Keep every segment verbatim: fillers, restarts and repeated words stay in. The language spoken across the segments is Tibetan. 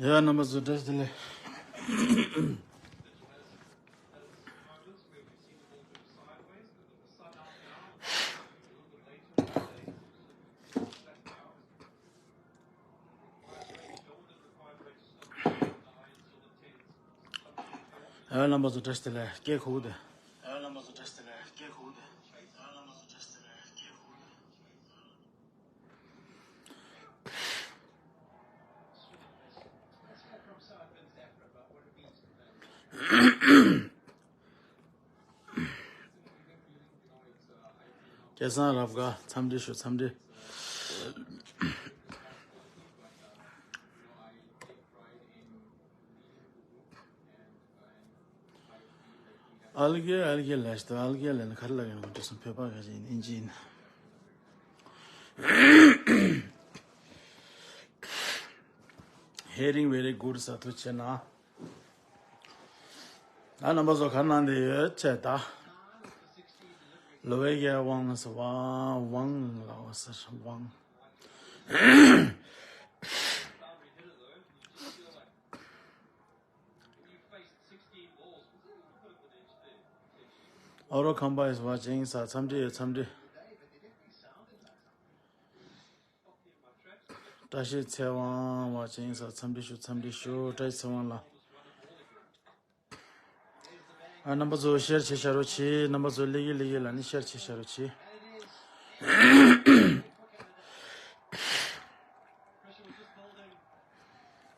ཡ་རྣམ་པ་ཚོ་བཀྲ་ཤིས་བདེ་ལེགས། ཡ་རྣམ་པ་ཚོ་བཀྲ་ཤིས་བདེ་ལེགས། སྐད་ཁུག་དེ། སྐལ་བཟང་རབ་དགའ་འཚམས་འདྲི་ཞུ། འཚམས་འདྲི། ཨལ་གེ་ཨལ་གེ་ལ་ཤི་ཏོ། ཨལ་གེ་ལ་ནི་ག་རེ་ལབ་ཡོད་ན་དེ་སོང་བོད་པ་ག་ཅིག་ཡིན། ཨིན་ཇི་ཡིན། Hearing very good ཟེར། ཐུགས་རྗེ་གནང་། ད་རྣམ་པ་ཚོ་ག་རེ་གནང་བསྡད་ཡོད་ཅེས་ད། ལོ་ཝེ་གེ་ཝང་ཟེར་བ་ཝང་ལ་བ་ཟེར་ཝང་། ཨོ་རོ་ཁམས་པ་ཡིས་བ་ཅིང་ས་འཚམས་འདྲི་ཡོད། འཚམས་འདྲི། བཀྲ་ཤིས་ཚེ་དབང་བ་ཅིང་ས་འཚམས་འདྲི་ཞུ། འཚམས་འདྲི་ཞུ། བཀྲ་ཤིས་ཚེ་དབང་ལགས། ཨ་རྣམ་པ་ཚོ་ཤེར་བྱེད་བྱ་རོགས་གྱིས། རྣམ་པ་ཚོ་ལེགས་ཀྱི་ལེགས་ཀྱི་ལ་ནི་ཤེར་བྱེད་བྱ་རོགས་གྱིས།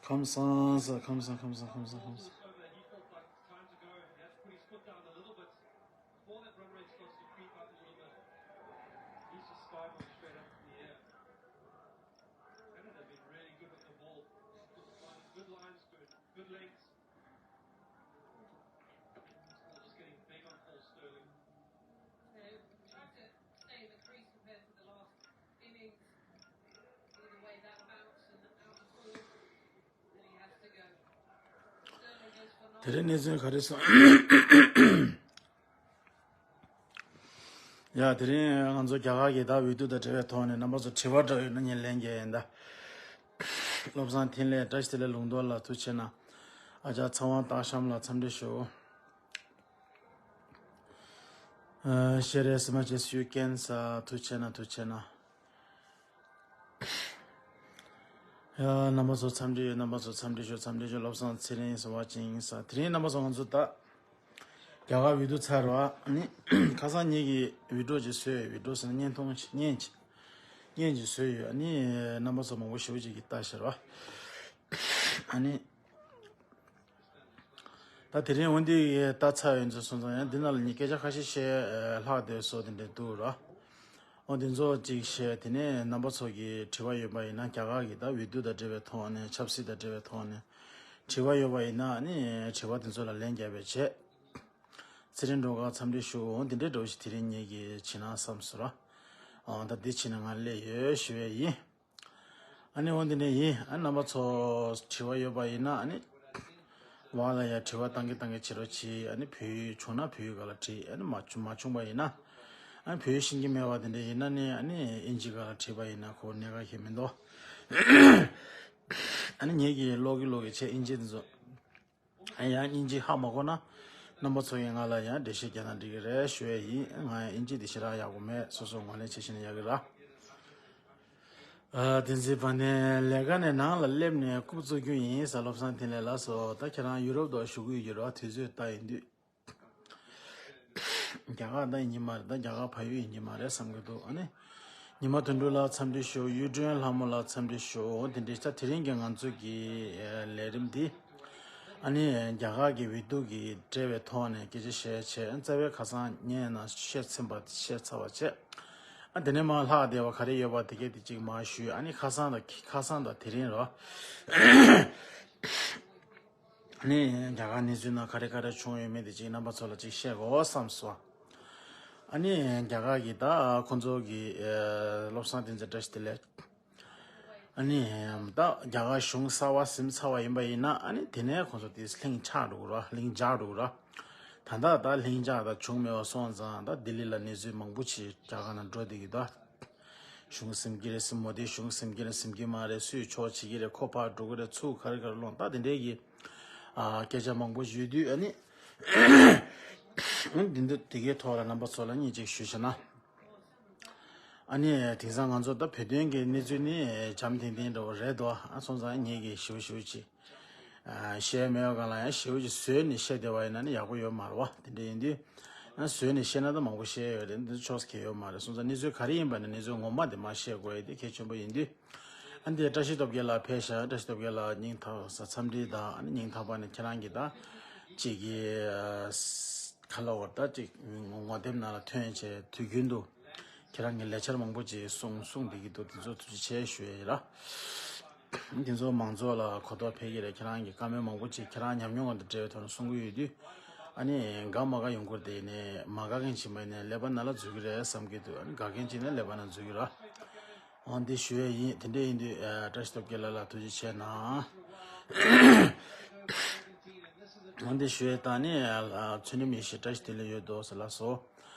ཁམས་བཟང་ས། ཁམས་བཟང་། ཁམས་བཟང་། ཁམས་བཟང་། ཁམས་བཟང་། དེ་རིང་གནས་ཚུལ་ག་རེ་སོང་། ཡ། དེ་རིང་ང་ཚོ་རྒྱ་གར་གྱི་ད་འོས་བསྡུ་དང་འབྲེལ་བའི་ཐོག་ནས་རྣམ་པ་ཚོ་དྲི་བ་འདྲ་ཡོད་ན་ངས་ལན་རྒྱག་ཡིན་ད། བློ་བཟང་འཕྲིན་ལས། བཀྲ་ཤིས་བདེ་ལེགས་ལུང་རྟོགས་ལགས། ཐུགས་རྗེ་གནང་། ཨ་ཅག་ཚེ་དབང་སྟག་ཤམ་ལགས། འཚམས་འདྲི་ཞུ། ཨ། ཤེས་རེ་སི་མ་ཅེ་སུ་ཀན་ས། ཐུགས་རྗེ་གནང་། ཐུགས་རྗེ་གནང་། ཡ། རྣམ་པ་ཚོ་འཚམས་འདྲི་ཡོད། རྣམ་པ་ཚོ་འཚམས་འདྲི་ཞུ། འཚམས་འདྲི་ཞུ། བློ་བཟང་ཚེ་རིང་ཟེར་བ་ཅིང་ས། དེ་རིང་རྣམ་པ་ཚོ་ང་ཚོ་ད་རྒྱ་གར་འོས་བསྡུ་ཚར་བ་ནི་ཁ་སང་ཉིན་གྱི་བི་ཌིའོ་ཅིག་བཟོས་ཡོད། བི་ཌིའོ་ཟེར་ན་བརྙན་ཐུང་ཅིག་བརྙན་ཅིག་བརྙན་ཅིག་བཟོས་ཡོད། ཨ་ནི་རྣམ་པ་ཚོ་མང་པོ་ཞེ་པོ་ཅིག་གིས་ལྟ་ཤར་བ། ཨ་ནི། ད་དེ་རིང་འོན་ཏེ་ལྟ་ཚར་ཡོད་ཚོད་སོང་ཙང་ཡང་འདི་ནང་ལ་ངས་སྐད་ཆ་ཁ་ཤས་བཤད་ལྷག་བསྡད་སོགས་དེ་འདྲ་འདུག་ར། འོ་འདི་ཚོ་གཅིག་བཤད། དེ་ནས་རྣམ་པ་ཚོ་གི་དྲི་བ་ཡོད་པ་ཡིན་ན། རྒྱ་གར་གྱི་ད་འོས་བསྡུ་དང་འབྲེལ་བའི་ཐོག་ནས། ཆབ་སྲིད་དང་འབྲེལ་བའི་ཐོག་ནས་དྲི་བ་ཡོད་པ་ཡིན་ན། ཨ་ནི་དྲི་བ་དེ་ཚོ་ལ་ལན་རྒྱག་པའི་ཆེད། ཚེ་རིང་སྒྲོལ་དཀར་འཚམས་འདྲི་ཞུ། འོ་འདི་འདྲའི་འདྲ་བོ་ཞིག་དེ་རིང་ངེད་ཀྱིས་བྱེད་ན་བསམ་སོང་ར། འོ་ད་འདི་བྱེད་ན་ང་སླེབས་ཡོད་ཞུ་བ་ཡིན། ཨ་ནི་འོ་འདི་ནས་ཡིན། ཨ་རྣམ་པ་ཚོ་དྲི་བ་ཡོད་པ་ཡིན་ན། ཨ་ནི་བར་ལ་ཡ་དྲི་བ་བཏང་གི་བཏང་གི་བྱེད་རོགས་གྱིས། ཨ་ནི་བོད་ཡིག་བྱུང་ན་བོད་ཡིག་སྒང་ལ་བྲིས། ཨ་ནི་མ་བྱུང་མ་བྱུང་པ་ཡིན་ན། ཨ་ནི་བོད་ཡིག་ཤེས་ཀྱི་མེད་པ་དེ་འདྲ་ཡིན་ན་ནི། ཨ་ནི་ཨིན་ཇི་སྒང་ལ་བྲིས་པ་ཡིན་ན་ཁོ་གནད་འགག་གང་ཡང་མི་འདུག་ཨ་ནི་ངེད་ཀྱིས་ཀློག་གི་ཀློག་གི་བྱས། ཨིན་ཇི་དེ་ཚོ། ཨ་ཡང་ཨིན་ཇི་ཧ་མ་གོ་ན། རྣམ་པ་ཚོ་ཡིས་ང་ལ་ཡང་འགྲེལ་བཤད་རྒྱག་ན་འགྲིག་གི་རེད་ཞུ་ཡས་ཡིན། ང་ཡང་ཨིན་ཇི་དེ་ཞེ་དྲག་ཡག་པོ་མེད། སོ་སོ་ངོས་ལེན་བྱེད་ཤེས་ན་ཡག་གི་ར། ཨ། བསྟན་འཛིན་དཔལ་ལྡན། ལས་ཀ་ནས་ནང་ལ་སླེབས་ནས་རྐུབ་བཙུགས་རྒྱུ་ཡིན་ཟེར། བློ་བཟང་འཕྲིན་ལས་ལགས་སོ། ད་ཁྱེད་རང་ཡུ་རོབ་ཏུ་བཞུགས་ཀྱི་ཡོད་རེད་བ། དུས་ཚོད་ལྟ་ཡིན་དུས། རྒྱ་གར་ད་ཡིན་གྱི་མ་རེད། ད་རྒྱ་གར་ཕ་ཡུལ་ཡིན་གྱི་མ་རེད་བསམ་གྱི་འདུག་ཨ་ནི་ཉི་མ་དོན་གྲུབ་ལགས་འཚམས་འདྲི་ཞུ། གཡུ་སྒྲོན་ལྷ་མོ་ལགས་འཚམས་འདྲི་ཞུ། འོ་དེ་འདྲའི་ཆ། དེ་རིང་གི་ང་ཚོ་གི་ལས་རིམ་འདི། ཨ་ནི་རྒྱ་གར་གྱི་འོས་བསྡུ་གི་འབྲེལ་བའི་ཐོག་ནས་སྐད་ཆ་བཤད་བྱས། རྩ་བའི་ཁ་སང་ངས་ན་བཤད་ཚིམ་པ་བཤད་ཚར་བ་བྱས། ཨ་དེ་ནས་མར་ལྷག་བསྡད་པ་ག་རེ་ཡོད་པ་དེ་གས་དེ་གཅིག་མར་ཞུས། ཨ་ནི་ཁ་སང་དང་ཁ་སང་དང་དེ་རིང་རོ། ཨ་ནི་རྒྱ་གར་གནས་ཚུལ་ནང་ག་རེ་ག་རེ་བྱུང་ཡོད་མེད་དེ་གཅིག་རྣམ་པ་ཚོ་ལ་གཅིག་བཤད་དགོས་བསམ་སོང་། ཨ་ནི་རྒྱ་གར་གྱི་ད་ཁོང་ཚོ་གི་ཨ་བློ་བཟང་བསྟན་འཛིན་བཀྲ་ཤིས་བདེ་ལེགས། ཨ་ནི་ད་རྒྱ་གར་གཞུང་གསར་པ་ཟིན་ཚར་བ་ཡིན་པ་ཡིན་ན། ཨ་ནི་དེ་ནས་ཁོང་ཚོ་དེ་ལྷིང་ཆགས་འགྲོ་གི་ར། ལྷིང་འཇགས་འགྲོ་གི་ར། ད་ལྟ་ད་ལྷིང་འཇགས་ད་བྱུང་མེད་པ་སོང་ཙང་། ད་ལྡི་ལི་ལ་གནས་ཚུལ་མང་པོ་ཅིག་རྒྱ་གར་ནང་འགྲོ་བསྡད་ཀྱི་འདུག་གཞུང་ཟིན་གྱི་རེད་ཟིན་མོ་དེ་གཞུང་ཟིན་གྱི་རེད་ཟིན་གྱི་མ་རེད། སུས་ཆོག་བྱེད་ཀྱི་རེད། ཁོ་ཕར་འགྲོ་གི་རེད། ཚུར་ག་རེ་ག་རེ་སློང་ད་དེ་འདྲའི་གི་ཨ་སྐད་ཆ་མང་པོ་ཞུས་དུས། ཨ་ནི་འདི་འདི་དེ་གའི་ཐོག་ལ་རྣམ་པ་ཚོ་ལ་སྙིང་གཅིག་ཞུས་བྱས་ན། ཨ་ནི་དེང་སང་ང་ཚོ་ད་བོད་དོན་གྱི་གནས་ཚུལ་ནི་འཇམ་ཐིང་ཐིང་འདྲ་བོ་རེད་དོ། ཨ་སོང་ཙང་ངེད་ཀྱིས་ཞིབ་ཞིབ་ཅིག་ཨ་བཤད་མེད་པ་གང་ལ་ཡང་ཞིབ་ཅིག་བཟོས་ནས་བཤད་བསྡད་པ་ཡིན་ན་ནི་ཡག་པོ་ཡོད་མ་རེད་བ། དེ་འདྲ་ཡིན་དུས་ཨ་བཟོས་ནས་བཤད་ན་ད་མང་པོ་བཤད་ཡོད་རེད། འདི་ཕྱོགས་སུ་ཁེལ་ཡོད་མ་རེད། སོང་ཙང་གནས་ཚུལ་ག་རེ་ཡིན་པ་ནི་གནས་ཚུལ་ངོ་མ་དེ་མར་བཤད་དགོས་ཡ་དེ་གལ་ཆེན་པོ་ཡིན་དུས། ཨ་འདི་བཀྲ་ཤིས་སྟོབས་རྒྱལ་ལགས་ཕེབས་ཤག་བཀྲ་ཤིས་སྟོབས་རྒྱལ་ལགས་སྙིང་ཐག་ས་འཚམས་འདྲི་དང་། ཨ་ནི་སྙིང་ཐག་པ་ནས་ཁྱེད་རང་གིས་ད་ཅིག་གི་ཨ་ཁ་ལོ་བར་ད་ཅིག་ངོ་དེབ་ནང་ལ་ཐོན་བྱས་དུས་རྒྱུན་དུ་ཁྱེད་རང་གི་ལས་འཆར་མང་པོ་ཅིག་གསུང་གསུང་བསྡད་ཀྱི་འདུག་དེ་ཚོ་ཐུགས་རྗེ་ཆེ་ཞུ་ཡ་ཡིན་ར། དེ་ཚོ་མང་ཚོགས་ལ་གོ་རྟོགས་འཕེལ་གྱི་རེད། ཁྱེད་རང་གི་བཀའ་མོལ་མང་པོ་ཅིག་ཁྱེད་རང་ཉམས་མྱོང་དང་འབྲེལ་བའི་ཐོག་ནས་གསུང་གི་ཡོད་དུས། ཨ་ནི་དགའ་མ་དགའ་ཡོང་གི་རེད། དེ་ནས་མ་དགའ་མཁན་ཅིག་མ་ཡིན་ནའི་ཀླད་པ་ནང་ལ་འཛུལ་གྱི་རེད་བསམ་གྱི་འདུག་ཨ་ནི་དགའ་མཁན་ཅིག་ནི་ཀླད་པ་ནང་འཛུལ་གྱི་རེད། འོ་འདི་ཞུ་ཡས་ཡིན། དེ་འདྲ་ཡིན་དུས་ཨ་བཀྲ་ཤིས་སྟོབས་རྒྱལ་ལགས་ལ་ཐུགས་རྗེ་ཆེ་གནང་། འོ་འདི་ཞུ་ཡས་དང་ནི་ཨ་ཚུལ་ཁྲིམས་ཡེ་ཤེས་བཀྲ་ཤིས་བདེ་ལེགས་ཡོད་དོ་ཟེར་ལགས་སོ།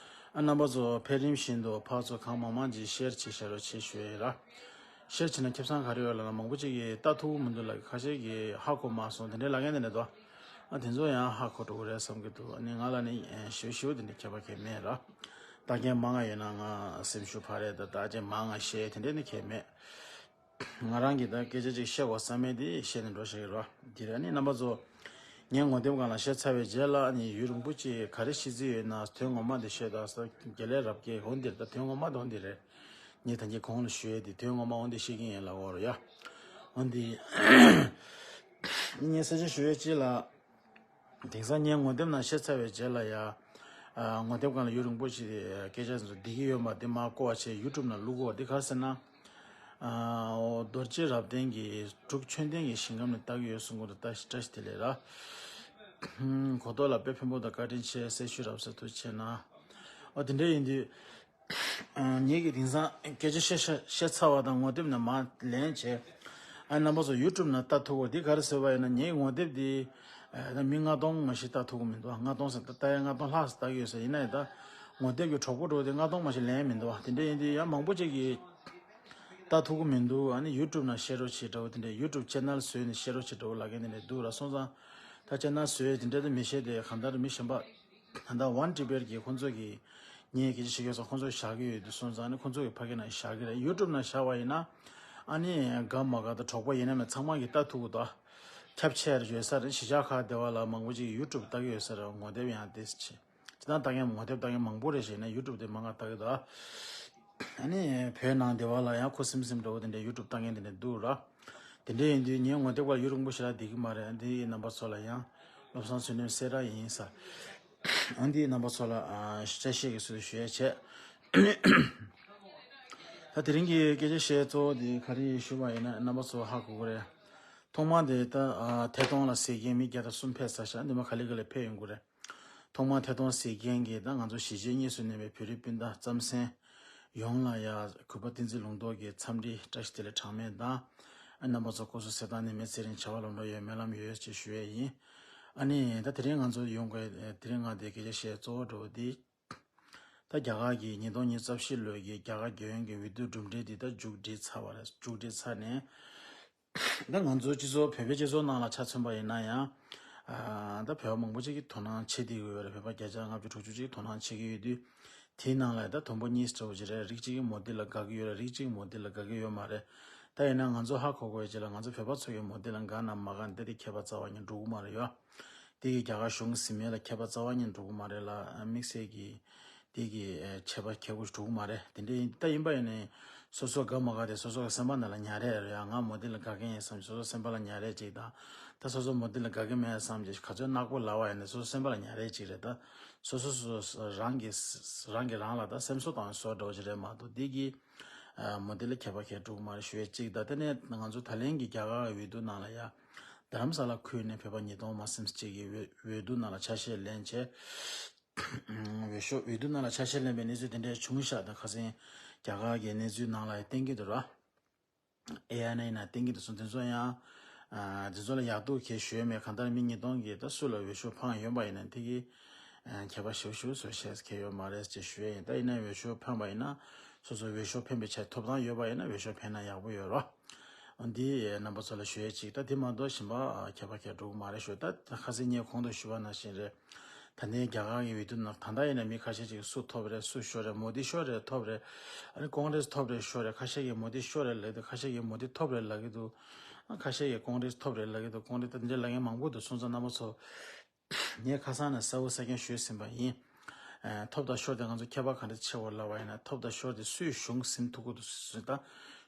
ཨ་རྣམ་པ་ཚོ་ཕེབས་རིམ་བཞིན་དུ་ཕར་ཚུར་གང་མང་མང་ཅིག་ཤེར་བྱེད་ཤ་རོགས་བྱེད་ཞུ་ཡས་ར། ཤེར་བྱེད་ན་ཁེ་བཟང་ག་རེ་ཡོད་ལབ་ན་མང་པོ་ཅིག་གིས་ལྟ་ཐུབ་ཀྱི་མི་འདུག་ལབ། ཁ་ཤས་ཀྱིས་ཧ་གོ་མ་སོང་དེ་འདྲའི་ལབ་མཁན་དེ་འདྲ་འདུག་ཨ་དེ་ཚོ་ཡང་ཧ་གོ་འགྲོ་གི་རེད་བསམ་གྱི་འདུག་ཨ་ནི་ང་ལ་ནི་ཨ་ཞེ་པོ་ཞེ་པོ་དེ་འདྲའི་ཁྱད་པར་གང་ཡང་མེད་ར། ལྟ་མཁན་མང་ང་ཡོད་ན་ང་སེམས་ཤུགས་འཕར་རེད། ད་ལྟ་ཅན་མང་ང་བཤད་དེ་འདྲས་ནི་གང་ཡང་མེད། ང་རང་གིས་ད་སྐད་ཆ་ཅིག་བཤད་དགོས་བསམ་མེད་དེ་བཤད་ནས་འགྲོ་བཞག་གི་རེད་བ། དེ་རེད། ཨ་ནི་རྣམ་པ་ཚོ་ངའི་ངོ་དེབ་སྒང་ལ་བཤད་ཚར་བའི་རྗེས་ལ་ཨ་ནི་ཡུན་རིང་པོ་ཅིག་ག་རེ་བཤད་རྩིས་ཡོད་ན་དོན་ངོ་མ་དེ་བཤད་དང་ས་དགེ་ལས་རབ་རྒྱས་འོ་འདིར་ད་དོན་ངོ་མ་དེ་འོ་འདི་རེད། ངས་ད་གིན་གོང་ལ་ཞུ་ཡས་དེ་དོན་ངོ་མ་འོ་འདི་བཤད་ཀྱི་ཡིན་ལབ་ཡོད་རེད་ཡ། འོ་འདི་ངས་གསལ་བཤད་ཞུ་ཡས་ཅིག་ལ། དེང་སང་ངའི་ངོ་དེབ་ནང་བཤད་ཚར་བའི་རྗེས་ལ་ཡ། ཨ་ངོ་དེབ་སྒང་ལ་ཡུན་རིང་པོ་ཞིག་སྐད་ཆ་ཚོ་བསྡད་ཀྱི་ཡོད་མ་དེ་མར་བཀོག་པ་བྱས་ཡུ་ཊུབ་ནང་བླུག་གོ། དེ་ག་རེ་ཟེར་ན། ཨ་འོ་རྡོ་རྗེ་རབ་བརྟན་གྱིས་འབྲུག་ཆོས་ལྡན་གྱི་ཞིང་ཁམས་ནས་ལྟ་གི་ཡོད་གསུང་གི་འདུག་ད་བཀྲ་ཤིས་བདེ་ལེགས་ར། ཧུམ། གོ་རྟོགས་ལ་དཔེ་ཕན་པོ་དང་བཀའ་དྲིན་ཆེ་གསལ་ཞུ་རབ་གསལ་ཐུགས་ཆེ་གནང་། འོ་དེ་འདྲ་ཡིན་དུས། ཨ་ངེད་ཀྱིས་དེང་སང་སྐད་ཆ་བཤད་བཤད་བཤད་ཚར་བ་དང་ངོ་དེབ་ནས་མར་ལེན་བྱས། ཨ་རྣམ་པ་ཚོ་ཡུ་ཊུབ་ནང་ལྟ་ཐུབ་གོ། འདི་ག་རེ་ཟེར་བ་ཡིན་ན་ངའི་ངོ་དེབ་འདི་ཨ་ད་མི་ལྔ་སྟོང་མ་ཞིག་ལྟ་ཐུབ་གི་མི་འདུག་ལྔ་སྟོང་ཟེར་ད་ལྟ་ཡ་ལྔ་སྟོང་ལྷག་ཙམ་ལྟ་གི་ཡོད་ས་ཡིན་ན་ཡང་ད་ངོ་དེབ་ཀྱི་གྲོགས་པོ་འགྲོ་དེ་ལྔ་སྟོང་མ་ཞིག་ལེན་མི་འདུག་དེ་འདྲ་ཡིན་དུས་ཡང་མང་པོ་ཅིག་གིས་ལྟ་ཐུབ་གི་མི་འདུག་ཨ་ནི་ཡུ་ཊུབ་ནང་བཤད་རོགས་བྱེད་འདྲ་བོ་དེ་འདྲ་ཡུ་ཊུབ་ཅེ་ནལ་བཟོས་ནས་བཤད་རོགས་བྱེད་འདྲ་བོ་ལབ་མཁན་དེ་འདྲ་འདུག་ར། སོང་ཙང་ད་ཅེ་ནལ་བཟོས་དེ་འདྲ་དེ་མི་བཤད་དེ་གང་ལྟར་མི་གཞན་པ། ད་ལྟ་ཝན་ཊི་བེཊ་གི་ཁོང་ཚོ་གི་ངས་སྐད་ཆ་བཤད་ཡོད་ཙང་ཁོང་ཚོ་བཞག་གི་ཡོད་དུས་སོང་ཙང་ནི་ཁོང་ཚོ་གི་ཕ་གི་ནང་བཞག་གི་རེད། ཡུ་ཊུབ་ནང་བཞག་པ་ཡིན་ན་ཨ་ནི་དགའ་མ་དགའ་དང་གྲོགས་པོ་ཡིན་ན་མེད་ཚང་མ་གིས་ལྟ་ཐུབ་གི་འདུག་ཁྱབ་ཆེ་རེ་ཡོད་ས་རེད། གཞིས་ཆགས་ཁག་དེ་བ་ལ་མང་པོ་ཅིག་ཡུ་ཊུབ་ལྟ་གི་ཡོད་ས་རེད། ངོ་དེབ་ཡང་ཏོག་ཙམ་ཅིག་ཅི་ལྟར་ལྟ་མཁན་ངོ་དེབ་ལྟ་མཁན་མང་པོ་རེད་ཞེས་ནས་ཡུ་ཊུབ་དེ་མང་ང་ལྟ་གི་འདུག་ཨ་ནི་བོད་ནང་དེ་བ་ལ་ཡང་ཁུ་སིམ་སིམ་འདྲ་བོ་དེ་འདྲའི་ཡུ་ཊུབ་ལྟ་མཁན་དེ་འདྲ་འདུག་ར། དེ་འདྲ་ཡིན་དུས་ངའི་ངོ་དེབ་སྒང་ལ་ཡུན་རིང་པོ་ཞིག་ལ་བསྡད་ཀྱི་མ་རེད། འདི་རྣམ་པ་ཚོ་ལ་ཡང་བློ་བཟང་བསོད་ནམས་གསལ་བསྒྲགས་ཡིན་ས། འདི་རྣམ་པ་ཚོ་ལ་ཨ་བཀྲ་ཤིས་ཀྱི་ཚུལ་དུ་ཞུ་ཡས་བྱས། ད་དེ་རིང་གི་སྐད་ཆ་བཤད་གཙོ་བོ་དེ་ག་རེ་ཞུ་བ་ཡིན་ན་རྣམ་པ་ཚོ་ཧ་གོ་གི་རེད། ཐོག་མ་དེ་ད་ཨ་ཐད་གཏོང་ལ་ཟེར་མཁན་མི་བརྒྱ་དང་གསུམ་ཕེབས་ཚར་ཤག་འདི་མ་ག་ལེ་ག་ལེ་ཕེབས་ཡོང་གི་རེད། ཐོག་མར་ཐད་གཏོང་ཟེར་མཁན་གྱིས་ད་ང་ཚོ་གཞིས་བྱེས་གཉིས་སུ་གནས་པའི་བོད་རིགས་སྤུན་ཟླ་རྩམ་ཟན་ཡོངས་ལ་ཡ་གུས་པ་བསྟན་འཛིན་ལུང་རྟོགས་ཀྱི་འཚམས་འདྲི་བཀྲ་ཤིས་བདེ་ལེགས་གྲངས་མེད་དང་། ཨ་རྣམ་པ་ཚོ་སྐུ་གཟུགས་གསལ་ཐང་ནད་མེད་ཚེ་རིང་བྱ་བ་ལམ་འགྲོ་ཡོད་སྨོན་ལམ་ཡོད་ཅེས་ཞུ་ཡས་ཡིན། ཨ་ནི་ད་དེ་རིང་ང་ཚོ་ཡོང་དགོས་དེ་རིང་ང་དེ་སྐད་ཆ་བཤད་གཙོ་བོ་འགྲོ་བ་འདི། ད་རྒྱ་གར་གྱི་ཉིས་སྟོང་ཉི་ཤུ་རྩ་བཞི་ལོའི་གི་རྒྱ་གར་རྒྱལ་ཡོངས་ཀྱི་འོས་བསྡུ་གྲུབ་འབྲས་འདི་ད་མཇུག་སྒྲིལ་ཚར་བ་རེད། མཇུག་སྒྲིལ་ཚར་ནས། ད་ང་ཚོའི་སྤྱི་ཚོགས་བོད་པའི་སྤྱི་ཚོགས་ནང་ལ་ཆ་མཚོན་པ་ཡིན་ན་ཡང་། ཨ་ད་བོད་པ་མང་པོ་ཅིག་གིས་དོ་སྣང་བྱེད་བསྡད་ཀྱི་ཡོད་རེད། བོད་པ་བརྒྱ་ཆ་ལྔ་བཅུ་དྲུག་ཅུ་ཅིག་དོ་སྣང་བྱེད་ཀྱི་ཡོད་དུས། དེའི་ནང་ལ་ད་དོན་པོ་གཉིས་འདྲ་བོ་ཅིག་རེད། རིགས་གཅིག་གིས་མོ་དི་ལ་དགའ་གི་ཡོད་རེད། རིགས་གཅིག་གིས་མོ་དི་ལ་དགའ་གི་ཡོད་མ་རེད། ད་ཡིན་ན་ང་ཚོ་ཧ་གོ་དགོས་ཡ་ཅིག་ལ་ང་ཚོ་བོད་པ་ཚོ་གིས་མོ་དི་ལ་དགའ་ན་མ་དགའ་ན་དེ་དེ་ཁྱད་པར་རྩ་བ་ཉིད་འགྲོ་གི་མ་རེད་ཡ། དེ་གིས་རྒྱ་གར་གཞུང་ཟིན་མེད་ལ་ཁྱད་པར་རྩ་བ་ཉིད་འགྲོ་གི་མ་རེད་ལ། དམིགས་བསལ་གྱིས་དེ་གི་ཨ་ཁྱད་པར་ཁྱད་པར་འགྲོ་གི་མ་རེད། དེ་འདྲ་ཡིན་ད་ཡིན་པ་ཡིན་ནའི་སོ་སོ་དགའ་མ་དགའ་དེ་སོ་སོ་གི་སེམས་པ་ནང་ལ་ཉར་ཡས་རེད་ཡ། ང་མོ་དི་ལ་དགའ་གི་ཡིན་བསམ་སོ་སོ་སེམས་པ་ལ་ཉར་ཡས་ཅིག་དང་། ད་སོ་སོ་མོ་དི་ལ་དགའ་གི་མེད་བསམ་གྱི་ག་ཚོད་ནག་པོ་ལབ་པ་ཡིན་ནའི་སོ་སོ་སེམས་པ་ལ་ཉར་ཡས་ཅིག་རེད། ད་སོ་སོ་སོ་སོ་རང་གི་རང་གི་རང་ལ་ད་སེམས་གསོ་བཏང་བཟོ་འདྲ་བོ་ཅིག་རེད་མ་གཏོགས་དེ་གི་ཨ་མོ་དི་ལ་ཁྱད་པར་གང་ཡང་འགྲོ་གི་མ་རེད་ཞུ་ཡས་གཅིག་དང་། དེ་ནས་ང་ཚོ་ད་ལན་གྱི་རྒྱ་གར་འོས་བསྡུ་ནང་ལ་ཡ་རྡ་རམ་ས་ལ་ཁུལ་ནས་བོད་པ་ཉིས་སྟོང་མ་ཟིན་གཅིག་གིས་འོས་འོས་བསྡུ་ནང་ལ་ཆ་ཤས་ལེན་བྱས། འོས་ཤོག་འོས་བསྡུ་ནང་ལ་ཆ་ཤས་ལེན་པའི་གནས་ཚུལ་དེ་འདྲ་བྱུང་ཤག་ད་ཁ་སང་རྒྱ་གར་གྱི་གནས་ཚུལ་ནང་ལ་ཡ་བསྟན་གྱི་འདུག་ར། ཨེ་ཨེན་ཨའི་ནང་བསྟན་གྱི་འདུག་སོང་། དེ་ཚོ་ཡང་ཨ་དེ་ཚོ་ལ་ཡག་སྡུག་གང་ཞུ་ཡས་མེད། གང་ལྟར་མི་ཉིས་སྟོང་གིས་ད་སུ་ལ་འོས་ཤོག་འཕངས་ཡོད་པ་ཡིན་ན་དེ་གི་ཨ་ཁྱད་པར་ཞེ་པོ་ཞེ་པོ་བཟོ་ཤེས་མཁན་ཡོད་མ་རེད་ཅེས་ཞུ་ཡས་ཡིན། ད་ཡིན་ན་འོས་ཤོག་འཕངས་པ་ཡིན་ན་ སོ་སོ་འོས་ཤོག་འཕེན་པའི་ཆེད་ཐོབ་ཐང་ཡོད་པ་ཡིན་ན་འོས་ཤོག་འཕེན་ན་ཡག་པོ་ཡོད་རོ། འདི་རྣམ་པ་ཚོ་ལ་ཞུ་ཡས་ཅིག་ད་དེ་མ་གཏོགས་གཞན་པ་ཁྱད་པར་ཁྱད་འགྲོ་གི་མ་རེད་ཞུ། ད་ཁ་སང་ངས་གོང་དུ་ཞུས་པ་ནང་བཞིན་རེད། ད་ནས་རྒྱ་གར་གྱི་འོས་བསྡུ་ནང་ད་ལྟ་ཡིན་ན་མི་ཁ་ཤས་ཅིག་སུ་ཐོབ་རེད་སུ་ཤོར་རེད། མོ་དི་ཤོར་རེད་ཐོབ་རེད། ཨ་ནི་ཀོང་རེས་ཐོབ་རེད་ཤོར་རེད། ཁ་ཤས་ཀྱིས་མོ་དི་ཤོར་རེད་ལབ་ཀྱི་འདུག་ཁ་ཤས་ཀྱིས་མོ་དི་ཐོབ་རེད་ལབ་ཀྱི་འདུག་ཁ་ཤས་ཀྱིས་ཀོང་རེས་ཐོབ་རེད་ལབ་ཀྱི་འདུག་ཀོང་རེས་ད་འདི་འདྲ་ལབ་མཁན་མང་པོ་འདུག་སོང་ཙང་རྣམ་པ་ཚོ། ངས་ཁ་སང་ནས་གསལ་བོ་གསལ་རྐྱང་ཞུས་ཟིན་པ་ཡིན། ཨ་ཐོབ་དང་ཤོར་དེ་ང་ཚོ་ཁྱད་པར་ག་འདྲ་ཆེ་བོ་ལབ་པ་ཡིན་ན་ཐོབ་དང་ཤོར་དེ་སུས་ཞུང་ཟིན་ཐུབ་ཀྱི་འདུག་སུས་ད།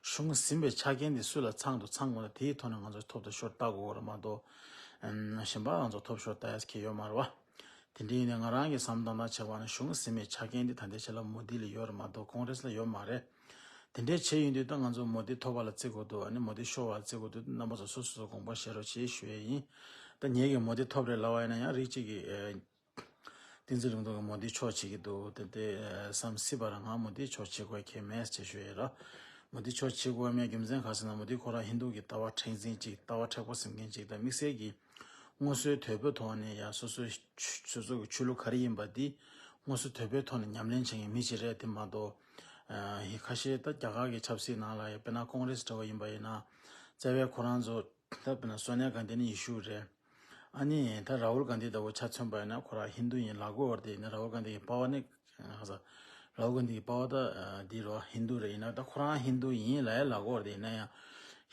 ཞུང་ཟིན་པའི་ཆ་རྐྱེན་དེ་སུ་ལ་ཚང་འདུག་ཚང་མ་ལ་དེའི་ཐོག་ནས་ང་ཚོ་ཐོབ་དང་ཤོར་ལྟ་དགོས་རེད་མ་གཏོགས། ཨམ་གཞན་པ་ང་ཚོ་ཐོབ་ཤོར་ལྟ་ཡས་ཁེ་ཡོད་མ་རེད་བ། དེ་འདྲ་ཡིན་ནའི་ང་རང་གི་བསམ་སྟངས་དང་བྱས་པ་ན་གཞུང་ཟིན་མའི་ཆ་རྐྱེན་འདི་ད་ལྟའི་ཆ་ལ་མོ་དི་ལ་ཡོད་རེད་མ་གཏོགས་ཀོང་རེས་ལ་ཡོད་མ་རེད། དེ་འདྲའི་བྱས་ཡིན་དུས་ད་ང་ཚོ་མོ་དི་ཐོབ་པ་ལ་བརྩི་དགོས་འདུག་ཨ་ནི་མོ་དི་ཤོར་བ་ལ་བརྩི་དགོས་འདུག་རྣམ་པ་ཚོ་སོ་སོ་སོ་དགོངས་པ་བཞེས་རོགས་བྱེད་ཞུ་ཡས་ཡིན། ད་ངེད་ཀྱི་མོ་དི་ཐོབ་རེད་ལབ་པ་ཡིན་ན་ཡང་རིགས་གཅིག་གིས་ཨེ། བསྟན་འཛིན་ལུང་རྟོགས་ཀྱིས་མོ་དི་ཕྱོགས་བྱེད་ཀྱི་འདུག་དེ་དེ་ཨེ་བསམ་སྲིད་པ་རང་ང་མོ་དི་ཕྱོགས་བྱེད་དགོས་ཁེལ་མེད་ཅེས་ཞུ་ཡས་ར། མོ་དི་ཕྱོགས་བྱེད་དགོས་མེད་རྒྱུ་མཚན་ག་ཟེར་ན་མོ་དི་ཁོ་རང་ཧིན་རྡུ་གི་ལྟ་བ་མཁྲེགས་འཛིན་གཅིག་ལྟ་བ་མཁྲེགས་པོ་ཟིན་མཁན་གཅིག་དང་དམིགས་བསལ་གྱི། སྔོ་སོའི་དོལ་པོའི་ཐོག་ནས་ཡང་སོ་སོའི་ཆོས་ཚོགས་ཀྱི་ཆོས་ལུགས་ག་རེ་ཡིན་པ་འདི་སྔོ་སོའི་དོལ་པོའི་ཐོག་ནས་ཉམས་ལེན་བྱེད་མཁན་མི་ཅིག་རེད། དེ་མ་གཏོགས་ཨ་ཁ་ཤས་ད་རྒྱ་གར་གྱི་ཆབ་སྲིད་ནང་ལ་ཡང་དཔེར་ན་ཀོང་རེས་འདྲ་བོ་ཡིན་པ་ཡིན་ན་རྩ་བའི་ཁོ་རང་ཚོ་ད་དཔེར་ན་སོ་ནིཡ་གྷན་དྷི་ནི་ཡེ་ཤུ་རེད། ཨ་ནི་ད་རཱ་ཧུལ་གྷན་དྷི་ལྟ་བུ་ཆ་མཚོན་པ་ཡིན་ན་ཁོ་རང་ཧིན་རྡུ་ཡིན་ལབ་དགོས་པ་རེད། དེ་ཡིན་ན་རཱ་ཧུལ་གྷན་དྷི་གི་པ་ཕ་ནི་ཧ་ས། རཱ་ཧུལ་གྷན་དྷི་གི་པ་ཕ་ད་འདི་རོ་ཧིན་རྡུ་རེད། ཡིན་ན་ད་ཁོ་རང་ཧིན་རྡུ་ཡིན་ལབ་ཡ་ལབ་དགོས་པ་རེད། ཡིན་ན་ཡང་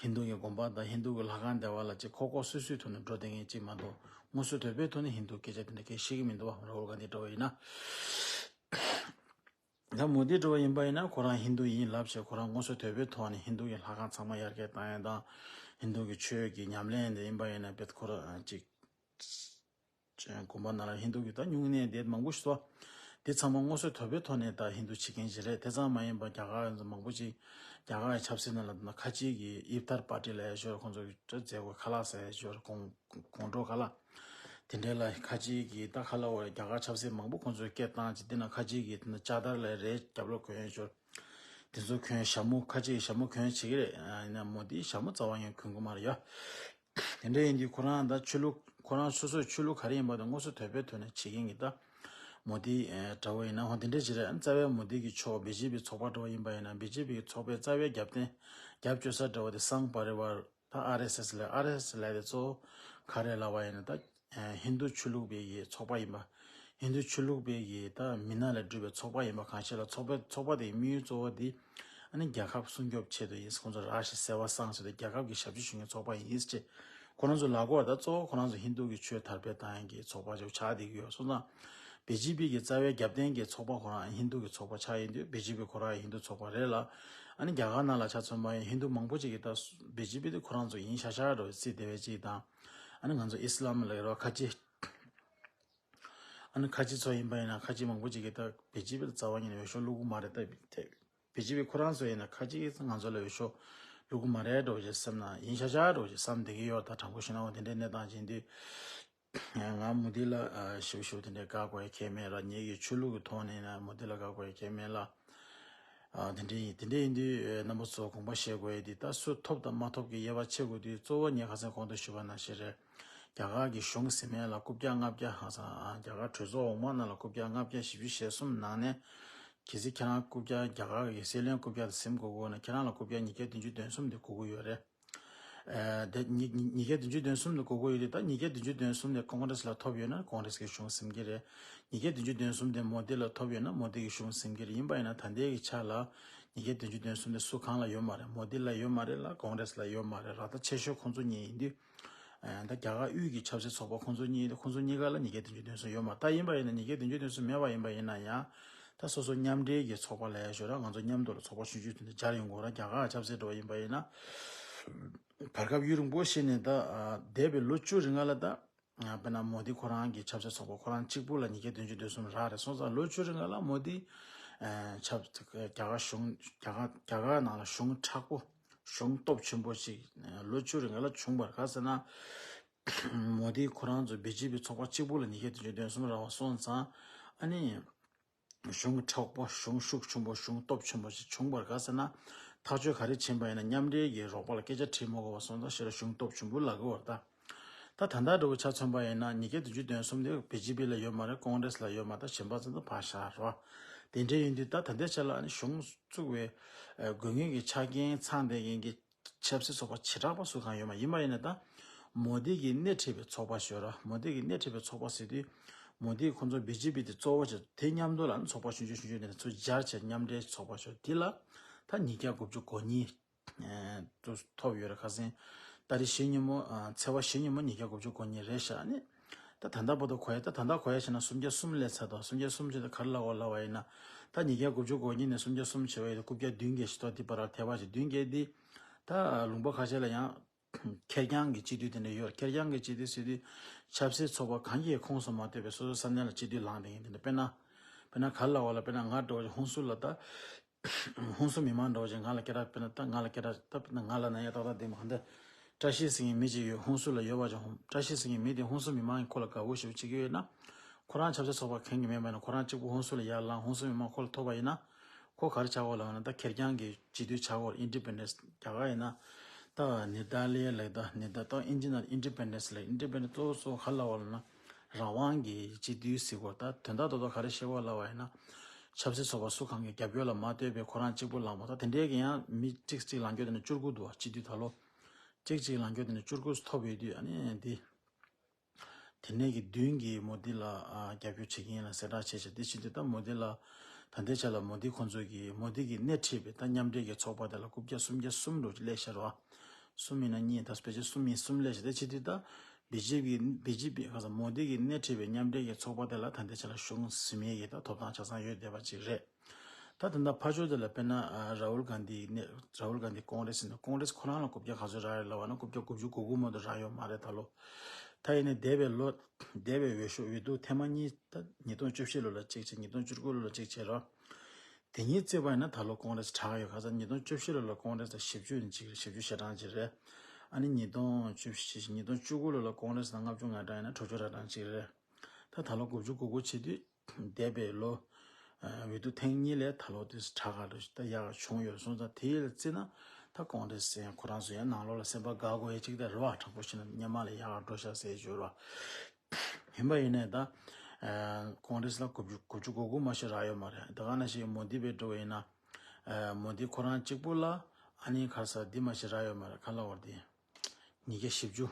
ཧིན་རྡུ་གི་དགོན་པ་དང་ཧིན་རྡུ་གི་ལྷ་ཁང་སྡེ་བ་ལ་ཅིག་ཁོག་ཁོག་སུད་སུད་ཐོག་ནས་འགྲོ་བསྡད་མཁན་ཅིག་མ་གཏོགས་སྔོ་སོའི་དོལ་པོའི་ཐོག་ནས་ཧིན་རྡུ་སྐད་ཆ་དེ་འདྲ་སྐད་ཤེས་ཀྱི་མི་འདུག་བ། རཱ་ཧུལ་གྷན་དྷི་འདྲ་བོ་ཡིན་ན། ད་མོ་དི་འདྲ་བོ་ཡིན་པ་ཡིན་ན་ཁོ་རང་ཧིན་རྡུ་ཡིན་ལབ་བྱས་ཁོ་རང་སྔོ་སོའི་དོལ་པོའི་ཐོག་ནས་ཧིན་རྡུ་གི་ལྷ་ཁང་ཚང་མ་ཡར་རྒྱས་བཏང་ཡ་དང་། ཧིན་རྡུ་གི་ཆོས་ཀྱི་ཉམས་ལེན་དེ་ཡིན་པ་ཡིན་ན་བེད་ཁོ་རང་ཅིག་དགོན་པ་ནང་ལ་ཧིན་རྡུ་གི་ད་སྨྱུང་གནས་དེ་མང་པོ་ཞིག་སོ། དེ་ཚང་མ་སྔོ་སོའི་དོལ་པོའི་ཐོག་ནས་ད་ཧིན་རྡུ་བྱེད་མཁན་ཞིག་རེད། དེ་ཙམ་མ་ཡིན་པ་རྒྱ་གར་ཡོངས་མང་པོ་ཅིག་རྒྱ་གར་གྱི་ཆབ་སྲིད་ནང་ལ་ད་ཁ་ཆེ་གི་ཨིབ་ཐར་པར་ཊི་ལབ་ཡ་ཞོར་ཁོང་ཚོ་གི་མཛད་སྒོ་ཁ་ལག་ཟ་ཡ་ཞོར་དགོང་དགོང་དྲོ་ཁ་ལག་དེ་འདྲའི་ལ་ཁ་ཆེ་གི་ད་ཁ་ལག་འོ་རྒྱ་གར་ཆབ་སྲིད་མང་པོ་ཁོང་ཚོས་སྐད་བཏང་ཅིག་དེ་ན་ཁ་ཆེ་གི་དེ་ན་ལྕགས་དར་ལ་རེད་རྒྱབ་ལོགས་གོན་ཡ་ཞོར། དེ་ཚོ་གོན་ཞྭ་མོ་ཁ་ཆེ་གི་ཞྭ་མོ་གོན་བྱེད་ཀྱི་རེད། ཡིན་ན་མོ་དི་ཞྭ་མོ་རྩ་བ་ཡང་གོན་གི་མ་རེད་ཡ། དེ་འདྲ་ཡིན་དུས་ཁོ་རང་ད་ཆོས་ལུགས་ཁོ་རང་སོ་སོའི་ཆོས་ལུགས་ག་རེ་ཡིན་པ་དང་སྔོ་སོ་དོལ་པོའི་ཐོག་ནས་བྱེད་མཁན་གྱི་ད་མོ་དི་འདྲ་བོ་ཡིན་ན་ཧོ་དེ་འདྲ་ཅིག་རེད། རྩ་བའི་མོ་དི་གི་ཕྱོགས་བི་ཇེ་པི་ཚོགས་པ་འདྲ་བོ་ཡིན་པ་ཡིན་ན་བི་ཇེ་པི་གི་ཚོགས་པའི་རྩ་བའི་རྒྱབ་རྟེན་རྒྱབ་སྐྱོར་ས་འདྲ་བོ་དེ་སང་པ་རི་ཝར་ད་ཨར་ཨེས་ཨེས་ལས་ཨར་ཨེས་ཨེས་ལས་དེ་གཙོ་བོ་ག་རེ་ལབ་པ་ཡིན་ན་ད་ཧིན་རྡུ་ཆོས་ལུགས་པའི་གི་ཚོགས་པ་ཡིན་པ། ཧིན་རྡུ་ཆོས་ལུགས་པའི་གི་ད་མི་སྣ་ལས་གྲུབ་པའི་ཚོགས་པ་ཡིན་པ་གང་ཞིག་ལ་ཚོགས་པའི་ཚོགས་པ་དེའི་དམིགས་ཡུལ་གཙོ་བོ་དེ། ཨ་ནི་རྒྱལ་ཁབ་སྲུང་སྐྱོབ་ཆེད་དུ་ཡིན། ཁོང་ཚོ་ར་ཤི་སེ་བ་སང་ཟེར་ཏེ་རྒྱལ་ཁབ་ཀྱི་ཞབས་ཕྱི་ཞུ་མཁན་ཚོགས་པ་ཡིན་ཟེར་ཅེས། ཁོ་རང་ཚོ་ལབ་དགོས་པ་ད་གཙོ་བོ་ཁོ་རང་ཚོ་ཧིན་རྡུ་གི་ཆོས་དར་སྤེལ་བཏང་ཡག་གི་ཚོགས་པ་ཅིག་ཆགས་བསྡད་ཀྱི་ཡོད་སོང་ཙང་། བི་ཇེ་པི་གི་རྩ་བའི་རྒྱབ་རྟེན་གྱི་ཚོགས་པ་ཁོ་རང་ཧིན་རྡུ་གི་ཚོགས་པ་ཆགས་ཡིན་དུས་བི་ཇེ་པི་ཁོ་རང་ཧིན་རྡུ་ཚོགས་པ་རེད་ལ། ཨ་ནི་རྒྱ་གར་ནང་ལ་ཆ་མཚོན་པ་ཡིན་ཧིན་རྡུ་མང་པོ་ཅིག་གིས་ད་བི་ཇེ་པི་དེ་ཁོ་རང་ཚོ་ཡིན་ཤག་ཤག་འགྲོ་བའི་རྩིས་དེ་བས་ཅིག་དང་། ཨ་ནི་ང་ཚོ་ཨི་སི་ལམ་ལ་རོ་ཁ་ཅིག་ཨ་ནི་ཁ་ཆེ་ཚོ་ཡིན་པ་ཡིན་ན་ཁ་ཆེ་མང་པོ་ཅིག་གིས་ད་བི་ཇེ་པི་ལ་རྩ་བ་ཉིད་ནས་འོས་ཤོག་བླུག་གི་མ་རེད། ད་དེ་བི་ཇེ་པི་ཁོ་རང་ཚོ་ཡིན་ན་ཁ་ཆེ་གིས་ང་ཚོ་ལ་འོས་ཤོག་བླུག་གི་མ་རེད་འགྲོ་བྱས་བསམ་ན་ཡིན་ཤག་ཤག་འགྲོ་བྱས་བསམ་བསྡད་ཀྱི་ཡོད། ད་དྲང་པོ་བཤད་ན་འོ་དེ་འདྲའི་གནས་སྟངས་ཡིན་དུས་ང་མོ་དི་ལ་ཞིབ་ཞིབ་དེ་འདྲའི་དགའ་དགོས་ཡ་གལ་མེད་ར། ངེད་ཀྱི་ཆོས་ལུགས་ཀྱི་ཐོག་ནས་ཡིན་ན་མོ་དི་ལ་དགའ་དགོས་ཡ་གལ་མེད་ལ། ཨ་དེ་འདྲ་ཡིན། དེ་འདྲ་ཡིན་དུས་ཨེ་རྣམ་པ་ཚོ་དགོངས་པ་བཞེས་དགོས་ཡས་དེ་ད་སུ་ཐོབ་དང་མ་ཐོབ་ཀྱི་དབྱེ་བ་ཕྱེ་དགོས་དུས་གཙོ་བོ་ངས་ཁ་སང་གོང་དུ་ཞུས་པ་ནང་བཞིན་རེད། རྒྱ་གར་གྱི་གཞུང་ཟིན་མཁན་ལ་རྐུབ་བཀྱག་ལྔ་བརྒྱ་ཧ་སང་ཨ་རྒྱ་གར་གྲོས་ཚོགས་འོག་མ་ནང་ལ་རྐུབ་བཀྱག་ལྔ་བརྒྱ་བཞི་བཅུ་ཞེ་གསུམ་ནང་ནས་གལ་སྲིད་ཁྱེད་རང་རྐུབ་བཀྱག་རྒྱ་གར་གྱི་སྲིད་བློན་རྐུབ་བཀྱག་དེ་ཟིན་དགོས་དགོས་ན་ཁྱེད་རང་ལ་རྐུབ་བཀྱག་ཉིས་བརྒྱ་བདུན་ཅུ་དོན་གསུམ་དེ་དགོས་ཀྱི་ཡོད་རེད། ཨ་དེ་ཉིས་ཉིས་བརྒྱ་བདུན་ཅུ་དོན་གསུམ་དེ་དགོས་ཀྱི་ཡོད་རེད། ད་ཉིས་བརྒྱ་བདུན་ཅུ་དོན་གསུམ་དེ་ཀོང་རེས་ལ་ཐོབ་ཡོད་ན་ཀོང་རེས་ཀྱི་གཞུང་ཟིན་གྱི་རེད། ཉིས་བརྒྱ་བདུན་ཅུ་དོན་གསུམ་དེ་མོ་དི་ལ་ཐོབ་ཡོད་ན་མོ་དི་གི་གཞུང་ཟིན་གྱི་རེད། ཡིན་པ་ཡིན་ན་ད་ལྟའི་གི་ཆ་ལ་ཉིས་བརྒྱ་བདུན་ཅུ་དོན་གསུམ་དེ་སུ་གང་ལ་ཡོད་མ་རེད། མོ་དི་ལ་ཡོད་མ་རེད་ལ་ཀོང་རེས་ལ་ཡོད་མ་རེད་ལ། ད་ཆེ་ཤོས་ཁོང་ཚོ་གཉིས་ཡིན་དུས་ཨ་ད་རྒྱ་གར་དབུས་ཀྱི་ཆབ་སྲིད་ཚོགས་པ་ཁོང་ཚོ་གཉིས་ཁོང་ཚོ་གཉིས་ཀ་ལ་ཉིས་བརྒྱ་བདུན་ཅུ་དོན་གསུམ་ཡོད་མ་རེད། ད་ཡིན་པ་ཡིན་ན་ཉིས་བརྒྱ་བདུན་ཅུ་དོན་གསུམ་མེད་པ་ཡིན་པ་ཡིན་ན་ཡང་ད་སོ་སོ་མཉམ་འབྲེལ་གྱི་ཚོགས་པ་ལ་ཡ་ཞོར་ང་ཚོ་མཉམ་དུ་ལ་ཚོགས་པ་ཆུང་ཆུང་དེ་འདྲ་སྦྱར་ཡོང་དགོས་ར། རྒྱ་གར་ཆབ་སྲིད་འགྲོ་བ་ཡིན་པ་ཡིན་ན་བར་སྐབས་ཡུན་རིང་པོ་ཞིག་ནས་ད་འདས་པའི་ལོ་བཅུ་རིང་ལ་ད། དཔེར་ན་མོ་དི་ཁོ་རང་གི་ཆབ་སྲིད་ཚོགས་པ་ཁོ་རང་གཅིག་པུ་ལ་ཉིས་བརྒྱ་བདུན་ཅུ་དོན་གསུམ་རག་རེད། སོང་ཙང་ལོ་བཅུ་རིང་ལ་མོ་དི་ཆབ་རྒྱ་གར་གཞུང་རྒྱ་གར་རྒྱ་གར་ནང་ལ་གཞུང་དྲག་པོ་གཞུང་སྟོབས་ཆེན་པོ་ཞིག་ལོ་བཅུ་རིང་ལ་བྱུང་བར་ག་ཟེར་ན། མོ་དི་ཁོ་རང་ཚོ་བི་ཇེ་པི་ཚོགས་པ་གཅིག་པུ་ལ་ཉིས་བརྒྱ་བདུན་ཅུ་དོན་གསུམ་རག་པ་སོང་ཙང་ཨ་ནི། གཞུང་དྲག་པོ་གཞུང་ཤུགས་ཆེན་པོ་གཞུང་སྟོབས་ཆེན་པོ་ཞིག་བྱུང་བར་ག་ཟེར་ན། ཐག་གཅོད་ག་རེ་ཕྱིན་པ་ཡིན་ན་མཉམ་འབྲེལ་གྱི་རོགས་པ་ལ་སྐད་ཆ་དྲིས་མ་དགོས་པ་སོང་ཙང་ཕྱིར་གཞུང་སྟོབས་ཆེན་པོ་ལབ་དགོས་པ་རེད་ད། ད་ད་ལྟ་འདྲ་བོ་ཆ་མཚོན་པ་ཡིན་ན་ཉིས་བརྒྱ་བདུན་ཅུ་དོན་གསུམ་དེ་བི་ཇེ་པི་ལ་ཡོད་མ་རེད། ཀོང་རེས་ལ་ཡོད་མ་རེད། གཞན་པ་ཚོ་ད་ཕར་བཞག་རོགས། དེ་འདྲ་ཡིན་དུས་ད་ད་ལྟའི་ཆ་ལ་ནི་གཞུང་བཙུགས་པའི་དགོས་ངེས་ཀྱི་ཆ་རྐྱེན་ཚང་བསྡད་མཁན་གྱི་ཆབ་སྲིད་ཚོགས་པ་བྱེ་བྲག་པ་སུ་གང་ཡོད་མ་ཡིན་པ་ཡིན་ན། ད་མོ་དི་གིས་སྣེ་ཁྲིད་པའི་ཚོགས་པ་ཞོར་ར་མོ་དི་གིས་སྣེ་ཁྲིད་པའི་ཚོགས་པ་ཟེར་དུས། མོ་དི་ཁོང་ཚོ་བི་ཇེ་པི་དེ་གཙོ་བོ་བྱས་དེ་མཉམ་དུ་ལ་ནི་ཚོགས་པ་ཆུང་ཆུང་ཆུང་ཆུང་དེ་ཚོ་སྦྱར་བྱས་མཉམ་འབྲེལ་ཚོགས་པ་ཞོར་དེ་ལ་ད་ཉིས་བརྒྱ་དགུ་བཅུ་གོ་གཉིས་ཨེ་ཐོབ་ཡོད་རེད། ཁ་སང་ཏ་རིག་བཞི་ཉིན་མོ་ཨ་ཚེས་པ་བཞི་ཉིན་མོ་ཉིས་བརྒྱ་དགུ་བཅུ་གོ་གཉིས་རེད་ཤག་ནི། ད་ད་ལྟ་བར་དུ་གོ་ཡ་ད་ད་ལྟ་གོ་ཡ་བྱས་ན་སུམ་བརྒྱ་གསུམ་སླེབས་ཚར་འདུག་སུམ་བརྒྱ་གསུམ་བྱས་ཏེ་ག་རེ་ལབ་དགོས་ལབ་པ་ཡིན་ན། ད་ཉིས་བརྒྱ་དགུ་བཅུ་གོ་གཉིས་ནས་སུམ་བརྒྱ་གསུམ་བྱས་པ་ཡིན་ན་དགུ་བརྒྱ་བདུན་བརྒྱ་ཞིག་ཏོག་དེ་བར་ཐལ་བ་ཞིག་བདུན་བརྒྱ་འདི། ད་ལུང་པ་ཁ་ཤས་ལ་ཡང་ཁེར་རྐྱང་གི་སྤྱི་འཐུས་དེ་འདྲ་ཡོད། ཁེར་རྐྱང་གི་སྤྱི་འཐུས་ཟེར་དུས་ཆབ་སྲིད་ཚོགས་པ་གང་གི་ཁོངས་སུ་མ་གཏོགས་པའི་སོ་སོ་ས་གནས་ལ་སྤྱི་འཐུས་ལངས་བསྡད་མཁན་དེ་འདྲ། དཔེར་ན་དཔེར་ན་ག་རེ་ལབ་དགོས་ལབ། དཔེར་ན་ང་འདྲ་བོ་ཧུན་སུར་ལ་ད། ཧུན་སུར་མི་མང་འདྲ་བོ་ཅིག་ང་ལ་སྐད་གྲགས། དཔེར་ན་ད་ང་ལ་སྐད་གྲགས་ད་དཔེར་ན་ང་ལ་ན་ཡ་ཏག་ཏག་འདི་མ་འདི། བཀྲ་ཤིས་ཟེར་མཁན་མི་ཅིག་ཡོད། ཧུན་སུར་ལ་ཡོད་པ་ཅིག་ཧུན་བཀྲ་ཤིས་ཟེར་མཁན་མི་དེ་ཧུན་སུར་མི་མང་གིས་ཁོ་ལ་དགའ་པོ་ཞེ་པོ་བྱེད་ཀྱི་ཡོད་ན། ཁོ་རང་ཆབ་སྲིད་ཚོགས་པ་གང་གི་མེད་པ་ཡིན་ན་ཁོ་རང་གཅིག་པུ་ཧུན་སུར་ལ་ཡར་ལངས། ཧུན་སུར་མི་མང་ཁོ་ལ་ཐོབ་པ་ཡིན་ན། ཁོ་ག་རེ་ཆགས་ཀྱི་ཡོད་ལབ་ན་ད་ཁེར་རྐྱང་གི་སྤྱི་འཐུས་ཆགས་ཀྱི་ཡོད་རེད། ཨིན་ཌི་པེན་ཌེན་སི། རྒྱ་གར་ཡིན་ན་ད་ནེ་དཱ་ལི་ཡ་ལབ། ད་ནེ་དཱ་ད་ཨིན་ཇི་ནང་ཨིན་ཌི་པེན་ཌེན་སི་ལབ། ཨིན་ཌི་པེན་ཌེན་སི་གཙོ་བོ་གཙོ་བོ་ག་རེ་ལབ་ཀྱི་ཡོད་ལབ་ན། རང་དབང་གི་སྤྱི་འཐུས་ཟེར་གྱི་ཡོད་རེད། ད་དོན་དག་རྡོག་རྡོག་ག་རེ་བཤད་ཀྱི་ཡོད་ལབ་པ་ཡིན་ན། ཆབ་སྲིད་ཚོགས་པ་སུ་གང་གི་རྒྱབ་སྐྱོར་ལ་མ་ལྟོས་པའི་ཁོ་རང་གཅིག་པུ་ལངས་པ། ད་དེ་འདྲའི་གི་ཡང་མི་གཅིག་གཅིག་ལངས་རྒྱུ་དེ་ནི་བཅུ་དགུ་འདུག་བ། སྤྱི་འཐུས་ད་ལོ་གཅིག་གཅིག་ལངས་རྒྱུ་དེ་ནི་བཅུ་དགུ་ཐོབ་ཡོད་དུས། ཨ་ནི་འདི། དེ་ནས་ཀྱི་བདུན་གྱིས་མོ་དི་ལ་ཨ་རྒྱབ་སྐྱོར་བྱེད་ཀྱི་ཡིན་ལབ་གསལ་བསྒྲགས་བྱས་བྱས། དེ་བྱེད་དུས་ད་མོ་དི་ལ་ད་ལྟའི་ཆ་ལ་མོ་དི་ཁོང་ཚོ་གིས་མོ་དི་གིས་སྣེ་ཁྲིད་པའི་ད་མཉམ་འབྲེལ་གྱི་ཚོགས་པ་དེ་ལ་རྐུབ་བཀྱག་སུམ་བརྒྱ་གསུམ་འདྲ་བོ་ཅིག་སླེབས་ཤག་རེད་བ། གསུམ་ཡིན་ན་གཉིས། ད་ཕལ་ཆེར་གསུམ་ཡིན། གསུམ་སླེབས་ཤག་དེ་བྱེད་དུས་ད་བི་ཇེ་པི་བི་ཇེ་པི་ག་ས་མོ་དི་གིས་སྣེ་ཁྲིད་པའི་མཉམ་འབྲེལ་གྱི་ཚོགས་པ་དེ་ལ་ད་ལྟའི་ཆ་ལ་གཞུང་ཟིན་ཡས་ཀྱི་ད་ཐོབ་ཐང་ཆ་ཚང་ཡོད་བསྡད་པ་ཅིག་རེད། ད་ད་ལྟ་ཕར་ཕྱོགས་དེ་ལ་དཔེར་ན་ཨ་རཱ་ཧུལ་གྷན་དྷི་ནས། རཱ་ཧུལ་གྷན་དྷི་ཀོང་རེ་སི་ཡིན་ན། ཀོང་རེ་སི་ཁོ་རང་ལ་རྐུབ་བཀྱག་ག་ཚོད་རག་ཡོད་ལབ་པ་ན་རྐུབ་བཀྱག་དགུ་བཅུ་གོ་དགུ་མ་གཏོགས་རག་ཡོད་མ་རེད་ད་ལོ། ད་ཡིན་ནའི་འདས་པའི་ལོ། འདས་པའི་འོས་ཤོག་འོས་བསྡུ་ཐེངས་མ་གཉིས། ད་ཉིས་སྟོང་བཅུ་བཞི་ལོ་ལ་གཅིག་བྱས། ཉིས་སྟོང་བཅུ་དགུ་ལོ་ལ་གཅིག་བྱས་ར། དེ་གཉིས་བརྩིས་པ་ཡིན་ན་ད་ལོ་ཀོང་རེ་སི་དྲག་ཡོད། ག་ས་ཉིས་སྟོང་བཅུ་བཞི་ལོ་ལ་ཀོང་རེ་སི་ད་བཞི་བཅུ་ཡིན་གཅིག་རེད། བཞི་བཅུ་ཞེ་གྲངས་གཅིག་རེད། ཨ་ནི་ཉིས་སྟོང་བཅུ་བཞི་ཉིས་སྟོང་བཅུ་དགུ་ལོ་ལ་ཀོང་རེ་སི་ད་ལྔ་བཅུ་ང་གྲངས་ཡིན་ན་དྲུག་ཅུ་ར་གྲངས་གཅིག་རེད། ད་ད་ལོ་དགུ་བཅུ་གོ་དགུ་བྱེད་དུས། འདས་པའི་ལོ། ཨ་འོས་བསྡུ་ཐེངས་གཉིས་ལས་ད་ལོ་དེ་དྲག་ག་འགྲོ་ཞིག་ད་ཡག་ག་བྱུང་ཡོད་སོང་ཙང་། དེ་ལ་བརྩིས་ན་ད་ཀོང་རེ་སི་ཡང་ཁོ་རང་ཚོ་ཡང་ནང་ལོགས་ལ་སེམས་པ་དགའ་དགོས་ཡ་གཅིག་ད་རེད་བ། དྲང་པོ་བཤད་ན་སྔོན་མ་ལས་ཡག་ག་འགྲོ་ཤག་ཟེར་ཞུ་ར། ཡིན་པ་ཡིན་ནའི་ད་ཨ་ཀོང་རེ་སི་ལ་དགུ་བཅུ་དགུ་བཅུ་གོ་དགུ་མ་ཞིག་རག་ཡོད་མ་རེད། ད་ག་ནང་བཞིན་མོ་དི་བས་འགྲོ་བ་ཡིན་ན། ཨ་མོ་དི་ཁོ་རང་གཅིག་པུ་ལ་ཨ་ནི་ག་ས་འདི་མ་ཞིག་རག་ཡོད་མ་རེད། ག་ལབ་དགོས་རེད་དེ། ཉིས་བརྒྱ་བཞི་བཅུ།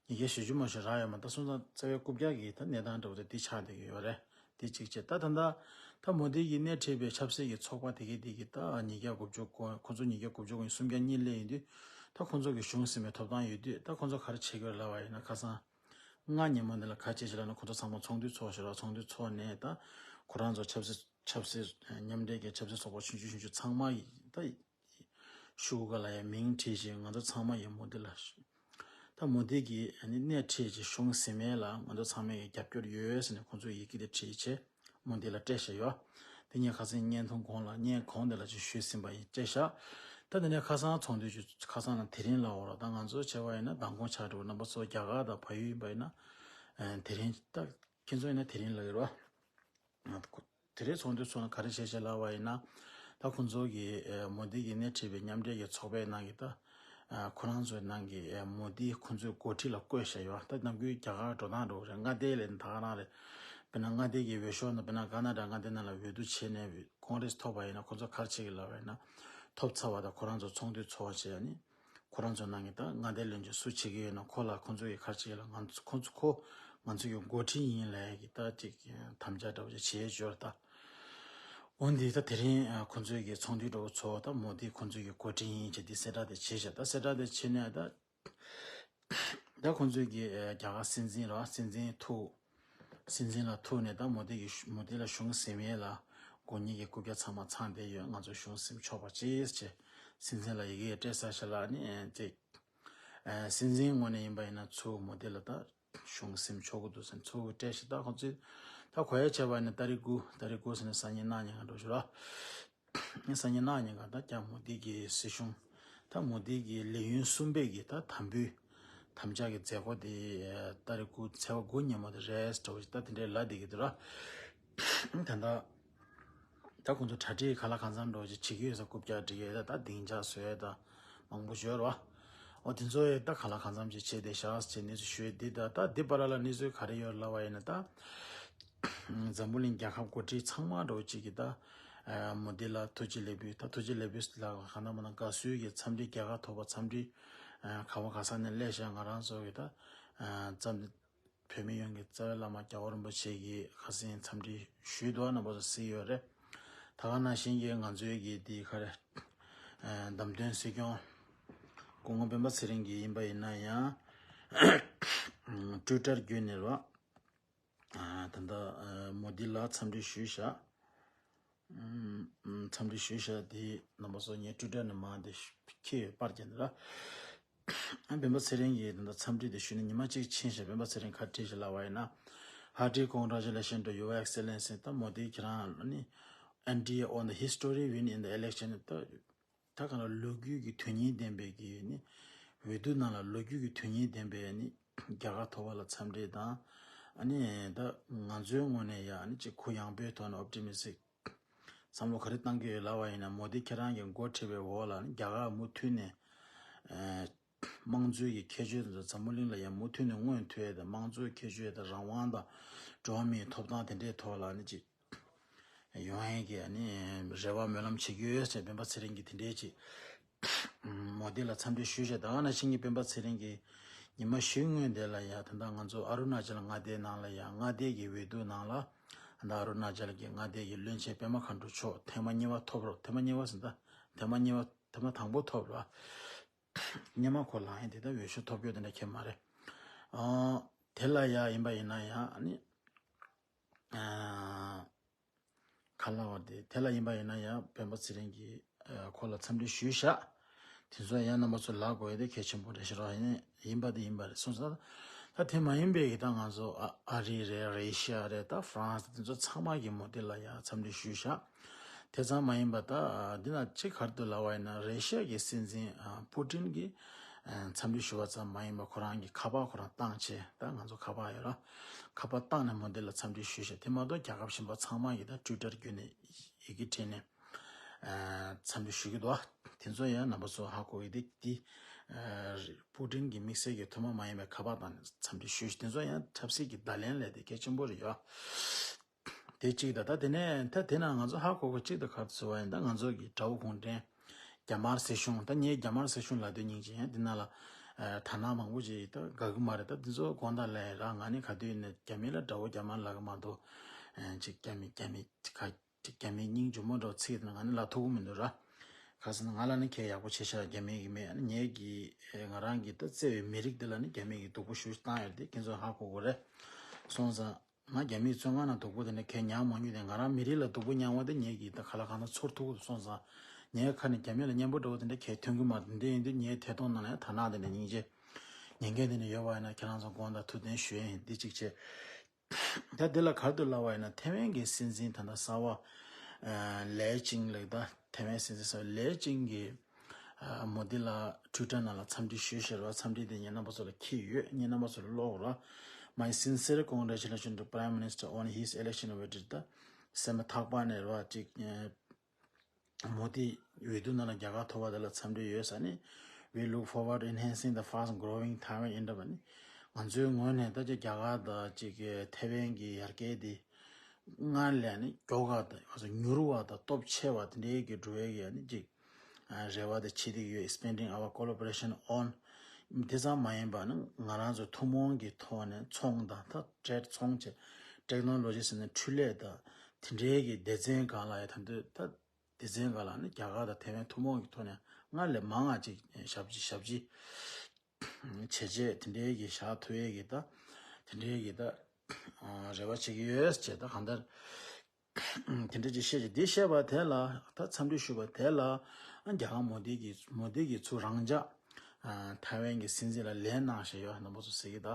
ཉིས་བརྒྱ་བཞི་བཅུ་མ་ཞིག་རག་ཡོད་མ་རེད། ད་སོང་ཙང་རྩ་བའི་རྐུབ་བཀྱག་གི་ད་གནས་སྟངས་འདྲ་བོ་དེ་འདི་ཆགས་བསྡད་ཀྱི་ཡོད་རེད། དེ་གཅིག་བྱས། ད་ད་ལྟ་ད་མོ་དི་གིས་སྣེ་ཁྲིད་པའི་ཆབ་སྲིད་ཀྱི་ཚོགས་པ་དེ་གའི་དེ་གི་ད་ཉིས་བརྒྱ་དགུ་བཅུ་གོ་ཁོ་ཚོ་ཉིས་བརྒྱ་དགུ་བཅུ་གོ་གཉིས་སུམ་བརྒྱ་གཉིས་སླེབས་ཡོང་དུས། ད་ཁོ་ཚོ་གི་གཞུང་ཟིན་པའི་ཐོབ་ཐང་ཡོད་དུས། ད་ཁོ་ཚོ་ག་རེ་བྱེད་ཀྱི་ཡོད་ལབ་པ་ཡིན་ན། ཁ་སང་ལྔ་ཉིན་མོ་འདི་ལ་ག་རེ་བྱས་ཤག་ལབ་ན། ཁོ་ཚོ་ཚང་མ་ཚོགས་འདུ་ཚོགས་ཤག་ར། ཚོགས་འདུ་ཚོགས་ནས་ད་ཁོ་རང་ཚོ་ཆབ་སྲིད་ཆབ་སྲིད་མཉམ་འབྲེལ་གྱི་ཆབ་སྲིད་ཚོགས་པ་ཆུང་ཆུང་ཆུང་ཆུང་ཚང་མ་ཡི་ད་ཤོག་གུ་ལ་ཡང་མིང་བྲིས་བྱས། ང་ཚོ་ཚང་མ་ཡིས་མོ་དི་ལ། ད་མོ་དི་གིས་ཨ་ནི་སྣེ་ཁྲིད་ཀྱི་གཞུང་ཟིན་མེད་ལ་ང་ཚོ་ཚང་མས་ཀྱི་རྒྱབ་སྐྱོར་ཡོད་ཟེར་ནས་ཁོང་ཚོས་ཡི་གེ་དེ་བྲིས་བྱས་མོ་དི་ལ་སྤྲད་བཞག་ཡོད། དེ་ངས་ཁ་སང་བརྙན་ཐུང་གོང་ལ་བརྙན་གོང་དེ་ལ་ཅིག་ཞུས་ཟིན་པ་ཡིན། སྤྲད་བཞག་ད་དེ་ནས་ཁ་སང་ཚོགས་འདུ་ཅིག་ཁ་སང་ལ་དེ་རིང་ལ་འོ་ར། ད་ང་ཚོ་བྱས་པ་ཡིན་ན་མདང་དགོང་ཆགས་འགྲོ། རྣམ་པ་ཚོ་རྒྱ་གར་དང་བལ་ཡུལ་ཡིན་པ་ཡིན་ན་དེ་རིང་། ད་ཁྱེད་ཚོ་ཡིན་ན་དེ་རིང་ལ་ཡོད་ར། དེ་རིང་ཚོགས་འདུ་ཚོགས་ན་ག་རེ་བྱས་བྱས་ལབ་པ་ཡིན་ན། ད་ཁོང་ཚོ་གིས་ཨ་མོ་དི་གིས་སྣེ་ཁྲིད་པའི་མཉམ་འབྲེལ་གྱི་ཚོགས་པའི་ནང་གི་ད་ཨ་ཁོ་རང་ཚོའི་ནང་གི་ཨ་མོ་དི་ཁོང་ཚོའི་འགོ་ཁྲིད་ལ་བསྐོས་བཞག་ཡོད། ད་ནམ་རྒྱུན་རྒྱ་གར་འགྲོ་སྟངས་འདྲ་བོ་རེད། མངའ་སྡེ་ལ་ད་ག་རང་རེད། དཔེར་ན་མངའ་སྡེ་གི་འོས་ཤོག་ནང་། དཔེར་ན་ཀ་ན་ཌ་མངའ་སྡེ་ནང་ལ་འོས་བསྡུ་བྱས་ནས་ཀོང་རེ་སི་ཐོབ་པ་ཡིན་ན། ཁོང་ཚོ་ག་རེ་བྱེད་ཀྱི་ལབ་པ་ཡིན་ན། ཐོབ་ཚར་བ་དང་ཁོ་རང་ཚོ་ཚོགས་འདུ་ཚོགས་བྱས་ནས། ཁོ་རང་ཚོ་ནང་གི་ད་མངའ་སྡེ་བློན་ཆེན་སུ་བྱེད་ཀྱི་ཡོད་ན་ཁོ་ལ་ཁོ་ཚོ་གིས་ག་རེ་བྱེད་ཀྱི་ལབ། ང་ཚོ་ཁོ་ཚོ་ཁོ་ང་ཚོ་གི་འགོ་ཁྲིད་ཡིན་ལབ་ཡ་གི་ད་ཅིག་དམ་བཅའ་འདྲ་བོ་ཅིག་བྱས་ཡོད་ད། འོན་ཏེ་ད་དེ་རིང་ཨ་ཁོ་ཚོའི་གི་ཚོགས་འདུ་འདྲ་བོ་ཚོགས། ད་མོ་དི་ཁོ་ཚོའི་གི་འགོ་ཁྲིད་ཡིན་བྱས་དེ་གསལ་བསྒྲགས་དེ་བྱས་བཞག་ད་གསལ་བསྒྲགས་དེ་བྱས་ནས་ད། ད་ཁོང་ཚོའི་གི་ཨ་རྒྱ་གར་སྲིད་འཛིན་ར། སྲིད་འཛིན་ཐུག་སྲིད་འཛིན་ལ་ཐུག་ནས་ད་མོ་དི་གི་མོ་དི་ལ་གཞུང་ཟིན་མེད་ལ་དགོས་ངེས་ཀྱི་རྐུབ་བཀྱག་ཚང་མ་ཚང་བསྡད་ཡོད། ང་ཚོ་གཞུང་ཟིན་ཆོག་པ་ཅིག་བྱས། སྲིད་འཛིན་ལ་ཡི་གེ་སྤྲད་ས་ཞིག་ལ་ནི་ཅིག་ཨ་སྲིད་འཛིན་ངོས་ནས་ཡིན་པ་ཡིན་ན་ཚུར་མོ་དི་ལ་ད་གཞུང་ཟིན་ཆོག་གི་འདུག་ཟེར་ཚུར་སྤྲད་ཤག་ད་ཁོང་ཚོས་ད་གོ་ཡ་བྱས་པ་ཡིན་ན་ཏ་རིག་དགུ། ཏ་རིག་དགུ་ཟེར་ན་སང་ཉིན་གནངས་ཉིན་ག་འགྲོ་ཞུ་ར། སང་ཉིན་གནངས་ཉིན་ག་ད་རྒྱ་མོ་དི་གི་སྲིད་གཞུང་། ད་མོ་དི་གི་ལས་ཡུན་གསུམ་པའི་གི་ད་དམ་འབུལ་དམ་བཅའ་གི་མཛད་སྒོ་དེ་ཏ་རིག་དགུ་ཚེས་པ་དགུ་ཉིན་མོ་དེ་རེད་འདྲ་བོ་ཞིག་ད་དེ་འདྲའི་ལབ་བསྡད་ཀྱི་འདུག་ར། ད་ད་ད་ཁོང་ཚོ་གྲ་སྒྲིག་ག་ལ་གང་འཚམ་འདྲ་བོ་ཞིག་བྱེད་ཀྱི་ཡོད་ས། རྐུབ་བཀྱག་སྒྲིག་ཡས་ད་ད་སྡིངས་ཆ་བཟོ་ཡས་ད་མང་པོ་ཞིག་ཡོད་རེད་བ། འོ་དེ་ཚོ་ཡས་ད་ག་ལ་གང་འཚམ་ཞིག་བྱས་བསྡད་ཤག་ཅེས་གནས་ཚུལ་ཞུ་ཡས་འདི་ད། ད་འདི་བར་ལ་གནས་ཚུལ་ག་རེ་ཡོད་ལབ་པ་ཡིན་ན་ད། འཛམ་བུ་གླིང་རྒྱལ་ཁབ་འགོ་ཁྲིད་ཚང་མ་འདྲ་བོ་ཅིག་གིས་ད་མོ་དི་ལ་ཐུགས་རྗེ་ལེགས་འབུལ། ད་ཐུགས་རྗེ་ལེགས་འབུལ་ལ་ག་ན་མ་ན་དགའ་བསུ་གི་འཚམས་འདྲི། རྒྱལ་ཁ་ཐོབ་པ་འཚམས་འདྲི། ག་བ་ག་ས་ནས་སླེབས་ཤག་ང་རང་ཚོ་གི་ད་འཛམ་བོད་མི་ཡོངས་ཀྱི་རྩ་བའི་བླ་མ་རྒྱལ་བ་རིན་པོ་ཆེ་གི་ཁ་སང་འཚམས་འདྲི་ཞུས་འདུག་ན་པོ་ཟེར་ཡོད་རེད། ད་ག་ནང་བཞིན་གྱི་ང་ཚོའི་གི་དེ་ག་རེ། བདམས་ཐོན་སྲིད་སྐྱོང་སྐུ་ངོ་སྤེན་པ་ཚེ་རིང་གི་ཡིན་པ་ཡིན་ན་ཡང་ཊུའི་ཊར་བརྒྱུད་ནས་རོ། ད་ལྟ་མོ་དི་ལ་འཚམས་འདྲི་ཞུས་ཤག་འཚམས་འདྲི་ཞུས་ཤག་དེ་རྣམ་པ་ཚོ་ངས་ཊུའི་ཊར་ནས་མར་དེ་ཁྱེད་པར་རྒྱབ་ནས་ར། སྤེན་པ་ཚེ་རིང་གིས་ད་ལྟ་འཚམས་འདྲི་དེ་ཞུས་ནས་ཉི་མ་གཅིག་ཕྱིན་ཤག་སྤེན་པ་ཚེ་རིང་ག་རེ་བྲིས་ཤག་ལབ་པ་ཡིན་ན། Hearty congratulations to Your Excellency. ད་མོ་དི་ཁྱེད་རང་ལ་ནི། India on the history win in the election. ད་ད་ག་ལ་ལོ་རྒྱུས་ཀྱི་དོན་སྙིང་ལྡན་པའི་གི་ནི། འོས་བསྡུ་ནང་ལ་ལོ་རྒྱུས་ཀྱི་དོན་སྙིང་ལྡན་པའི་ནི། རྒྱལ་ཁ་ཐོབ་པ་ལ་འཚམས་འདྲི་དང་། ཨ་ནི་ད་ང་ཚོའི་ངོས་ནས་ཡང་ཨ་ནི་ཅིག་གུ་ཡངས་པོའི་ཐོག་ནས་ཨོབ་ཊི་མི་སི་ཊིག་བསམ་བློ་ག་རེ་བཏང་གི་ཡོད་ལབ་པ་ཡིན་ན། མོ་དི་ཁྱེད་རང་གི་འགོ་ཁྲིད་པའི་འོག་ལ་ནི་རྒྱ་གར་མུ་མཐུད་ནས་དམངས་གཙོའི་གི་ཁྱད་ཆོས་དེ་ཚོ་འཛམ་བུ་གླིང་ལ་ཡང་མུ་མཐུད་ནས་མངོན་ཐུབ་ཡས་དང་། དམངས་གཙོའི་ཁྱད་ཆོས་དང་། རང་དབང་དང་། འགྲོ་བ་མིའི་ཐོབ་ཐང་དེ་འདྲའི་ཐོག་ལ་ནི་ཅིག་ཡོང་ཡས་ཀྱི་ཨ་ནི་རེ་བ་སྨོན་ལམ་བྱེད་ཀྱི་ཡོད་ཟེར་སྤེན་པ་ཚེ་རིང་གིས་དེ་འདྲའི་ཅིག་མོ་དི་ལ་འཚམས་འདྲི་ཞུས་བྱས། ད་ག་ནང་བཞིན་གྱི་སྤེན་པ་ཚེ་རིང་གིས་ཉི་མ་བཞི་སྔོན་དེ་ལ་ཡང་ད་ལྟ་ང་ཚོ་ཨ་རུ་ན་ཅལ་མངའ་སྡེའི་ནང་ལ་ཡང་མངའ་སྡེ་གི་འོས་བསྡུ་ནང་ལ་ད་ལྟ་ཨ་རུ་ན་ཅལ་གྱི་མངའ་སྡེ་གི་བློན་ཆེན་པད་མ་མཁའ་འགྲོ་མཆོག་ཐེངས་མ་གཉིས་པ་ཐོབ་རོགས། ཐེངས་མ་གཉིས་པ་ཟེར་ད། ཐེངས་མ་གཉིས་པ། ཐེངས་མ་དང་པོ་ཐོབ་རོགས། སྔོན་མ་ཁོ་ལངས་ཡས་དེ་ད་འོས་ཤོག་ཐོབ་རྒྱུ་དེ་འདྲ་ཁྱད་མ་རེད། ཨ་དེ་ལ་ཡང་ཡིན་པ་ཡིན་ན་ཡང་ཨ་ནི། ཨ་ག་ལབ་དགོས་རེད། དེ་ལ་ཡིན་པ་ཡིན་ན་ཡང་སྤེན་པ་ཚེ་རིང་གིས་ཨ་ཁོ་ལ་འཚམས་འདྲི་ཞུས་ཤག་དེ་ཚོ་ཡང་རྣམ་པ་ཚོ་ལབ་དགོས་ཡས་དེ་གལ་ཆེན་པོ་རེད་ཤག་རོགས། ཡིན་ཡིན་པ་དེ་ཡིན་པ་རེད་སོང་ཙང་། ད་དེ་མ་ཡིན་པའི་གི་ད་ང་ཚོ་ཨ་ཨ་རི་རེད། རེ་ཤི་ཡ་རེད། ད་ཧྥ་རན་སི་དེ་ཚོ་ཚང་མ་གིས་མོ་དི་ལ་ཡང་འཚམས་འདྲི་ཞུས་ཤག་དེ་ཙམ་མ་ཡིན་པ་ད་འདི་ན་ཅིག་ག་རེ་འདུག་ལབ་པ་ཡིན་ན། རེ་ཤི་ཡ་གི་སྲིད་འཛིན་ཨ་པུ་ཏིན་གྱིས་ཨ་འཚམས་འདྲི་ཞུ་བ་ཙམ་མ་ཡིན་པ་ཁོ་རང་གི་ཁ་པར་ཁོ་རང་བཏང་བྱས། ད་ང་ཚོ་ཁ་པར་ཡོད་ར། ཁ་པར་བཏང་ནས་མོ་དི་ལ་འཚམས་འདྲི་ཞུས་ཤག་དེ་མ་གཏོགས་རྒྱལ་ཁབ་གཞན་པ་ཚང་མ་གིས་ད་ཊུའི་ཊར་བརྒྱུད་ནས་ཡི་གེ་བྲིས་ནས་ཨ་འཚམས་འདྲི་ཞུ་གི་འདུག་དེ་ཚོ་ཡང་རྣམ་པ་ཚོ་ཧ་གོ་གི་འདུག་དེ་ཨ་པུ་ཏིན་གྱི་དམིགས་བསལ་གྱི་ཐུན་མོང་མ་ཡིན་པའི་ཁ་པར་བཏང་ནས་འཚམས་འདྲི་ཞུས་ཤག་དེ་ཚོ་ཡང་ཆབ་སྲིད་ཀྱི་བརྡ་ལན་ལས་དེ་གལ་ཆེན་པོ་རེད་ཡ། དེ་གཅིག་དང་། ད་དེ་ནས་ད་དེ་ན་ང་ཚོ་ཧ་གོ་གི་གཅིག་དང་ག་རེ་ཟེར་བ་ཡིན་ན། ད་ང་ཚོ་གི་དགྲ་བོ་གུང་ཁྲན་རྒྱ་དམར་སྲིད་གཞུང་། ད་ངས་རྒྱ་དམར་སྲིད་གཞུང་ལབ་དུས་སྙིང་རྗེ། ཡང་དེ་ནང་ལ་ཨ་དར་ནག་མང་པོ་ཅིག་ད་དགའ་གི་མ་རེད། ད་དེ་ཚོ་དགོངས་དག་ལས་ར། ང་ནི་ག་དུས་ནས་རྒྱ་མི་ལ་དགྲ་བོ་རྒྱ་དམར་ལབ་གི་མ་གཏོགས་ཨ་ཅིག་རྒྱ་མི་རྒྱ་མི་ཁ་ཅིག་རྒྱ་མིའི་སྙིང་རྗེ་མོ་འདྲ་བོ་ཚིག་དེ་ང་ནི་ལབ་ཐུབ་ཀྱི་མི་འདུག་ར། ག་ཟེར་ན་ང་ལ་ནི་ཁྱད་ཡག་པོ་ཆེ་ཤག་རྒྱ་མི་གི་མི། ཨ་ནི་ངེད་ཀྱི་ཨེ་ང་རང་གི་ད་བརྩེ་བའི་མི་རིགས་འདི་ལ་ནི་རྒྱ་མི་གི་སྡུག་པོ་ཞེ་པོ་བཏང་ཡོད་དེ་ཁྱེད་ཚོ་ཧ་གོ་དགོས་རེད། སོང་ཙང་ང་རྒྱ་མིའི་བཙོན་ཁང་ནང་སྡུག་པོ་དེ་འདྲ་ཁྱད་མྱངས་མ་མྱོང་དེ། ང་རང་མི་རིགས་ལ་སྡུག་པོ་མྱངས་པ་དེ་ངེད་ཀྱི་ད་ག་ལ་གང་ལ་ཚོར་ཐུབ་ཀྱི་འདུག་སོང་ཙང་ངའི་ཁ་ནས་རྒྱ་མི་ལ་སྙན་པོ་འདྲ་བོ་དེ་འདྲ་ཁྱད་ཐོན་གྱི་མ་རེད། འདི་ཡིན་དུས་ངའི་ཐད་གཏོང་ནང་ལ་ཡང་དར་ནག་དེ་འདྲ་སྙིང་རྗེ། ཉན་མཁན་དེ་འདྲ་ཡོད་པ་ཡིན་ན་ཁྱེད་རང་ཚོ་དགོངས་དག་ཐུགས་བདེན་ཞུ་ཡས་ཡིན། འདི་གཅིག་བྱས། ད་འདི་ལ་ག་རེ་འདུག་ལབ་པ་ཡིན་ན། ཐེ་ཝན་གྱི་སྲིད་འཛིན་ད་ལྟ་གསར་པ་ཨ་ལེ་ཅིང་ལགས། ད་ཐེ་ཝན་སྲིད་འཛིན་གསར་པ་ལེ་ཅིང་གིས་ཨ་མོ་དི་ལ་ཊུའི་ཊར་ནང་ལ་འཚམས་འདྲི་ཞུས་ཤག་ར། འཚམས་འདྲི་དེ་ངས་རྣམ་པ་ཚོ་ལ་འཁྱེར་ཡོད། ངས་རྣམ་པ་ཚོ་ལ་ཀློག་ར། My sincere congratulations to Prime Minister on his election victory. ད་སེམས་པ་ཐག་པ་ནས་ར་ཅིག་ཨ་མོ་དི་འོས་བསྡུ་ནང་ལ་རྒྱལ་ཁ་ཐོབ་པ་དེ་ལ་འཚམས་འདྲི་ཡོད་ཟེར་ནས། We look forward to enhancing the fast growing Taiwan interest. ནི་ང་ཚོའི་ངོས་ནས་ད་ཅི་རྒྱ་གར་དང་ཅིག་གི་ཐེ་ཝན་གྱི་ཡར་རྒྱས་དེ་སྔར་ལས་ནི་མགྱོགས་པ་དང་མྱུར་བ་དང་སྟོབས་ཆེ་བ་དེ་འདྲའི་གི་འགྲོ་བའི་གི་ནི་ཅིག་རེ་བ་དེ་བྱེད་ཀྱི་ཡོད། Expanding our cooperation on དེ་ཙམ་མ་ཡིན་པ་ནི་ང་རང་ཚོ་ཐུན་མོང་གི་ཐོག་ནས་ཚོང་དང་ད་ཊེཌ་ཚོང་བྱེད། ཊེག་ནོ་ལོ་ཇི་ཟེར་ན་འཕྲུལ་ལས་དང་དེ་འདྲའི་གི་སྡེ་ཚན་སྒང་ལ་ཡང་ད་འདོད་ད། སྡེ་ཚན་སྒང་ལ་ནི་རྒྱ་གར་དང་ཐེ་ཝན་ཐུན་མོང་གི་ཐོག་ནས་སྔར་ལས་མང་བ་ཅིག་ཞབས་ཕྱི་ཞབས་ཕྱི་བྱས་རྗེས་དེ་འདྲའི་གི་བཞག་ཐུབ་ཡས་ཀྱི་ད་དེ་འདྲའི་གི་ད་རེ་བ་བྱེད་ཀྱི་ཡོད་ཅེས། ད་གང་ལྟར་དེ་འདྲ་ཅིག་བཤད་ཅིག་འདི་བཤད་པ་དེ་ལ། ད་འཚམས་འདྲི་ཞུས་པ་དེ་ལ་རྒྱ་གར་མོ་དི་གི་མོ་དི་གི་ཚུར་རང་འཇགས་ཐེ་ཝན་གི་སྲིད་འཛིན་ལ་ལན་གནང་བཞག་ཡོད། རྣམ་པ་ཚོ་གཟིགས་ཀྱི་ད་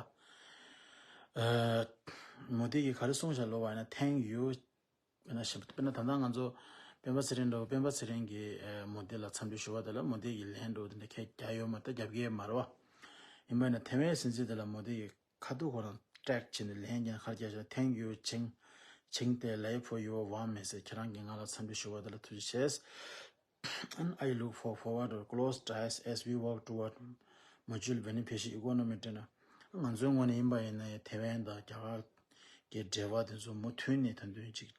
མོ་དི་གི་ག་རེ་གསུངས་བཞག་ལབ་པ་ཡིན་ན། Thank you དཔེར་ན་ཞིབ་དཔེར་ན་ད་ལྟ་ང་ཚོ་སྤེན་པ་ཚེ་རིང་འདྲ་བོ། སྤེན་པ་ཚེ་རིང་གིས་ཨ་མོ་དི་ལ་འཚམས་འདྲི་ཞུ་བ་དེ་ལ་མོ་དི་གིས་ལན་འདྲ་བོ་དེ་འདྲ་ཁྱེད་རྒྱག་ཡོད་མ་རེད། རྒྱབ་ཀྱི་མ་རེད་བ། ཡིན་པ་ན་ཐེ་ཝན་སྲིད་འཛིན་དེ་ལ་མོ་དི་གིས་ཁ་ཐུག་ཁོ་རང་ཊེག་བྱས་ནས་ལན་རྒྱག་ཁར་རྒྱག་བྱས། Thank you Ching Ching Te Lei for your warm message. ཁྱེད་རང་གིས་ང་ལ་འཚམས་འདྲི་ཞུ་བ་དེ་ལ་ཐུགས་རྗེ་ཆེ། And I look for forward to close ties as we work toward mutual beneficial economic. དེ་ན་ང་ཚོའི་ངོས་ནས་ཡིན་པ་ཡིན་ན་ཐེ་ཝན་དང་རྒྱ་གར་ གི་འབྲེལ་བ་དེ་ཚོ་མུ་མཐུད་ནས་ད་དུང་ཅིག་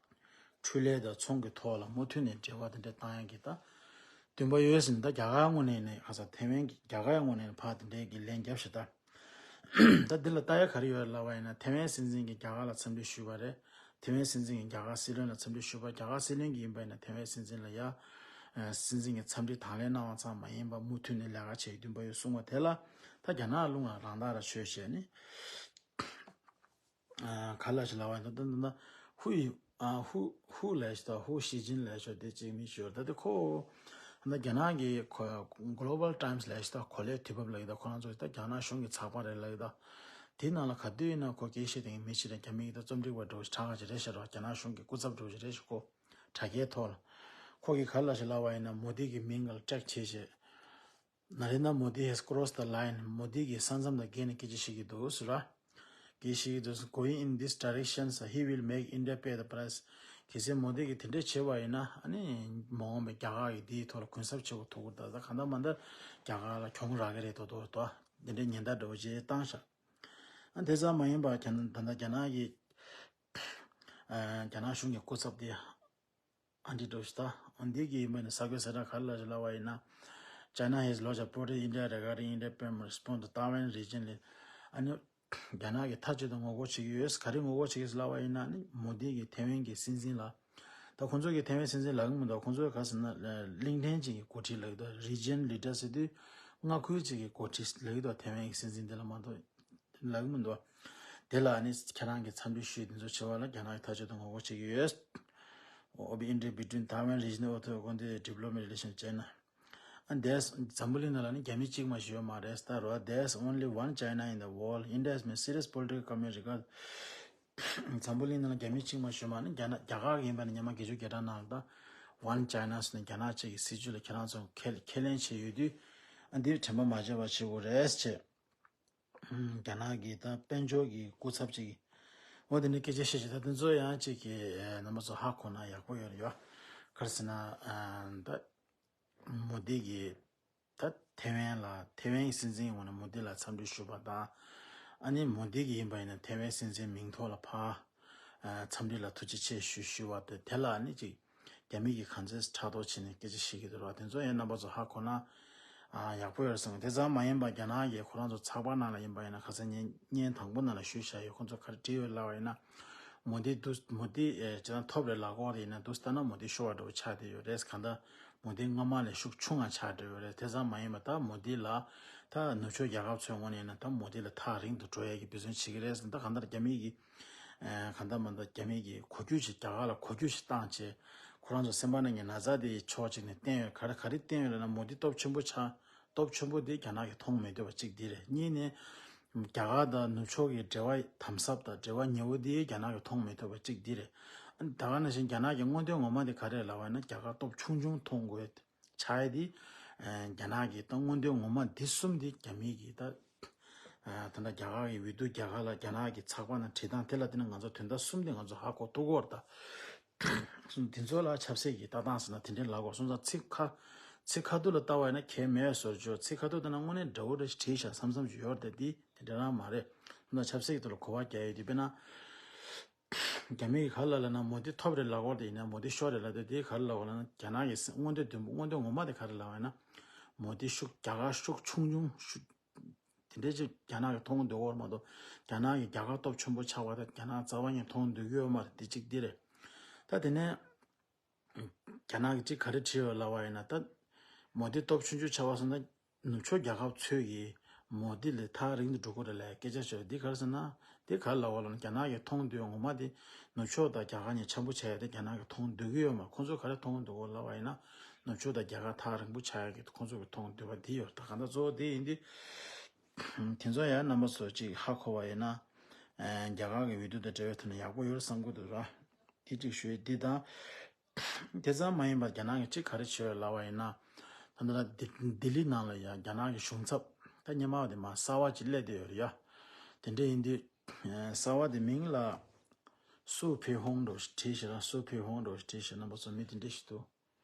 འཕྲུལ་ལས་དང་ཚོང་གི་ཐོག་ལ་མུ་མཐུད་ནས་འབྲེལ་བ་དེ་འདྲ་བཏང་ཡག་གི་ད་འདུན་པ་ཡོད་ཟིན། ད་རྒྱ་གར་ངོས་ནས་ནི་ཁ་ས་ཐེ་ཝན་གྱི་རྒྱ་གར་ངོས་ནས་ནི་ཕར་དེ་འདྲའི་གི་ལན་རྒྱབ་ཤིག་ད། ད་འདི་ལ་ལྟ་ཡ་ག་རེ་ཡོད་ལབ་པ་ཡིན་ན། ཐེ་ཝན་སྲིད་འཛིན་གྱིས་རྒྱ་གར་ལ་འཚམས་འདྲི་ཞུས་པ་རེད། ཐེ་ཝན་སྲིད་འཛིན་གྱིས་རྒྱ་གར་སྲིད་བློན་ལ་འཚམས་འདྲི་ཞུས་པ། རྒྱ་གར་སྲིད་བློན་གྱིས་ཡིན་པ་ཡིན་ན་ཐེ་ཝན་སྲིད་འཛིན་ལ་ཡ། ཨ། སྲིད་འཛིན་གྱི་འཚམས་འདྲི་དང་ལེན་གནང་བ་ཙམ་མ་ཡིན་པར་མུ་མཐུད་ནས་ལས་ཀ་བྱེད་འདུན་པ་ཡོད་གསུངས་པ་དེ་ལ། ད་རྒྱ་ནག་རླུང་ལ་རང་ཐག་རང་ཆོད་བྱས་ནས། ཨ། ག་ལ་ཞིག་ལབ་པ་ཡིན་ད་ད་ད་ཧུ་ཡི། ཨ། ཧུ་ཧུ་ལབ་ཞིག་ད་ཧུ་ཞི་ཅིན་ལབ་ཞོར་དེ་གཅིག་མི་ཞོར་ད་དེ་ཁོ། ད་རྒྱ་ནག་གི་ཁོ་Global Times ལབ་ཞིག་ད་གོ་ལའི་དུས་བབ་ལབ་ཡིན་ད། ཁོ་རང་ཚོ་ད་རྒྱ་ནག་གཞུང་གི་ཚགས་པར་རེད་ལབ་ཡིན་ད། དེའི་ནང་ལ་ག་དུས་ཡིན་ན་ཁོ་དགེ་བཤེས་དེ་མི་ཞིག་དང་རྒྱ་མི་གི་ད་རྩོམ་སྒྲིག་པ་འདྲ་བོ་ཞིག་གྲགས་ཀ་ཅིག་རེད་ཤག་ར། རྒྱ་ནག་གཞུང་གི་སྐུ་ཚབ་འདྲ་བོ་ཞིག་རེད་ཤག་ཁོ་དྲ་རྒྱའི་ཐོག་ལ། ཁོ་གིས་ག་ལ་ཞིག་ལབ་པ་ཡིན་ན། མོ་དི་གི་མིང་ལ་ཀྲེག་བྱས་བྱས། Narendra Modi has crossed the line. མོ་དི་གིས་ས་མཚམས་དང་བརྒལ་ནས་སྐད་ཆ་བཤད་ཀྱི་འདུག་ཟེར་ར། སྐད་ཆ་བཤད་ཀྱི་འདུག Going in this direction, he will make India pay the price. གལ་སྲིད་མོ་དི་གིས་དེ་འདྲ་བྱས་པ་ཡིན་ན། ཨ་ནི་མ་འོངས་པའི་རྒྱ་གར་གྱིས་འདིའི་ཐོག་ལ་གུན་གསབ་བྱེད་དགོས་ཐུག་གི་རེད། ད་གང་ལྟར་མ་ལྟར་རྒྱ་གར་ལ་གྱོང་རག་གི་རེད་དོ་དོ་དོ། དེ་འདྲའི་ཉེན་བརྡ་འདྲ་བོ་ཅིག་བཏང་ཤག་ཨ། དེ་ཙམ་མ་ཡིན་པར་རྒྱ་ནག་ད་ལྟ་རྒྱ་ནག་གི། ཨ། རྒྱ་ནག་གཞུང་གི་སྐུ་ཚབ་དེ། ཨ། འདི་འདྲ་བོ་ཞིག་ད། ཨ། འདི་གི་ཡིན་པ་ནི་གསར་འགོད་གསལ་བསྒྲགས་ག་རེ་ལབ་ཞིག་ལབ་པ་ཡིན་ན། China has lodged a protest in India regarding India payment response to Taiwan region ལས། ཨ་ནི་རྒྱ་ནག་གིས་ཐག་གཅོད་དུ་ངོ་རྒོལ་བྱེད་ཀྱི་ཡོད། ག་རེ་ངོ་རྒོལ་བྱེད་ཀྱི་ལབ་པ་ཡིན་ན། ཨ་ནི་མོ་དི་གིས་ཐེ་ཝན་གྱི་སྲིད་འཛིན་ལ། ད་ཁོང་ཚོ་གིས་ཐེ་ཝན་སྲིད་འཛིན་ལབ་ཀྱི་མི་འདུག་ཁོང་ཚོས་ག་ཟེར་ན། གླིང་ཕྲན་གཅིག་གི་འགོ་ཁྲིད་ལབ་ཀྱི་འདུག Region leader ཟེར་དུས་མངའ་ཁུལ་གཅིག་གི་འགོ་ཁྲིད་ལབ་ཀྱི་འདུག་ཐེ་ཝན་གྱི་སྲིད་འཛིན་དེ་ལ་མ་གཏོགས། ལབ་ཀྱི་མི་འདུག་དེ་ལ་ནི་ཁྱེད་རང་གིས་འཚམས་འདྲི་ཞུས་དེ་ཚོ་བྱེད་པ་ལ་རྒྱ་ནག་གིས་ཐག་གཅོད་དུ་ངོ་རྒོལ་བྱེད་ཀྱི་ཡོད། Ob India between Taiwan regional author on the diplomatic relation China. And there's འཛམ་བུ་གླིང་ནང་ལ་ནི་རྒྱ་མི་གཅིག་མ་ཞིག་ཡོད་མ་རེད། ད་རོ། There's only one China in the world. India has made serious political commitment regard འཛམ་བུ་གླིང་ནང་ལ་རྒྱ་མི་གཅིག་མ་ཞིག་ཡོད་མ་ནི། རྒྱ་ནག་རྒྱ་གར་ཡིན་པ་ནི་སྔོན་མ་བརྒྱད་ཅུ་གྱ་གྲངས་ནང་ལ་ད་One China ཟེར་ནས་རྒྱ་ནག་གཅིག་གི་སྲིད་བྱུས་ལ་ཁྱེད་རང་ཚོ་ཁས་ཁས་ལེན་བྱས་ཡོད་དུས། ཨ། འདིར་དྲན་པ་མ་བརྗེད་པ་བྱེད་དགོས་རེད་ཅེས། ཨ། རྒྱ་ནག་གི་ད་དཔལ་འབྱོར་གྱི་སྐུ་ཚབ་ཅིག་འོ་དེ་འདྲའི་སྐད་ཆ་བཤད་བྱས། ད་དེ་ཚོ་ཡང་ཅིག་གི། ཨ། རྣམ་པ་ཚོ་ཧ་གོ་ན་ཡག་པོ་ཡོད་རེད་ཡ། ག་རེ་ཟེར་ན། ཨ། ད་མོ་དི་གིས་ད་ཐེ་ཝན་ལ། ཐེ་ཝན་གྱི་སྲིད་འཛིན་ངོས་ནས་མོ་དི་ལ་འཚམས་འདྲི་ཞུས་པ་དང་། ཨ་ནི་མོ་དི་གིས་ཡིན་པ་ཡིན་ན་ཐེ་ཝན་སྲིད་འཛིན་མིང་ཐོག་ལ་ཕར། ཨ། འཚམས་འདྲི་ལ་ཐུགས་རྗེ་ཆེ་ཞུ་ཞུ་བ་དེ། དེ་ལ་ནི་ཅིག་རྒྱ་མི་གིས་གང་ཚེ་ཕྲག་དོག་བྱས་ནས་སྐད་ཆ་བཤད་ཀྱི་འདུག་ར། དེ་ཚོ་ཡང་རྣམ་པ་ཚོ་ཧ་གོ་ན། ཨ། ཡག་པོ་ཡོད་བསམ་གི། དེ་ཙམ་མ་ཡིན་པར་རྒྱ་ནག་གིས་ཁོ་རང་ཚོ་ཚགས་པར་ནང་ལ་ཡིན་པ་ཡིན་ན། ཁ་སང་ཉིན་བརྙན་དང་པོ་ནང་ལ་ཞུས་བཞག་ཡོད། ཁོ་ཚོ་ག་རེ་བྲིས་ཡོད་ལབ་པ་ཡིན་ན། མོ་དི་འདུག་མོ་དི། ཨེ། ཅི་ན་ཐོབ་རེད་ལབ་ཀྱི་ཡོད་རེད། ཡིན་ན་འདུག་ལྟ་ན་མོ་དི་ཤོར་བ་འདྲ་བོ་ཆགས་བསྡད་ཡོད་རེད། གང་ལྟར་མོ་དི་སྔ་མ་ལས་ཤུགས་ཆུང་ང་ཆགས་བསྡད་ཡོད་རེད། དེ་ཙམ་མ་ཡིན་པར་ད་མོ་དི་ལ། ད་ནུབ་ཕྱོགས་རྒྱལ་ཁབ་ཚོའི་ངོས་ནས་ཡིན་ན་ད་མོ་དི་ལ་ཐག་རིང་དུ་འགྲོ་ཡས་ཀྱི་འབད་བརྩོན་བྱེད་ཀྱི་རེད་ཟེར། ད་གང་ལྟར་རྒྱ་མི་གིས། ཨ། གང་ལྟར་མ་ལྟར་རྒྱ་མི་གིས་གོ་རྒྱུ་ཞིག་རྒྱ་གར་ལ་གོ་རྒྱུ་ཞིག་བཏང་བྱས། ཁོ་རང་ཚོ་སེམས་པ་ནང་གི་ན་ཚ་དེ་ཕྱོགས་གཅིག་ནས་བསྟན་ཡོད། ག་རེ་ག་རེ་བསྟན་ཡོད་ལབ་ན། མོ་དི་སྟོབས་ཆེན་པོ་ཆགས། སྟོབས་ཆེན་པོ་དེ་རྒྱ་ནག་གིས་མཐོང་མི་ཐུབ་པ་གཅིག་འདི་རེད། གཉིས་ནས། རྒྱ་གར་དང་ནུབ་ཕྱོགས་ཀྱི་འབྲེལ་བ་དམ་ཟབ་དང་འབྲེལ་བ་ཉེ་བོ་དེ་རྒྱ་ནག་གིས་མཐོང་མི་ཐུབ་པ་གཅིག་འདི་རེད། ཨ། ད་ག་ནང་བཞིན་རྒྱ་ནག་གི་མངོན་འདོད་ངོ་མ་དེ་ག་རེ་ལབ་པ་ཡིན་ན། རྒྱ་གར་སྟོབས་ཆུང་ཆུང་མཐོང་དགོས་ཆགས་ཡས་དེ། ཨ། རྒྱ་ནག་གི་ད་མངོན་འདོད་ངོ་མ་འདི་གསུམ་དེ་རྒྱ་མི་གིས་ད། ཨ། ད་ལྟ་རྒྱ་གར་གྱི་འོས་བསྡུ། རྒྱ་གར་ལ་རྒྱ་ནག་གི་ཚགས་པར་ནང་བྲིས་སྟངས་དེ་ལ་བལྟས་ན་ང་ཚོ་དོན་དག་གསུམ་དེ་ང་ཚོ་ཧ་གོ་ཐུབ་ཀྱི་ཡོད་རེད་ད། དེ་ཚོ་ལ་ཆབ་སྲིད་ཀྱི་ལྟ་སྟངས་ཟེར་ན་དེ་འདྲའི་ལབ་དགོས་སོང་ཙང་། ཚིག་ཁ་ཚིག་ཁ་ཐུག་ལ་ལྟ་བ་ཡིན་ན་གལ་མེད་བཟོ་བཅོས། ཚིག་ཁ་ཐུག་ལྟ་ན་དངོས་གནས་འདྲ་བོ་འདྲ་ཞིག་བྲིས་བཞག་བསམ་བསམ་ཞིག་ཡོད་རེད་དེ། དེ་དེ་འདྲ་རང་མ་རེད། སོང་ཙང་ཆབ་སྲིད་ཀྱི་ཐོག་ལ་གོ་བ་རྒྱག་ཡས་དེ། དཔེར་ན། རྒྱ་མི་གིས་ག་རེ་ལབ་ལབ་ན། མོ་དི་ཐོབ་རེད་ལབ་ཀྱི་ཡོད་རེད་དེ། ཡིན་ན་མོ་དི་ཤོར་རེད་ལབ་དུས་དེ་ག་རེ་ལབ་ཀྱི་ཡོད་ལབ་ན། རྒྱ་ནག་གི་མངོན་འདོད་མདུན་མངོན་འདོད་ངོ་མ་དེ་ག་རེ་ལབ་ཡོད་ན། མོ་དི་ཤུགས། རྒྱ་གར་ཤུགས་ཆུང་ཆུང་ཤུགས། དེ་འདྲའི་ཅིག་རྒྱ་ནག་གིས་མཐོང་འདོད་ཀྱི་ཡོད་མ་གཏོགས། རྒྱ་ནག་གིས་རྒྱ་གར་སྟོབས་ཆེན་པོ་ཆགས་པ་དང་རྒྱ་ནག་རྩ་བ་ཉིད་མཐོང་འདོད་ཀྱི་ཡོད་མ་རེད། དེ་གཅིག་འདི་རེད། ད་དེ་ནས་རྒྱ་ནག་གིས་ཅིག་ག་རེ་བྲིས་ཡོད་ལབ་པ་ཡིན་ན། ད་མོ་དི་སྟོབས་ཆུང་ཆུང་ཆགས་པ་སོང་ཙང་ནུབ་ཕྱོགས་རྒྱལ་ཁབ་ཚོས་ཀྱིས་མོ་དི་ལས་ཐག་རིང་དུ་འགྲོ་གི་རེད་ལབ་སྐད་ཆ་བཤད། འདི་ག་རེ་ཟེར་ན། འདི་ག་རེ་ལབ་པ་ལབ་ན། རྒྱ་ནག་གིས་མཐོང་འདོད་ངོ་མ་དེ་ནུབ་ཕྱོགས་དང་རྒྱ་གར་གཉིས་འཆམ་པོ་བྱས་ཡ་དེ་རྒྱ་ནག་གིས་མཐོང་འདོད་ཀྱི་ཡོད་མ་རེད། ཁོང་ཚོས་ག་རེ་མཐོང་འདོད་ཀྱི་ཡོད་ལབ་པ་ཡིན་ན། ནུབ་ཕྱོགས་དང་རྒྱ་གར་ཐག་རིང་པོ་ཆགས་ཡ་གི་ཁོང་ཚོ་གི་མཐོང་འདོད་པ་འདི་ཡོད། ད་གང་ལྟར་གཙོ་བོ་འདི་ཡིན་དུས། དེ་ཚོ་ཡང་རྣམ་པ་ཚོ་ཅིག་ཧ་གོ་བ་ཡིན་ན། ཨ། རྒྱ་གར་གྱི་འོས་བསྡུ་དང་འབྲེལ་བའི་ཐོག་ནས་ཡག་པོ་ཡོད་བསམ་གྱི་འདུག་ར། དེ་གཅིག་ཞུ་ཡས་འདི་དང་། དེ་ཙམ་མ་ཡིན་པར་རྒྱ་ནག་གིས་གཅིག་ག་རེ་བྱས་ཡོད་ལབ་པ་ཡིན་ན། ད་ལྟ་ལྡི་ལྡི་ལི་ནང་ལ་ཡང་རྒྱ་ནག་གི་གཞུང་ཚབ། ད་སྔོན་མ་དེ་མར་གསར་པ་ཅིག་སླེབས་བསྡད་ཡོད་རེད་ཡ། དེ་འདྲ་ཡིན་དུས། ཨ། གསར་པ་དེ་མིང་ལ་སུའུ་ཕེ་ཧོང་འདྲ་བོ་ཞིག་བྲིས་ཤག་ར། སུའུ་ཕེ་ཧོང་འདྲ་བོ་ཞིག་བྲིས་ཤག་རྣམ་པ་ཚོ། མི་དེ་འདྲ་ཞིག་འདུག་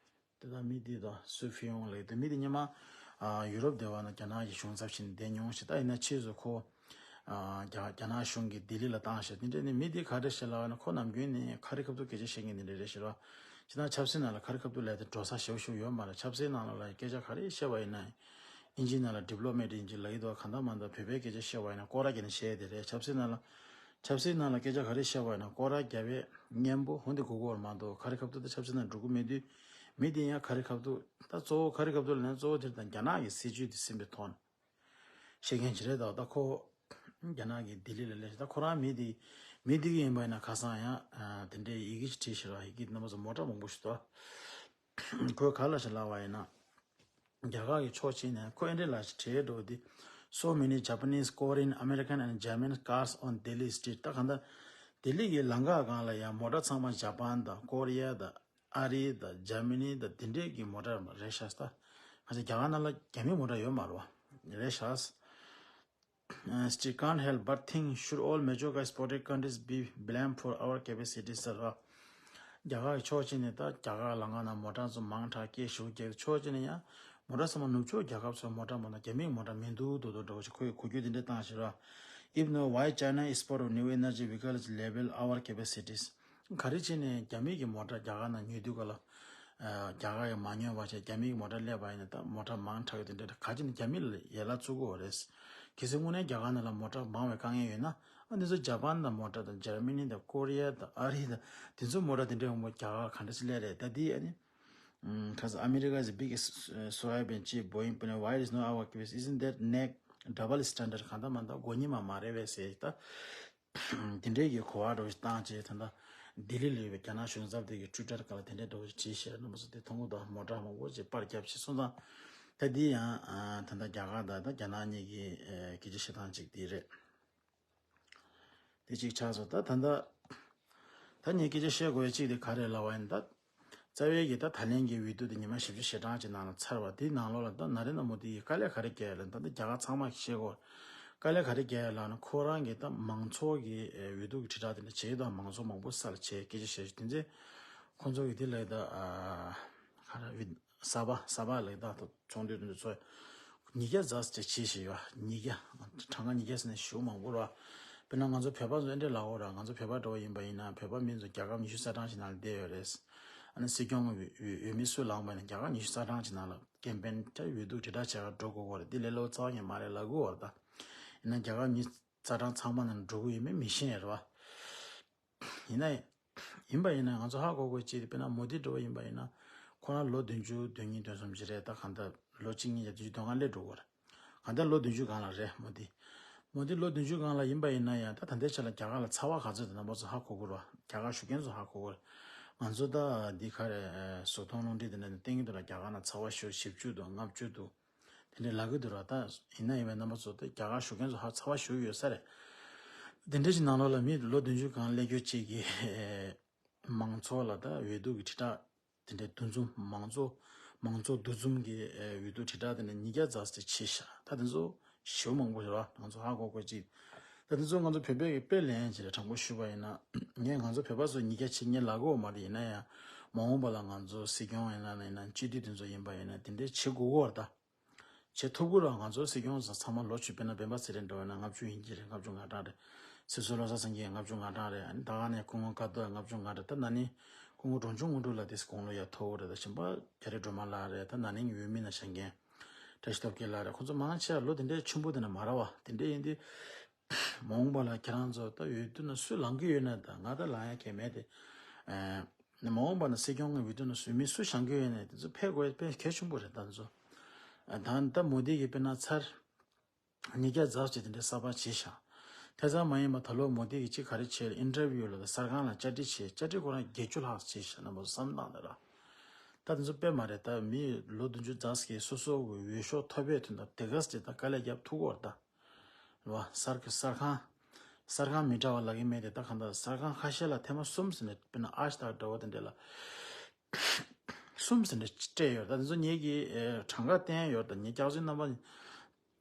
དེ་དང་མི་དེ་དང་སུའུ་ཕེ་ཧོང་ལབ་དེ། མི་དེ་སྔོན་མ། ཨ། ཡུ་རོབ་སྡེ་བ་ནང་རྒྱ་ནག་གི་གཞུང་ཚབ་བྱས་ནས་བསྡད་མྱོང་ཞིག་ད་ཡིན་ན་ཕྱིས་སུ་ཁོ། ཨ་རྒྱ་རྒྱ་ནག་གཞུང་གིས་ལྡི་ལི་ལ་བཏང་ཞེས་དེ་འདྲས་ནི་མི་དེ་ག་རེ་བཤད་ལབ་ན། ཁོ་ནམ་རྒྱུན་ནས་ཁ་རི་ཁ་ཐུག་སྐད་ཆ་བཤད་མཁན་དེ་འདྲས་རེད་ཤག་ར། ཅི་ན་ཆབ་སྲིད་ནང་ལ་ཁ་རི་ཁ་ཐུག་ལབ་དེ་འགྲོ་ས་ཞེ་པོ་ཞིག་ཡོད་མ་རེད། ཆབ་སྲིད་ནང་ལ་ལ་སྐད་ཆ་ག་རེ་བཤད་པ་ཡིན་ན། ཨིན་ཇི་ནང་ལ་ཌི་པི་ལོ་མེ་ཊི་ཨིན་ཇི་ལབ་ཀྱི་འདུག་གང་ལྟར་མ་ལྟར་བོད་པའི་སྐད་ཆ་བཤད་པ་ཡིན་ན་སྐོར་ར་རྒྱག་ནས་བཤད་དེ་རེད། ཆབ་སྲིད་ནང་ལ་ཆབ་སྲིད་ནང་ལ་སྐད་ཆ་ག་རེ་བཤད་པ་ཡིན་ན་སྐོར་ར་རྒྱབ་པའི་སྙན་པོ་འོ་འདི་གོ་གོ་བར་མ་གཏོགས། ཁ་རི་ཁ་ཐུག་དེ་ཆབ་སྲིད་ནང་འགྲོ་གི་མེད་དུས། མི་དེ་ཡང་ཁ་རི་ཁ་ཐུག་ད་གཙོ་བོ་ཁ་རི་ཁ་ཐུག་ལབ་ན་གཙོ་བོ་དེ་དང་རྒྱ་ནག་གི་སྲིད་ཇུས་དེ་ཟིན་པའི་ཐོག་ནས་བཤད་མཁན་ཅིག་རེད། ད་ད་ཁོ་རྒྱ་ནག་གི་ལྡི་ལི་ལ་སླེབས། ད་ཁོ་རང་མི་དེ་མི་དེ་གི་ཡིན་པ་ཡིན་ན་ཁ་སང་ཡང་ཨ་དེ་འདྲའི་ཡི་གེ་ཅིག་བྲིས་ཤག་ར། ཡི་གེ་རྣམ་པ་ཚོ་མོ་ཊ་མང་པོ་ཞིག་འདུག་ཁོས་ག་ལབ་ཤག་ལབ་པ་ཡིན་ན། རྒྱ་གར་གྱི་ཕྱོགས་གཅིག་ནས་ཁོ་ཨེ་འདྲས་ལབ་ཤག་བྲིས་འདུག་དེ། So many Japanese, Korean, American and German cars on Delhi street. ད་གང་ལྟར་ལྡི་ལི་གི་ལམ་ཁ་སྒང་ལ་ཡང་མོ་ཊ་ཚང་མ་ཇ་པན་དང་ཀོ་རི་ཡ་དང་ཨ་རི་དང་ཇར་མ་ནི་དང་དེ་འདྲས་ཀྱི་མོ་ཊ་རེད་ཤག་ད་ང་ཚོ་རྒྱ་གར་ནང་ལ་རྒྱ་མིའི་མོ་ཊ་ཡོད་མ་རེད་པ། རེད་ཤག Still can't help but think, should all major exporting countries be blamed for overcapacity ཟེར་བ། རྒྱ་གར་གྱི་ཕྱོགས་གཅིག་ནས་ད་རྒྱ་གར་ལམ་ཁ་ནང་མོ་ཊ་ཚོ་མང་དྲགས་སྐད་ཞེ་པོ་རྒྱག་ཕྱོགས་གཅིག་ནས་ཡང་མོ་ཊ་ཚང་མ་ནུབ་ཕྱོགས་རྒྱལ་ཁབ་ཚོའི་མོ་ཊ་མ་གཏོགས་རྒྱ་མིའི་མོ་ཊ་མི་འདུག་འདུག་འདུག་འདྲ་བོ་ཞིག་ཁོས་གོ་རྒྱུ་དེ་འདྲ་བཏང་ཞིག་ར། If not, why China export of new energy vehicles level our capacities? ག་རེ་བྱས་ནས་རྒྱ་མིའི་གི་མོ་ཊ་རྒྱ་གར་ནང་ཉོ་དུས་ག་ལ། ཨ་རྒྱ་གར་ཡང་མ་ཉོས་པ་བྱས་རྒྱ་མིའི་གི་མོ་ཊ་སླེབས་པ་ཡིན་ན་ད་མོ་ཊ་མང་དྲགས་ཀྱི་དེ་འདྲ་ག་ཅི་ནས་རྒྱ་མི་ལ་ཡན་ལག་བཙུགས་ཀྱི་ཡོད་རེད། གལ་སྲིད་དངོས་གནས་རྒྱ་གར་ནང་ལ་མོ་ཊ་མང་བའི་དཀའ་ངལ་ཡོད་ན། ཨ་འདི་ཚོ་ཇ་པན་དང་མོ་ཊ་དང་ཇར་མ་ནི་དང་ཀོ་རི་ཡ་དང་ཨ་རི་དང་དེ་ཚོ་མོ་ཊ་དེ་འདྲའི་འོང་བ་རྒྱ་གར་ག་འདྲ་ཞིག་སླེབས་རེད། ད་འདི་ཨ་ནི་ཁ་སང་America is the biggest soybean ཅེས་Boeing plant, why is no our case? Isn't that neck double standard? གང་ལྟར་མ་ལྟར་མགོ་གཉིས་མ་མ་རེད་པས་ཟེར་ད། དེ་འདྲའི་གི་གོ་བ་འདྲ་བོ་ཞིག་བཏང་བྱས་ད་ལྟ་ལྡི་ལི་ལ་ཡོད་པའི་རྒྱ་ནག་གཞུང་ཚབ་དེ་གི་ཊུའི་ཊར་སྒང་ལ་དེ་འདྲའི་འདྲ་བོ་ཞིག་བྲིས་ཤག་རྣམ་པ་ཚོ་དེ་མཐོང་གི་འདུག་མོ་ཊ་མང་པོ་ཅིག་པར་བརྒྱབ་བྱས་སོང་ཙང་། ད་འདི་ཡང་ད་ལྟ་རྒྱ་གར་དང་ད་རྒྱ་ནག་གཉིས་ཀྱི་སྐད་ཆ་བཤད་སྟངས་ཅིག་དེ་རེད། དེ་གཅིག་ཆགས་སོང་། ད་ད་ལྟ་ད་ངས་སྐད་ཆ་བཤད་དགོས་ཡ་གཅིག་དེ་ག་རེ་ལབ་པ་ཡིན་ད། རྩ་བའི་གི་ད་ད་ལན་གྱི་འོས་བསྡུ་དེ་ཉི་མ་བཞི་བཅུ་ཞེ་གྲངས་ཀྱི་ནང་ལ་ཚར་བ་དེའི་ནང་ལོགས་ལ་ད་ན་རེ་ན་མོ་དི་ཡིས་དཀའ་ལས་ག་རེ་བརྒྱབ་ཡོད་ལབ་ན། ད་ལྟ་རྒྱ་གར་ཚང་མ་གིས་ཤེས་གོ། དཀའ་ལས་ག་རེ་བརྒྱབ་ཡོད་ལབ་ན་ཁོ་རང་གིས་ད་མང་ཚོགས་ཀྱི་འོས་བསྡུ་གི་དྲིལ་བསྒྲགས་དེ་འདྲ་བྱས་དང་མང་ཚོགས་མང་པོ་སར་བྱས་སྐད་ཆ་བཤད་དེ་ཚེ་ཁོ་ཚོ་གིས་དེ་ལས་ད་ག་རེ་གསར་པ་གསར་པ་ལ་ད་ཚོགས་འདུ་དེ་ཚོ་ཉིས་བརྒྱ་ཙམ་ཅིག་བྱས་བཞག་ཡོད། ཉིས་བརྒྱ། གྲངས་ཀ་ཉིས་བརྒྱ་ཟེར་ན་ཞེ་པོ་མང་པོ་རེད། དཔེར་ན་ང་ཚོ་བོད་པ་ཚོ་ཨེ་འདྲས་ལབ་ཡོད་རེད། ང་ཚོ་བོད་པ་འདྲ་བོ་ཡིན་པ་ཡིན་ན་བོད་པ་མི་ཚོ་རྒྱལ་ཁབ་ཉི་ཤུ་རྩ་གྲངས་ཅིག་ནང་ལ་བསྡད་ཡོད་རེད། ཨ་ནི་སྲིད་སྐྱོང་གི་འོས་འོས་མི་སུ་ལངས་པ་ཡིན་ན་རྒྱལ་ཁབ་ཉི་ཤུ་རྩ་གྲངས་ཅིག་ནང་ལ་ཀེམ་པེན་དེ་འོས་བསྡུ་དྲིལ་བསྒྲགས་བྱེད་གར་འགྲོ་དགོས་ཀྱི་རེད། དེ་ལས་སླ་པོ་རྩ་བ་ནས་མ་རེད་ལབ་ཀྱི་ཡོད་རེད་ད། ཡིན་ན་རྒྱལ་ཁབ་ཉི་ཤུ་རྩ་གྲངས་ཚང་མ་ནང་འགྲོ་གི་ཡོད་མེད་མི་ཤེས་རེད་བ། ཡིན་ན་ཡིན་པ་ཡིན་ན་ང་ཚོ་ཧ་གོ་དགོས་ཅིག་དཔེར་ན་མོ་དི་འདྲ་བོ་ཡིན་པ་ཡིན་ན་ཁོ་རང་ལོ་བདུན་ཅུ་དོན་གཉིས་དོན་གསུམ་ཅིག་རེད། ད་གང་ལྟར་ལོ་གཅིག་གཉིས་ཀྱི་བདུན་ཅུ་དོན་ལྔ་སླེབས་འགྲོ་གི་རེད། གང་ལྟར་ལོ་བདུན་ཅུ་སྒང་ལ་རེད་མོ་དི། མོ་དི་ལོ་བདུན་ཅུ་སྒང་ལ་ཡིན་པ་ཡིན་ན་ཡང་ད་ད་ལྟའི་ཆ་ལ་རྒྱ་གར་ལ་ཚ་བ་ག་ཚོད་དེ་རྣམ་པ་ཚོ་ཧ་གོ་གི་རེད། རྒྱ་གར་བཞུགས་མཁན་ཚོ་ཧ་གོ་གི་རེད། ང་ཚོ་ད་འདི་ག་རེ་བཟོ་ཚོང་རླུང་འཕྲིན་དེ་འདྲ་ནས་བསྟན་གྱི་འདུག་ལ་རྒྱ་གར་ནང་ཚ་བ་ཞེ་པོ་བཞི་བཅུ་འདུག་ལྔ་བཅུ་འདུག་དེ་འདྲའི་ལབ་ཀྱི་འདུག་ར། ད་ཡིན་ན་ཡིན་པའི་རྣམ་པ་ཚོ་དེ་རྒྱ་གར་བཞུགས་མཁན་ཚོ་ཧ་ཚ་བ་ཞེ་པོ་ཡོད་ས་རེད། དེ་འདྲ་ཞིག་ནང་ལོགས་ལ་མི་ལོ་བདུན་ཅུ་སྒང་སླེབས་རྒྱུ་གཅིག་གིས་མང་ཚོགས་ལ་ད་འོས་བསྡུ་གི་དྲིལ་བསྒྲགས་དེ་འདྲའི་འདུ་འཛོམས་མང་ཚོགས་མང་ཚོགས་འདུ་འཛོམས་ཀྱི་འོས་བསྡུ་དྲིལ་བསྒྲགས་དེ་འདྲ་ཉིས་བརྒྱ་ཙམ་ཞིག་བྱས་ཤག་ད་དེ་ཚོ་ཞེ་པོ་མང་པོ་རེད་བ། ང་ཚོ་ཧ་གོ་དགོས་ཅིག་ད་དེ་ཚོ་ང་ཚོ་བོད་པའི་གི་དཔེ་ལེན་བྱས་ལ་དྲང་པོ་ཞུས་པ་ཡིན་ན་ངས་ང་ཚོ་བོད་པ་ཚོ་ཉིས་བརྒྱ་བྱེད་ངས་ལབ་ཀྱི་ཡོད་མ་རེད། ཡིན་ན་ཡང་མ་འོངས་པ་ལ་ང་ཚོ་སྲིད་སྐྱོང་ཡིན་ན་ཡིན་ན་སྤྱི་འཐུས་དེ་ཚོ་ཡིན་པ་ཡིན་ན་དེ་འདྲའི་བྱེད་དགོས་ཀྱི་ཡོད་རེད་ད། བྱེད་ཐུབ་ཀྱི་རེད། ང་ཚོ་སྲིད་སྐྱོང་ཚང་མ་ལོ་བཅུ་དཔེར་ན་སྤེན་པ་ཚེ་རིང་འདྲ་བོ་ཡིན་ན་ལྔ་བཅུ་ཡིན་གྱི་རེད། ལྔ་བཅུ་ང་གྲངས་རེད། སྲིད་ཟུར་བློ་བཟང་སེང་གེ་ལྔ་བཅུ་ང་གྲངས་རེད། ཨ་ནི་ད་ག་ནས་སྐུ་ངོ་ཀར་སྟོད་ལྔ་བཅུ་ང་གྲངས་རེད། ད་ན་ནིང་སྐུ་ངོ་འབྲོང་ཆུང་དངོས་གྲུབ་ལགས་དེ་དགུང་ལོ་ཡར་མཐོ་བོ་རེད། ད་གཞན་པ་རྒྱ་རི་སྒྲོལ་མ་ལགས་རེད། ད་ན་ནིང་འོས་མི་ནང་བཞེངས་མཁན་བཀྲ་ཤིས་སྟོབས་རྒྱལ་ལགས་རེད། ཁོང་ཚོ་མང་ཆེ་བ་ལོ་དེ་འདྲའི་ཆེན་པོ་དེ་འདྲ་མ་རེད་བ། དེ་འདྲ་ཡིན་དུས་མ་འོངས་པ་ལ་ཁྱེད་རང་ཚོ་ད་འོས་བསྡུ་ནང་སུ་ལངས་ཀྱི་ཡོད་ན། ད་ང་ད་ལངས་ཡ་གང་ཡང་མེད་དེ། ཨ་ནི་མ་འོངས་པ་ན་སྲིད་སྐྱོང་གི་འོས་བསྡུ་ནང་སུ་མི་སུ་བཞེངས་ཀྱི་ཡོད་ན་དེ་ཚོ་ཕལ་དགོས་ཕལ་གལ་ཆེན་པོ་རེད། ད་ཚོ་ད་ད་མོ་དི་གིས་དཔེར་ན་ཚར་ཉིས་བརྒྱ་ཙམ་ཅིག་དེ་འདྲའི་གསར་པ་བྱས་ཤག་དེ་ཙམ་མ་ཡིན་པ་ད་ལོ་མོ་དི་གིས་ཅིག་ག་རེ་བྱས་ལ་ཨིན་ཊར་བིའུ་ལ་ད་གསར་ཁང་ལ་བཅར་འདྲི་བྱས། བཅར་འདྲི་ཁོ་རང་བརྒྱད་ཅུ་ལྷག་བྱས་ཤག་རྣམ་པ་ཚོ་བསམ་སྟངས་དེ་ར། ད་དེ་ཚོ་དཔེ་མ་རེད། ད་མི་ལོ་བདུན་ཅུ་ཙམ་ཞིག་སོ་སོ་གི་འོས་ཤོག་ཐོབ་པའི་དོན་དག་དེ་ག་ཙམ་ཅིག་ད་དཀའ་ལས་རྒྱབ་ཐུབ་ཀྱི་ཡོད་རེད་ད། རེད་བ། གསར་གསར་ཁང་གསར་ཁང་མི་འདྲ་བ་ལབ་ཀྱི་མེད་དེ། ད་གང་ལྟར་གསར་ཁང་ཁ་ཤས་ལ་ཐེངས་མ་གསུམ་ཟིན་ནས་དཔེར་ན་ཨ་ཤ་ཏག་འདྲ་བོ་དེ་འདྲས་ལ་གསུམ་ཟིན་ནས་སྤྲད་ཡོད། ད་དེ་ཚོ་ངེད་ཀྱིས་ཨེ་གྲངས་ཀ་བསྟན་ཡོད། ད་ངས་སྐྱག་རྫུན་རྣམ་པ་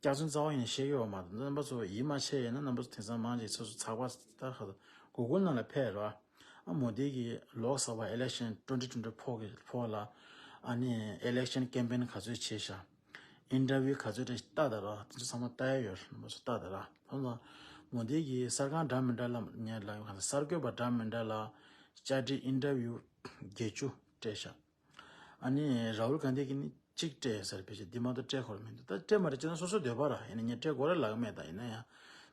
སྐྱག་རྫུན་རྩ་བ་ཡིན་ནས་བཤད་ཀྱི་ཡོད་མ་རེད། རྣམ་པ་ཚོ་ཡིད་མ་ཆེས་ཡིན་ན་རྣམ་པ་ཚོ་དེང་སང་མང་ཆེ་སོ་སོ་ཚགས་པར་ད་ག་གུ་གུལ་ནང་ལ་ཕེབས་རོགས། ཨ་མོ་དི་གིས་ལོག་ས་བ་election twenty twenty four གི་ཕོག་ལ་ཨ་ནི་election campaign ག་ཚོད་བྱས་ཤག་ཨིན་ཊར་བིའུ་ག་ཚོད་རེ་ལྟ་ད་ར། དེ་ཚོ་ཚང་མ་ལྟ་ཡ་ཡོད། རྣམ་པ་ཚོ་ལྟ་ད་ར། ད་ང་ མོ་དི་གིས་གསར་ཁང་འདྲ་མི་འདྲ་ལ་ཉན་ལ་ཡོང་གང་གསར་འགོད་པ་འདྲ་མི་འདྲ་ལ་བཅར་འདྲི་ཨིན་ཊར་བིའུ་བརྒྱད་ཅུ་སྤྲད་ཤག་ཨ་ནི་རཱ་ཧུལ་གྷན་དྷི་གིས་ནི་གཅིག་སྤྲད་ཟེར་ཕལ་ཆེར་འདི་མ་གཏོགས་སྤྲད་ཁོ་ར་མི་འདུག་ད་སྤྲད་མ་རེད་ཅེ་ན་སོ་སོ་འདོད་པ་ར་ཡིན་ན་ངས་སྤྲད་དགོས་རེད་ལབ་ཀྱི་མེད། ད་ཡིན་ན་ཡང་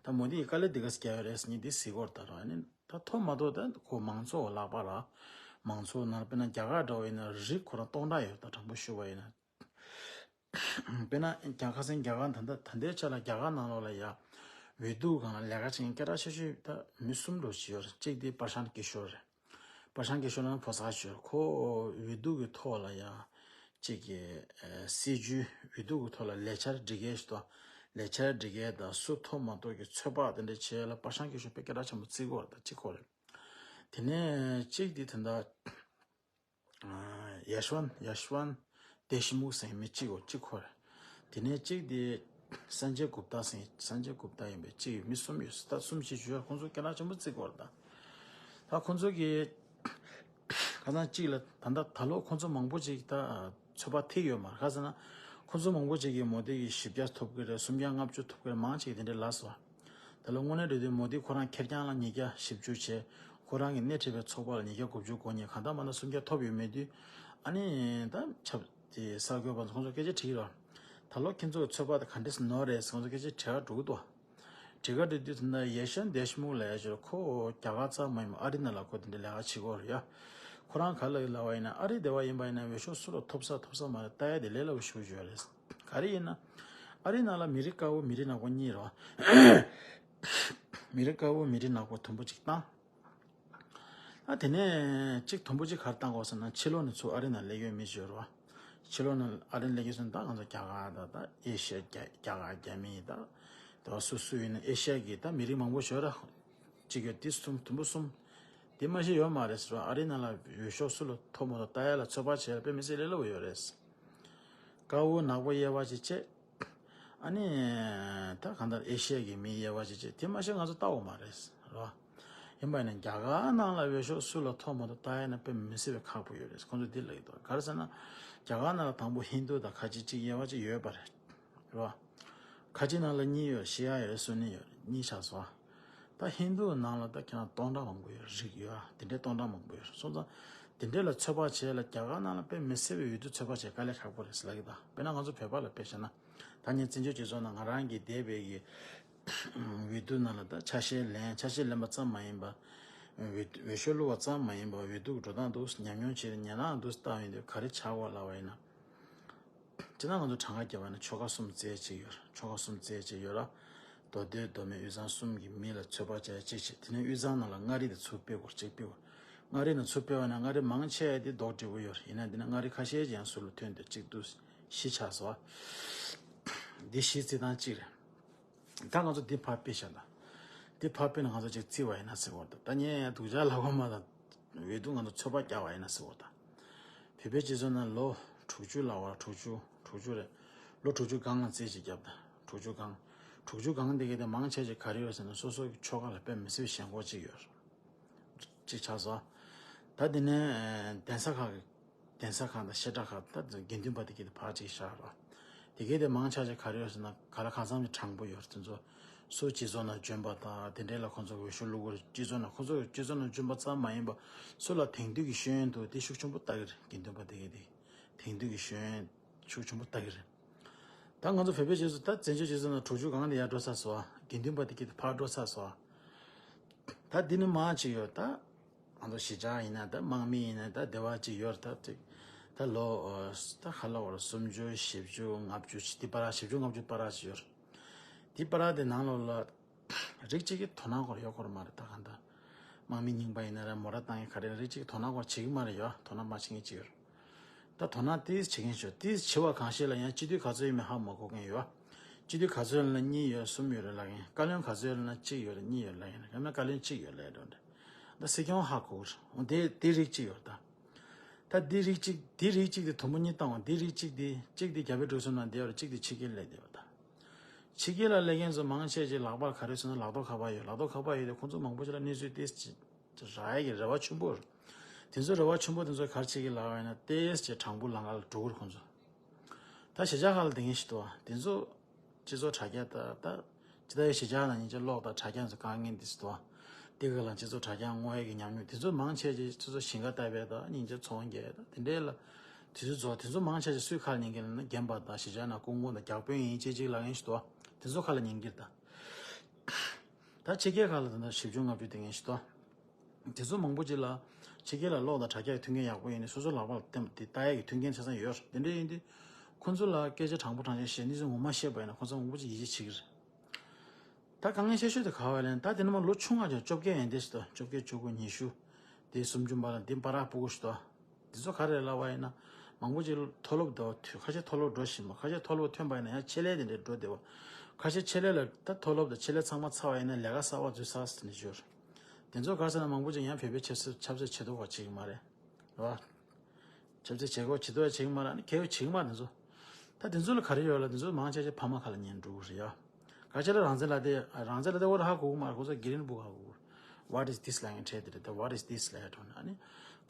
ད་མོ་དི་གིས་དཀའ་ལས་འདི་ག་ས་རྒྱག་ཡོད་རེད་ཟེར་ནི་འདི་གཟིགས་སྐོར་ད་ར་ཨ་ནི་ད་ཐོབ་མ་ཐོབ་ད་ཁོ་མང་ཚོགས་ལག་པ་ར་མང་ཚོགས་ནང་དཔེར་ན་རྒྱ་གར་འདྲ་བོ་ཡིན་ན་རིགས་ཁོ་རང་སྟོང་ཕྲག་ཡོད། ད་དྲང་པོ་ཞུ་བ་ཡིན་ན། དཔེར་ན་རྒྱ་ཁ་སང་རྒྱ་གར་ད་ལྟ་ད་ལྟའི་ཆ་ལ་རྒྱ་གར་ནང་ལོགས་ལ་ཡ་འོས་བསྡུ་སྒང་ལ་ལས་ཀ་བྱེད་མཁན་སྐད་གྲགས་ཆེ་ཤོས་ད་མི་གསུམ་འགྲོ་བཞི་ཡོད་རེད། གཅིག་དེ་པ་ཤང་ཀེ་ཤོར་རེད། པ་ཤང་ཀེ་ཤོར་ལ་ཕོ་གསར་ཤོར་ཁོ་འོས་བསྡུ་གི་ཐོག་ལ་ཡ་གཅིག་གི་སྲིད་ཇུས་འོས་བསྡུ་གི་ཐོག་ལ་ལས་འཆར་སྒྲིག་མཁན་ཞིག་དང་ལས་འཆར་སྒྲིག་མཁན་དང་སུ་ཐོབ་མ་ཐོབ་ཀྱི་ཚོད་དཔག་དེ་འདྲ་བྱས་ལ་པ་ཤང་ཀེ་ཤོར་དཔེ་སྐད་གྲགས་ཆེན་པོ་བརྩི་གི་ཡོད་རེད། ད་གཅིག་ཁོ་རེད། དེ་ནས་གཅིག་དེ་ད་ལྟ། ཡ་ཤ་ཝན། ཡ་ཤ་ཝན་དེ་ཤི་མུག་ཟེར་མི་གཅིག་གོ་གཅིག་ཁོ་རེད། དེ་ནས་གཅིག་དེ་སན་ཇེ་གུབ་ཏཱ་ཟེར། སན་ཇེ་གུབ་ཏཱ་ཡིན་པའི་གཅིག་མི་གསུམ་ཡོད། ད་གསུམ་ཞིག་བརྗོད་ཁོང་ཚོ་སྐད་གྲགས་ཆེན་པོ་བརྩི་གི་ཡོད་རེད། ད་ད་ཁོང་ཚོ་གི་ཁ་སང་གཅིག་ལ་ད་ལྟ་ད་ལོ་ཁོང་ཚོ་མང་པོ་ཅིག་ད་ཚོད་དཔག་ཐིག་ཡོད་མ་རེད། ག་ཟེར་ན་ཁོང་ཚོ་མང་པོ་ཅིག་གིས་མོ་དི་གིས་བཞི་བརྒྱ་ཐོབ་གི་རེད། སུམ་བརྒྱ་ལྔ་བཅུ་ཐོབ་གི་རེད། མང་ཆེ་གིས་དེ་འདྲས་ལབ་སོང་། ད་ལོ་དངོས་གནས་འགྲོ་དུས་མོ་དི་ཁོ་རང་ཁེར་རྐྱང་ལ་ཉིས་བརྒྱ་བཞི་བཅུ་བྱས། ཁོ་རང་གི་སྣེ་ཁྲིད་པའི་ཚོགས་པ་ལ་ཉིས་བརྒྱ་དགུ་བཅུ་གོ་གཉིས། གང་ལྟར་མ་ན་སུམ་བརྒྱ་ཐོབ་ཡོད་མེད་དུས། ཨ་ནི་ད་ཆབ་དེ་གསར་འགོད་པ་ཚོ་ཁོང་ཚོ་སྐད་ཆ་དྲིས་རོགས། ད་ལོ་ཁྱེད་ཚོ་གི་ཚོད་དཔག་དེ་ག་འདྲས་ནོར་རེད་ཟེར་ཁོང་ཚོ་སྐད་ཆ་དྲི་ག་འགྲོ་གི་འདུག་དྲི་ག་འདྲི་དུས་ད་ཡེ་ཤན་དེ་ཤི་མུག་ལབ་ཡ་ཅིག་ཁོ་རྒྱ་གར་ཙམ་མ་ཡིན་པར་ཨ་རི་ནང་ལ་ཁོ་དེ་འདྲ་ལས་ཀ་བྱེད་ཀྱི་ཡོད་རེད་ཡ། ཁོ་རང་ག་ལ་ལབ་པ་ཡིན་ན་ཨ་རི་སྡེ་བ་ཡིན་པ་ཡིན་ན་འོས་ཤོག་སུ་ལ་ཐོབ་ས་ཐོབ་ས་མ་རེད། ལྟ་ཡ་དེ་ལས་སླ་པོ་ཞེ་པོ་ཅིག་ཡོད་རེད། ག་རེ་ཡིན་ན། ཨ་རི་ནང་ལ་མི་རིགས་དཀར་པོ་མི་རིགས་ནག་པོ་གཉིས་རེད་བ། མི་རིགས་དཀར་པོ་མི་རིགས་ནག་པོ་དུམ་བུ་གཅིག་བཏང་། ཨ་དེ་ནས་གཅིག་དུམ་བུ་གཅིག་ག་རེ་བཏང་དགོས་ཟེར་ན་ཕྱི་ལོགས་ནས་ཚུར་ཨ་རི་ནང་སླེབས་ཡོད་མི་ཞིག་ཡོད་རེད་བ། ཕྱི་ལོགས་ནས་ཨ་རི་སླེབས་ཡོད་ཟེར་ན་ད་ང་ཚོ་རྒྱ་གར་དང་ད་ཨེ་ཤི་ཡ་རྒྱ་རྒྱ་གར་རྒྱ་མི་ད། ད་སུ་སུ་ཡིན་ན་ཨེ་ཤི་ཡ་གི་ད་མི་རིགས་མང་པོ་ཞིག་ཡོད་རེད། གཅིག་ཡོད་དེ་གསུམ་དུམ་བུ་གསུམ། དེ་མ་གཞི་ཡོད་མ་རེད་ཟེར་བ། ཨ་རི་ནང་ལ་འོས་ཤོག་སུ་ལ་ཐོབ་མ་ཐོབ་ལྟ་ཡ་ལ་ཚོད་དཔག་བྱས་ལ་དཔེ་མི་སྲིད་ལས་སླ་པོ་ཡོད་རེད། དཀར་པོ་ནག་པོ་དབྱེ་བ་ཅིག་བྱས། ཨ་ནི། ད་གང་ལྟར་ཨེ་ཤི་ཡ་གི་མི་དབྱེ་བ་ཅིག་བྱས་དེ་མ་གཞི་ང་ཚོ་ལྟ་འོ་མ་རེད་རོ། ཡིན་པ་ཡིན་ན་རྒྱ་གར་ནང་ལ་འོས་ཤོག་སུ་ལ་ཐོབ་མ་ཐོབ་ལྟ་ཡ་ན་དཔེ་མི་སྲིད་པའི་ཁག་པོ་ཡོད་རེད། ཁོང་ཚོ་འདི་ལབ་ཀྱི་འདུག་ག་རེ་ཟེར་ན། རྒྱ་གར་ནང་ལ་དང་པོ་ཧིན་དུ་དང་ཁ་ཆེ་གཅིག་དབྱེ་བ་ཅིག་ཡོད་པ་རེད། རེད་བ། ཁ་ཆེ་ནང་ལ་གཉིས་ཡོད། ཤི་ཡ་ཡོད། སུ་ནི་ཡོད། གཉིས་ཆགས་སོང་ཨ། ད་ཧིན་དུ་ནང་ལ་ད་ཁྱེད་རང་སྟོང་ཕྲག་མང་པོ་ཡོད། རིགས་ཡོད་ཨ། དེ་འདྲའི་སྟོང་ཕྲག་མང་པོ་ཡོད་སོང་ཙང་། དེ་འདྲའི་ལ་ཚོད་དཔག་བྱས་ལ་རྒྱ་གར་ནང་ལ་དཔེ་མི་སྲིད་པའི་འོས་བསྡུ་ཚོད་དཔག་བྱས་དཀའ་ལས་ཁག་པོ་རེད་ཟེར་ལབ་ཀྱི་ད། དཔེར་ན་ང་ཚོ་བོད་པ་ལ་དཔེ་བཞག་ན། ད་ངས་བཙན་བྱོལ་སྤྱི་ཚོགས་ནང་ང་རང་གིས་བསྡད་པའི་གི་འོས་བསྡུ་ནང་ལ་ད་ཆ་ཤས་ལེན་ཆ་ཤས་ལེན་པ་ཙམ་མ་ཡིན་པ། འོས་འོས་ཤོག་བླུགས་པ་ཙམ་མ་ཡིན་པ་འོས་བསྡུ་གི་འགྲོ་སྟངས་འདུག་ཉམས་མྱོང་བྱས་ཏེ་ཉན་ན་འདུག་ལྟ་ཡོང་དུས་ག་རེ་ཆགས་ཀྱི་ཡོད་ལབ་པ་ཡིན་ན། སྤྱིར་ན་ང་ཚོ་གྲངས་ཀ་བརྒྱབ་པ་ན་ཆོལ་ཁ་གསུམ་རྩ་ཆེ་ཡོད་རེད། ཆོལ་ཁ་གསུམ་རྩ་ཆེ་ཡོད་རེད། མདོ་སྟོད་མདོ་སྨད་དབུས་གཙང་གསུམ་གྱི་མི་ལ་ཚོད་དཔག་བྱས་གཅིག་བྱས། དེ་ནས་དབུས་གཙང་ནང་ལ་མངའ་རིས་དེ་ཚུར་སྤེལ་དགོས། གཅིག་སྤེལ་དགོས། མངའ་རིས་ནས་ཚུར་སྤེལ་བ་ན་མངའ་རིས་མང་ཆེ་བ་དེ་རྡོག་སྒྲིལ་པོ་ཡོད་རེད། ཡིན་ན་དེ་ནས་མངའ་རིས་ཁ་ཤས་ཀྱང་ཟུར་ལ་ཐོན་ཏེ་གཅིག་བསྡུས་བཞི་ཆགས་སོང་བ། འདི་བཞི་རྩི་སྟངས་གཅིག་རེད། ད་ང་ཚོ་འདི་ཕར་སྤེལ་བཞག་ད། འདི་ཕར་སྤེལ་ན་ང་ཚོ་གཅིག་རྩི་བ་ཡིན་ན་ཟེར་བ་རེད། ད་ངས་ཡང་སྡུག་ཅག་ལབ་དགོས་མ་ད། འོས་བསྡུ་ང་ཚོ་ཚོད་དཔག་བརྒྱབ་པ་ཡིན་ན་ཟེར་བ་དང་། བོད་པའི་སྤྱི་ཚོགས་ནང་ལོ་དྲུག་ཅུ་ལ་བར་དྲུག་ཅུ་དྲུག་ཅུ་རེད། ལོ་དྲུག་ཅུ་སྒང་ལ་རྩིས་ཅིག་བརྒྱབ་དང་དྲུག་ཅུ་སྒང་། དྲུག་ཅུ་སྒང་དེ་གའི་དེ་མང་ཆེ་ཅིག་ག་རེ་ཡོད་ཟེར་ན་སོ་སོ་གི་ཆོལ་ཁ་ལ་དཔེ་མི་སྲིད་པའི་ཞེན་ཁོག་ཅིག་ཡོད། ཅིག་ཆགས་སོང་། ད་དེ་ནས་གདན་ས་ཁག་གི་གདན་ས་ཁག་དང་བཤད་གྲྭ་ཁག་ད་དགེ་འདུན་པ་དེ་གའི་དེ་ཕར་ཅིག་བཞག་རོགས། དེ་གའི་དེ་མང་ཆེ་ཅིག་ག་རེ་ཡོད་ཟེར་ན་ག་ལ་གང་འཚམ་ཅིག་དྲང་པོ་ཡོད་དེ་ཚོ། སུ་སྤྱི་ཚོགས་ནང་འཇོན་པ་དང་དེ་འདྲའི་ལ་ཁོང་ཚོ་འོས་ཤོག་བླུག་དགོས་རེད། སྤྱི་ཚོགས་ནང་ཁོང་ཚོ་སྤྱི་ཚོགས་ནང་འཇོན་པ་ཙམ་མ་ཡིན་པ་སུ་ལ་དེང་དུས་ཀྱི་ཤེས་ཡོན་འདུག་དེ་ཤུགས་ཆེན་པོ་ལྟ་གི་རེད། དགེ་འདུན་པ་དེ་གའི་དེ་དེང་དུས་ཀྱི་ཤེས་ཡོན་ཤུགས་ཆེན་པོ་ལྟ་གི་རེད། ད་ང་ཚོ་བོད་པའི་སྤྱི་ཚོགས་ད་བཙན་བྱོལ་སྤྱི་ཚོགས་ནང་དྲུག་ཅུ་སྒང་དེ་ཡར་འགྲོ་ཚར་སོང་། དགེ་འདུན་པ་དེ་གའི་དེ་ཕར་འགྲོ་ཚར་སོང་། ད་འདི་ནི་མང་ཅིག་ཡོད་ད། ང་ཚོ་གཞིས་ཆགས་ཡིན་ན་ད་དམག་མི་ཡིན་ན་ད་སྡེ་བ་ཅིག་ཡོད་རེད། ད་ཅིག་ད་ལོ་ད་ཧ་ལ་བར་སུམ་ཅུ་བཞི་བཅུ་ལྔ་བཅུ་ཅིག་དེ་བར་བཞི་བཅུ་ལྔ་བཅུ་བར་ཅིག་ཡོད་རེད། དེ་བར་དེ་ནང་ལོགས་ལ་རིགས་གཅིག་གི་དོ་སྣང་སྐོར་ཡོད་སྐོར་མ་རེད། ད་གང་ལྟར་དམག་མི་རྙིང་པ་ཡིན་ན་ར་མོ་ཊ་བཏང་ཡ་ག་རེ་རིགས་གཅིག་གི་དོ་སྣང་སྐོར་བྱེད་ཀྱི་མ་རེད་ཡོད། དོ་སྣང་མ་བྱེད་མཁན་གཅིག་ཡོད་རེད། ད་དོ་སྣང་ཏིས་བྱེད་མཁན་ཞོ་ཏིས་བྱེད་པ་གང་ཤེས་ལ་ཡང་སྤྱི་འཐུས་ག་ཚོད་ཡིན་མིན་ཧ་མ་གོ་མཁན་ཡོད། སྤྱི་འཐུས་ག་ཚོད་ཡིན་ན་གཉིས་ཡོད་གསུམ་ཡོད་རེད་ལབ་མཁན། བཀའ་བློན་ག་ཚོད་ཡིན་ན་གཅིག་ཡོད་རེད་གཉིས་ཡོད་ལབ་ཡིན་ན་ཡང་ན་བཀའ་བློན་གཅིག་ཡོད་ལབ་འགྲོ་འདྲ། ད་སྲིད་སྐྱོང་ཧ་གོ་གི་རེད། འོ་དེ་དེ་རིགས་གཅིག་ཡོད་ད། ད་འདི་རིགས་གཅིག་འདི་རིགས་གཅིག་དེ་དུམ་བུ་གཉིས་བཏང་བ་འདི་རིགས་གཅིག་དེ་གཅིག་དེ་རྒྱ་བལ་འབྲུག་གསུམ་ནང་བསྡད་ཡོད་རེད། གཅིག་དེ་ཕྱི་རྒྱལ་ལ་བསྡད་ཡོད་ད། ཕྱི་རྒྱལ་ལ་སླེབས་མཁན་ཚོ་མང་ཆེ་ཆེ་ལག་པར་ག་རེ་ཟེར་ན་ལག་ཐོག་ཁ་པར་ཡོད། ལག་ཐོག་ཁ་པར་ཡོད་དེ་ཁོང་ཚོ་མང་པོ་ཞིག་ལ་གནས་ཚུལ་ཏིས་ཅིག་རག་ཡ་གི་རེ་བ་ཆེན་པོ་རེད། དེ་ཚོ་རེ་བ་ཆེན་པོ་དེ་ཚོ་ག་རེ་བྱེད་ཀྱི་ལབ་པ་ཡིན་ན་ཏོག་ཙམ་དྲང་པོ་ལམ་ཁ་ལ་འགྲོ་གི་རེད་ཁོང་ཚོ། ད་གཞིས་ཆགས་ཁག་ལ་བསྡད་མཁན་ཞིག་འདུག་བ། དེ་ཚོ་སྤྱི་ཚོགས་དྲ་རྒྱ་ད་ད་ ཕྱི་ཟླ་བའི་གཞིས་ཆགས་ནང་སྙིང་རྗེ་གློག་དང་དྲ་རྒྱ་ཚོ་དཀའ་ངལ་འདི་སུ་དང་། དེ་ག་ལ་སྤྱི་ཚོགས་དྲ་རྒྱ་དངོས་ཡོད་ཀྱི་ཉམས་མྱོང་དེ་ཚོ་མང་ཆེ་ཆེ་སྤྱི་ཚོགས་ཞིང་ཁ་ལྟ་བའི་དང་སྙིང་རྗེ་ཚོང་རྒྱག་དང་དེ་འདྲའི་ལ། དེ་ཚོ་ཚོ་དེ་ཚོ་མང་ཆེ་ཆེ་སུའི་ཁ་ལ་ཉན་གྱི་ལ་ན་རྒན་པ་དང་གཞིས་ཆགས་ནང་སྐུ་ངོ་དང་རྒྱག་དཔོན་ཡིན་ཅེས་ཅིག་ལ་ངན་ཞིག་དང་དེ་ཚོ་ཁ་ལ་ཉན་གྱི་དང་། ད་ཕྱི་རྒྱལ་ཁག་ལ་ད་ལྟ་ཞིབ་འཇུག་ལྔ་བཅུ་དེ་ངན་ཞིག་དང་། དེ་ཚོ་མང་པོ་ཅིག་ལ་ཕྱི་རྒྱལ་ལ་གློག་དང་དྲ་རྒྱ་ཡི་མཐུན་རྐྱེན་ཡག་པོ་ཡིན་ནས་སོ་སོ་ལག་པ་ལ་བསྟན་པ་དེ་ལྟ་ཡག་གི་མཐུན་རྐྱེན་ཆ་ཚང་ཡོད་རེད། དེ་འདྲ་ཡིན་དུས་ཁོ་ཚོ་ལ་སྐད་ཆ་དྲང་པོ་དྲང་བཞག་བཤད་གནས་ཚུལ་ངོ་མ་བཤད་པ་ཡིན་ན་ཁོ་ཚོ་མང་པོ་ཅིག་ཡིད་ཆེས་བྱེད་ཀྱི་རེད། ད་དཀའ་ངལ་ཆེ་ཤོས་དེ་ག་བ་ལེན་ད་དེ་ནི་མ་ལོ་ཆུང་ང་ཅང་བཅོ་བརྒྱད་ཡན་དེ་ཞིག་ཏུ་བཅོ་བརྒྱད་བཅུ་དགུ་ཉི་ཤུ། དེ་སུམ་ཅུ་པ་ལ་དེ་པ་རག་སྤུ་གུ་ཞིག་ཏུ། དེ་ཚོ་ག་རེ་ལབ་པ་ཡིན་ན། མང་པོ་ཅིག་མཐོ་སློབ་དུ་ཁ་ཤས་མཐོ་སློབ་འགྲོ་བཞིན་པ་ཁ་ཤས་མཐོ་སློབ་ཐོན་པ་ཡིན་ན་ཡང་ཆེད་ལས་དེ་འདྲས་འགྲོ་བསྡད་པ། ཁ་ཤས་ཆེད་ལས་ལ་ད་མཐོ་སློབ་དང་ཆེད་ལས་ཚང་མ་ཚར་བ་ཡིན་ན་ལས་ཀ་གསར་པ་འཛུལ་ཚར་ཟེར་ནས་ཞུ། དེ་ཚོ་ག་ཟེར་ན་མང་པོ་ཅིག་ཡང་བོད་པའི་ཆབ་སྲིད་ཆབ་སྲིད་བྱེད་ཐུབ་པ་བྱེད་ཀྱི་མ་རེད། རེད་བ། ཆབ་སྲིད་བྱེད་སྒོ་བྱེད་ཐུབ་པ་བྱེད་ཀྱི་མ་རེད་ཨ་ནི་གལ་ཡོད་བྱེད་ཀྱི་མ་རེད་དེ་ཚོ། ད་དེ་ཚོ་ལ་ག་རེ་ཡོད་ལ་དེ་ཚོ་མང་ཆེ་ཆེ་ཕ་མ་ཁ་ལ་ཉན་འགྲོ་གི་རེད་ཡ། ག་ཅི་ལ་རང་བཙན་ལ་དེ་རང་བཙན་ལ་དེ་འོ་ད་ཧ་གོ་གི་མ་རེད་ཁོ་ཚོ་དགེ་རྒན་སྤུ་གུ་ཧ་གོ་གི་རེད། What is this ལབ་ཡང་ཁྲལ་དེ་རེད་ད་What is this ལབ་ཡ་དྲོ་ན་ཨ་ནི།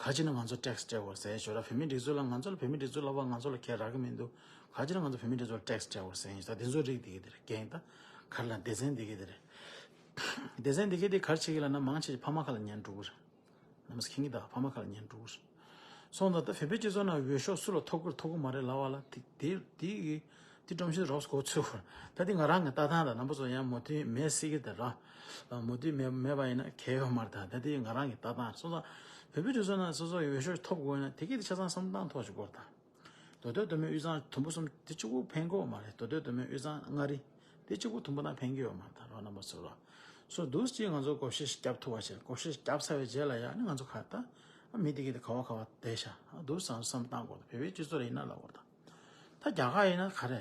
ག་ཅི་ནི་ང་ཚོ་ཊེག་སི་སྤྲད་དགོས་ཟེར་ཞོར་ལ་བོད་མི་སྒྲིག་འཛུགས་ལ་ང་ཚོ་ལ་བོད་མི་སྒྲིག་འཛུགས་ལ་བ་ང་ཚོ་ལ་ཁྱེད་རག་གི་མི་འདུག་ག་ཅི་ནི་ང་ཚོ་བོད་མི་སྒྲིག་འཛུགས་ལ་ཊེག་སི་སྤྲད་དགོས་ཟེར་ཡིན་ད་དེ་ཚོ་རིགས་དེ་གི་དེ་རེད་རྒན་ད། ག་རེ་ལ་སྡེ་ཚན་དེ་གི་དེ་རེད། སྡེ་ཚན་དེ་གི་དེ་ག་རེ་བྱེད་གི་ལབ་ན་མང་ཆེ་ཕ་མ་ཁ་ལ་ཉན་འགྲོ་གི་རེད། རྣམ་པ་ཚོ་མཁྱེན་གྱི་ད་ཕ་མ་ཁ་ལ་ཉན་འགྲོ་གི་རེད། སོང་ཙང་ད་བོད་པའི་སྤྱི་ཚོགས་ནང་འོས་ཤོག་སུ་ལ་ཐོབ་ཀྱི་རེད་ཐོབ་ཀྱི་མ་རེད་ལབ་པ་ལ་དེ་དེ་དེ་གི་དེ་སྒྲོམ་གཞི་རོགས་གོ་ཚོད་གོ་ད་དེ་ང་རང་གི་ལྟ་སྟངས་དང་རྣམ་པ་ཚོ་ཡང་མོས་མཐུན་མེད་སྲིད་ཀྱི་ད་ར། མོས་མཐུན་མེད་མེད་པ་ཡིན་ན་གལ་ཡོད་མ་རེད་ད་ད་དེ་ང་རང་གི་ལྟ་སྟངས་རེད་སོང་ཙང་བོད་པའི་སྤྱི་ཚོགས་ནང་སོ་སོ་འོས་ཤོག་ཐོབ་དགོས་ན་དེ་གི་དེ་ཆ་ཚང་བསམ་སྟངས་ཐོག་ཅིག་དགོས་རེད་ད། མདོ་སྟོད་མདོ་སྨད་དབུས་གཙང་དུམ་བུ་གསུམ་དེ་གཅིག་པུ་ཕན་གྱི་ཡོད་མ་རེད་མདོ་སྟོད་མདོ་སྨད་དབུས་གཙང་མངའ་རིས་དེ་གཅིག་པུ་དུམ་བུ་ནང་ཕན་གྱི་ཡོད་མ་རེད་ད་རོགས་རྣམ་པ་ཚོ་རོགས། སོ་འདུག་ཅིག་ང་ཚོ་བགོ་བཤའ་ཞིག་བརྒྱབ་ཐུབ་པ་བྱས་བགོ་བཤའ་ཞིག་བརྒྱབ་ཚར་བའི་རྗེས་ལ་ཡང་ནི་ང་ཚོ་ག་ད་མི་དེ་གི་དེ་ག་བ་ག་བ་བསྡད་ཤག་འདུག་བསམ་བསམ་བཏང་དགོས་ད་བོད་པའི་སྤྱི་ཚོགས་ལ་ཡིན་ན་ལབ་དགོས་ད། ད་རྒྱ་གར་ཡིན་ན་ག་རེ།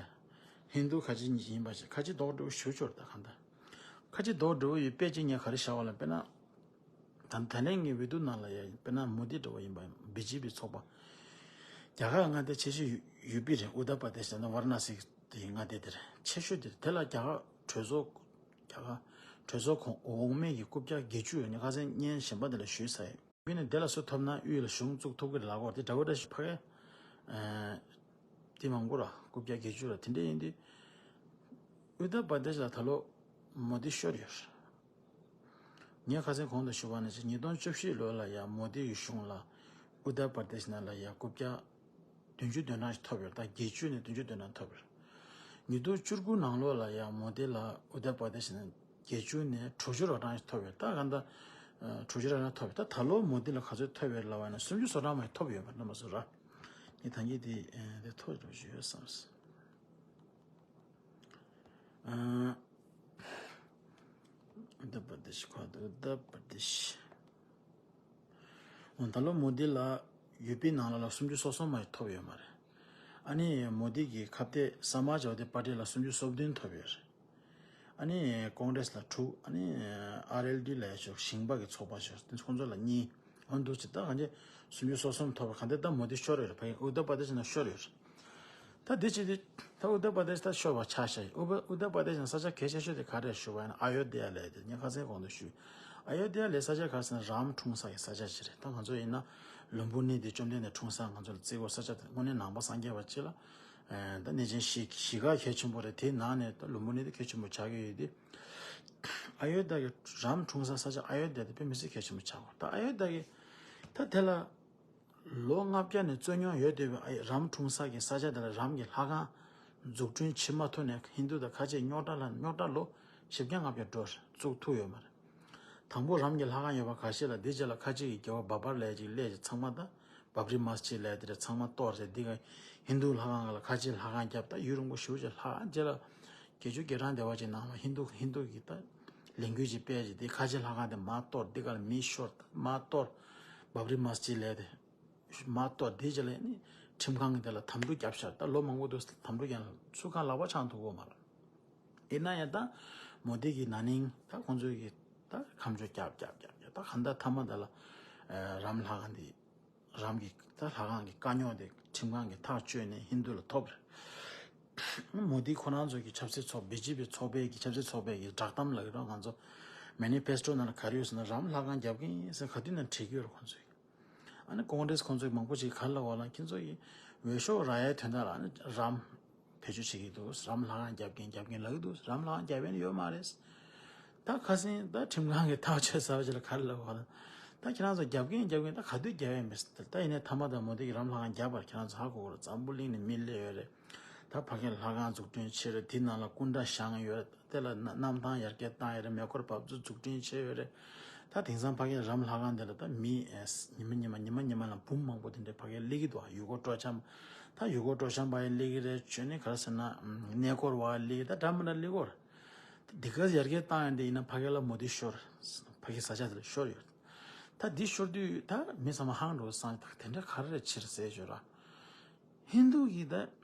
ཧིན་དུ་ཁ་ཆེ་ཡིན་པ་ཞིག་ཁ་ཆེ་རྡོག་སྒྲིལ་ཞུ་ཆོག་ད་ག་ད། ཁ་ཆེ་རྡོག་སྒྲིལ་ཡོད་དཔེ་ཅིག་ངས་ག་རེ་བཞག་པ་ལ་དཔེར་ན། ད་ད་ལན་ངའི་འོས་བསྡུ་ནང་ལ་ཡ་དཔེར་ན་མོ་དི་འདྲ་བ་ཡིན་པ་བི་ཇེ་པི་ཚོགས་པ། རྒྱ་གར་མངའ་སྡེ་ཆེ་ཤོས་ཡུ་པི་རེད་ཨུ་ཏར་པར་དེ་ཤི་ན་ཝར་ན་སི་དེ་མངའ་སྡེ་དེ་རེད་ཆེ་ཤོས་དེ་རེད་དེ་ལ་རྒྱ་གར་གྲོས་ཚོགས་རྒྱ་གར་གྲོས་ཚོགས་ཁོངས་འོག་མའི་གི་རྐུབ་བཀྱག་བརྒྱད་ཅུ་ཡོད་ནི་ཁ་སང་བརྙན་གཞན་པ་དེ་ལ་ཞུས་ཚར་ཡོད། ཡུ་པི་ནས་དེ་ལ་སུ་ཐོབ་ན་དབུས་ལ་གཞུང་བཙུགས་ཐུབ་ཀྱི་རེད་ལབ་ཀྱི་ཡོད་རེད་དེ་འདྲ་བོ་འདྲ་ཞིག་ཕ་གི་དེ་མང་པོ་ར་རྐུབ་བཀྱག་བརྒྱད་ཅུ་ར་དེ་འདྲ་ཡིན་དུས་ཨུ་ཏར་པར་དེ་ཤི་ལ་ད་ལོ་མོ་དི་ཤོར་ཡོད་རེད། ངས་ཁ་སང་གོང་དུ་ཞུས་པ་ནང་བཞིན་ཉིས་སྟོང་བཅུ་བཞི་ལོ་ལ་ཡང་མོ་དི་ཡི་གཞུང་ལ་ཨུ་ཏར་པར་དེ་ཤི་ནང་ལ་ཡང་རྐུབ་བཀྱག་བདུན་ཅུ་དོན་གྲངས་ཤིག་ཐོབ་ཡོད་རེད་ད་བརྒྱད་ཅུ་ནས་བདུན་ཅུ་དོན་གྲངས་ཐོབ་ཡོད་རེད། ཉིས་སྟོང་བཅུ་དགུ་ནང་ལོ་ལ་ཡང་མོ་དི་ལ་ཨུ་ཏར་པར་དེ་ཤི་ནང་བརྒྱད་ཅུ་ནས་དྲུག་ཅུ་རོ་གྲངས་ཤིག་ཐོབ་ཡོད་རེད་ད་ག་ད་དྲུག་ཅུ་རོ་གྲངས་ཐོབ་ཡོད་ད་ད་ལོ་མོ་དི་ལ་ག་ཚོད་ཐོབ་ཡོད་རེད་ལབ་པ་ཡིན་ན་སུམ་ཅུ་སོ་གྲངས་མ་ཐོབ་ཡོད་པ་རྣམ་པ་ཚོ་ར། ངས་ད་གིན་དེ་དེ་ཐོབ་འགྲོ་ཞུ་ཡོད་བསམ། ཨུ་ཏར་པར་དེ་ཤི་ཁོ་ཨུ་ཏར་པར་དེ་ཤི། འོ་ད་ལོ་མོ་དི་ལ་ཡུ་པི་ནང་ལ་ལ་སུམ་ཅུ་སོ་གསུམ་མ་ཐོབ་ཡོད་མ་རེད། ཨ་ནི་མོ་དི་གི་ཁ་གཏད་ས་མཱ་ཇ་ཝ་དི་པར་ཏི་ལ་སུམ་ཅུ་སོ་བདུན་ཐོབ་ཡོད་རེད། ཨ་ནི་ཀོང་རེས་ལ་དྲུག་ཨ་ནི་ཨར་ཨེལ་ཌི་ལ་ཡ་ཞོག་ཞིང་པ་གི་ཚོགས་པ་ཞོག་དེ་ཁོང་ཚོ་ལ་གཉིས། ཨ་འདུག་ཅི་ད་གང་ཅི་སུམ་ཅུ་སོ་གསུམ་ཐོབ་པ་གང་ལྟར་ད་མོ་དི་ཤོར་ཡོད་རེད་ཕ་གི་ཨུ་ཏར་པར་དེ་ཤི་ན་ཤོར་ཡོད་རེད། ད་འདི་ཅི་འདི་ད་ཨུ་ཏར་པར་དེ་ཤི་ད་ཤོར་བ་ཆགས་ཤག་ཨུ་པ་ཨུ་ཏར་པར་དེ་ཤི་ན་ས་ཆ་གལ་ཆེ་ཤོས་དེ་ག་རེ་ཞུ་བ་ཡིན་ན་ཨ་ཡོ་དྷི་ཡ་ལབ་ཡ་དེ་ངས་ཁ་སང་གོང་དུ་ཞུས། ཨ་ཡོ་དྷི་ཡ་ལབ་ས་ཆ་ག་རེ་ཟེར་ན་རམ་འཁྲུངས་ས་གི་ས་ཆ་ཅིག་རེད་ད་ང་ཚོ་ཡིན་ན་ལུམ་བི་ནི་དེ་བཅོམ་ལྡན་འདས་འཁྲུངས་ས་ང་ཚོ་ལ་བརྩི་དགོས་ས་ཆ་དེ་དངོས་གནས་ནང་པ་སངས་རྒྱས་པ་ཅིག་ལ། ད་གནས་ཆེན་བཞི་བཞི་ཀ་གལ་ཆེན་པོ་རེད་དེའི་ནང་ནས་ད་ལུམ་བི་ནི་དེ་གལ་ཆེན་པོ་ཆགས་ཀྱི་ཡོད་དེ། ཨ་ཡོ་དྷ་གི་རམ་འཁྲུངས་ས་ས་ཆ་ཨ་ཡོ་དྷ་དེ་དཔེ་མི་སྲིད་གལ་ཆེན་པོ་ཆགས་པ་ད་ཨ་ཡོ་དྷ་གི་ད་དེ་ལ་ལོ་ལྔ་བརྒྱ་ནས་རྩོད་རྙོག་ཡོད་བསྡད་པའི་ཨ་ཡོ་རམ་འཁྲུངས་ས་གི་ས་ཆ་དེ་ལ་རམ་གྱི་ལྷ་ཁང་འཛུགས་སྐྲུན་བྱེད་མ་ཐུབ་ནས་ཧིན་དུ་དང་ཁ་ཆེ་རྙོག་དྲ་ལ་རྙོག་དྲ་ལོ་བཞི་བརྒྱ་ལྔ་བརྒྱ་འགྲོ་བཙུགས་ཐུབ་ཡོད་མ་རེད། དང་པོ་རམ་གྱི་ལྷ་ཁང་ཡོད་པ་ཁ་ཤས་ལ་འདི་རྗེས་ལ་ཁ་ཆེ་གི་རྒྱལ་བ་བ་པར་ལས་ཅིག་ལས་ཅིག་ཚང་མ་ད་བབ་རི་མ་སི་ཇིད་ལས་དེ་རེད་ཚང་མ་གཏོར་བྱས་འདི་ག་ཧིན་དུ་ལྷ་ཁང་ལ་ཁ་ཆེ་ལྷ་ཁང་བརྒྱབ་ད་ཡུན་རིང་པོ་ཞེ་པོ་ཅིག་ལྷག་རྗེས་ལ་དགེ་བཅུ་དགེ་གྲངས་བདེ་བ་ཅན་ནང་ལ་ཧིན་དུ་ཧིན་དུ་གི་ད་ལས་འགུལ་ཅིག་སྤེལ་ཅིག་དེ་ཁ་ཆེ་ལྷ་ཁང་དེ་མར་གཏོར་འདི་ག་ལ་མི་ཤོར་ད་མར་གཏོར་བབ་རི་མ་སི་ཇིད་ལས་དེ་མར་གཏོར་དེ་རྗེས་ལ་ནི་ཁྲིམས་ཁང་གི་དེ་ལ་དམ་ཕྲུག་བརྒྱབ་ཤར་ད་ལོ་མང་པོ་འདུག་དམ་ཕྲུག་ཀྱང་ཚུར་ཁང་ལག་པ་འཆང་ཐུབ་གོ་མ་རེད། ཡིན་ན་ཡང་ད་མོ་དི་གི་ན་ནིང་ད་ཁོང་ཚོའི་གི་ད་ཁ་མཆུ་རྒྱབ་རྒྱབ་རྒྱབ་རྒྱབ་ད་གང་ལྟར་མཐའ་མ་ད་ལ་རམ་ལྷ་ཁང་འདི་རམ་གི་ད་ལྷ་ཁང་གི་དཀའ་རྙོག་དེ་ཁྲིམས་ཁང་གི་ཐག་གཅོད་ནས་ཧིན་དུ་ལ་ཐོབ་རེད། མོ་དི་ཁོ་རང་ཚོ་གི་ཆབ་སྲིད་ཚོགས་བི་ཇེ་པི་ཚོགས་པའི་གི་ཆབ་སྲིད་ཚོགས་པའི་གི་བསྒྲགས་གཏམ་ལ་གི་རོགས་ང་ཚོ་མེ་ནི་ཕེ་སི་ཊོ་ནང་ལ་ག་རེ་ཡོད་ཟེར་ན་རམ་ལྷ་ཁང་རྒྱབ་གི་ཡིན་ཟེར་ག་དུས་ནས་བྲིས་གི་ཡོད་རེད་ཁོང་ཚོས། ཨ་ནི་ཀོང་རེས་ཁོང་ཚོས་མང་པོ་ཅིག་ག་རེ་ལབ་པ་ལ་ཁྱེད་ཚོ་ཡི་འོས་ཤོག་རག་ཡའི་དོན་དག་ལ་ཨ་ནི་རམ་ བེད་སྤྱོད་བྱེད་ཀྱི་འདུག་རམ་ལྷ་ཁང་རྒྱབ་མཁན་རྒྱབ་མཁན་ལབ་ཀྱི་འདུག་རམ་ལྷ་ཁང་རྒྱབ་མཁན་ཡོད་མ་རེད། ད་ཁ་སང་ད་ཁྲིམས་ཁང་གི་ཐག་གཅོད་ཟ་བ་ཅིག་ལ་ག་རེ་ལབ་པ་ལ། ད་ཁྱེད་རང་ཚོ་རྒྱབ་མཁན་རྒྱབ་མཁན་ད་ག་དུས་རྒྱབ་ཡས་མེད་ཟེར། ད་ཡིན་ནའི་མཐའ་མ་ད་མོ་དེ་གི་རམ་ལྷ་ཁང་རྒྱབ་པར་ཁྱེད་རང་ཚོ་ཧ་གོ་གོ་རེད། འཛམ་བུ་གླིང་ནས་མི་སླེབས་ཡོད་རེད། ད་ཕ་གིར་ལྷ་ཁང་འཛུགས་སྐྲུན་བྱས་རེད། དེ་ནང་ལ་སྐུ་འདྲ་བཞེངས་ཡོད་རེད། དེ་ལ་གནམ་ཐང་ཡར་རྒྱས་བཏང་ཡོད་རེད། མེ་འཁོར་བབས་ཚུགས་འཛུགས་སྐྲུན་བྱས་ཡོད་རེད། ད་དེང་སང་ཕ་གིའི་རམ་ལྷ་ཁང་དེ་ལ་ད་མི་ཨེ་ཉི་མ་ཉི་མ་ཉི་མ་ཉི་མ་ལ་འབུམ་མང་པོ་དེ་འདྲའི་ཕ་གིར་སླེབས་ཀྱི་འདུག་ཡུལ་སྐོར་སྤྲོ་འཆམ། ད་ཡུལ་སྐོར་སྤྲོ་འཆམ་པ་ཡང་སླེབས་ཀྱི་རེད། བྱས་ནས་ག་རེ་ཟེར་ན་གནས་སྐོར་བ་སླེབས་ཀྱི། ད་འདྲ་མི་འདྲ་སླེབས་ཀྱི་ཡོད་རེད། ད་འདི་ག་ཡར་རྒྱས་བཏང་ཡོང་དེ་ཡིན་ན་ཕ་གི་ལ་མོ་དེ་ཤོར། ཕ་གི་ས་ཆ་དེ་ལ་ཤོར་ཡོད། ད་འདི་ཤོར་དུས་ད་མི་ཚང་མ་ཧང་འགྲོ་སང་ད་དེ་འདྲ་ག་རེ་རེད་ཕྱིར་ཟེར་ཞོར་ར། ཧིན་རྡུ་གི་ད་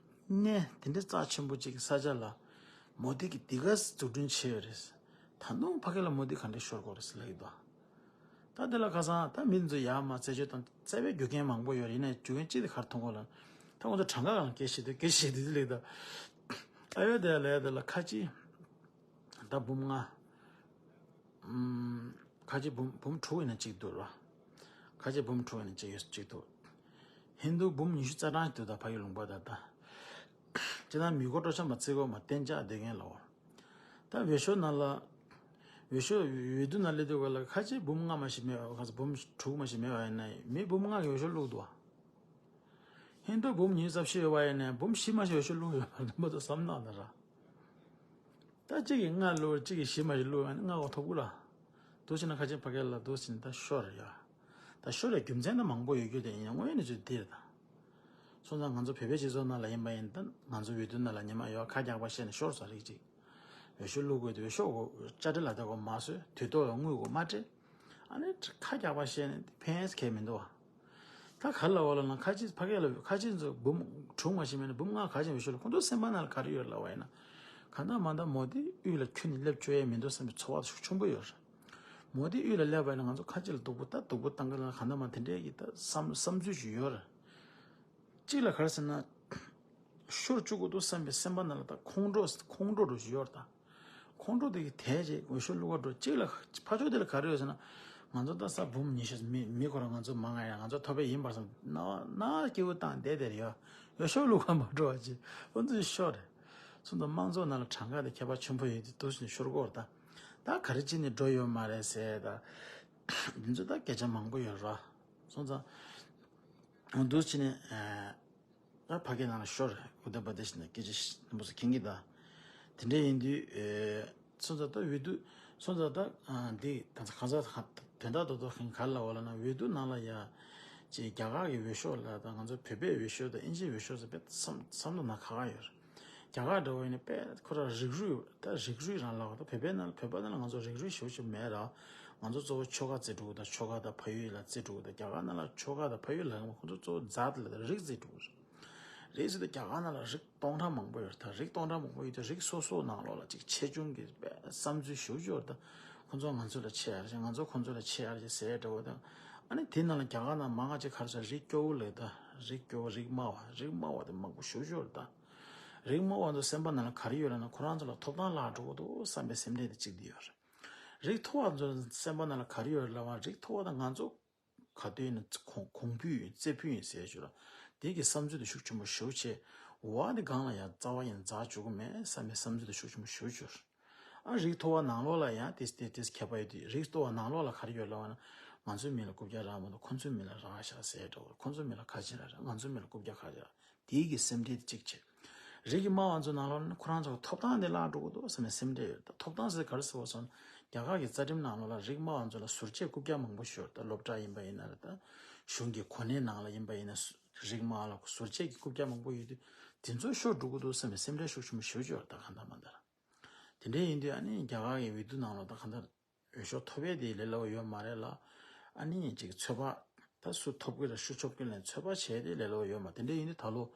གནས་དེ་འདྲའི་རྩ་ཆེན་པོ་ཅིག་གི་ས་ཆ་ལ་མོ་དེ་གི་འདི་ག་འཛུགས་སྐྲུན་བྱས་ཡོད་རེད། ད་དུང་ཕ་གི་ལ་མོ་དེ་ག་འདྲ་ཤོར་དགོས་རེད་ཟེར་ལབ་ཀྱི་འདུག་ད་དེ་ལ་ཁ་སང་ད་མི་ཚོ་ཡར་མར་རྩད་གཅོད་དང་རྩད་པའི་རྒྱུ་རྐྱེན་མང་པོ་ཡོད་རེད། ཡིན་ནའི་རྒྱུ་རྐྱེན་གཅིག་དེ་ག་རེ་མཐོང་གོ་ལ། ད་ཁོང་ཚོ་གྲངས་ཀ་གང་སྐད་བཤད་དུས་སྐད་བཤད་དུས་དེ་ལེགས་ད། ཨ་ཡོད་དེ་ལས་དེ་ལ་ཁ་ཅིག་ད་འབུམ་ལྔ། ཨམ། ཁ་ཆེ་འབུམ་འབུམ་དྲུག་ཡིན་ན་གཅིག་འདུག་ར། ཁ་ཆེ་འབུམ་དྲུག་ཡིན་ན་གཅིག་ཡོད་གཅིག་འདུག་ཧིན་རྡུ་འབུམ་ཉི་ཤུ་རྩ་གྲངས་འདུག་ད་ཕ་གི་ལུང་པ་ད་ད། ཅི་ད་མི་གོ་སྤྲོ་འཆམ་པ་བརྩི་གོ་མ་གཏན་འཇགས་སྡོད་མཁན་ལ་འོ། ད་འོས་ཤོག་ནང་ལ། འོས་ཤོག་འོས་བསྡུ་ནང་སླེབས་དུས་ག་ལ་ཁ་ཆེ་འབུམ་ལྔ་མ་ཞིག་མེད་པ་ག་ཚོད་འབུམ་དྲུག་མ་ཞིག་མེད་པ་ཡིན་ན་མི་འབུམ་ལྔ་གི་འོས་ཤོག་བླུགས་འདུག་བ། ཧིན་རྡུ་འབུམ་ཉི་ཤུ་རྩ་བཞི་ཡོད་པ་ཡིན་ན་འབུམ་བཞི་མ་ཞིག་འོས་ཤོག་བླུགས་ཡོད་པ་རྣམ་པ་ཚོ་བསམ་གནང་ད་ར། ད་གཅིག་གིས་ལྔ་བླུགས་གཅིག་གིས་བཞི་མ་ཞིག་བླུགས་ཡང་ལྔ་འོ་ཐོབ་གི་ར། འདུག་བྱས་ན་ཁ་ཆེ་ཕ་གི་ལ་འདུག་བྱས་ན་ད་ཤོར་ཡ། ད་ཤོར་ཡ་རྒྱུ་མཚན་ད་མང་པོ་ཡོད་རྒྱུ་དེ་ཡིན་ན་དངོས་ཡོད་གནས་ཚུལ་འདི་རེད་ད། སོང་ཙང་ང་ཚོ་བོད་པའི་སྤྱི་ཚོགས་ནང་ལ་ཡིན་པ་ཡིན་ད་ང་ཚོ་འོས་བསྡུ་ནང་ལ་ཉི་མ་ཡོད་ཁ་རྒྱག་པ་བཤད་ནས་ཤོར་ས་རིགས་གཅིག་འོས་ཤོག་བླུགས་དགོས་དུས་འོས་ཤོག་གོ་ཅ་ཏི་ལ་ད་གོ་མ་བཟོས་དུས་ཐོག་ལ་དངུལ་གོ་མ་སྤྲད། ཨ་ནི་ཁ་རྒྱག་པ་བཤད་ནས་ཕན་ཡས་གལ་མི་འདུག་བ། ད་ག་ལ་བ་ལ་ན་ཁ་ཆེ་ཕ་གི་ལ་ཁ་ཆེ་ཚོ་འབུམ་དྲུག་མ་ཞིག་མེད་ན་འབུམ་ལྔ་ག་ཅིག་འོས་ཤོག་ལ་ཁོང་ཚོ་སེམས་པ་ནང་ལ་ག་རེ་ཡོད་ལབ་པ་ཡིན་ན། གང་ལྟར་མ་ལྟར་མོ་དི་དབུས་ལ་ཁྱོན་ནས་སླེབས་བཅུག་ཡས་མི་འདུག་བསམ་པའི་ཚོར་བ་ཤུགས་ཆེན་པོ་ཡོད་རེད། མོ་དི་དབུས་ལ་སླེབས་པ་ཡིན་ན་ང་ཚོ་ཁ་ཆེ་ལ་སྡུག་པོ་ད་སྡུག་པོ་བཏང་གི་ལ་གང་ལྟར་མ་དེ་འདྲས་ཀྱི་ད་བསམ་བསམ་ཚུལ་ཞིག་ཡོད་རེད། གཅིག་ལ་ག་རེ་ཟེར་ན། ཤོར་བཅུག་གི་འདུག་བསམ་པའི་སེམས་པ་ནང་ལ་ད་ཁོང་ཁྲོ་ཁོང་ཁྲོ་འདྲ་ཞིག་ཡོད་རེད་ད། ཁོང་ཁྲོ་དེ་གི་དལ་རྗེས་འོས་ཤོག་བླུག་པ་འགྲོ་གཅིག་ལ་ཕ་ཕྱོགས་དེ་ལ་ག་རེ་ཡོད་ཟེར་ན། ང་ཚོ་ད་ས་འབུམ་ཉི་ཤུ་མི་མི་ཁོ་རང་ང་ཚོ་མང་ང་ཡ་ང་ཚོ་ཐོབ་པའི་ཡིན་པར་བསམ་ན་ན་སྐྱེ་བོ་བཏང་བསྡད་དེ་རེད་ཡ། འོས་ཤོག་བླུག་ག་མ་འགྲོ་བ་ཅི་འོ་འདི་ཤོར་རེད། སོང་ཙང་དམངས་གཙོ་ནང་ལ་གྲངས་ཀ་དེ་ཁྱད་པར་ཆེན་པོ་ཡོད་དེ་འདུག་ཟེར་ནས་ཤོར་གོ་རེད་ད། ད་ག་རེ་བྱས་ནས་འགྲོ་ཡོད་མ་རེད་ཟེར་ད། འདི་ཚོ་ད་སྐད་ཆ་མང་པོ་ཡོད་ར། སོང་ཙང་། འདུག་བྱས་ནས། ད་ཕ་གི་ནང་ལ་ཤོར་རེད། ཨུ་ཏར་པར་དེ་ཤི་ནས་སྐད་ཆ་ཤི་རྣམ་པ་ཚོ་མཁྱེན་གྱི་ད། དེ་འདྲ་ཡིན་དུས། སོང་ཙང་ད་འོས་བསྡུ། སོང་ཙང་ད། འདི་ད་ཚ་ག་ཚ་དོན་དག་རྡོག་རྡོག་གིན་ག་ལ་འོ་ལ་ན་འོས་བསྡུ་ནང་ལ་ཡ། ཅེ་རྒྱ་གར་གྱི་འོས་ཤོག་ལ་ད་ང་ཚོ་བོད་པའི་འོས་ཤོག་དང་ཨིན་ཇིའི་འོས་ཤོག་ཟེར་བས་བསམ་བསམ་བློ་ན་ཁ་ཁ་ཡོད་རེད། རྒྱ་གར་འདྲ་བོ་ཡིན་ན་དཔེ་ཁོ་ར་རིགས་རུས་ད་རིགས་རུས་རང་ལ་བ་ད་བོད་པའི་ནང་ལ་བོད་པ་ནང་ལ་ང་ཚོ་རིགས་རུས་ཞེ་པོ་ཅིག་མེད་ར། ང་ཚོ་གཙོ་བོ་ཆོལ་ཁ་བརྩི་འགྲོ་གི་ད་ཆོལ་ཁ་དང་ཕ་ཡུལ་ལ་བརྩི་འགྲོ་གི་ད་རྒྱ་གར་ནང་ལ་ཆོལ་ཁ་དང་ཕ་ཡུལ་ལ་ཁོ་ཚོ་གཙོ་བོ་མཛའ་དེ་ལ་ད་རིགས་བརྩི་འགྲོ་གི་རེད། རེད་ཟེར་ད་རྒྱ་གར་ནང་ལ་རིགས་སྟོང་ཕྲག་མང་པོ་ཡོད་རེད་ད། རིགས་སྟོང་ཕྲག་མང་པོ་ཡོད་དུས་རིགས་སོ་སོ་ནང་ལོགས་ལ་ཅིག་ཆེ་ཆུང་གི་བསམ་ཚུལ་ཞེ་པོ་ཅིག་ཡོད་རེད་ད། ཁོ་ཚོ་ང་ཚོ་ལ་ཆེ་ཡར་ཅིག་ང་ཚོ་ཁོ་ཚོ་ལ་ཆེ་ཡར་ཅིག་ཟེར་འདྲ་བོ་དང་། ཨ་ནི་དེ་ནང་ལ་རྒྱ་གར་ནང་མང་ང་ཅིག་ག་རེ་ཟེར་རིགས་སྐྱོ་བོ་ལབ་ད། རིགས་སྐྱོ་བོ་རིགས་དམའ་བ་རིགས་དམའ་བ་དེ་མང་པོ་ཞེ་པོ་ཅིག་ཡོད་རེད་ད། རིགས་དམའ་བ་ཚོ་སེམས་པ་ནང་ལ་ག་རེ་ཡོད་ལབ་ན་ཁོ་རང་ཚོ་ལ་ཐོབ་ཐང་བརླག་འགྲོ་གི་འདུག་བསམ་པའི་སེམས་ཁྲལ་དེ་གཅིག་དེ་ཡོད་རེད། རིགས་མཐོ་བ་ཚོ་སེམས་པ་ནང་ལ་ག་རེ་ཡོད་རེད་ལབ་ན་རིགས་མཐོ་བ་དང་ང་ཚོ་ག་དུས་ཡིན་ན་གོང་གོང་འཕེལ་ཡིན་རྩེ་ཕུད་ཡིན་ཟེར་ཞུ་ལ། དེ་གི་བསམ་ཚུལ་དེ་ཤུགས་ཆེན་པོ་ཞེ་པོ་ཆེ། འོ་དེ་སྒང་ལ་ཡང་རྩ་བ་ཡིན་ན་འཛག་བཅུག་གི་མེད་བསམ་པའི་བསམ་ཚུལ་དེ་ཤུགས་ཆེན་པོ་ཞེ་པོ་ཅིག་ཡོད་རེད། ཨ་རིགས་མཐོ་བ་ནང་ལོགས་ལ་ཡང་དེ་དེ་དེ་ཁྱད་པར་ཡོད་དེ་རིགས་མཐོ་བ་ནང་ལོགས་ལ་ག་རེ་ཡོད་ལབ་ན། ང་ཚོའི་མི་ལ་རྐུབ་བཀྱག་རག་མ་འདུག་ཁོ་ཚོའི་མི་ལ་རག་ཤག་ཟེར་འདྲ་བོ། ཁོ་ཚོའི་མི་ལ་ཁ་ཆེ་རག་རེད། ང་ཚོའི་མི་ལ་རྐུབ་བཀྱག་ཁ་ཆེ་རག་དེའི་གི་སེམས་ཁྲལ་དེ་གཅིག་བྱས། རིགས་ཀྱི་དམའ་བ་ཚོའི་ནང་ལོགས་ནས་ཁོ་རང་ཚོ་ཐོབ་ཐང་དེ་བརླག་འགྲོ་གི་འདུག་བསམ་པའི་སེམས་ཁྲལ་ཡོད། ད་ཐོབ་ཐང་ཟེར་ག་རེ་ཟེར་བ་སོང་ན། རྒྱ་གར་གྱི་རྩ་ཁྲིམས་ནང་ལོགས་ལ་རིགས་དམའ་བ་ཚོ་ལ་ཟུར་བཅད་རྐུབ་བཀྱག་མང་པོ་ཞིག་ཡོད་རེད། ད་སློབ་གྲྭ་ཡིན་པ་ཡིན་ན་རེད། ད་གཞུང་གི་གོ་གནས་ནང་ལ་ཡིན་པ་ཡིན་ན་སུ་རིགས་དམའ་བ་ལ་ཟུར་བཅད་ཀྱི་རྐུབ་བཀྱག་མང་པོ་ཡོད་དུས་དེ་ཚོ་ཤོར་འགྲོ་གི་འདུག་བསམ་པའི་སེམས་ཁྲལ་ཤུགས་ཆེན་པོ་ཞེ་པོ་ཅིག་ཡོད་རེད། ད་གང་ལྟར་མ་ལྟར། དེ་འདྲ་ཡིན་དུས་ཨ་ནི་རྒྱ་གར་གྱི་འོས་བསྡུ་ནང་ལོགས་ད་གང་ལྟར། འོས་ཤོག་ཐོབ་ཡས་དེ་ལས་སླ་པོ་ཡོད་མ་རེད་ལ། ཨ་ནི་ཅིག་ཚོད་དཔག་ད་སུ་ཐོབ་ཀྱི་རེད་ཤུ་ཆོབ་ཀྱི་ལན་ཚོད་དཔག་བྱས་དེ་ལས་སླ་པོ་ཡོད་མ་དེ་འདྲ་ཡིན་དུས་ད་ལོ་འོས་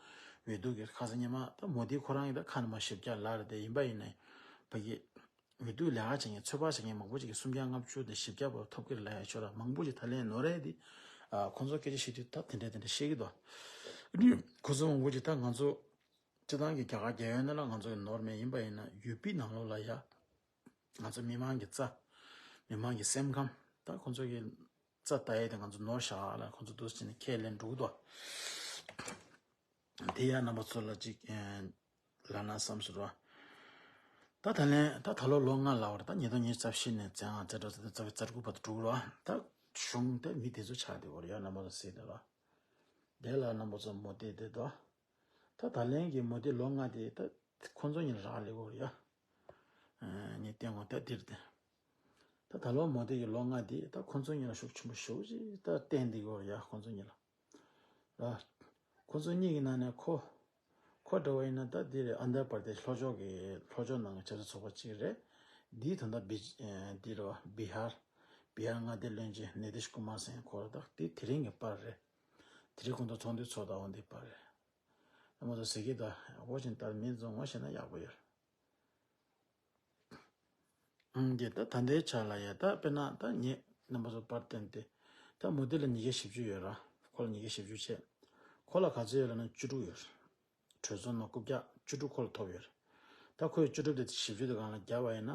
བསྡུ་གི་ཁ་སང་ཉི་མ་ད་མོ་དི་ཁོ་རང་གི་ད་ཁ་ནས་མ་བཞི་བརྒྱ་ལབ་རེད་དེ་ཡིན་པ་ཡིན་ནའི་ཕ་གི་འོས་བསྡུ་ལས་ཀ་བྱེད་མཁན་ཚོད་དཔག་བྱེད་མཁན་མང་པོ་ཅིག་གིས་སུམ་བརྒྱ་ལྔ་བཅུ་དང་བཞི་བརྒྱ་བར་ཐོབ་ཀྱི་རེད་ལབ་ཡ་ཤོད་ར་མང་པོ་ཅིག་ད་ལན་ནོར་རེད་དེ། ཨ་ཁོང་ཚོ་སྐད་ཆ་བཤད་དུས་ད་དེ་འདྲ་དེ་འདྲ་བཤད་ཀྱི་འདུག་ཨ་ནི་ཁོ་ཚོ་མང་པོ་ཅིག་ད་ང་ཚོ་སྤྱི་བཏང་གི་རྒྱ་གར་རྒྱལ་ཡོངས་ནང་ལ་ང་ཚོ་གི་ནོར་མེད་ཡིན་པ་ཡིན་ན་ཡུ་པི་ནང་ལོགས་ལ་ཡ། ང་ཚོ་མི་མང་གི་རྩ། མི་མང་གི་སེམས་ཁམས། ད་ཁོང་ཚོ་གི་རྩ་ལྟ་ཡས་དེ་ང་ཚོ་ནོར་བཞག་ལ་ཁོང་ཚོ་འདུག་སེ་བྱས་ནས་ཁས་ལེན་འགྲོ་གི་འདུག་དེ་ཡང་རྣམ་པ་ཚོ་ལ་ཅིག་ཨེ། ལབ་ན་བསམ་སོང་ར། ད་ད་ལན་ད་ད་ལོ་ལོ་ལྔ་ལ་བར་ད་ཉིས་སྟོང་ཉི་ཤུ་རྩ་བཞི་ནས་བཙན་དབང་རྩ་འགྲོ་རྩ་རྩ་རྩ་དགུ་བར་དུ་འགྲོ་ར། ད་གཞུང་དེ་མི་དེ་ཚོ་ཆགས་བསྡད་ཡོད་རེད་ཡ། རྣམ་པ་ཚོ་གཟིགས་དེ་ར། དེ་ལ་རྣམ་པ་ཚོ་མོ་དེ་དེ་དོ། ད་ད་ལན་གྱི་མོ་དེ་ལོ་ལྔ་དེ་ད་ཁོང་ཚོ་གཉིས་ལ་རག་ལས་ཡོད་རེད་ཡ། ངས་བསྟན་དགོས་ད་འདིར་དེ། ད་ད་ལོ་མོ་དེ་གི་ལོ་ལྔ་དེ་ད་ཁོང་ཚོ་གཉིས་ལ་ཤུགས་ཆེན་པོ་ཞེ་པོ་ཅིག་ད་བསྟན་བསྡད་ཡོད་རེད་ཡ། ཁོང་ཚོ་གཉིས་ལ། ལ། ཁོ་ཚོ་གཉིས་ཀྱི་ནང་ནས་ཁོ། ཁོ་འདྲ་བ་ཡིན་ན་ད་འདི་རེད། ཨན་དྷྲ་པར་དེ་ལྷོ་ཕྱོགས་ཀྱི་ལྷོ་ཕྱོགས་ནང་གི་ཆབ་སྲིད་ཚོགས་པ་གཅིག་རེད། འདིའི་དོན་དག་འདི་རེད་བ། བི་ཧར། བི་ཧར་མངའ་སྡེ་བློན་ཆེན་ནི་ཏིཤ་ཀུ་མར་ཟེར་མཁན་ཁོ་རེད། ད་དེ་དེ་རིང་གི་པར་རེད། དེ་རིང་ཁོང་ཚོ་ཚོགས་འདུ་ཚོགས་དང་འོང་དེའི་པར་རེད། ང་ཚོ་ཟེར་གྱི་ད་འོ་བཞིན་ལྟར་མི་ཚོ་ངོ་ཤེས་ན་ཡག་པོ་ཡོད། ཨང་། དེ་ད་ད་ལྟའི་ཆ་ལ་ཡ་ད་དཔེར་ན་ད་ངས་རྣམ་པ་ཚོ་པར་བསྟན་ཏེ། ད་མོ་དེ་ལ་ཉིས་བརྒྱ་བཞི་བཅུ་ཡོད་ར། ཁོ་ལ་ཉིས་བརྒྱ་བཞི་བཅུ་བྱས། ཁོ་ལ་ག་ཚོད་ཡོད་ལབ་ན་བཅུ་དྲུག་ཡོད། གྲོས་ཚོགས་ནང་རྐུབ་བཀྱག་བཅུ་དྲུག་ཁོ་ལ་ཐོབ་ཡོད། ད་ཁོས་བཅུ་དྲུག་དེ་བཞི་བཅུ་དེ་སྒང་ལ་བརྒྱབ་པ་ཡིན་ན་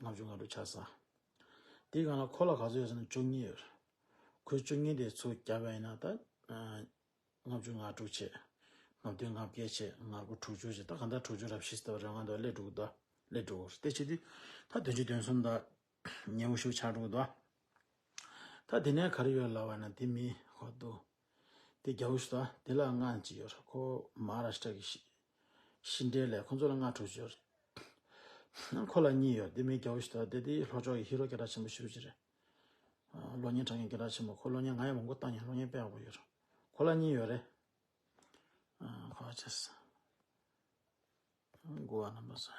ལྔ་བཅུ་ང་དྲུག་ཆགས་སོང་། དེའི་སྒང་ལ་ཁོ་ལ་ག་ཚོད་ཡོད་ཟེར་ན་བཅུ་གཉིས་ཡོད། ཁོས་བཅུ་གཉིས་དེ་ཚུར་བརྒྱབ་པ་ཡིན་ན་ད། ལྔ་བཅུ་ང་དྲུག་བྱས། ལྔ་བདུན་ང་བརྒྱད་བྱས། ང་དགུ་དྲུག་ཅུ་བྱས། ད་གང་ལྟར་དྲུག་ཅུ་རེ་བཞི་ཟེར་བ་རེད། ང་ཚོ་སླེབས་འགྲོ་གི་འདུག་སླེབས་འགྲོ་གི་རེད། དེ་བྱེད་དུས་ད་བདུན་ཅུ་དོན་གསུམ་དང་ཉི་ཤུ་ཆགས་འགྲོ་གི་འདུག་ད་དེ་ནས་ག་རེ་ཡོད་ལབ་པ་ན་དེ་མི་ཁོ་འདུག་དེ་རྒྱ་བོ་ཞིག་ད་དེ་ལ་སྔགས་ཅིག་ཡོད་རེད། ཁོ་མ་ཧཱ་རཱ་ཤི་ཏྲ་གི་ཤི་ཤིང་འབྲས་ལས་ཁོ་ཚོ་ལ་སྔགས་དྲུག་ཅུ་ཡོད་རེད། ཁོ་ལ་གཉིས་ཡོད། དེ་མི་རྒྱ་བོ་ཞིག་ད་དེ་དེ་ལྷོ་ཕྱོགས་ཀྱི་ཧི་རོ་སྐད་གྲགས་ཆེན་པོ་ཞེ་པོ་ཅིག་རེད། གློག་བརྙན་འཁྲབ་མཁན་སྐད་གྲགས་ཆེན་པོ། ཁོ་གློག་བརྙན་ང་ཡང་མང་པོ་བཏང་མྱོང་། གློག་བརྙན་དཔེ་ཡག་པོ་ཡོད་རེད། ཁོ་ལ་གཉིས་ཡོད་རེད། ཨ། ཁོ་ཅེས། མགོ་བ་རྣམ་པ་ཚོ།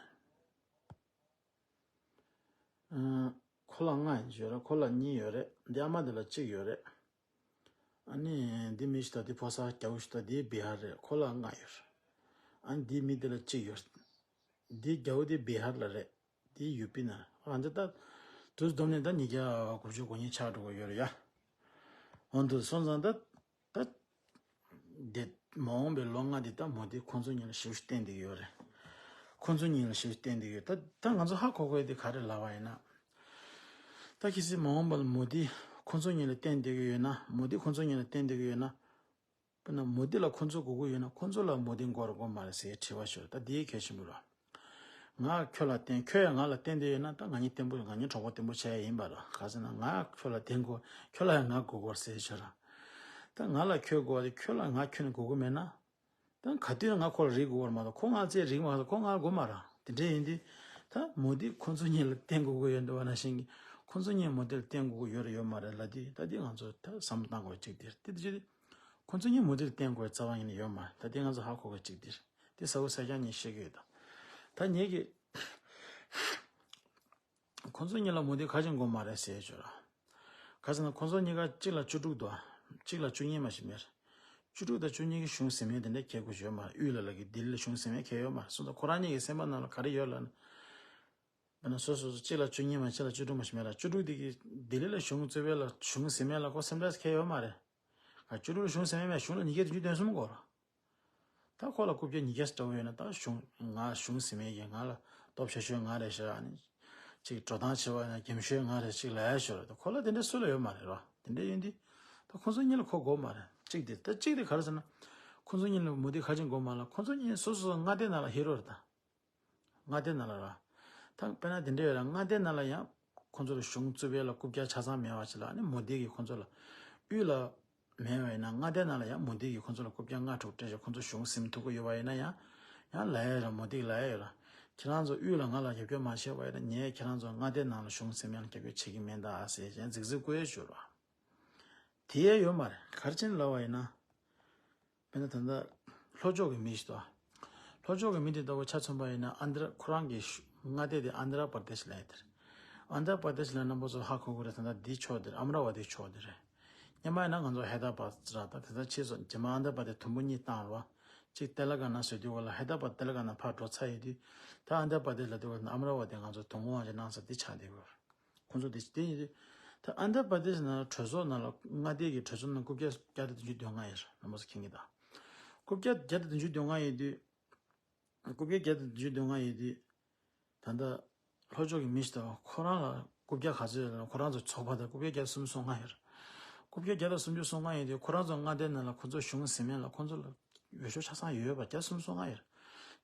ཨ། ཁོ་ལ་ལྔ་ཡོད་རེད། ཁོ་ལ་གཉིས་ཡོད་རེད། འདི་ཨ་མ་དེ་ལ་གཅིག་ཡོད་རེད། ཨ་ནི་འདི་མི་ཞིག་དང་འདི་ཕོ་གསར་རྒྱ་བོ་ཞིག་དང་འདི་བི་ཧར་རེད། ཁོ་ལ་ལྔ་ཡོད་རེད། ཨ་ནི་འདི་མི་དེ་ལ་གཅིག་ཡོད་རེད། འདི་རྒྱ་བོ་དེ་བི་ཧར་ལ་རེད། དེ་ཡུ་པི་ན། ཨ་འདི་ད་དུས་བསྡོམས་ནས་ད་ཉིས་བརྒྱ་དགུ་བཅུ་གོ་གཉིས་ཆགས་འགྲོ་གི་ཡོད་རེད་ཡ། འོ་འདུག་སོང་ཙང་ད་ད་དེ་མ་འོངས་པའི་ལོ་ལྔ་འདི་ད་མོ་དེ་ཁོང་ཚོ་གཉིས་ལ་ཞེ་པོ་ཞིག་བརྟེན་བསྡད་ཀྱི་ཡོད་རེད། ཁོང་ཚོ་གཉིས་ལ་ཞེ་པོ་ཞིག་བརྟེན་བསྡད་ཀྱི་ཡོད། ད་ད་ང་ཚོ་ཧ་གོ་དགོས་དེ་ག་རེ་ལབ་པ་ཡིན་ན། ད་གལ་སྲིད་མ་འོངས་པ་ལ་མོ་དེ་ཁོང་ཚོ་གཉིས་ལ་བརྟེན་བསྡད་ཀྱི་ཡོད་ན། མོ་དེ་ཁོང་ཚོ་གཉིས་ལ་བརྟེན་བསྡད་ཀྱི་ཡོད་ན། དཔེར་ན་མོ་དེ་ལ་ཁོ་ཚོ་དགོས་ཀྱི་ཡོད་ན་ཁོ་ཚོ་ལ་མོ་དེ་དགོས་རེད་དགོས་མ་རེད་ཟེར་དྲི་བ་ཤོར། ད་དེ་གལ་ཆེན་པོ་རེད། ང་ཁྱོད་ལ་བརྟེན། ཁྱོད་ཡང་ང་ལ་བརྟེན་བསྡད་ཡོད་ན་ད་ང་གཉིས་བརྟན་པོ། ང་གཉིས་གྲོགས་པོ་བརྟན་པོ་བྱས་ཡིན་པ་རེད། ག་ཟེར་ན་ང་ཁྱོད་ལ་བརྟེན་དགོས། ཁྱོད་ལ་ཡང་ང་དགོས་དགོས་ཟེར་ཤོར་ར། ད་ང་ལ་ཁྱོད་དགོས་པ་དེ་ཁྱོད་ལ་ང་ཁྱོན་ནས་དགོས་ཀྱི་མེད་ན། ད་ག་དུས་ང་ཁོ་ལ་རེག་དགོས་པ་མ་གཏོགས་ཁོ་ང་ཚོས་རེག་མ་གཏོགས་ཁོ་ང་ལ་དགོས་མ་རེད། དེ་འདྲ་ཡིན་དུས་ད་མོ་དེ་ཁོ་ཚོ་གཉིས་ལ་བརྟེན་དགོས་ཀྱི་ཡོད་འདུག་པ་ནང་བཞིན་གྱི་ཁོ་ཚོ་གཉིས་མོ་དེ་ལ་བརྟེན་དགོས་ཀྱི་ཡོད་རེད་ཡོད་མ་རེད་ལབ་དུས་ད་དེ་ང་ཚོ་ད་བསམ་བློ་བཏང་དགོས་གཅིག་དེ་རེད། དེ་དུས་ཁོ་ཚོ་གཉིས་མོ་དེ་ལ་བརྟེན་དགོས་རྩ་བ་ཉིད་ནས་ཡོད་མ་རེད། ད་དེ་ང་ཚོ་ཧ་གོ་དགོས་གཅིག་དེ་རེད། དེ་ས་བོ་ས་སྐྱ་གཉིས་བཤད་ཀྱི་ཡོད། ད་ད་ངེད་ཀྱི་ཁོ་ཚོ་གཉིས་ལ་མོ་དེ་ག་ཅིག་དགོས་མ་རེད་ཟེར་ཆོག་ར། ག་ཟེར་ན་ཁོ་ཚོ་གཉིས་ཀ་གཅིག་ལ་བཅུ་དྲུག་འདུག་གཅིག་ལ་བཅུ་གཉིས་མ་གཏོགས་མེད། བཅུ་དྲུག་དང་བཅུ་གཉིས་ཀྱི་གཞུང་ཟིན་མེད་དེ་འདྲ་ཁྱད་དགོས་ཡོད་མ་རེད། དབུས་ལ་ལ་གི་ལྡི་ལི་ལ་གཞུང་ཟིན་མེད་ཁྱད་ཡོད་མ་རེད། སོང་ཙང་ཁོ་རང་གཉིས་ཀྱི་སེམས་པ་ནང་ལ་ག་རེ་ཡོད་ལབ་ན། དཔེར་ན་སོ་སོ་སོ་གཅིག་ལ་བཅུ་གཉིས་མ་གཏོགས་གཅིག་ལ་བཅུ་དྲུག་མ་གཏོགས་མེད་ར། བཅུ་དྲུག་དེ་གི་ལྡི་ལི་ལ་གཞུང་གཙོས་པའི་ལ་གཞུང་ཟིན་མེད་ལ་ཁོ་སེམས་ཁྲལ་ཁྱད་ཡོད་མ་རེད། ག་བཅུ་དྲུག་ལ་གཞུང་ཟིན་མེད་མེད། གཞུང་ལ་ཉིས་བརྒྱ་བདུན་ཅུ་དོན་གསུམ་དགོས་ར། ད་ཁོ་ལ་རྐུབ་བཀྱག་ཉིས་བརྒྱ་ཙམ་འདྲ་བོ་ཡོད་ན་ད་གཞུང་ང་གཞུང་ཟིན་མེད་ཀྱི་ང་ལ་སྟོབས་ཆེ་ཤོས་ང་རེད་ཤག་ཨ་ནི་ཅིག་འགྲོ་སྟངས་ཆེ་བ་ཡིན་ན་རྒྱམ་ཤོས་ང་རེད་ཅིག་ལབ་ཡ་ཤོར་རེད། ད་ཁོ་ལ་དེ་འདྲ་སུ་ལ་ཡོད་མ་རེད་ར། དེ་འདྲ་ཡིན་དུས་ད་ཁོ་ཚོ་གཉིས་ལ་ཁོ་དགོས་མ་རེད། གཅིག་དེ་ད་གཅིག་དེ་ག་རེ་ཟེར་ན། ཁོ་ཚོ་གཉིས་ལ་མོ་དེ་ག་ཅིག་དགོས་མ་ལ། ཁོ་ཚོ་གཉིས་སོ་སོ་སོ་མངའ་སྡེ་ནང་ལ་ཧེ་རོ་རེད་ད། མངའ་སྡེ་ནང་ལ་ར། ད་དཔེར་ན་དེ་འདྲ་ཡོད་ར། མངའ་སྡེ་ནང་ལ་ཡང་ཁོ་ཚོ་ལ་གཞུང་གཙོས་པའི་ལ་རྐུབ་བཀྱག་ཆ་ཚང་མེད་པ་ཅིག་ལ་ཨ་ནི་མོ་དེ་གིས་ཁོ་ཚོ་ལ་དབུས་ལ་མེད་པ་ཡིན་ན་མངའ་སྡེ་ནང་ལ་ཡང་མོ་དེ་གིས་ཁོ་ཚོ་ལ་རྐུབ་བཀྱག་ལྔ་དྲུག་སྤྲད་བྱས་ཁོ་ཚོ་གཞུང་ཟིན་ཐུབ་ཀྱི་ཡོད་པ་ཡིན་ན་ཡང་། ཡང་ལབ་ཡ་ར། མོ་དེ་གིས་ལབ་ཡ་ཡོད་ར། ཁྱེད་རང་ཚོ་དབུས་ལ་ང་ལ་རྒྱབ་སྐྱོར་མ་བྱས་པ་ཡིན་ན་ངས་ཁྱེད་རང་ཚོ་མངའ་སྡེ་ནང་ལ་གཞུང་ཟིན་མེད་ལ་རྒྱབ་སྐྱོར་བྱེད་ཀྱི་མེད་ད་ཟེར་བྱས་རྫིག་རྫིག་བཀོད་ཡ་ཡོད་ར། དེ་ཡས་ཡོད་མ་རེད། ག་རེ་བྱས་ནས་ལབ་པ་ཡིན་ན། དཔེར་ན་ད་ལྟ་ལྷོ་ཕྱོགས་ཀྱི་མི་ཞིག་འདུག་ལྷོ་ཕྱོགས་ཀྱི་མི་དེ་ལྟ་བུ་ཆ་མཚོན་པ་ཡིན་ན་ཨན་དྷྲ། ཁོ་རང་གི་མངའ་སྡེ་དེ་ཨན་དྷྲ་པར་དེཤ་ལབ་ཡ་དེ་རེད། ཨན་དྷྲ་པར་དེཤ་ལབ་རྣམ་པ་ཚོ་ཧ་གོ་གི་རེད། ད་ལྟ་འདི་ཕྱོགས་དེ་རེད། ཨམ་ར་ཝ་ཏི་ཕྱོགས་དེ་རེད། སྔོན་མ་ཡིན་ན་ང་ཚོ་ཧའི་དར་པཱད་ར། ད་དེ་ཚོ་ཕྱིས་སོང་། རྗེས་མ་ཨན་དྷྲ་པར་དེཤ་དུམ་བུ་གཉིས་བཏང་ར། གཅིག་ཏེ་ལ་ག་ན་བཟོས་དུས་སྒང་ལ་ཧའི་དར་པཱད་ཏེ་ལ་ག་ན་ཕར་འགྲོ་ཚར་ཡོད་དུས། ད་ཨན་དྷྲ་པར་དེཤ་ལབ་དུས་སྒང་ལ་ཨམ་ར་ཝ་ཏི་ང་ཚོ་དུམ་བུ་དབང་ཆ་གནང་ས་དེ་ཆགས་བསྡད་ཡོད་རེད། ཁོང་ཚོ་དེ་དེ་ཡིན་དུས། ད་ཨན་དྷྲ་པར་དེཤ་ནང་ལ་གྲོས་ཚོགས་ནང་ལ་མངའ་སྡེ་གི་གྲོས་ཚོགས་ནང་རྐུབ་བཀྱག་བརྒྱ་དང་བདུན་ཅུ་དོན་ལྔ་ཡོད་རེད། རྣམ་པ་ཚོ་མཁྱེན་གྱི་ད། རྐུབ་བཀྱག་བརྒྱ་དང་བདུན་ཅུ་དོན་ལྔ་ཡོད་དུས། རྐུབ་བཀྱག་བརྒྱ་དང་བདུན་ཅུ་དོན་ལྔ་ཡོད་དུས། ད་ལྟ་ལྷོ་ཕྱོགས་ཀྱི་མི་ཞིག་ད་ཁོ་རང་ལ་རྐུབ་བཀྱག་ག་ཚོད་ཡོད་ལབ་ན་ཁོ་རང་ཚོ་ཚོགས་པ་དང་རྐུབ་བཀྱག་བརྒྱ་དང་སུམ་ཅུ་སོ་ལྔ་ཡོད་རེད། རྐུབ་བཀྱག་བརྒྱ་དང་སུམ་ཅུ་སོ་ལྔ་ཡོད་དུས་ཁོ་རང་ཚོ་མངའ་སྡེ་ནང་ལ་ཁོ་ཚོ་གཞུང་ཟིན་མེད་ལ་ཁོ་ཚོ་ལ་འོས་ཤོག་ཆ་ཚང་ཡོད་པ་བརྒྱ་དང་སུམ་ཅུ་སོ་ལྔ་ཡོད་རེད།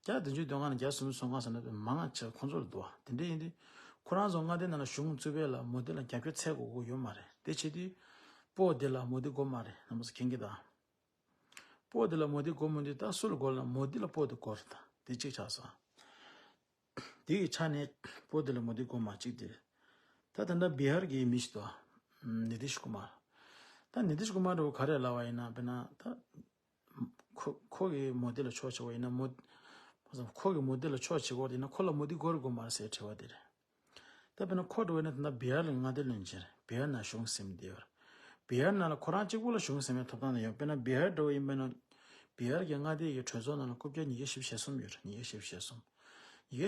བརྒྱ་བདུན་ཅུ་དོན་ལྔ་ནས་བརྒྱ་སུམ་ཅུ་སོ་ལྔ་ཟེར་ན་དཔེ་མང་ང་ཆེ་ཁོང་ཚོ་ལ་འདུག་བ། དེ་འདྲ་ཡིན་དུས་ཁོ་རང་ཚོ་མངའ་སྡེ་ནང་ལ་གཞུང་བཙུགས་པའི་ལ་མོ་དི་ལ་རྒྱབ་སྐྱོར་འཚོལ་དགོས་ཀྱི་ཡོད་མ་རེད། དེ་བྱེད་དུས་སྤོ་དེ་ལ་མོ་དི་དགོས་མ་རེད། རྣམ་པ་ཚོ་མཁྱེན་གྱི་ད། སྤོ་དེ་ལ་མོ་དི་དགོས་མོ་དི་ད་སུ་ལ་དགོས་ལ་མོ་དི་ལ་སྤོ་དེ་དགོས་རེད་ད། དེ་གཅིག་ཆགས་སོང་། དེ་གི་ཆ་ནས་སྤོ་དེ་ལ་མོ་དི་དགོས་མ་གཅིག་དེ་རེད། ད་ད་ལྟ་བི་ཧར་གྱི་མི་ཞིག་འདུག་བ། ནི་ཏིཤ་ཀུ་མར། ད་ནི་ཏིཤ་ཀུ་མར་འདྲ་བོ་ག་རེ་ལབ་པ་ཡིན་ན་དཔེར་ན་ད། ཁོ་ཁོ་གིས་མོ་དི་ལ་ཕྱོགས་ཆེ་བ་ཡིན་ན་མོ། ཁོ་གིས་མོ་དི་ལ་ཕྱོགས་ཆེ་བོ་ཡིན་ན་ཁོ་ལ་མོ་དི་དགོས་རེད་དགོས་མ་རེད་ཟེར་དྲི་བ་དེ་རེད། ད་དཔེར་ན་ཁོ་འགྲོ་བས་ན་ད་ལྟ་བི་ཧར་ལ་མངའ་སྡེ་བློན་ཆེན་རེད། བི་ཧར་ནང་གཞུང་ཟིན་བསྡད་ཡོད་རེད། བི་ཧར་ནང་ལ་ཁོ་རང་གཅིག་པོ་ལ་གཞུང་ཟིན་པའི་ཐོབ་ཐང་དེ་ཡོད། དཔེར་ན་བི་ཧར་འགྲོ་བ་ཡིན་པ་ན། བི་ཧར་གྱི་མངའ་སྡེ་ཡི་གྲོས་ཚོགས་ནང་ལ་རྐུབ་བཀྱག་ཉིས་བརྒྱ་བཞི་བཅུ་ཞེ་གསུམ་ཡོད་རེད། ཉིས་བརྒྱ་བཞི་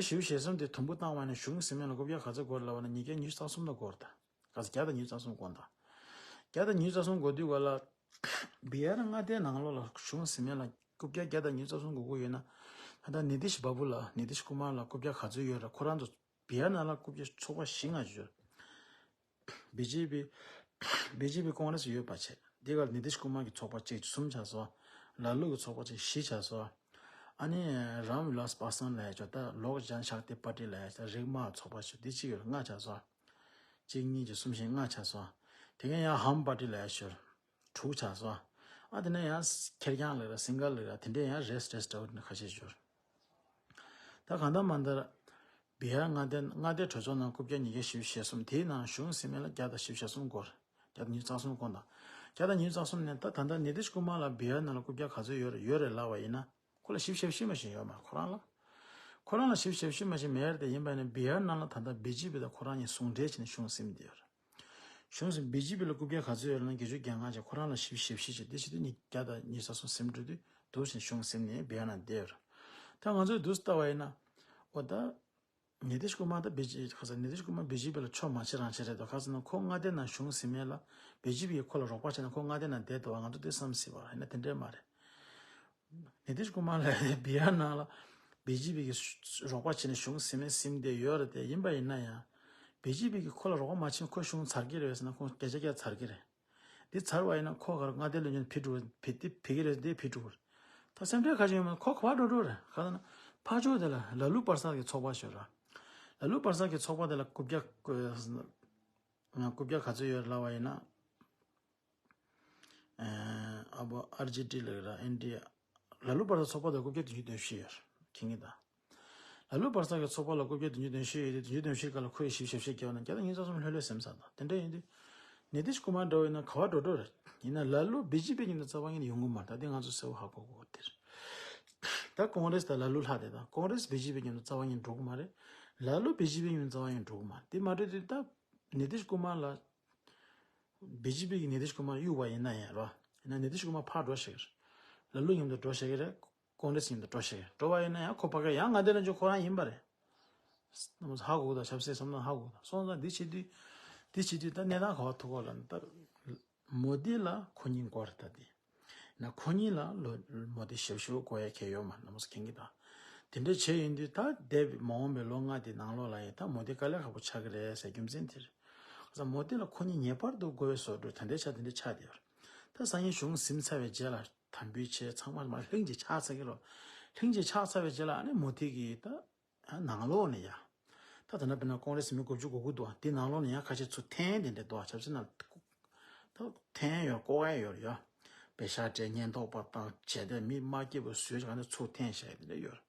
བཅུ་ཞེ་གསུམ་དེ་དུམ་བུ་བཏང་བ་ན་གཞུང་ཟིན་མཁན་ལ་རྐུབ་བཀྱག་ག་ཚོད་དགོས་རེད་ལབ་པ་ན་ཉིས་བརྒྱ་ཉི་ཤུ་རྩ་གསུམ་ལ་དགོས་རེད་ད། ག་ཚོད་བརྒྱ་དང་ཉི་ཤུ་རྩ་གསུམ་དགོས་ད། བརྒྱ་དང་ཉི་ཤུ་རྩ་གསུམ་དགོས་དུས་ག་ལ། བི་ཧར་མངའ་སྡེའི་ནང་ལོགས་ལ་གཞུང་ཟིན་མཁན་ལ་རྐུབ་བཀྱག་བརྒྱ་དང་ཉི་ཤུ་རྩ་གསུམ་དགོས་ཀྱི་ཡོད་ན། ད་ལྟ་ནི་ཏིཤ་བྷ་བུ་ལ་ནི་ཏིཤ་ཀུ་མར་ལ་རྐུབ་བཀྱག་ག་ཚོད་ཡོད་རེད། ཁོ་རང་ཚོ་བི་ཧར་ནང་ལ་རྐུབ་བཀྱག་ཚོགས་པ་བཞི་ལྔ་ཡོད། བི་ཇེ་པི། བི་ཇེ་པི་ཀོང་རེ་སི་ཡོད་པ་བྱས། འདི་གར་ནི་ཏིཤ་ཀུ་མར་གྱི་ཚོགས་པ་གཅིག་གསུམ་ཆགས་སོང་། ལ་ལུ་གི་ཚོགས་པ་གཅིག་བཞི་ཆགས་སོང་། ཨ་ནི་རམ་ཝི་ལཱས་པ་སན་ལབ་ཡ་ཅོ་ད་ལོག་ཇན་ཤཀ་ཏི་པར་ཊི་ལབ་ཡ་ཅོ་རིགས་དམར་ཚོགས་པ་ཅིག་འདི་གཅིག་ཡོད་ལྔ་ཆགས་སོང་། གཅིག་གཉིས་ཀྱི་གསུམ་བཞི་ལྔ་ཆགས་སོང་། དེ་ག་ཡང་ཧམ་པར་ཊི་ལབ་ཡ་ཅོ་དྲུག་ཆགས་སོང་། ཨ་དེ་ནས་ཡང་ཁེར་རྐྱང་ལབ་ར་སིང་གལ་ལབ་ར་དེ་འདྲས་ཡང་རེས་རེས་འདྲ་བོ་དེ་འདྲ་ཁ་ཤས་ཅོ། ད་གང་ལྟར་མ་ལྟར། བི་ཧར་མངའ་སྡེ་མངའ་སྡེ་གྲོས་ཚོགས་ནང་རྐུབ་བཀྱག་ཉིས་བརྒྱ་བཞི་བཅུ་ཞེ་གསུམ་དེའི་ནང་གཞུང་ཟིན་མཁན་ལ་བརྒྱ་དང་བཞི་བཅུ་ཞེ་གསུམ་སྐོར། བརྒྱ་དང་ཉི་ཤུ་རྩ་གསུམ་སྐོར་དང་། བརྒྱ་དང་ཉི་ཤུ་རྩ་གསུམ་ནས་ད་ད་ལྟ་ནི་ཏིཤ་ཀུ་མར་ལ་བི་ཧར་ནང་ལ་རྐུབ་བཀྱག་ག་ཚོད་ཡོད་རེད་ཡོད་རེད་ལབ་པ་ཡིན་ན། ཁོ་ལ་བཞི་བཅུ་ཞེ་བཞི་མ་ཞིག་ཡོད་མ་ཁོ་རང་ལ། ཁོ་རང་ལ་བཞི་བཅུ་ཞེ་བཞི་མ་ཞིག་མེད་རེད་དེ་ཡིན་པ་ནི་བི་ཧར་ནང་ལ་ད་ལྟ་བི་ཇེ་པི་དང་ཁོ་རང་གཉིས་ཟུང་འབྲེལ་བྱས་ནས་གཞུང་ཟིན་བསྡད་ཡོད་རེད། གཞུང་ཟིན་བི་ཇེ་པི་ལ་རྐུབ་བཀྱག་ག་ཚོད་ཡོད་ལབ་ན་བརྒྱད་ཅུ་གྱ་ལྔ་བྱས་ཁོ་རང་ལ་བཞི་བཅུ་ཞེ་བཞི་བྱས་དེ་བྱེད་དུས་ནི་བརྒྱ་དང་ཉི་ཤུ་རྩ་གསུམ་ཟིན་འགྲོ་དུས་འདུག་ཟིན་གཞུང་ཟིན་ནས་བི་ཧར་ནང་བསྡད་ཡོད་རེད། ད་ང་ཚོས་འདུག་ལྟ་བ་ཡིན་ན། འོ་ད། ནི་ཏིཤ་ཀུ་མར་ད་བི་ཇེ་ཁ་ས་ནི་ཏིཤ་ཀུ་མར་བི་ཇེ་པི་ལ་ཕྱོགས་མ་ཆེ་རང་ཆེ་རེད་དོ། ཁ་ས་ན་ཁོ་མངའ་སྡེ་ནང་གཞུང་ཟིན་མེད་ལ་བི་ཇེ་པི་ཡིས་ཁོ་ལ་རོགས་པ་བྱས་ན་ཁོ་མངའ་སྡེ་ནང་བསྡད་དོ་བ་ང་ཚོ་དེ་བསམ་སྲིད་པ་ཡིན་ན་དེ་འདྲས་མ་རེད། ནི་ཏིཤ་ཀུ་མར་ལ་བི་ཧར་ནང་ལ་བི་ཇེ་པི་གིས་རོགས་པ་བྱས་ནས་གཞུང་ཟིན་མེད་ཟིན་བསྡད་ཡོད་རེད་དེ་ཡིན་པ་ཡིན་ན་ཡང་། བི་ཇེ་པི་གིས་ཁོ་ལ་རོགས་པ་མ་བྱས་ན་ཁོ་གཞུང་ཚར་གྱི་རེད་ཟེར་ན་ཁོ་སྐད་ཆ་བསྐྱར་ཚར་གྱི་རེད། འདི་ཚར་བ་ཡིན་ན་ཁོ་གར་མངའ་སྡེ་བློན་ཆེན་ཕེབས་འགྲོ་ཕེབས་ཏེ་ཕེབས་ཀྱི་རེད་འདི་ཕེབས་འགྲོ་གི་རེད། ད་སེམས་ཁྲལ་ག་ཅིག་ཡོད་མ་ཁོ་ག་པར་འགྲོ་འགྲོ་རེད་ག་ད་ན། ཕར་ཕྱོགས་དེ་ལ་ལ་ལུ་པར་སར་གྱི་ཚོགས་པ་ཞོར་ར། ལ་ལུ་པར་སར་གྱི་ཚོགས་པ་དེ་ལ་རྐུབ་བཀྱག་རྐུབ་བཀྱག་ག་ཚོད་ཡོད་ལབ་པ་ཡིན་ན། ཨ་བོ་ཨར་ཇི་ཌི་ལབ་ར་ཨེན་ཌི་ཨེ། ལ་ལུ་པར་སར་ཚོགས་པ་དེ་རྐུབ་བཀྱག་བདུན་ཅུ་དོན་བཞི་ཡོད་མཁྱེན་གྱི་ད། ལ་ལུ་པར་སར་གྱི་ཚོགས་པ་ལ་རྐུབ་བཀྱག་བདུན་ཅུ་དོན་བཞི་ཡོད་དེ་བདུན་ཅུ་དོན་བཞི་སྒང་ལ་ཁོས་བཞི་བཅུ་ཞེ་བཞི་བརྒྱབ་ན་བརྒྱ་དང་ཉི་ཤུ་རྩ་གསུམ་ལྷོད་ལྷོད་ཟིན་ས་དང་དེ་འདྲ་ཡིན་དུས། ནི་ཏིཤ་ཀུ་མར་འདྲ་བོ་ཡིན་ན་ག་པར་འགྲོ་འགྲོ་རེད། ཡིན་ན་ལ་ལུ་བི་ཇེ་པི་མཉམ་དུ་རྩ་བ་ཉིད་ནས་ཡོང་གི་མ་རེད། ད་དེ་ང་ཚོ་གསལ་བོ་ཧ་གོ་དགོས་དེ་རེད། ད་ཀོང་རེ་སི་དང་ལ་ལུ་ལྷག་དེ་དང་ཀོང་རེ་སི་བི་ཇེ་པི་མཉམ་དུ་རྩ་བ་ཉིད་འགྲོ་གི་མ་རེད། ལ་ལུ་བི་ཇེ་པི་མཉམ་དུ་རྩ་བ་ཉིད་འགྲོ་གི་མ་རེད། དེ་མ་འགྲོ་དུས་ད་ནི་ཏིཤ་ཀུ་མར་ལ། བི་ཇེ་པི་གི་ནི་ཏིཤ་ཀུ་མར་གཡུག་པ་ཡིན་ན་ཡང་རོ། ཡིན་ན་ནི་ཏིཤ་ཀུ་མར་ཕར་འགྲོ་ཤེས་ཀྱི་རེད། ལ་ལུ་མཉམ་དུ་འགྲོ་ཤེས་ཀྱི་རེད། ཀོང་རེ་སི་མཉམ་དུ་འགྲོ་ཤེས་ཀྱི་རེད། འགྲོ་བ་ཡིན་ན་ཡང་ཁོ་ཕ་ག་ཡང་མངའ་སྡེ་ལ་འཇུག་ཁོ་རང་ཡིན་པ་རེད། རྣམ་པ་ཧ་གོ་གི་ད་ཆབ་སྲིད་བསམ་བློ་ཧ་གོ་གི་ད་སོང་ཙང་འདི་བྱེད་དུས། འདི་བྱེད་དུས་ད་གནས་སྟངས་ག་པར་ཐུག་གོ་ལ་ད། མོ་དི་ལ་ཁོ་གཉིས་མགོ་རེད་ད་དེ། ན་ཁོ་གཉིས་ལ་ལོ་མོ་དི་ཞབས་ཞུ་དགོས་ཡ་གལ་ཡོད་མ་རེད་རྣམ་པ་ཚོ་མཁྱེན་གྱི་ད། དེ་འདྲ་བྱས་ཡིན་དུས་ད་འདས་པའི་མ་འོངས་པའི་ལོ་ལྔ་དེ་ནང་ལོགས་ལ་ཡང་ད་མོ་དི་དཀའ་ལས་ཁག་པོ་ཆགས་ཀྱི་རེད་ཟེར་རྒྱུ་མཚན་དེ་རེད། ཁ་སང་མོ་དི་ལ་ཁོ་གཉིས་ངེས་པར་དུ་དགོས་པའི་བཟོ་འདྲ་ད་འདྲའི་ཆ་དེ་འདྲ་ཆགས་བསྡད་ཡོད་རེད། ད་སང་ཉིན་གཞུང་ཟིན་ཚར་བའི་རྗེས་ལ་དམ་འབུལ་བྱས་ཚང་མ་མ་ལྷིང་ཅིག་ཆགས་ཚར་གྱི་རོ། ལྷིང་ཅིག་ཆགས་ཚར་བའི་རྗེས་ལ་ཨ་ནི་མོ་དི་གིས་ད། ནང་ལོགས་ནས་ཡ། ད་ད་ན་དཔེར་ན་ཀོང་རེ་སི་མི་དགུ་བཅུ་གོ་དགུ་འདུག་དེ་ནང་ལོགས་ནས་ཡང་ཁ་ཤས་ཚུར་འཐེན་དེ་འདྲ་འདུག་ཆབ་སྲིད་ནང་ད་འཐེན་ཡོད་ཀོ་བ་ཡོད་ཡ། པེ་ཤ་སྤྲད་ཉེན་རྟོག་པ་བཏང་བྱས་ཏེ་མི་མ་སྐྱིད་པོ་བཟོས་ཀྱང་ནས་ཚུར་འཐེན་བྱས་དེ་འདྲ་ཡོད།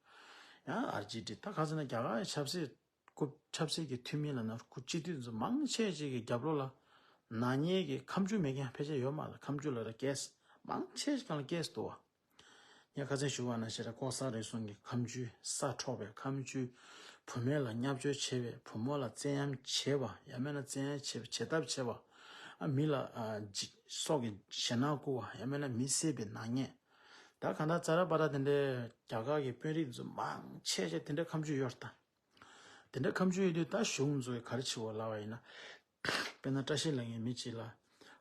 ཡང་ཨར་ཇི་ཌི་ད་ག་ཚོད་ན་རྒྱ་གར་ཆབ་སྲིད་སྐུ་ཆབ་སྲིད་ཀྱི་འཐུས་མི་ལ་ན་སྐུ་སྤྱི་འཐུས་ཚོ་མང་ཆེ་ཅིག་གི་རྒྱབ་ལོགས་ལ་ན་ཉེས་ཀྱི་ཁ་མཆུ་མེད་མཁན་ཕལ་ཆེར་ཡོད་མ་རེད། ཁ་མཆུ་ལ་ར་ཀེ་སི་མང་ཆེ་ཞིག་གང་ལ་ཀེ་སི་འདུག་བ། ངས་ཁ་སང་ཞུ་བ་ནང་བཞིན་རེད། ལྐོག་ཟ་རུལ་སུངས་ཀྱི་ཁ་མཆུ། ས་འཕྲོག་པའི་ཁ་མཆུ། བུད་མེད་ལ་བརྙས་བཅོས་བྱས་པའི་བུ་མོ་ལ་བཙན་གཡེམ་བྱས་པ་ཡང་མིན་ན་བཙན་གཡེམ་བྱས་པ་བྱེད་ཐབས་བྱས་པ། ཨ་མི་ལ་ཨ་ཇི་སྲོག་གི་ཞེད་སྣང་བསྐུལ་བ་ཡང་མིན་ན་མི་བསད་པའི་ནག་ཉེས། ད་གང་ལྟར་ཙ་ར་པ་ར་དེ་འདྲའི་རྒྱ་གར་གྱི་དཔོན་རིགས་ཚོ་མང་ཆེ་ཆེ་དེ་འདྲའི་ཁ་མཆུ་ཡོད་རེད་ད། དེ་འདྲ་ཁ་མཆུ་ཡོད་དུས་ད་གཞུང་ཚོས་ག་རེ་བྱེད་དགོས་ལབ་པ་ཡིན་ན། དཔེར་ན་བཀྲ་ཤིས་ལབ་མཁན་མི་གཅིག་ལ་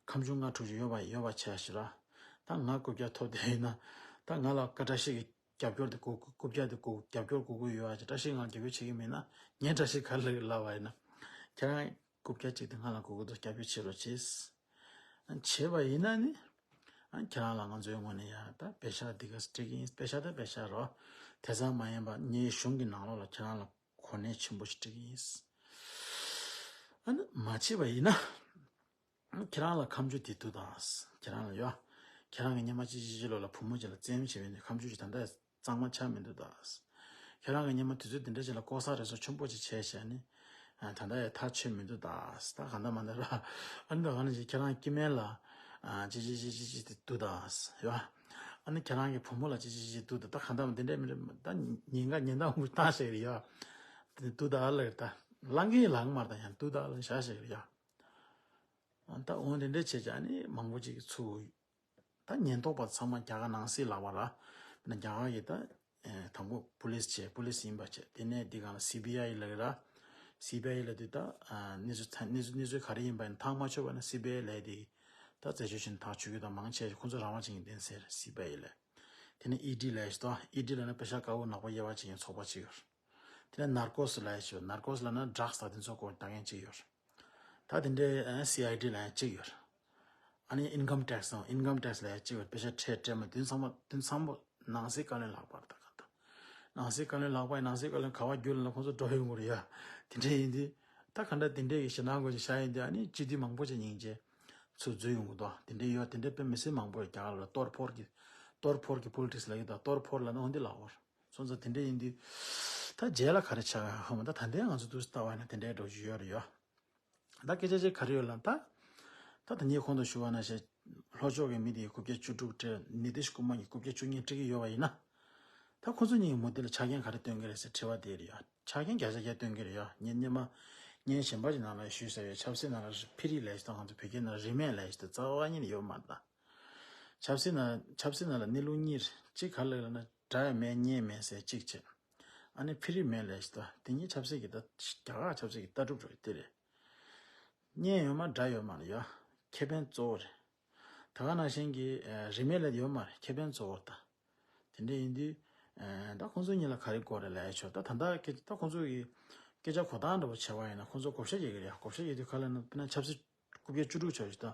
ཁ་མཆུ་ལྔ་དྲུག་ཅིག་ཡོད་པ་ཡོད་པ་བྱས་ཤིག་ར། ད་ང་རྐུབ་བཀྱག་ཐོབ་བསྡད་ཡིན་ན། ད་ང་ལ་བཀའ་བཀྲ་ཤིས་ཀྱི་རྒྱབ་སྐྱོར་དེ་དགོས། རྐུབ་བཀྱག་དེ་དགོས། རྒྱབ་སྐྱོར་དགོས་ཀྱི་ཡོད་ཨ་ཅེ། བཀྲ་ཤིས་ང་ལ་རྒྱབ་སྐྱོར་བྱེད་ཀྱི་མེད་ན་ངས་བཀྲ་ཤིས་ག་རེ་ལབ་པ་ཡིན་ན། ཁྱེད་རང་རྐུབ་བཀྱག་གཅིག་དེ་ང་ལ་དགོས་ཀྱི་འདུག་རྒྱབ་སྐྱོར་བྱེད་རོགས་བྱེད། བྱས་པ་ཡིན་ན་ནི། ཨ་ཁྱེད་རང་ལ་ང་ཚོའི་ངོས་ནས་ཡ་ད་པེ་ཤ་འདི་ག་སྤྲད་ཀྱི་ཡིན། པེ་ཤ་ད་པེ་ཤ་རོ། དེ་ཙམ་མ་ཡིན་པར་ངའི་གཞུང་གི་ནང་ལོགས་ལ་ཁྱེད་རང་ལ་གོ་གནས་ཆེན་པོ་ཞིག་སྤྲད་ཀྱི་ཡིན། ཨ་ནི་མ་བྱས་པ་ཡིན་ན། ཁྱེད་རང་ལ་ཁ་མཆུ་དེ་བསྡུ་དང་། ཁྱེད་རང་ལ་ཡོད། ཁྱེད་རང་གི་སྔོན་མ་ཅི་ཅི་ཅི་ལོ་ལ་བུ་མོ་ཅིག་ལ་བཙན་བྱས་པའི་ཁ་མཆུ་ཅིག་ད་ལྟ་གཙང་མ་ཆགས་མི་འདུག་ད། ཁྱེད་རང་གི་སྔོན་མ་དུས་ཚོད་འདི་འདྲ་ཅིག་ལ་ལྐོག་ཟ་རེ་སོ་ཆེན་པོ་ཅིག་བྱས་བྱས་ནི། ཨ། ད་ལྟ་ཡང་ཐག་ཆོད་མི་འདུག་ད། ད་གང་ལྟར་མ་ལྟར་ར། ཨ་ནི་ད་ག་ནང་བཞིན་ཁྱེད་རང་སྐྱེ་དམན་ལ། ཨ། ཅི་ཅི་ཅི་ཅི་ཅི་དེ་འདུག་ད། ཡོད། ཨ་ནི་ཁྱེད་རང་གི་བུ་མོ་ལ་ཅི་ཅི་ཅི་ཅི་འདུག་ད། ད་གང་ལྟར་འདི་འདྲ་མི་འདྲ་ད་ཉེན་ཁ་ཉེན་བརྡ་འུར་བཏང་ཤེས་རེད་ཡ། དེ་འདུག་ད་ལ་ད། ལང་གི་ལང་མར་ད་ཡང་འདུག་ད་ལ་བཞག་ཤེས་རེད་ཡ། ཨ། ད་འོང་དེ་འདྲ་བྱས་ཀྱང་ནི་མང་པོ་ཅིག་གིས་ཚུར། ད་ཉེན་རྟོག་པ་ཚང་མ་རྒྱ་གར་ནང་སྲིད་ལག་པ་ར། ན་རྒྱ་གར་གྱི་ད། ཨེ། དང་པོ་པུ་ལིས་བྱས། པུ་ལིས་ཡིན་པ་བྱས། དེ་ནས་འདི་གང་ལ་སི་བི་ཨའི་ལབ་ར། སི་བི་ཨའི་ལབ་དུས་ད། ཨ། གནས་ཚུལ་ཚ་གནས་ཚུལ་གནས་ཚུལ་ག་རེ་ཡིན་པ་ཡིན་ཐག་མ་ཆོད་པ་ན་སི་བི་ཨའི་ལབ་དེ། ད་རྩད་གཅོད་བྱས་ནས་ཐག་གཅོད་རྒྱུ་དང་མང་ཆེ་ཁོ་ཚོ་རང་དབང་ཅན་གྱི་བསྟན་སྲིད་སི་བི་ཨའི་ལབ། དེ་ནས་ཨི་ཌི་ལབ་ཡ་ཞིག་འདུག་ཨི་ཌི་ལབ་ན་པེ་ཤ་དཀར་པོ་ནག་པོ་དབྱེ་བ་ཕྱེ་མཁན་ཚོགས་པ་གཅིག་ཡོད། དེ་ནས་ནར་ཀོ་སི་ལབ་ཡ་ཞིག་ཡོད། ནར་ཀོ་སི་ལབ་ན་ཌྲག་སི་དང་དེ་ཚོ་སྐོར་ལྟ་མཁན་གཅིག་ཡོད། ད་དེ་འདྲའི་སི་ཨའི་ཌི་ལབ་ཡ་གཅིག་ཡོད། ཨ་ནི་ཨིན་ཀམ་ཊེག་སི་དང་། ཨིན་ཀམ་ཊེག་སི་ལབ་ཡ་གཅིག་ཡོད། པེ་ཤ་ཁྲལ་སྤྲད་མ་དེ་ཚང་མ་དེ་ཚང་མ་ནང་སྲིད་བཀའ་བློན་ལག་པར་ད་ག་ད། ནང་སྲིད་བཀའ་བློན་ལག་པར་ནང་སྲིད་བཀའ་བློན་ག་པར་བསྒྱུར་ལབ་ན་ཁོང་ཚོ་འགྲོ་ཡོང་གི་རེད་ཡ། དེ་འདྲ་ཡིན་དུས། ད་ག་འདྲ་དེ་འདྲའི་ཞེད་སྣང་སྐོར་ཅིག་བཞག་ཡིན་དུས། ཨ་ནི་སྤྱི་འཐུས་མང་པོ་ཅིག་སྙིང་རྗེ་ཚུར་འཛུལ་ཡོང་གི་འདུག་དེ་འདྲའི་ཡོད། དེ་འདྲའི་དཔེ་མི་སྲིད་མང་པོ་ཡོད། རྒྱ་གར་ལ་གཏོར་ཕོར་གྱི། གཏོར་ཕོར་གྱི་པོ་ལི་ཊིག་སི་ལབ་ཡོད་ད། གཏོར་ཕོར་ལབ་ན་འོ་འདི་ལབ་པ་རེད། སོང་ཙང་དེ་འདྲ་ཡིན་དུས། ད་རྗེས་ལ་ག་རེ་ཆགས་ཡོང་ཧ་མ། ད་ད་ལྟའི་ང་ཚོ་འདུག་སེ་ལྟ་བ་ཡིན་ན་དེ་འདྲའི་འགྲོ་རྒྱུ་ཡོད་རེད་ཡ། ད་སྐད་ཆ་ཅིག་ག་རེ་ཡོད་ལབ་ན་ད། ད་ད་ངས་གོང་དུ་ཞུ་བ་ནང་བཞིན། ལྷོ་ཕྱོགས་ཀྱི་མི་དེ་རྐུབ་བཀྱག་བཅུ་དྲུག་སྤྲད། ནི་ཏི་ཤི་ཀུ་མར་གྱིས་རྐུབ་བཀྱག་བཅུ་གཉིས་སྤྲད་ཀྱི་ཡོད་པ་ཡིན་ན། ད་ཁོ་ཚོ་གཉིས་ཀྱིས་མོ་དི་ལ་ཆ་རྐྱེན་ག་རེ་སྟོན་གྱི་རེད་ཟེར་དྲི་བ་དེ་རེད་ཡ། ཆ་རྐྱེན་བརྒྱ་ཆ་བརྒྱ་སྟོན་གྱི་རེད་ཡ། ངས་སྔོན་མ། ངས་གཞན་པ་ཅིག་ནང་ལ་ཞུས་ཟེར་བའི་ཆབ་སྲིད་ནང་ལ་ཕི་རི་ལབ་ཡ་ཞིག་དང་། ང་ཚོ་བོད་སྐད་ནང་རིན་མེད་ལབ་ཡ་ཞིག་དང་རྩ་བ་ཉིད་ནས་ཡོད་མ་རེད་ད། ཆབ་སྲིད་ནང་། ཆབ་སྲིད་ནང་ལ་གནས་ལུགས་གཉིས་རེད། གཅིག་ག་རེ་ལབ་ན། དགྲ་ཡང་མེད་གཉེན་མེད་ཟེར་གཅིག་བྱས། ཨ་ནི་ཕི་རི་མེད་ལབ་ཡ་ཞིག་དང་། དེ་གཉིས་ཆབ་སྲིད་ཀྱི་ད། རྒྱ་གར་ཆབ་སྲིད་ཀྱི་ལྟ་གྲུབ་རེད་དེ་རེད། གཉེན་ཡོད་མ་དགྲ་ཡོད་མ་ལ་ཡ། ཁེ་ཕན་གཙོ་བོ་རེད། ད་ག་ནང་བཞིན་གྱི། ཨ། རིན་མེད་ལབ་ཡོད་མ་རེད། ཁེ་ཕན་གཙོ་བོ་རེད་ད། དེ་འདྲ་ཡིན་དུས། ཨ། ད་ཁོང་ཚོ་གཉིས་ལ་ག་རེ་དགོས་རེད་ལབ་ཡ་ཆོག་ད་ད་ལྟ་སྐད། ད་ཁོང་ཚོ་གི་སྐད་ཆ་གོ་སྟངས་འདྲ་པོ་བྱས་པ་ཡིན་ན་ཁོང་ཚོ་བགོ་བཤའ་རྒྱག་གི་རེད་ཡ། བགོ་བཤའ་རྒྱག་དུས་ག་ལབ་ན། དཔེར་ན་ཆབ་སྲིད་རྐུབ་བཀྱག་བཅུ་དྲུག་ཆགས་ཡོད་ད།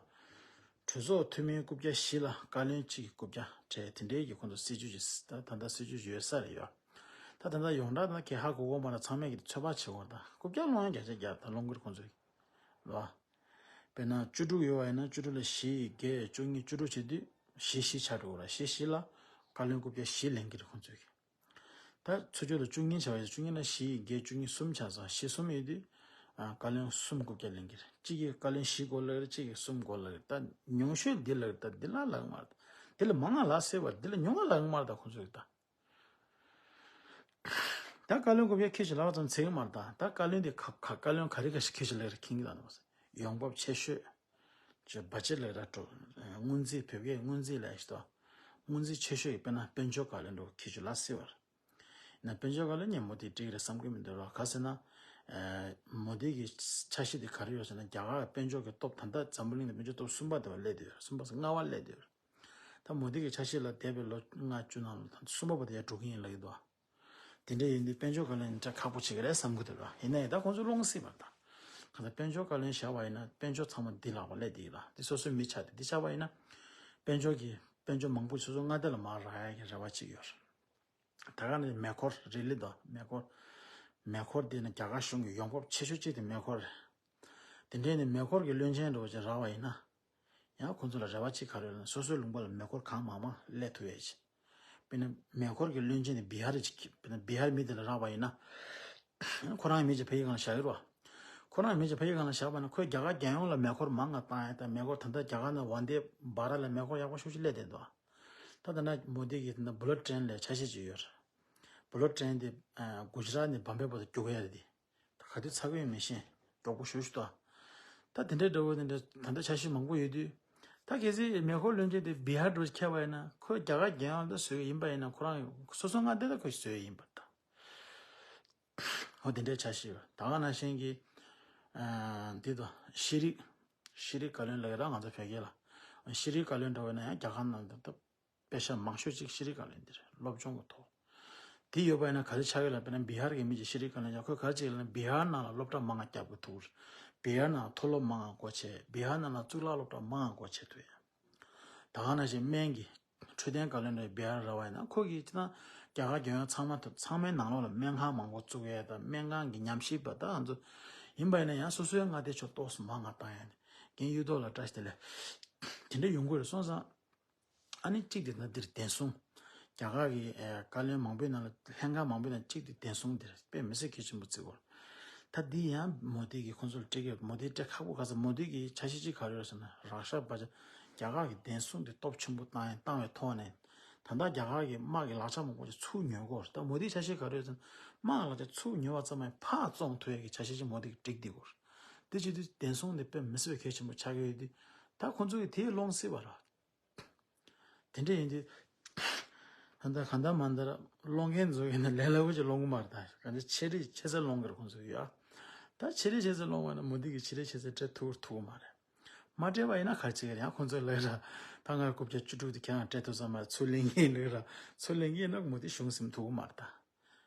གྲོས་ཚོགས་འཐུས་མིའི་རྐུབ་བཀྱག་བཞི་ལ་བཀའ་བློན་གཅིག་གི་རྐུབ་བཀྱག་སྤྲད། དེ་འདྲའི་གི་ཁོང་ཚོ་སྲིད་ཇུས་ཅིག་ད་ད་ལྟ་སྲིད་ཇུས་ཅིག་ཡོད་ས་རེད་ཡ། ད་ད་ལྟ་ཡོངས་གྲགས་ད་གས་ཧ་གོ་གོ་མ་རེད། ཚང་མས་ཀྱི་ཚོད་དཔག་བྱེད་དགོས་རེད་ད། རྐུབ་བཀྱག་སློང་ཡ་བརྒྱ་ཆ་བརྒྱ་ད་སློང་གི་རེད་ཁོང་ཚོས་ལ། དཔེར་ན་བཅུ་དྲུག་ཡོད་པ་ཡིན་ན་བཅུ་དྲུག་ལ་བཞི་ཡིས་བརྒལ། བཅུ་གཉིས། བཅུ་དྲུག་བྱེད་དུས་བཞི་བཞི་ཆགས་འགྲོ་གི་རེད། བཞི་བཞི་ལ་བཀའ་བློན་རྐུབ་བཀྱག་བཞི་ལེན་གྱི་རེད་ཁོང་ཚོས་ཀྱི། ད་ཚུར་ཕྱོགས་ལ་བཅུ་གཉིས་བྱས་པ་ཡིན། བཅུ་གཉིས་ལ་བཞི་ཡིས་བརྒལ། བཅུ་གཉིས་གསུམ་ཆགས་སོང་། བཞི་གསུམ་ཡོད་དུས། ཨ། བཀའ་བློན་གསུམ་རྐུབ་བཀྱག་ལེན་གྱི་རེད། གཅིག་གིས་བཀའ་བློན་བཞི་དགོས་ལབ་རེད། གཅིག་གིས་གསུམ་དགོས་ལབ་རེད། ད་ཉུང་ཤོས་འདི་ལབ་རེད། ད་འདི་ལ་ལབ་གི་མ་རེད། འདི་ལ་མང་ང་ལབ་སྲིད་པ་རེད། འདི་ལ་ཉུང་ང་ལབ་གི་མ་རེད། ད་ཁོང་ཚོས་ད། ད་བཀའ་བློན་རྐུབ་བཀྱག་ཁྱེར་ཞིག་ལབ་པ་ཙམ་ཚད་ཀྱི་མ་རེད་ད། ད་བཀའ་བློན་དེ་ག་ག་བཀའ་བློན་ག་རེ་ག་ཞིག་ཁྱེར་ཞིག་ལབ་རེད། མཁྱེན་གྱི་ད་ནི་མ་ཟད་ཡོང་འབབ་ཆེ་ཤོས། ཅོ་བ་ཇེཊ་ལབ་ར་འགྲོ། སྔོན་རྩིས། བོད་སྐད་སྔོན་རྩིས་ལབ་ཡ་ཞིག་འདུག་སྔོན་རྩིས་ཆེ་ཤོས་ཀྱི་དཔེར་ན་དཔལ་འབྱོར་བཀའ་བློན་འགྲོ་ཁྱེར་ཞིག་ལབ་སྲིད་པ་རེད། ན་དཔལ་འབྱོར་བཀའ་བློན་ངས་མོ་དི་འགྲིག་རེད་བསམ་གྱི་མི་འདུག་ར། ག་ཟེར་ན། ཨ། མོ་དི་གི་འཆར་གཞི་དེ་ག་རེ་ཡོད་ཟེར་ན། རྒྱ་གར་དཔལ་འབྱོར་གྱི་སྟོབས། ད་ལྟ་འཛམ་བུ་གླིང་དུ་དཔལ་འབྱོར་སྟོབས་གསུམ་པ་དེ་བ་སླེབས་བསྡད་ཡོད་རེད། གསུམ་པ་ཟེར་ལྔ་པ་སླེབས་བསྡད་ཡོད་རེད། ད་མོ་དི་གི་འཆར་གཞི་ལ་འདས་པའི་ལོ་ལྔ་བཅུ་ནང་ལ་ད་གསུམ་པ་བར་དུ་ཡར་འགྲོ་གི་ཡིན་ལབ་ཀྱི་འདུག་དེ་འདྲ་ཡིན་དུས་དཔལ་འབྱོར་བཀའ་བློན་འདྲ་ཁག་པོ་ཆགས་ཀྱི་རེད་བསམ་གྱི་འདུག་ར། ཡིན་ན་ཡང་ད་ཁོང་ཚོ་སློང་སྲིད་པ་རེད་ད། གང་ལྟར་དཔལ་འབྱོར་བཀའ་བློན་བཞག་པ་ཡིན་ན་དཔལ་འབྱོར་ཚང་མ་འདི་ལག་པ་སླེབས་བསྡད་ཡོད་ར། འདི་སོ་སོའི་མི་ཆགས་ཏེ། འདི་ཆགས་པ་ཡིན་ན་དཔལ་འབྱོར་གྱི་དཔལ་འབྱོར་མང་པོ་སོ་སོ་མངའ་སྡེ་ལ་མར་རག་ཡ་གི་རེ་བ་ཅིག་ཡོད་ར། ད་ག་ནས་མེ་འཁོར་རེད་ལེ་ད། མེ་འཁོར། མེ་འཁོར་དེ་ནི་རྒྱ་གར་གཞུང་གི་ཡོང་འབབ་ཆེ་ཤོས་གཅིག་དེ་མེ་འཁོར་རེད། དེ་འདྲའི་ནི་མེ་འཁོར་གྱི་བློན་ཆེན་འདྲ་བོ་ཅིག་རག་པ་ཡིན་ན། ཡང་ཁོང་ཚོ་ལ་རེ་བ་གཅིག་ག་རེ་ཡོད་ལབ་ན། སོ་སོའི་ལུང་པ་ལ་མེ་འཁོར་གང་མང་མང་སླེབས་ཐུབ་ཡས་ཅིག་དཔེར་ན་མེ་འཁོར་གྱི་བློན་ཆེན་དེ་བི་ཧར་ཅིག་དཔེར་ན་བི་ཧར་མི་དེ་ལ་རག་པ་ཡིན་ན། ཁོ་རང་མི་ཅིག་ཕ་གི་སྒང་ལ་བཞག་ཡོད་རེད་བ། ཁོ་རང་མི་ཅིག་ཕ་གི་སྒང་ལ་བཞག་པ་ན་ཁོས་རྒྱ་གར་རྒྱལ་ཡོངས་ལ་མེ་འཁོར་མང་ང་བཏང་ཡ་དང་། མེ་འཁོར་ད་ལྟ་རྒྱ་གར་ནང་ཝན་དེ་བྷ་ར་ལ་མེ་འཁོར་ཡག་པོ་ཤོས་ཅིག་སླེབས་བསྡད་འདུག་ད་ད་ན་མོ་དི་གི་ད་ན་བུ་ལེཊ་ཊེན་ལབ་འཆར་གཞི་ཅིག་ཡོད་རེད། བུ་ལེཊ་ཊེན་དེ། ཨ། གུ་ཇི་རཱཏ་ནས་བམ་བེ་བར་དུ་རྒྱུག་གི་ཡ་རེད་དེ། ད་ག་དུས་ཚར་གི་ཡོད་མི་ཤེས། མགྱོགས་པོ་ཞེ་པོ་ཅིག་འདུག་ད་དེ་འདྲའི་འདྲ་བོ་དེ་འདྲ་ད་ལྟ་འཆར་གཞི་མང་པོ་ཡོད་དུས། ད་གལ་སྲིད་མེ་འཁོར་བློན་ཆེན་དེ་བི་ཧར་འདྲ་བོ་ཁྱེར་བ་ཡིན་ན། ཁོས་རྒྱ་གར་རྒྱལ་ཡོངས་ད་བཟོ་གི་ཡིན་པ་ཡིན་ན། ཁོ་རང་སོ་སོ་མངའ་སྡེ་ད་ཁོས་བཟོ་གི་ཡིན་པ་རེད་ད། འོ་དེ་འདྲའི་འཆར་གཞི་ཡོད། ད་ག་ནང་བཞིན་གྱི། ཨ། འདི་དང་ཤེས་རིག་ཤེས་རིག་བཀའ་བློན་ལབ་ཀྱི་ར། ང་ཚོ་བོད་སྐད་ལ། ཤེས་རིག་བཀའ་བློན་འདྲ་བོ་ཡིན་ན་ཡང་རྒྱ་གར་ནང་དུ་ད་པེ་ཤ་མང་ཤོས་ཅིག་ཤེས་རིག་བཀའ་བློན་འདི་རེད། སློབ་སྦྱོང་གི་ཐོག་དེ་ཡོད་པ་ཡིན་ན་ག་རེ་ཆགས་ཀྱི་ལབ་པ་ཡིན་ན། བི་ཧར་གྱི་མི་ཅིག་ཤེས་རིག་བཀའ་བློན་ཡང་ཁོས་ག་རེ་བྱེད་ཀྱི་ལབ་ན། བི་ཧར་ནང་ལ་སློབ་གྲྭ་མང་ང་རྒྱབ་དགོས་ཐུག་བི་ཧར་ནང་མཐོ་སློབ་མང་ང་སྒོ་ཕྱེ། བི་ཧར་ནང་ལ་གཙུག་ལག་སློབ་གྲྭ་མང་ང་སྒོ་ཕྱེ་ཐུབ་ཡ། ད་ག་ནང་བཞིན་སྨན་གྱི་འཕྲོད་བསྟེན་བཀའ་བློན་འདྲ་བི་ཧར་རག་པ་ཡིན་ན། ཁོ་གིས་ཅི་ན་ རྒྱ་གར་རྒྱལ་ཡོངས་ཚང་མ་དུ་ཚང་མའི་ནང་ལོགས་ལ་སྨན་ཁང་མང་པོ་བཙུགས་ཡས་དང་སྨན་ཁང་གི་ཉམས་ཞིབ་པ་དང་ང་ཚོ་ཡིན་པ་ཡིན་ན་ཡང་སོ་སོའི་མངའ་སྡེ་ཆོ་ཏོག་སུ་མ་ང་བཏང་ཡས་ནས་རྒན་གཡུ་ཐོག་ལ་བཀྲ་ཤིས་བདེ་ལེགས། དེ་འདྲ་ཡོང་གི་རེད་སོང་ཙང་། ཨ་ནི་གཅིག་དེ་ན་འདིར་བདེན་སྲུང་། རྒྱ་གར་གྱི་ཨེ་བཀའ་བློན་མང་པོའི་ནང་ལ་ལྷན་ཁང་མང་པོའི་ནང་གཅིག་དེ་བདེན་སྲུང་འདིར་དཔེ་མི་སྲིད་གལ་ཆེན་པོ་བརྩི་གོ། ད་འདི་ཡང་མོ་དི་གི་ཁོང་ཚོ་ལ་སྤྲད་ཀྱི་མོ་དི་སྤྲད་ཁག་པོ་ག་ས་མོ་དི་གི་འཆར་གཞི་གཅིག་ག་རེ་ཡོད་ཟེར་ན་རག་ཤ་བ་ཅ་རྒྱ་གར་གྱི་བདེན་སྲུང་འདི་སྟོབས་ཆེན་པོ་བཏང་ཡང་བཏང་བའི་ཐོག་ནས་ད་ལྟ་རྒྱ་གར་གྱི་དམག་གི་ལག་ཆ་མང་པོ་ཅིག་ཚུར་ཉོ་གོ། ད་མོ་དིའི་འཆར་གཞི་ག་རེ་ཡོད་ཟེར་ན་དམག་གི་ལག་ཆ་ཚུར་ཉོ་བ་ཙམ་མ་ཡིན་ཕར་བཙོང་ཐུབ་ཡས་ཀྱི་འཆར་གཞི་ཅིག་མོ་དི་གི་སྒྲིག་བསྡད་གོ། དེ་བྱེད་དུས་བདེན་སྲུང་འདི་དཔེ་མི་སྲིད་པའི་གལ་ཆེན་པོ་ཆགས་ཀྱི་ཡོད་དུས་ད་ཁོང་ཚོ་གི་དེའི་སློང་སྲིད་པ་ར། དེ་འདྲ་ཡིན་དུས། ད་ལྟ་གང་ལྟར་མ་ལྟར་སློང་མཁན་ཚོ་ཡིན་ན་ལས་སླ་པོ་ཅིག་སློང་གི་མ་རེད་ད། གང་ལྟར་ཆེ་རིགས་ཆེ་ས་སློང་གི་རེད་ཁོང་ཚོ་ཡོད་ཨ། ད་ཆེ་རིགས་ཆེ་ས་སློང་བ་ན་མོ་དི་གི་ཆེ་རིགས་ཆེ་ས་སྤྲད་ཐུབ་ཐུབ་ཀྱི་མ་རེད། མ་སྤྲད་པ་ཡིན་ན་ག་རེ་བྱེད་ཀྱི་རེད་ཡང་ཁོང་ཚོ་ལབ་ར། ད་ང་རྐུབ་བཀྱག་བཅུ་དྲུག་དེ་ཁྱེད་རང་སྤྲད་ཐུབ་ས་མ་རེད་ཚུར་ལེན་གྱི་ཡིན་ལབ་ར། ཚུར་ལེན་གྱི་ཡིན་ན་མོ་དི་གཞུང་ཟིན་ཐུབ་ཀྱི་མ་རེད་ད།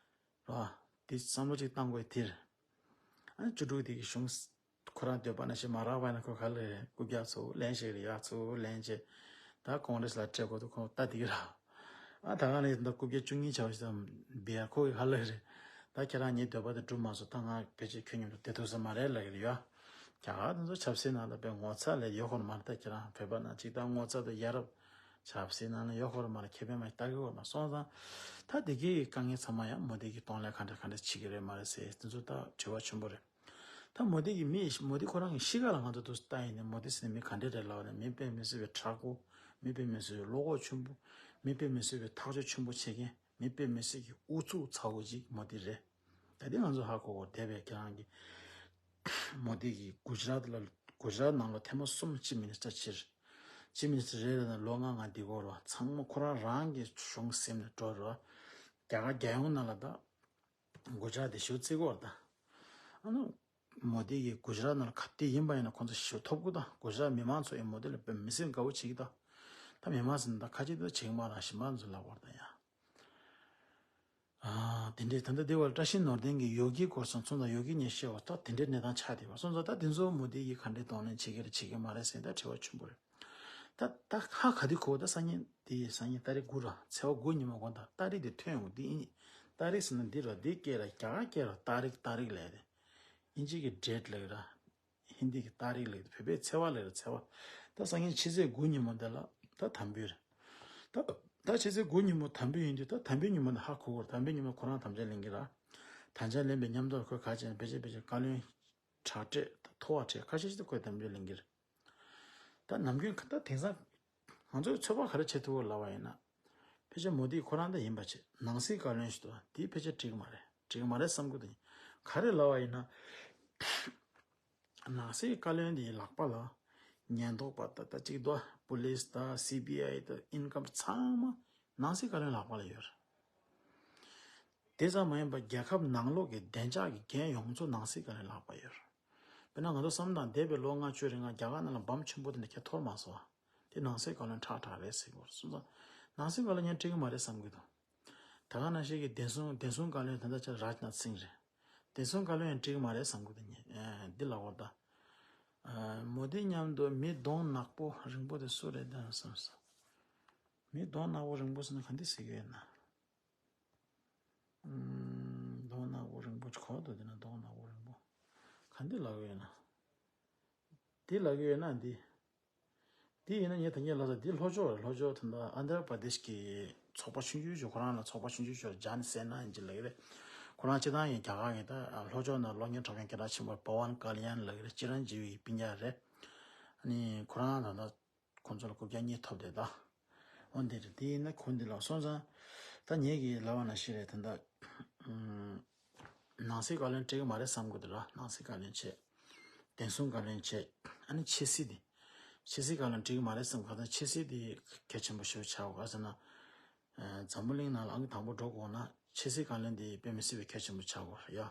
ར། དེ་བསམ་བློ་ཅིག་བཏང་དགོས་དེར། ཨ་ནི་བཅུ་དྲུག་དེ་གི་གཞུང་ཁོ་རང་འདོད་པ་ན་ཞིག་མ་རག་པ་ན་ཁོ་ག་ལ་རེད་རྐུབ་བཀྱག་ཚུར་ལེན་ཞིག་རེད་ཡག་ཚུར་ལེན་བྱས། ད་ཀོང་རེས་ལ་སྤྲད་དགོས་འདུག་ཁོང་ལྟ་དེ་གི་ར། ཨ་ད་ག་ནས་ད་རྐུབ་བཀྱག་བཅུ་གཉིས་བྱ་བ་ཞིག་དང་བེ་ཡ་ཁོ་གི་ག་ལ་རེད། ད་ཁྱེད་རང་ངའི་འདོད་པ་དེ་འགྲུབ་མ་སོང་ད་ང་ཕལ་ཆེར་ཁྱོད་མཉམ་དུ་བསྡད་ཐུབ་ས་མ་རེད་ལབ་གི་རེད་ཡ། རྒྱ་གར་དེ་ཚོ་ཆབ་སྲིད་ནང་ལ་དཔེ་ངོ་ཚ་ལས་ཡོད་ཁོ་ན་མ་རེད་ད་ཁྱེད་རང་བོད་པ་ནང་གཅིག་ད་ངོ་ཚ་དང་ཡ་རབས་ཆབ་སྲིད་ནང་ལ་ཡོད་ཁོ་ན་མ་རེད་ཁེ་ཕན་མ་ཞིག་ལྟ་གི་ཡོད་མ་སོང་ཙང་། ད་དེ་གི་དཀའ་ངལ་ཚང་མ་ཡང་མོ་དེ་གི་གཏོང་ལེན་ག་འདྲ་ག་འདྲ་བྱེད་ཀྱི་རེད་མ་རེད་ཟེར་དེ་ཚོ་ད་དྲི་བ་ཆེན་པོ་རེད། ད་མོ་དེ་གི་མི་མོ་དེ་ཁོ་རང་གི་གཤིས་ཀ་ལ་ང་ཚོ་དུ་ལྟ་ཡིན་ནས་མོ་དེ་ཟེར་ནས་མི་ག་འདྲ་རེད་ལབ་ནས་མི་དཔེ་མི་སྲིད་པའི་དྲག་པོ། མི་དཔེ་མི་སྲིད་པའི་བློ་ཁོག་ཆེན་པོ། མི་དཔེ་མི་སྲིད་པའི་ཐག་གཅོད་ཆེན་པོ་བྱེད་མཁན། མི་དཔེ་མི་སྲིད་ཀྱི་ཨུ་ཚུགས་ཚ་བོ་ཅིག་མོ་དེ་རེད། ད་དེ་ང་ཚོ་ཧ་གོ་གོ་དེ་བས་ཁྱེད་རང་གི་མོ་དེ་གི་གུ་ཇ་རཱཏ་ལ་གུ་ཇ་རཱཏ་ནང་ལ་ཐེངས་མ་གསུམ་ཅིབ་མི་ནི་སི་ཊར་ཕྱིར། ཅིབ་མི་ནི་སི་ཊར་རེད་ལ་ན་ལོ་ལྔ་ང་འདི་གོ་རོ་ཚང་མ་ཁོ་རང་རང་གི་གཞུང་སེམས་ནས་འགྲོ་རོ། རྒྱ་གར་རྒྱལ་ཡོངས་ནང་ལ་ད་གུ་ཇ་རཱཏ་དེ་ཞུ་བརྩི་གོ་ར་ད། ཨ་ནི་མོ་དེ་གི་གུ་ཇ་རཱཏ་ནང་ལ་ག་དེ་ཡིན་པ་ཡིན་ན་ཁོ་ཚོ་ཞུ་ཐོབ་གོ་ད་གུ་ཇ་རཱཏ་མི་མང་ཚོ་ཡི་མོ་དེ་ལ་དཔེ་མི་སེམས་དགའ་བོ་བྱེད་ཀྱི་ད། ད་མི་མང་ཚོ་ད་ཁ་ཅིག་ད་བྱེད་ཀྱི་མ་ར་ཞིམ་པ་ཚོ་ལབ་གོ་ར་ད་ཡ། ཨ། དེ་འདྲའི་ད་ལྟ་དེ་བར་བཀྲ་ཤིས་ནོར་ལྡན་གྱི་ཡོ་གིའི་སྐོར་སོང་ཚོང་དང་ཡོ་གི་ཉེར་ཤེས་བ་ད་དེ་འདྲའི་གནས་སྟངས་ཆགས་བསྡད་པ་སོང་ཙང་ད་དེ་ཚོ་མོ་དེ་ཡིས་ག་འདྲའི་གདོང་ལེན་བྱེད་ཀྱི་རེད་བྱེད་ཀྱི་མ་རེད་ཟེར་ད་དྲི་བ་ཆེན་པོ་རེད། ད་ད་ཧ་ག་དུས་གོ་ད་སང་ཉིན་དེ་ཡི་སང་ཉིན་ཏ་རིག་དགུ་ར་ཚེས་པ་དགུ་ཉིན་མོ་གོ་ད་ཏ་རིག་དེ་ཐོན་ཡོང་དེ་ཨིན། ཏ་རིག་ཟེར་ན་འདི་ར་འདི་སྐད་ར་རྒྱ་གར་སྐད་ར་ཏ་རིག་ཏ་རིག་ལས་དེ་ཨིན་ཇི་གི་ཌེ་ཊི་ལས་ར། ཧིན་དི་གི་ཏ་རིག་ལབ་ཀྱི་འདུག་བོད་པའི་ཚེས་པ་ལབ་ཀྱི་རེད་ཚེས་པ། ད་སང་ཉིན་ཕྱི་ཚེས་དགུ་ཉིན་མོ་འདི་ལ་ད་དམ་འབུལ་རེད། ད་ད་ཕྱི་ཚེས་དགུ་ཉིན་མོ་དམ་འབུལ་ཡིན་དུས་ད་དམ་འབུལ་ཉིན་མོ་འདི་ཧ་གོ་གོ་རེད་དམ་འབུལ་ཉིན་མོ་ཁོ་རང་དམ་བཅའ་ལེན་གྱི་ར། དམ་བཅའ་ལེན་པའི་མཉམ་དུ་ཁོས་ག་བྱས་ན་ཕལ་ཆེར་ཕལ་ཆེར་བཀའ་བློན་དྲག་གྲས་ད་མཐོ་བ་གྲས་ཁ་ཤས་ཤིག་ད་ཁོས་དམ་འབུལ་ལེན་གྱི་རེད། ད་ནམ་རྒྱུན་ཁ་ད་དེང་སང་ང་ཚོས་ཚོད་དཔག་ག་རེ་བྱེད་ཐུབ་བོ་ལབ་པ་ཡིན་ན། ཕལ་ཆེར་མོ་དི་ཁོ་རང་ད་ཡིན་པ་བྱེད་ནང་སྲིད་བཀའ་བློན་ཞིག་འདུག་དེ་ཕལ་ཆེར་འགྲིག་གི་མ་རེད་འགྲིག་གི་མ་རེད་བསམ་གི་འདུག་ག་རེ་ལབ་པ་ཡིན་ན། ནང་སྲིད་བཀའ་བློན་དེའི་ལག་པ་ལ་ཉེན་རྟོག་པ་ད་ལྟ་གཅིག་འདུག་པུ་ལིས་ད་སི་བི་ཨའི་ད་ཨིན་ཀམ་ཚང་མ་ནང་སྲིད་བཀའ་བློན་ལག་པ་ལ་ཡོད་རེད། དེ་ཙམ་མ་ཡིན་པར་རྒྱལ་ཁབ་ནང་ལོགས་ཀྱི་བདེ་འཇགས་ཀྱི་འགན་ཡོངས་རྫོགས་ནང་སྲིད་བཀའ་བློན་ལག་པ་ཡོད་རེད། དཔེར་ན་ང་ཚོ་བསམ་བློ་བཏང་འདས་པའི་ལོ་ལྔ་བཅུ་རིང་ང་རྒྱ་གར་ནང་ལ་འབམ་ཆེན་པོ་དེ་འདྲ་ཁྱེད་ཐོར་མ་སོང་བ། དེ་ནང་སྲིད་བཀའ་བློན་ཁྲག་ཁྲག་རེད་ཟེར་གྱི་ཡོད་རེད་སོང་ཙང་། ནང་སྲིད་བཀའ་བློན་ངས་འགྲིག་གི་མ་རེད་བསམ་གྱི་འདུག་ད་ག་ནང་བཞིན་གྱི་བདེན་སྲུང་བདེན་སྲུང་བཀའ་བློན་ད་ལྟ་ཆ་རཱཇ་ནཱཐ་སིང་རེད། བདེན་སྲུང་བཀའ་བློན་ཡང་འགྲིག་གི་མ་རེད་བསམ་གྱི་འདུག་ངས་འདི་ལབ་པ་ད། མོ་དི་མཉམ་དུ་མི་གདོང་ནག་པོ་རིང་པོ་དེ་སུ་རེད་ད་བསམ་སོང་། མི་གདོང་ནག་པོ་རིང་པོ་ཟེར་ན་ག་འདི་ཟེར་གྱི་ཡོད་ན། ཨུམ། གདོང་ནག་པོ་རིང་པོ་ཅིག་གོ་འདུག་དེ་ན་གདོང་ནག་པོ་རིང་པོ། ག་འདི་ལབ་ཀྱི་ཡོད་ན། འདི་ལབ་ཀྱི་ཡོད་ན་འདི། འདི་ཡིན་ན་ངས་ད་ངས་ལབ་ས་འདི་ལྷོ་ཕྱོགས་རེད་ལྷོ་ཕྱོགས་དེ་འདྲ་ཨན་དྷྲ་པྲ་དེཤ་གི་ཚོགས་པ་ཆུང་ཆུང་ཞིག་ཁོ་རང་ལ་ཚོགས་པ་ཆུང་ཆུང་ཞིག་ཇཱན་སེ་ན་ཡིན་གྱི་ལབ་ཀྱི་རེད། ཁོ་རང་སྤྱི་བཏང་ཡིན་རྒྱ་གར་གི་ད་ལྷོ་ཕྱོགས་ནང་སློབ་གཉེར་གྲགས་མཁན་སྐད་གྲགས་ཆེན་པོ་པ་ཝན་ཀ་ལི་ཡན་ལབ་ཀྱི་རེད་ཅི་རན་ཇི་བི་གི་སྤུན་ཀྱག་རེད། ཨ་ནི་ཁོ་རང་ད་ལྟ། ཁོང་ཚོ་ལ་རྐུབ་བཀྱག་གཉིས་ཐོབ་བསྡད་ད། འོ་འདི་རེད་དེ་ཡིན་ན་ཁོང་འདི་ལ་སོང་ཙང་། ད་ངེད་ཀྱིས་ལབ་པ་ནང་བཞིན་རེད་ད་ལྟ། ནང་སྲིད་བཀའ་བློན་སྤྲད་ཀྱི་མ་རེད་བསམ་གི་འདུག་ར་ནང་སྲིད་བཀའ་བློན་བྱས། བདེན་སྲུང་བཀའ་བློན་བྱས། ཨ་ནི་ཕྱི་སྲིད་དེ། ཕྱི་སྲིད་བཀའ་བློན་སྤྲད་ཀྱི་མ་རེད་བསམ་ག་ད་ཕྱི་སྲིད་དེ་གལ་ཆེན་པོ་ཞེ་པོ་ཆགས་ག་ཟེར་ན། འཛམ་བུ་གླིང་ནང་ལ་ཨང་ཀི་དང་པོ་འགྲོ་དགོས་ན་ཕྱི་སྲིད་བཀའ་བློན་དེ་དཔེ་མི་སྲིད་པའི་གལ་ཆེན་པོ་ཆགས་དགོས་རེད་ཡ།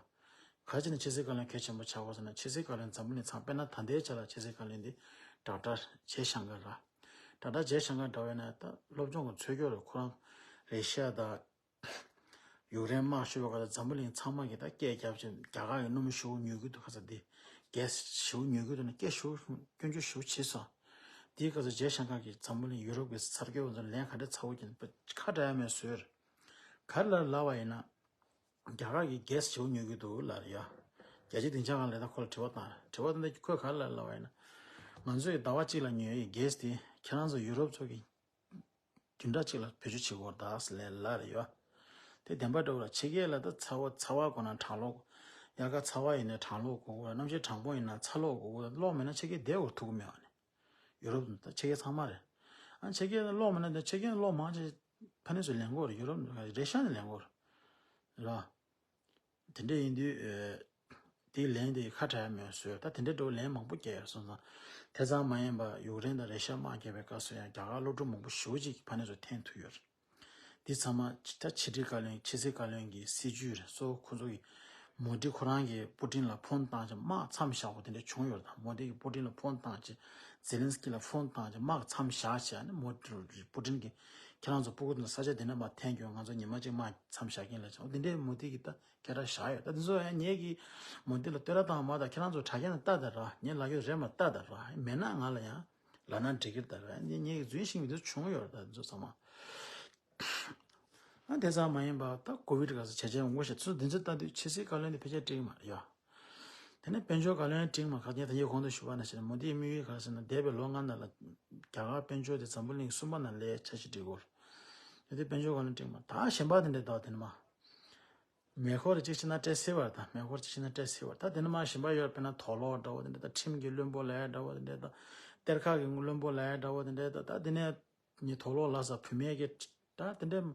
ག་ཅི་ནས་ཕྱི་སྲིད་བཀའ་བློན་གལ་ཆེན་པོ་ཆགས་དགོས་ཟེར་ན་ཕྱི་སྲིད་བཀའ་བློན་འཛམ་བུ་གླིང་ཚང་དཔེར་ན་ད་ལྟའི་ཆ་ལ་ཕྱི་སྲིད་བཀའ་བློན་དེ་ཌོག་ཊར་ཇེ་ཤང་ཀར་ར། ཌོག་ཊར་ཇེ་ཤང་ཀར་འདྲ་བས་ན་ད་སློབ་སྦྱོང་གི་ཚོད་སྐྱོར་རེད་ཁོ་རང་རེ་ཤ་ཡ་དང་། ཡུཀ་རེན་དམག་ཤོར་བ་ག་ད་འཛམ་བུ་གླིང་ཚང་མ་གི་ད་སྐད་རྒྱབ་ཅིང་རྒྱ་གར་གི་སྣུམ་ཞེ་པོ་ཉོ་གི་འདུག་ག་ས་དེ། གེ་སི་ཞེ་པོ་ཉོ་གི་འདུག་ན་སྐད་ཞེ་པོ་སྐྱོན་བརྗོད་ཞེ་པོ་བྱས་སོང་། དེའི་སྐབས་སུ་ཇེ་ཤང་ཀར་གྱིས་འཛམ་བུ་གླིང་ཡུ་རོབ་ཀྱི་ས་སྐྱོ་བ་ཚོར་ལན་ག་འདྲ་ཚ་བོ་བརྒྱབ་ན་ཁ་གྲག་ཡ་མེད་བཟོས། ག་རེ་ལབ་ལབ་པ་ཡིན་ན། རྒྱ་གར་གྱི་གྷེ་སི་ཇི་བོ་ཉོ་གི་འདུག་ལབ་རེད་ཡ། རྒྱལ་སྤྱིའི་སྡིངས་ཆ་སྒང་ལ་ད་ཁོ་ལ་དྲི་བ་བཏང་རེད། དྲི་བ་དེ་འདྲ་ཁོས་ག་རེ་ལབ་ལབ་པ་ཡིན་ན། ང་ཚོས་ཟླ་བ་གཅིག་ལ་ཉོ་ཡི་གྷེ་སི་དེ་ཁྱེད་རང་ཚོ་ཡུ་རོབ་ཚོ་གི་བདུན་ཕྲག་གཅིག་ལ་བེད་སྤྱོད་བྱེད་དགོས་རེད་ད་ཟེར་ལབ་རེད་ཡ། དེ་བདེན་པ་འདྲ་བོ་ལ་ཕྱི་རྒྱལ་ལ་ད་ཚ་བ་ཚ་བ་དགོས་ན་གྲང་གློག་དབྱར་ཁ་ཚ་བ་ཡིན་ན་གྲང་གློག་དགོས་དགོས། གནམ་གཤིས་གྲང་པོ་ཡིན་ན་ཚ་གློག་དགོས་དགོས། གློག་མེད་ན་ཕྱི་རྒྱལ་བསྡད་དགོས་ཐུག་གི་མེད་པ་ནི། ཡུ་རོབ་ད་ཕྱི་རྒྱལ་ཚང་མ་རེད། ཨ་ཕྱི་རྒྱལ་གློག་མེད་ན་ད་ཕྱི་རྒྱལ་གློག་མང་ཆེ་ཕ་ནས་སུ་ལེན་གོ་རེད། ཡུ་རོབ་རེ་ཤ་ནས་ལེན་གོ་རེད། ར། དེ་འདྲ་ཡིན་དུས་ཨེ། དེ་ལན་དེ་ཁ་བྲལ་མེད་བཟོས། ད་དེ་འདྲ་འགྲོ་ལན་མང་པོ་སྐྱེལ་ཡོད་སོང་ཙང་། དེ་ཙང་མ་ཡིན་པ་ཡུཀ་རེན་དང་རེ་ཤ་དམག་རྒྱག་པའི་སྐབས་སུ་ཡང་རྒྱ་གར་སློབ་ཕྲུག་མང་པོ་ཞེ་པོ་ཅིག་ཕ་ནས་སུ་འཐེན་ཐུབ་ཡོད་རེད། འདི་ཚང་མ་ད་ཕྱི་འབྲེལ་བཀའ་བློན་ཕྱི་སྲིད་བཀའ་བློན་གྱི་སྲིད་ཇུས་རེད། གཙོ་བོ་ཁོ་ཚོ་གི་མོ་དི་ཁོ་རང་གིས་པུ་ཏིན་ལ་ཕོན་བཏང་བྱས་དམག་མཚམས་བཞག་པ་དེ་འདྲ་བྱུང་ཡོད་རེད། ད་མོ་དི་གིས་པུ་ཏིན་ལ་ཕོན་བཏང་བྱས་ཛེ་ལན་སི་ཀི་ལ་ཕོན་བཏང་བྱས་དམག་མཚམས་བཞག་བྱས་ནས་མོ་དི་པུ་ཏིན་གྱིས་ཁྱེད་རང་ཚོ་པུ་ཏིན་ལ་ས་ཆ་དེ་འདྲ་མར་འཐེན་རྒྱུ་ང་ཚོ་ཉི་མ་གཅིག་དམག་མཚམས་བཞག་གིན་ལབ་བྱས། འོ་དེ་འདྲའི་མོ་དི་གིས་ད་སྐད་གྲགས་བཞག་ཡོད། ད་དེ་ཚོ་ཡང་ངེད་ཀྱིས་མོ་དི་ལ་བསྟོད་ར་བཏང་མ་ད་ཁྱེད་རང་ཚོ་དྲ་རྒྱ་ནས་ལྟ་ད་ར། ངས་ལབ་ཡོད་རེད་མ་ལྟ་ད་ར། མེད་ན་ང་ལ་ཡང་ལབ་ན་འགྲིག་གི་རེད་ད་ར། ངས་ངེད་ཀྱིས་རྫུན་ཤེས་མི་འདུག་བྱུང་ཡོད་རེད་ད་དེ་ཚོ་ཚང་མ། ཨ་དེ་ཙམ་མ་ཡིན་པ་ད་ཀོ་བིད་ག་ས་བྱས་རྗེས་ངོ་ཤེས་ཚུལ་འདི་ཚོ་ལྟ་དུས་ཕྱི་སྲིད་བཀའ་བློན་དེ་ཕལ་ཆེར་འགྲིག་གི་མ་རེད་ཡ། དེ་ནས་དཔལ་འབྱོར་བཀའ་བློན་འགྲིག་མ་ཁ་ཉིན་ད་ངས་གོང་དུ་ཞུས་པ་ནང་བཞིན་མོ་དིའི་དམིགས་ཡུལ་ག་རེ་ཟེར་ན། འདས་པའི་ལོ་ལྔ་ནང་ལ་རྒྱ་གར་དཔལ་འབྱོར་དེ་འཛམ་བུ་གླིང་གསུམ་པ་ནང་སླེབས་ཆ་ཞིག་འགྲིག་གོ། དེ་དུས་དཔལ་འབྱོར་བཀའ་བློན་འགྲིག་མ། ད་གཞན་པ་དེ་འདྲ་འདུག་དེ་ནི་མ། མེ་འཁོར་གཅིག་ཕྱིན་ན་སྤྲད་སྲིད་པ་རེད་ད། མེ་འཁོར་གཅིག་ཕྱིན་ན་སྤྲད་སྲིད་པ་རེད་ད། དེ་ནི་མ་གཞན་པ་ཡོད་དཔེར་ན་དོག་ལོག་འདྲ་བོ་དེ་འདྲ་ད། ཁྲིམས་ཀྱི་བློན་པོ་ལབ་ཡ་འདྲ་བོ་དེ་འདྲ་ད། གཏེར་ཁ་གི་བློན་པོ་ལབ་ཡ་འདྲ་བོ་དེ་འདྲ་ད། ད་དེ་ནས་ཉི་དོག་ལོག་ལ་ས་བུད་མེད་ཀྱི་ད་དེ་འདྲ་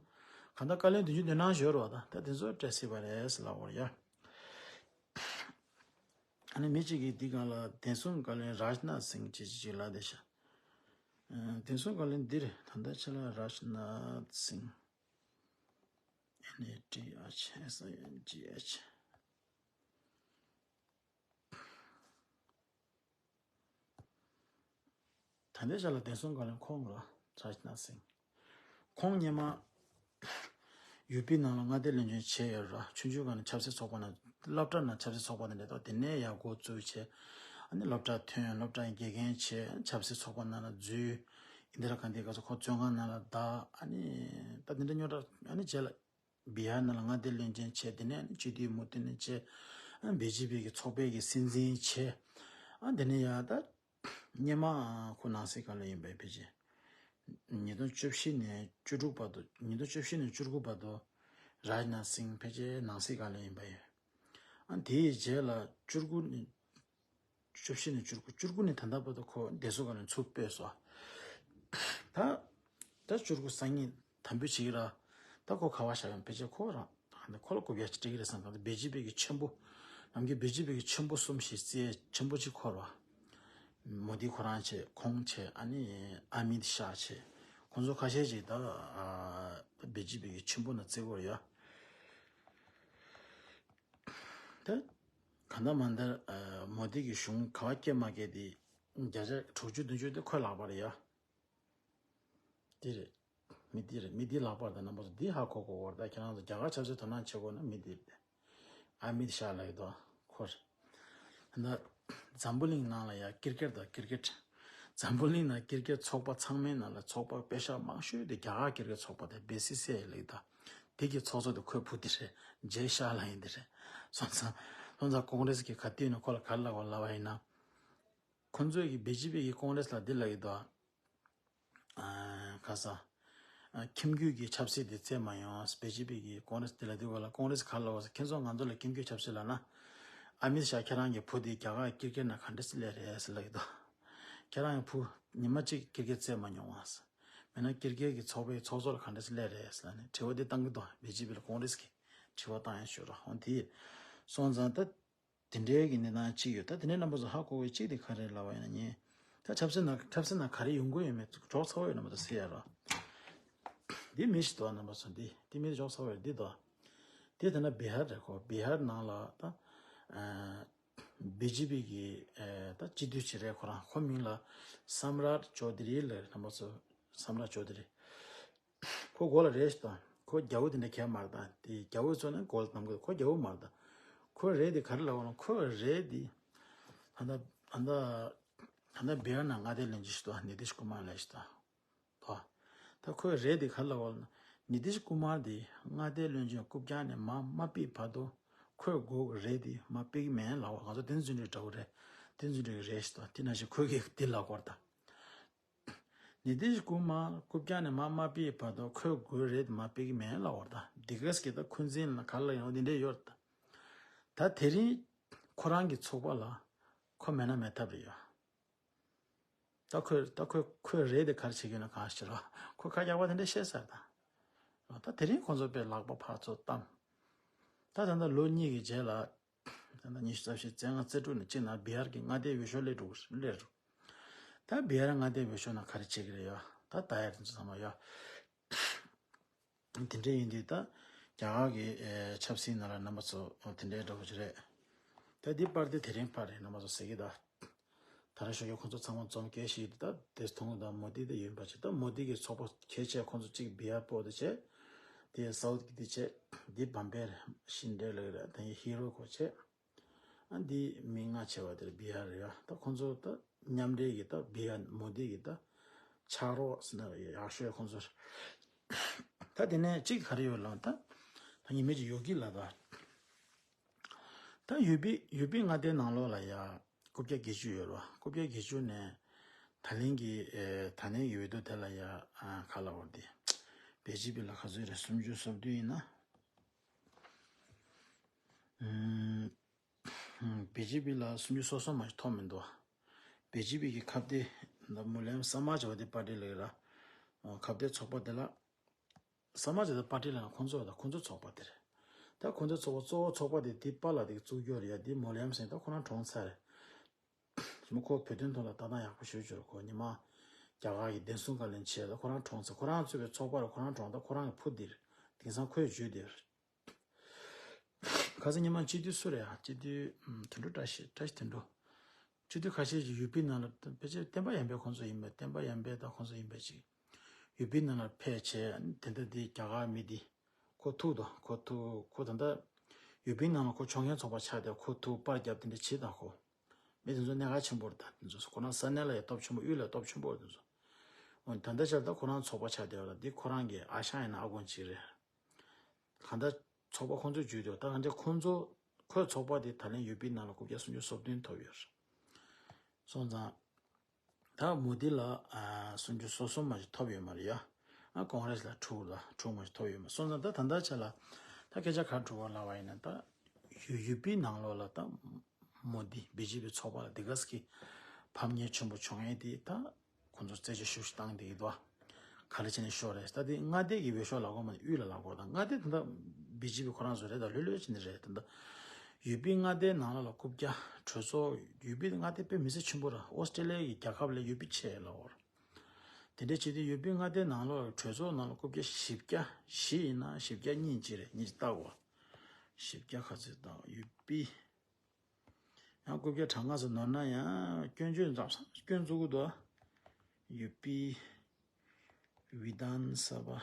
གང་ལྟར་བཀའ་བློན་བདུན་ཅུ་དོན་གྲངས་ཡོད་རེད་བ། ད་ད་དེ་ཚོ་སྤྲད་སྲིད་པ་རེད་ཟེར་ལབ་པ་རེད་ཡ། ཨ་ནི་མི་གཅིག་གིས་འདི་སྒང་ལ་བདེ་སྲུང་བཀའ་བློན་རཱཇ་ནཱཐ་སིང་ཅེས་ཅིག་ལབ་བསྡད་ཤག་ཨ་བདེ་སྲུང་བཀའ་བློན་འདི་རེད། ད་ལྟ་ཆ་ལ་རཱཇ་ནཱཐ་སིང་། N A T H S I N G H། ད་ལྟའི་ཆ་ལ་བདེ་སྲུང་བཀའ་བློན་ཁོང་ར་རཱཇ་ནཱཐ་སིང་། ཁོང་སྔོན་མ་ཡུ་པི་ནང་ལ་མངའ་སྡེ་བློན་ཆེན་བྱས་ཡོད་ར། ཆུང་ཆུང་སྒང་ནས་ཆབ་སྲིད་ཚོགས་པ་ནང་། སློབ་གྲྭ་ནང་ཆབ་སྲིད་ཚོགས་པ་དེ་འདྲ་དང་། དེ་ནས་ཡར་འགོ་བཙུགས་བྱས། ཨ་ནི་སློབ་གྲྭ་ཐོན། སློབ་གྲྭ་དགེ་རྒན་བྱས། ཆབ་སྲིད་ཚོགས་པ་ནང་ལ་འཛུལ། ཨིན་དི་ར་གྷན་དྷིའི་སྐབས་སུ་ཁོ་བཙོན་ཁང་ནང་ལ་བདག་ཨ་ནི་ད་དེ་འདྲ་རྙོག་དྲ། ཨ་ནི་རྗེས་ལ་བི་ཧར་ནང་ལ་མངའ་སྡེ་བློན་ཆེན་བྱས། དེ་ནས་ཨ་ནི་སྤྱི་འཐུས་མུ་མཐུད་ནས་བྱས། ཨ་བི་ཇེ་པི་གི་ཚོགས་པའི་གི་སྲིད་འཛིན་བྱས། ཨ་དེ་ནས་ཡར་ད་སྔོན་མ་ཁོ་ནང་སྲིད་བཀའ་བློན་ཡིན་པ་ཡིན་ཕལ་ཆེར། ཉིས་སྟོང་བཅུ་བཞི་ནས་བཅུ་དྲུག་བར་དུ། ཉིས་སྟོང་བཅུ་བཞི་ནས་བཅུ་དགུ་བར་དུ་རཱཇ་ནཱཐ་སིང་ཕལ་ཆེར་ནང་སྲིད་བཀའ་བློན་ཡིན་པ་ཡིན། ཨ་དེའི་རྗེས་ལ་བཅུ་དགུ་ནས། བཅུ་བཞི་ནས་བཅུ་དགུ། བཅུ་དགུ་ནས་ད་ལྟ་བར་དུ་ཁོ་བདེ་སྲུང་བཀའ་བློན་ཚུར་སྤོས་སོང་། ད་ད་བཅུ་དགུ་སང་ཉིན་དམ་འབུལ་བྱེད་ཀྱི་ར། ད་ཁོ་ག་བ་བཞག་ཡོང་ཕལ་ཆེར་ཁོ་རང་ཁོ་ལ་རྐུབ་ཡ་ཅིག་སྤྲད་ཀྱི་རེད་བསམ། གང་ལྟར་བི་ཇེ་པི་གི་ཆེན་པོ། ནམ་རྒྱུན་བི་ཇེ་པི་གི་ཆེན་པོ་གསུམ་ཞིག་རྩིས་ཆེན་པོ་གཅིག་ཁོ་ར། མོ་དི་ཁོ་རང་བྱས། ཁོང་བྱས། ཨ་ནི་ཨ་མིད་ཤཱ་བྱས། ཁོང་ཚོ་ཁ་ཤས་ཅིག་ད་བི་ཇེ་པི་གི་ཆེན་པོ་ནང་བརྩི་གི་ཡོད་རེད་ཡ། ད་གང་ལྟར་མ་ལྟར་མོ་དི་གི་གཞུང་ག་བ་སྐྱེ་མ་སྐྱེ་དེ་བརྒྱ་ཆ་དྲུག་ཅུ་བདུན་ཅུ་དེ་ཁོའི་ལག་པ་རེད་ཡ། དེ་རེད། མི་དེ་རེད། མི་དེའི་ལག་པར་དང་རྣམ་པ་ཚོ་འདི་ཧ་གོ་དགོས་པ་རེད། ད་ཁྱེད་རང་ཚོ་རྒྱ་གར་ཆབ་སྲིད་དོ་སྣང་བྱེད་དགོས་ན་མི་དེ་རེད། ཨ་མིད་ཤཱ་ལབ་ཀྱི་འདུག་ཁོ་རེད། ད་འཛམ་བུ་གླིང་ནང་ལ་ཡ་ཀིར་ཀེར་དང་ཀིར་ཀེར། འཛམ་བུ་གླིང་ནང་ཀིར་ཀེར་ཚོགས་པ་ཚང་མའི་ནང་ལ་ཚོགས་པ་དཔེ་ཤག་མང་ཤོས་དེ་རྒྱ་གར་ཀིར་ཀེར་ཚོགས་པ་དེ་བི་སི་སི་ཨའི་ལབ་ཀྱི་འདུག་དེ་གི་ཚོགས་གཙོ་དེ་ཁོའི་བུ་དེ་རེད། ཇེ་ཤཱ་ལབ་ཡིན་དེ་རེད། སོང་ཙང་སོང་ཙང་ཀོང་རེས་ཀྱི་ག་དུས་ནས་ཁོ་ལ་ག་རེ་ལབ་དགོས་ལབ་པ་ཡིན་ན། ཁོ་ཚོས་ཀྱི་བི་ཇེ་པི་གི་ཀོང་རེས་ལ་འདི་ལབ་ཀྱི་འདུག་ཨ། ག་ས། ཨ། ཁྱིམ་རྒྱུད་ཀྱི་ཆབ་སྲིད་དེ་བརྩི་མ་ཡོང་། བི་ཇེ་པི་གི་ཀོང་རེས་དེ་ལ་དེ་གོ་ལ་ཀོང་རེས་ག་ལ་བ་ས་ཁྱེད་ཚོ་ང་ཚོ་ལ་ཁྱིམ་རྒྱུད་ཆབ་སྲིད་ལབ་ན། ཨ་མིད་ཤཱ་ཁྱེད་རང་གི་བུ་དེ་རྒྱ་གར་ཀིར་ཀེར་ནང་ག་འདྲ་སེ་སླེབས་རེད་ཟེར་ལབ་ཀྱི་འདུག་ཁྱེད་རང་གི་བུ་ཉི་མ་གཅིག་ཀིར་ཀེར་རྩེད་མ་མྱོང་བ་ཟེར། མེད་ན་ཀིར་ཀེར་གི་ཚོགས་པའི་ཚོགས་གཙོ་ལ་ག་འདྲ་སེ་སླེབས་རེད་ཟེར་ལབ་ནས་དྲི་བ་དེ་བཏང་གི་འདུག་བི་ཇེ་པི་ལ་ཀོང་རེས་ཀྱི་དྲི་བ་བཏང་ཡ་ཤོད་རོགས་འོང་དེ། སོང་ཙང་ད། དེ་འདྲའི་གི་གནས་སྟངས་གཅིག་ཡོད། ད་དེ་ནས་རྣམ་པ་ཚོ་ཧ་གོ་བའི་གཅིག་དེ་ག་རེ་ལབ་པ་ཡིན་ན་ཉེ། ད་ཆབ་སྲིད་ནང་ཆབ་སྲིད་ནང་ག་རེ་ཡོང་གི་ཡོད་མེད་གྲོགས་ཚ་བོ་ཡོད་རྣམ་པ་ཚོ་ཟེར་ཡ་ར། འདི་མི་ཞིག་འདུག་རྣམ་པ་ཚོ་འདི་འདི་མི་གྲོགས་ཚ་བོ་ཡོད་འདི་འདུག་དེ་ད་ན་བི་ཧར་རེད་ཁོ། བི་ཧར་ནང་ལ་ད་བི་ཇེ་པི་གི་ད་སྤྱི་འཐུས་ཅིག་རེད། ཁོ་རང་ཁོ་མིང་ལ་སམ་རཱཊ་ཅོ་དི་རི་ལབ་རེད་རྣམ་པ་ཚོ། སམ་རཱཊ་ཅོ་དི་རི། ཁོ་མགོ་ལ་རས་ཤིག་དང་། ཁོ་རྒྱ་བོ་དེ་འདྲ་གས་མ་རེད་ད། དེ་རྒྱ་བོ་ཚོ་ནི་མགོ་ལ་བསྣམས་གི། ཁོ་རྒྱ་བོ་མ་རེད་ད། ཁོ་རས་དེ་ག་རེ་ལབ་པ་ན་ཁོ་རས་དེ། ད་ལྟ་ད་ལྟ་ད་ལྟ་བི་ཧར་ནང་མངའ་སྡེ་བློན་ཆེན་ཞིག་འདུག་ནི་ཏིཤ་ཀུ་མར་ལབ་ཞིག་དང་། ད་ད་ཁོའི་རས་དེ་ག་རེ་ལབ་པ་ན། ནི་ཏི་ཤི་ཀུ་མར་དེ་མངའ་སྡེ་བློན་ཆེན་རྐུབ་བཀྱག་ནས་མར་མ་ཕུད་བར་དུ་འཁོད་དགོས་ཀྱི་རེད་དེ་མར་ཕུད་ཀྱི་མེད་ལབ་པ། ང་ཚོ་བསྟན་འཛིན་གྲུབ་འདྲ་བོ་རེད། བསྟན་འཛིན་གྲུབ་ཀྱི་རེད་ཞེས་དང་དེ་ནང་བཞིན་ཁོས་ཀྱིས་འདི་ལབ་ཀྱི་ཡོད་རེད་ད། ནི་ཏི་ཤི་ཀུ་མར་རྐུབ་བཀྱག་ནས་མར་མ་ཕུད་བར་དུ་འཁོད་དགོས་རེད་དེ་མར་ཕུད་ཀྱི་མེད་ལབ་ཀྱི་ཡོད་རེད་ད། འདི་གས་ཀྱི་ད་འཁོན་འཛིན་ལ་ག་རེ་ལབ་ཡོང་འདི་འདྲས་ཡོད་རེད་ད། ད་དེ་རིང་ཁོ་རང་གི་ཚོགས་པ་ལ་ཁོ་མེད་ན་མེད་ཐབས་རེད་ཡ། ད་ཁོས་ད་ཁོས་ཁོས་རེད་དེ་ག་རེ་བྱེད་ཀྱི་ཡོད་ན་གང་ཤེས་རོ། ཁོས་ཁ་རྒྱག་པ་དེ་འདྲ་བཤད་ཚར་ད། རོ། ད་དེ་རིང་ཁོང་ཚོ་དཔེ་ལག་པ་ཕར་ཚུར་བསྡམས། ད་ད་ལྟ་ལོ་གཉིས་ཀྱི་རྗེས་ལ། ད་ལྟ་ཉི་ཤུ་རྩ་བཞི་ཙམ་ང་རྩེ་དྲུག་ནས་གཅིག་ན་བི་ཧར་གྱི་མངའ་སྡེའི་འོས་ཤོག་སླེབས་འགྲོ་གི་སླེབས་འགྲོ། ད་བི་ཧར་མངའ་སྡེའི་འོས་ཤོག་ནང་ག་རེ་བྱེད་ཀྱི་རེད་ཡ། ད་ད་ཡ་དེ་ཚོ་ཚང་མ་ཡ། དེ་འདྲ་ཡིན་དུས་ད་རྒྱ་གར་གྱི་ཨེ་ཆབ་སྲིད་ནང་ལ་རྣམ་པ་ཚོ་དེ་འདྲའི་འདྲ་བོ་ཅིག་རེད། ད་འདི་པར་དེ་དེ་རིང་པར་རེད་རྣམ་པ་ཚོ་གཟིགས་ཀྱི་ད། ད་རེས་ཞོགས་ཀྱི་ཁོང་ཚོ་ཚང་མ་འཛོམས་སྐད་ཞིག་ད་དེ་མཐོང་ད་མོ་དི་དེ་ཡིན་པ་ཅིག་ད་མོ་དི་གི་ཚོགས་པ་ཁྱེད་ཆེ་ཁོང་ཚོ་གཅིག་བི་ཧར་པོ་དེ་བྱས། དེ་སའུ་ཐི་གི་དེ་བྱས། འདི་བམ་པེ་རེད་ཤིན་ཌེ་ལ་རེད་དེ་ཧི་རོ་ཁོ་བྱས། ཨ་འདི་མི་ལྔ་བྱས་པ་དེར་བི་ཧར་རེད་ཡ། ད་ཁོང་ཚོ་ད་མཉམ་འབྲེལ་གྱི་ད་བི་ཧར་མོ་དི་གི་ད་ཕྱག་རོགས་ཟེར་ན་ཡག་ཤོས་ཁོང་ཚོ་རེད། ད་དེ་ནས་གཅིག་ག་རེ་ཡོད་ལབ་ན་ད་ད་ཉི་མ་གཅིག་ཡོ་གི་ལ་ད། ད་ཡུ་པི་ཡུ་པི་མངའ་སྡེའི་ནང་ལོགས་ལ་ཡ་རྐུབ་བཀྱག་བརྒྱད་ཅུ་ཡོད་རེད་བ། རྐུབ་བཀྱག་བརྒྱད་ཅུ་ནས་ད་ལན་གྱི་ཨེ་ད་ལན་གྱི་འོས་བསྡུ་དེ་ལ་ཡ་ཨ་ག་ལབ་དགོས་རེད་དེ། བི་ཇེ་པི་ལ་ག་ཚོད་རེད། སུམ་ཅུ་སོ་བདུན་ཡིན་ན། ཨུམ། བི་ཇེ་པི་ལ་སུམ་ཅུ་སོ་གསུམ་མ་ཞིག་ཐོབ་མི་འདུག་བ། བི་ཇེ་པི་གི་ཁ་གཏད་ད་མུ་ལ་ཡམ་ས་མཱ་ཇ་བ་དི་པར་ཏི་ལབ་ཀྱི་ར། ཁ་གཏད་ཚོགས་པ་དེ་ལ། ས་མཱ་ཇ་བ་དི་པར་ཏི་ལབ་ན་ཁོང་ཚོ་དང་ཁོང་ཚོ་ཚོགས་པ་དེ་རེད། ད་ཁོང་ཚོ་ཚོགས་པ་གཙོ་བོ་ཚོགས་པ་དེ་དེ་པཱ་ལགས་དེ་གིས་བཙུགས་རྒྱུ་རེད་ཡ། དེ་མུ་ལ་ཡམ་སེང་ད་ཁོ་རང་གྲོངས་ཚར་རེད། མོ་ཁོ་བོད་དོན་ཐོག་ལ་ལྟ་སྟངས་ཡག་པོ་ཞེ་པོ་ཅིག་ཡོད་རེད། ཁོ་ཉི་མ་རྒྱ་གར་གྱི་བདེན་སྲུང་བཀའ་བློན་བྱས་ད་ཁོ་རང་གྲོངས་ཚར། ཁོ་རང་གཙོས་པའི་ཚོགས་པ་ལ་ཁོ་རང་གྲོངས་ད་ཁོ་རང་གི་བུ་དེ་རེད། དེང་སང་ཁོས་བརྗོད་དེ་རེད། ཁ་སང་ཉི་མ་སྤྱི་འཐུས་སུ་རེད་ཨ། སྤྱི་འཐུས་ཨམ་དོན་གྲུབ་བཀྲ་ཤིས། བཀྲ་ཤིས་དོན་གྲུབ། སྤྱི་འཐུས་ཁ་ཤས་ཀྱིས་ཡུ་པི་ནང་ལ་ཕལ་ཆེར་བསྟན་པ་ཡར་འཕེལ་ཁོང་ཚོ་ཡིན་པས། བསྟན་པ་ཡར་འཕེལ་དང་ཁོང་ཚོ་ཡིན་པས་ཅིག་ཡུ་པི་ནང་ལ་ཕེབས་བྱས་དེ་འདྲ་དེ་རྒྱ་གར་མི་དེ་ཁོ་ཐུག་དང་ཁོ་ཐུག་ཁོ་ད་ལྟ་ཡུ་པི་ནང་ལ་ཁོ་ཕྱོགས་འགལ་ཚོགས་པ་ཆགས་ཏེ་ཁོ་ཐུག་པར་བརྒྱབ་དེ་འདྲ་བྱེད་དང་ཁོ། མི་དེ་ཚོ་གནད་འགག་ཆེན་པོ་རེད་ད། དེ་ཚོ་ཁོ་རང་ས་གནས་ལ་ཡང་སྟོབས་ཆེན་པོ་དབུས་ལ་སྟོབས་ཆེན་པོ་རེད་དེ་ཚོ། འོ་ད་ལྟ་ཆར་ད་ཁོ་རང་ཚོགས་པ་ཆགས་བསྡད་ཡོད་ར། འདི་ཁོ་རང་གི་ཨ་ཞང་ཡིན་ན་ཨ་དགོན་གཅིག་རེད། གང་ལྟར་ཚོགས་པ་ཁོང་ཚོས་བརྗོད་འདུག་ད་གང་ལྟར་ཁོང་ཚོ་ཁོའི་ཚོགས་པ་དེ་ད་ལན་ཡུ་པི་ནང་ལ་རྐུབ་བཀྱག་སུམ་ཅུ་སོ་བདུན་ཐོབ་ཡོད་རེད། སོང་ཙང་ད་མོ་དི་ལ་ཨ་སུམ་ཅུ་སོ་གསུམ་མ་ཞིག་ཐོབ་ཡོད་མ་རེད་ཡ། ཨ་ཀོང་རེས་ལ་དྲུག་ལ་དྲུག་མ་ཞིག་ཐོབ་ཡོད་མ། སོང་ཙང་ད་ད་ལྟ་ཆ་ལ་ད་སྐད་ཆ་ག་འགྲོ་བ་ལབ་པ་ཡིན་ན་ད་ཡུ་ཡུ་པི་ནང་ལོགས་ལ་ད་མོ་དི་བི་ཇེ་པི་ཚོགས་པ་ལ་དེ་ག་ཙམ་གྱི་ཕམ་ཉེས་ཆེན་པོ་བྱུང་ཡས་དེ་ད་ཁོང་ཚོ་རྩད་གཅོད་ཞིབ་ཞིབ་བཏང་བསྡད་ཀྱི་འདུག་ག་རེ་བྱས་ནས་ཤོར་རེད། ད་དེ་མངའ་སྡེ་གི་འོས་ཤོག་ལབ་དགོས་མ་རེད། དབུས་ལ་ལབ་དགོས། ད་མངའ་སྡེ་དེ་འདྲ་བི་ཇེ་པི་ཁོ་རང་ཚོ་རེད། ད་ལྷོད་ལྷོད་བྱས་ནས་རེད། ད་ལྟ་ཡུ་པི་མངའ་སྡེའི་ནང་ལོགས་ལ་རྐུབ་བཀྱག་གྲོས་ཚོགས་ཡུ་པི་མངའ་སྡེ་དཔེ་མི་སྲིད་ཆེན་པོ་ར། ཨོ་སི་ཀྲེ་ལི་ཡ་གི་རྒྱལ་ཁབ་ལས་ཡུ་པི་ཆེ་ལབ་དགོས་རེད། དེ་འདྲ་བྱས་ཏེ་ཡུ་པི་མངའ་སྡེའི་ནང་ལོགས་གྲོས་ཚོགས་ནང་ལ་རྐུབ་བཀྱག་བཞི་བརྒྱ་བཞི་ཡིན་ན་བཞི་བརྒྱ་གཉིས་ཅིག་རེད། གཉིས་ཅིག་བལྟ་དགོས། བཞི་བརྒྱ་ག་ཚོད་བལྟ་ཡུ་པི། ཡང་རྐུབ་བཀྱག་གྲངས་ཀ་ཚོ་ནོར་ན་ཡང་སྐྱོན་བརྗོད་མཚམས་མཚམས་སྐྱོན་བཙུགས་ཀྱི་འདུག་ཡུ་པི་བི་དྷཱན་ས་བྷ།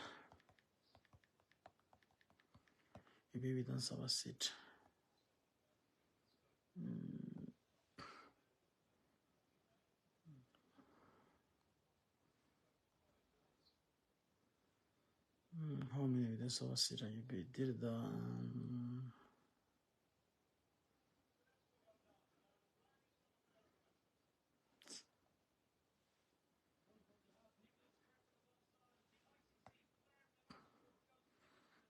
ཡུ་པི་བི་དྷཱན་ས་བྷ་སིཊ། How many Vidhan Sabha seats are you be? འདིར་དང་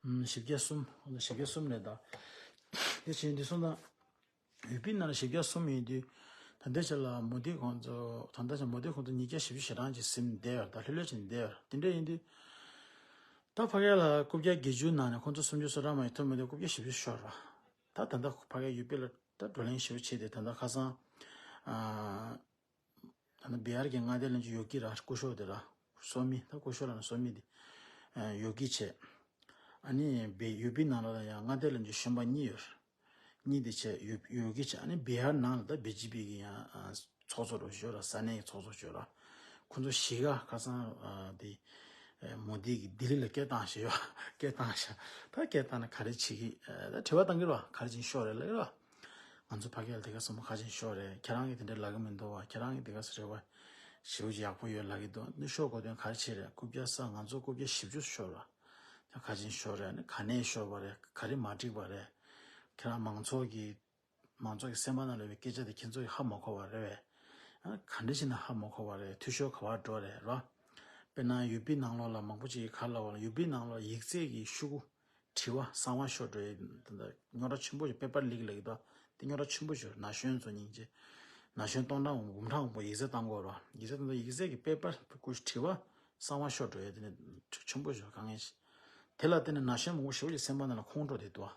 བཞི་བརྒྱ་གསུམ། བཞི་བརྒྱ་གསུམ་རེད་ད། དེ་བཞིན་འདི་སོང་ཙང་ཡུ་པི་ནང་ལ་བཞི་བརྒྱ་གསུམ་ཡིན་དུས། ད་ལྟའི་ཆ་ལ་མོ་དི་ཁོང་ཚོ་ད་ལྟའི་ཆ་མོ་དི་ཁོང་ཚོ་ཉིས་བརྒྱ་བཞི་བཅུ་ཞེ་གྲངས་ཅིག་ཟིན་བསྡད་ཡོད་རེད། ད་ལྷོད་ལྷོད་བྱས་ནས་བསྡད་ཡོད་རེད། དེ་འདྲ་ཡིན་དུས། ད་ཕ་གི་ལ་རྐུབ་བཀྱག་བརྒྱད་ཅུ་ནང་ནས་ཁོང་ཚོ་སུམ་ཅུ་སོ་གྲངས་མ་ཡིན་ཐོབ་མི་འདུག་རྐུབ་བཀྱག་བཞི་བཅུ་ཤོར་བ། ད་ད་ལྟ་ཕ་གི་ཡུ་པི་ལ་ད་བགྲོ་གླེང་ཞེ་པོ་བྱས་ཏེ་ད་ལྟ་ཁ་སང་། ད་ལྟ་བི་ཧར་གྱི་མངའ་སྡེ་བློན་ཆེན་ཡོ་གི་ར་སྐུ་ཞབས་དེ་ར་སོ་མི་ད་སྐུ་ཞབས་ལ་ན་སོ་མི་དེ་ཡོ་གི་བྱས། ཨ་ནི་བི་ཡུ་པི་ནང་ལ་ཡང་མངའ་སྡེ་བློན་ཆེན་གཞོན་པ་གཉིས་ཡོད། གཉིས་དེ་བྱས་ཡོ་ཡོ་གི་བྱས། ཨ་ནི་བི་ཧར་ནང་ལ་ད་བི་ཇེ་པི་གི་ཡང་ཚོགས་གཙོ་རུ་ཞོ་ར་ས་གནས་ཀྱི་ཚོགས་གཙོ་ཞོ་ར། ཁོ་ཚོ་བཞི་ག་ཁ་སང་དེ་མོ་དི་གི་ལྡི་ལི་ལ་སྐད་བཏང་ཞེས་ཡོད། སྐད་བཏང་ཤག་ད་སྐད་བཏང་ན་ག་རེ་བྱེད་ཀྱི་ད་དྲི་བ་བཏང་གི་ར་བ་ག་རེ་བྱེད་ཤོག་རེད་ལ་ར། ང་ཚོ་ཕ་གི་ལ་དེ་ག་སོང་མ་ཁ་ཆེན་ཤོར་རེད། ཁྱེད་རང་གིས་དེ་འདྲ་ལབ་གི་མི་འདུག་བ། ཁྱེད་རང་གིས་དེ་ག་སོ་རེད་བ། ཞེ་པོ་ཅིག་ཡག་པོ་ཡོད་ལབ་གི་འདུག་ནི་ཤོར་དགོས་དོན་ག་རེ་བྱེད་རེད། རྐུབ་བཀྱག་ས་ང་ཚོ་རྐུབ་བཀྱག་བཞི་བཅུ་ཤོར་བ། ག་ཅིན་ཤོར་རེད། ག་ནས་ཤོར་བ་རེད། ག་རེ་མ་འགྲིག་པ་རེད། ཁྱེད་རང་མང་ཚོགས་ཀྱི་མང་ཚོགས་ཀྱི་སེམས་པ་ནང་ལ་ཡོད་པའི་སྐད་ཆ་དེ་ཁྱེད་ཚོ་ཡིས་ཧ་མ་གོ་བ་རེད་བས། ཨ་ག་འདྲ་ཞིག་ན་ཧ་མ་གོ་བ་རེད། འཐུས་ཤོར་ག་བར་འགྲོ་རེད་རོ། དཔེར་ན་ཡུ་པི་ནང་ལོགས་ལ་མང་པོ་ཅིག་ག་རེ་ལབ་པ་ལ། ཡུ་པི་ནང་ལོགས་ཡིག་ཚད་ཀྱི་ཤོག་གུ་དྲི་བ་གསང་བ་ཤོར་འགྲོ་ཡས་དེ་འདྲ་རྙོག་དྲ་ཆེན་པོ་ཞིག་པེ་པར་ལིག་ལབ་ཀྱི་འདུག་དེ་རྙོག་དྲ་ཆེན་པོ་ཞིག་ན་གཞོན་ཚོ་སྙིང་རྗེ། ན་གཞོན་སྟོང་ཕྲག་འབུམ་ཕྲག་མང་པོ་ཡིག་ཚད་བཏང་དགོས་རོ། ཡིག་ཚད་བཏང་དུས་ཡིག་ཚད་ཀྱི་པེ་པར་ཀུ་ཤུ་དྲི་བ་གསང་བ་ཤོར་འགྲོ་ཡས་དེ་འདྲ་ཆེན་པོ་ཞིག་དཀའ་ངལ་ཞིག་དེ་ལ་བརྟེན་ནས་ན་གཞོན་མང་པོ་ཞེ་པོ་ཅིག་སེམས་པ་ནང་ལ་ཁོང་ཁྲོ་དེ་འདུག་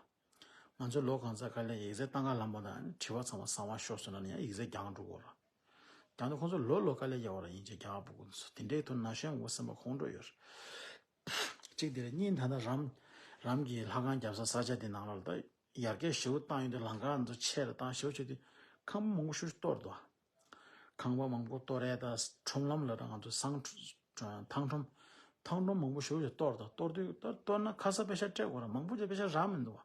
ང་ཚོ་ལོ་གང་ཙམ་ག་ལེར་ཡིག་ཚད་བཏང་ག་ལངས་པ་དང་དྲི་བ་ཚང་མ་གསང་བ་ཤོར་སོང་ན་ཡང་ཡིག་ཚད་རྒྱང་འགྲོ་གོ་ར། རྒྱང་དུ་ཁོང་ཚོ་ལོ་ལོ་ག་ལེར་ཡག་པ་ར་ཡིན་ཅེས་རྒྱ་གར་ཕྲུ་གུ་ཚོ་དེ་འདྲའི་ཐོག་ན་གཞོན་ངོ་སེམས་པ་ཁོང་ཁྲོ་ཡོད་རེད། གཅིག་དེ་རེད། གཉིས་ད་ལྟ་རམ་རམ་གྱི་ལྷ་ཁང་རྒྱབ་ས་ས་ཆ་དེ་ནང་ལ་ད་ཡར་རྒྱས་ཞེ་པོ་བཏང་ཡོད་དུས་ལམ་ཁ་ཚོ་ཆེ་རུ་བཏང་ཞེ་པོ་བྱས་དུས་ཁང་པ་མང་པོ་ཞིག་གཏོར་འདུག་ཁང་པ་མང་པོ་གཏོར་ཡས་ད་ཁྲོམ་ལམ་ལ་ད་ང་ཚོ་སང་ཁྲོམ་ཐང་ཁྲོམ་ཐང་ཁྲོམ་མང་པོ་ཞེ་པོ་ཞིག་གཏོར་ད་གཏོར་དུས་ད་གཏོར་ན་ཁ་ས་པེ་ཤ་སྤྲད་དགོས་ར། མང་པོ་ཅིག་པེ་ཤ་རག་མི་འདུག་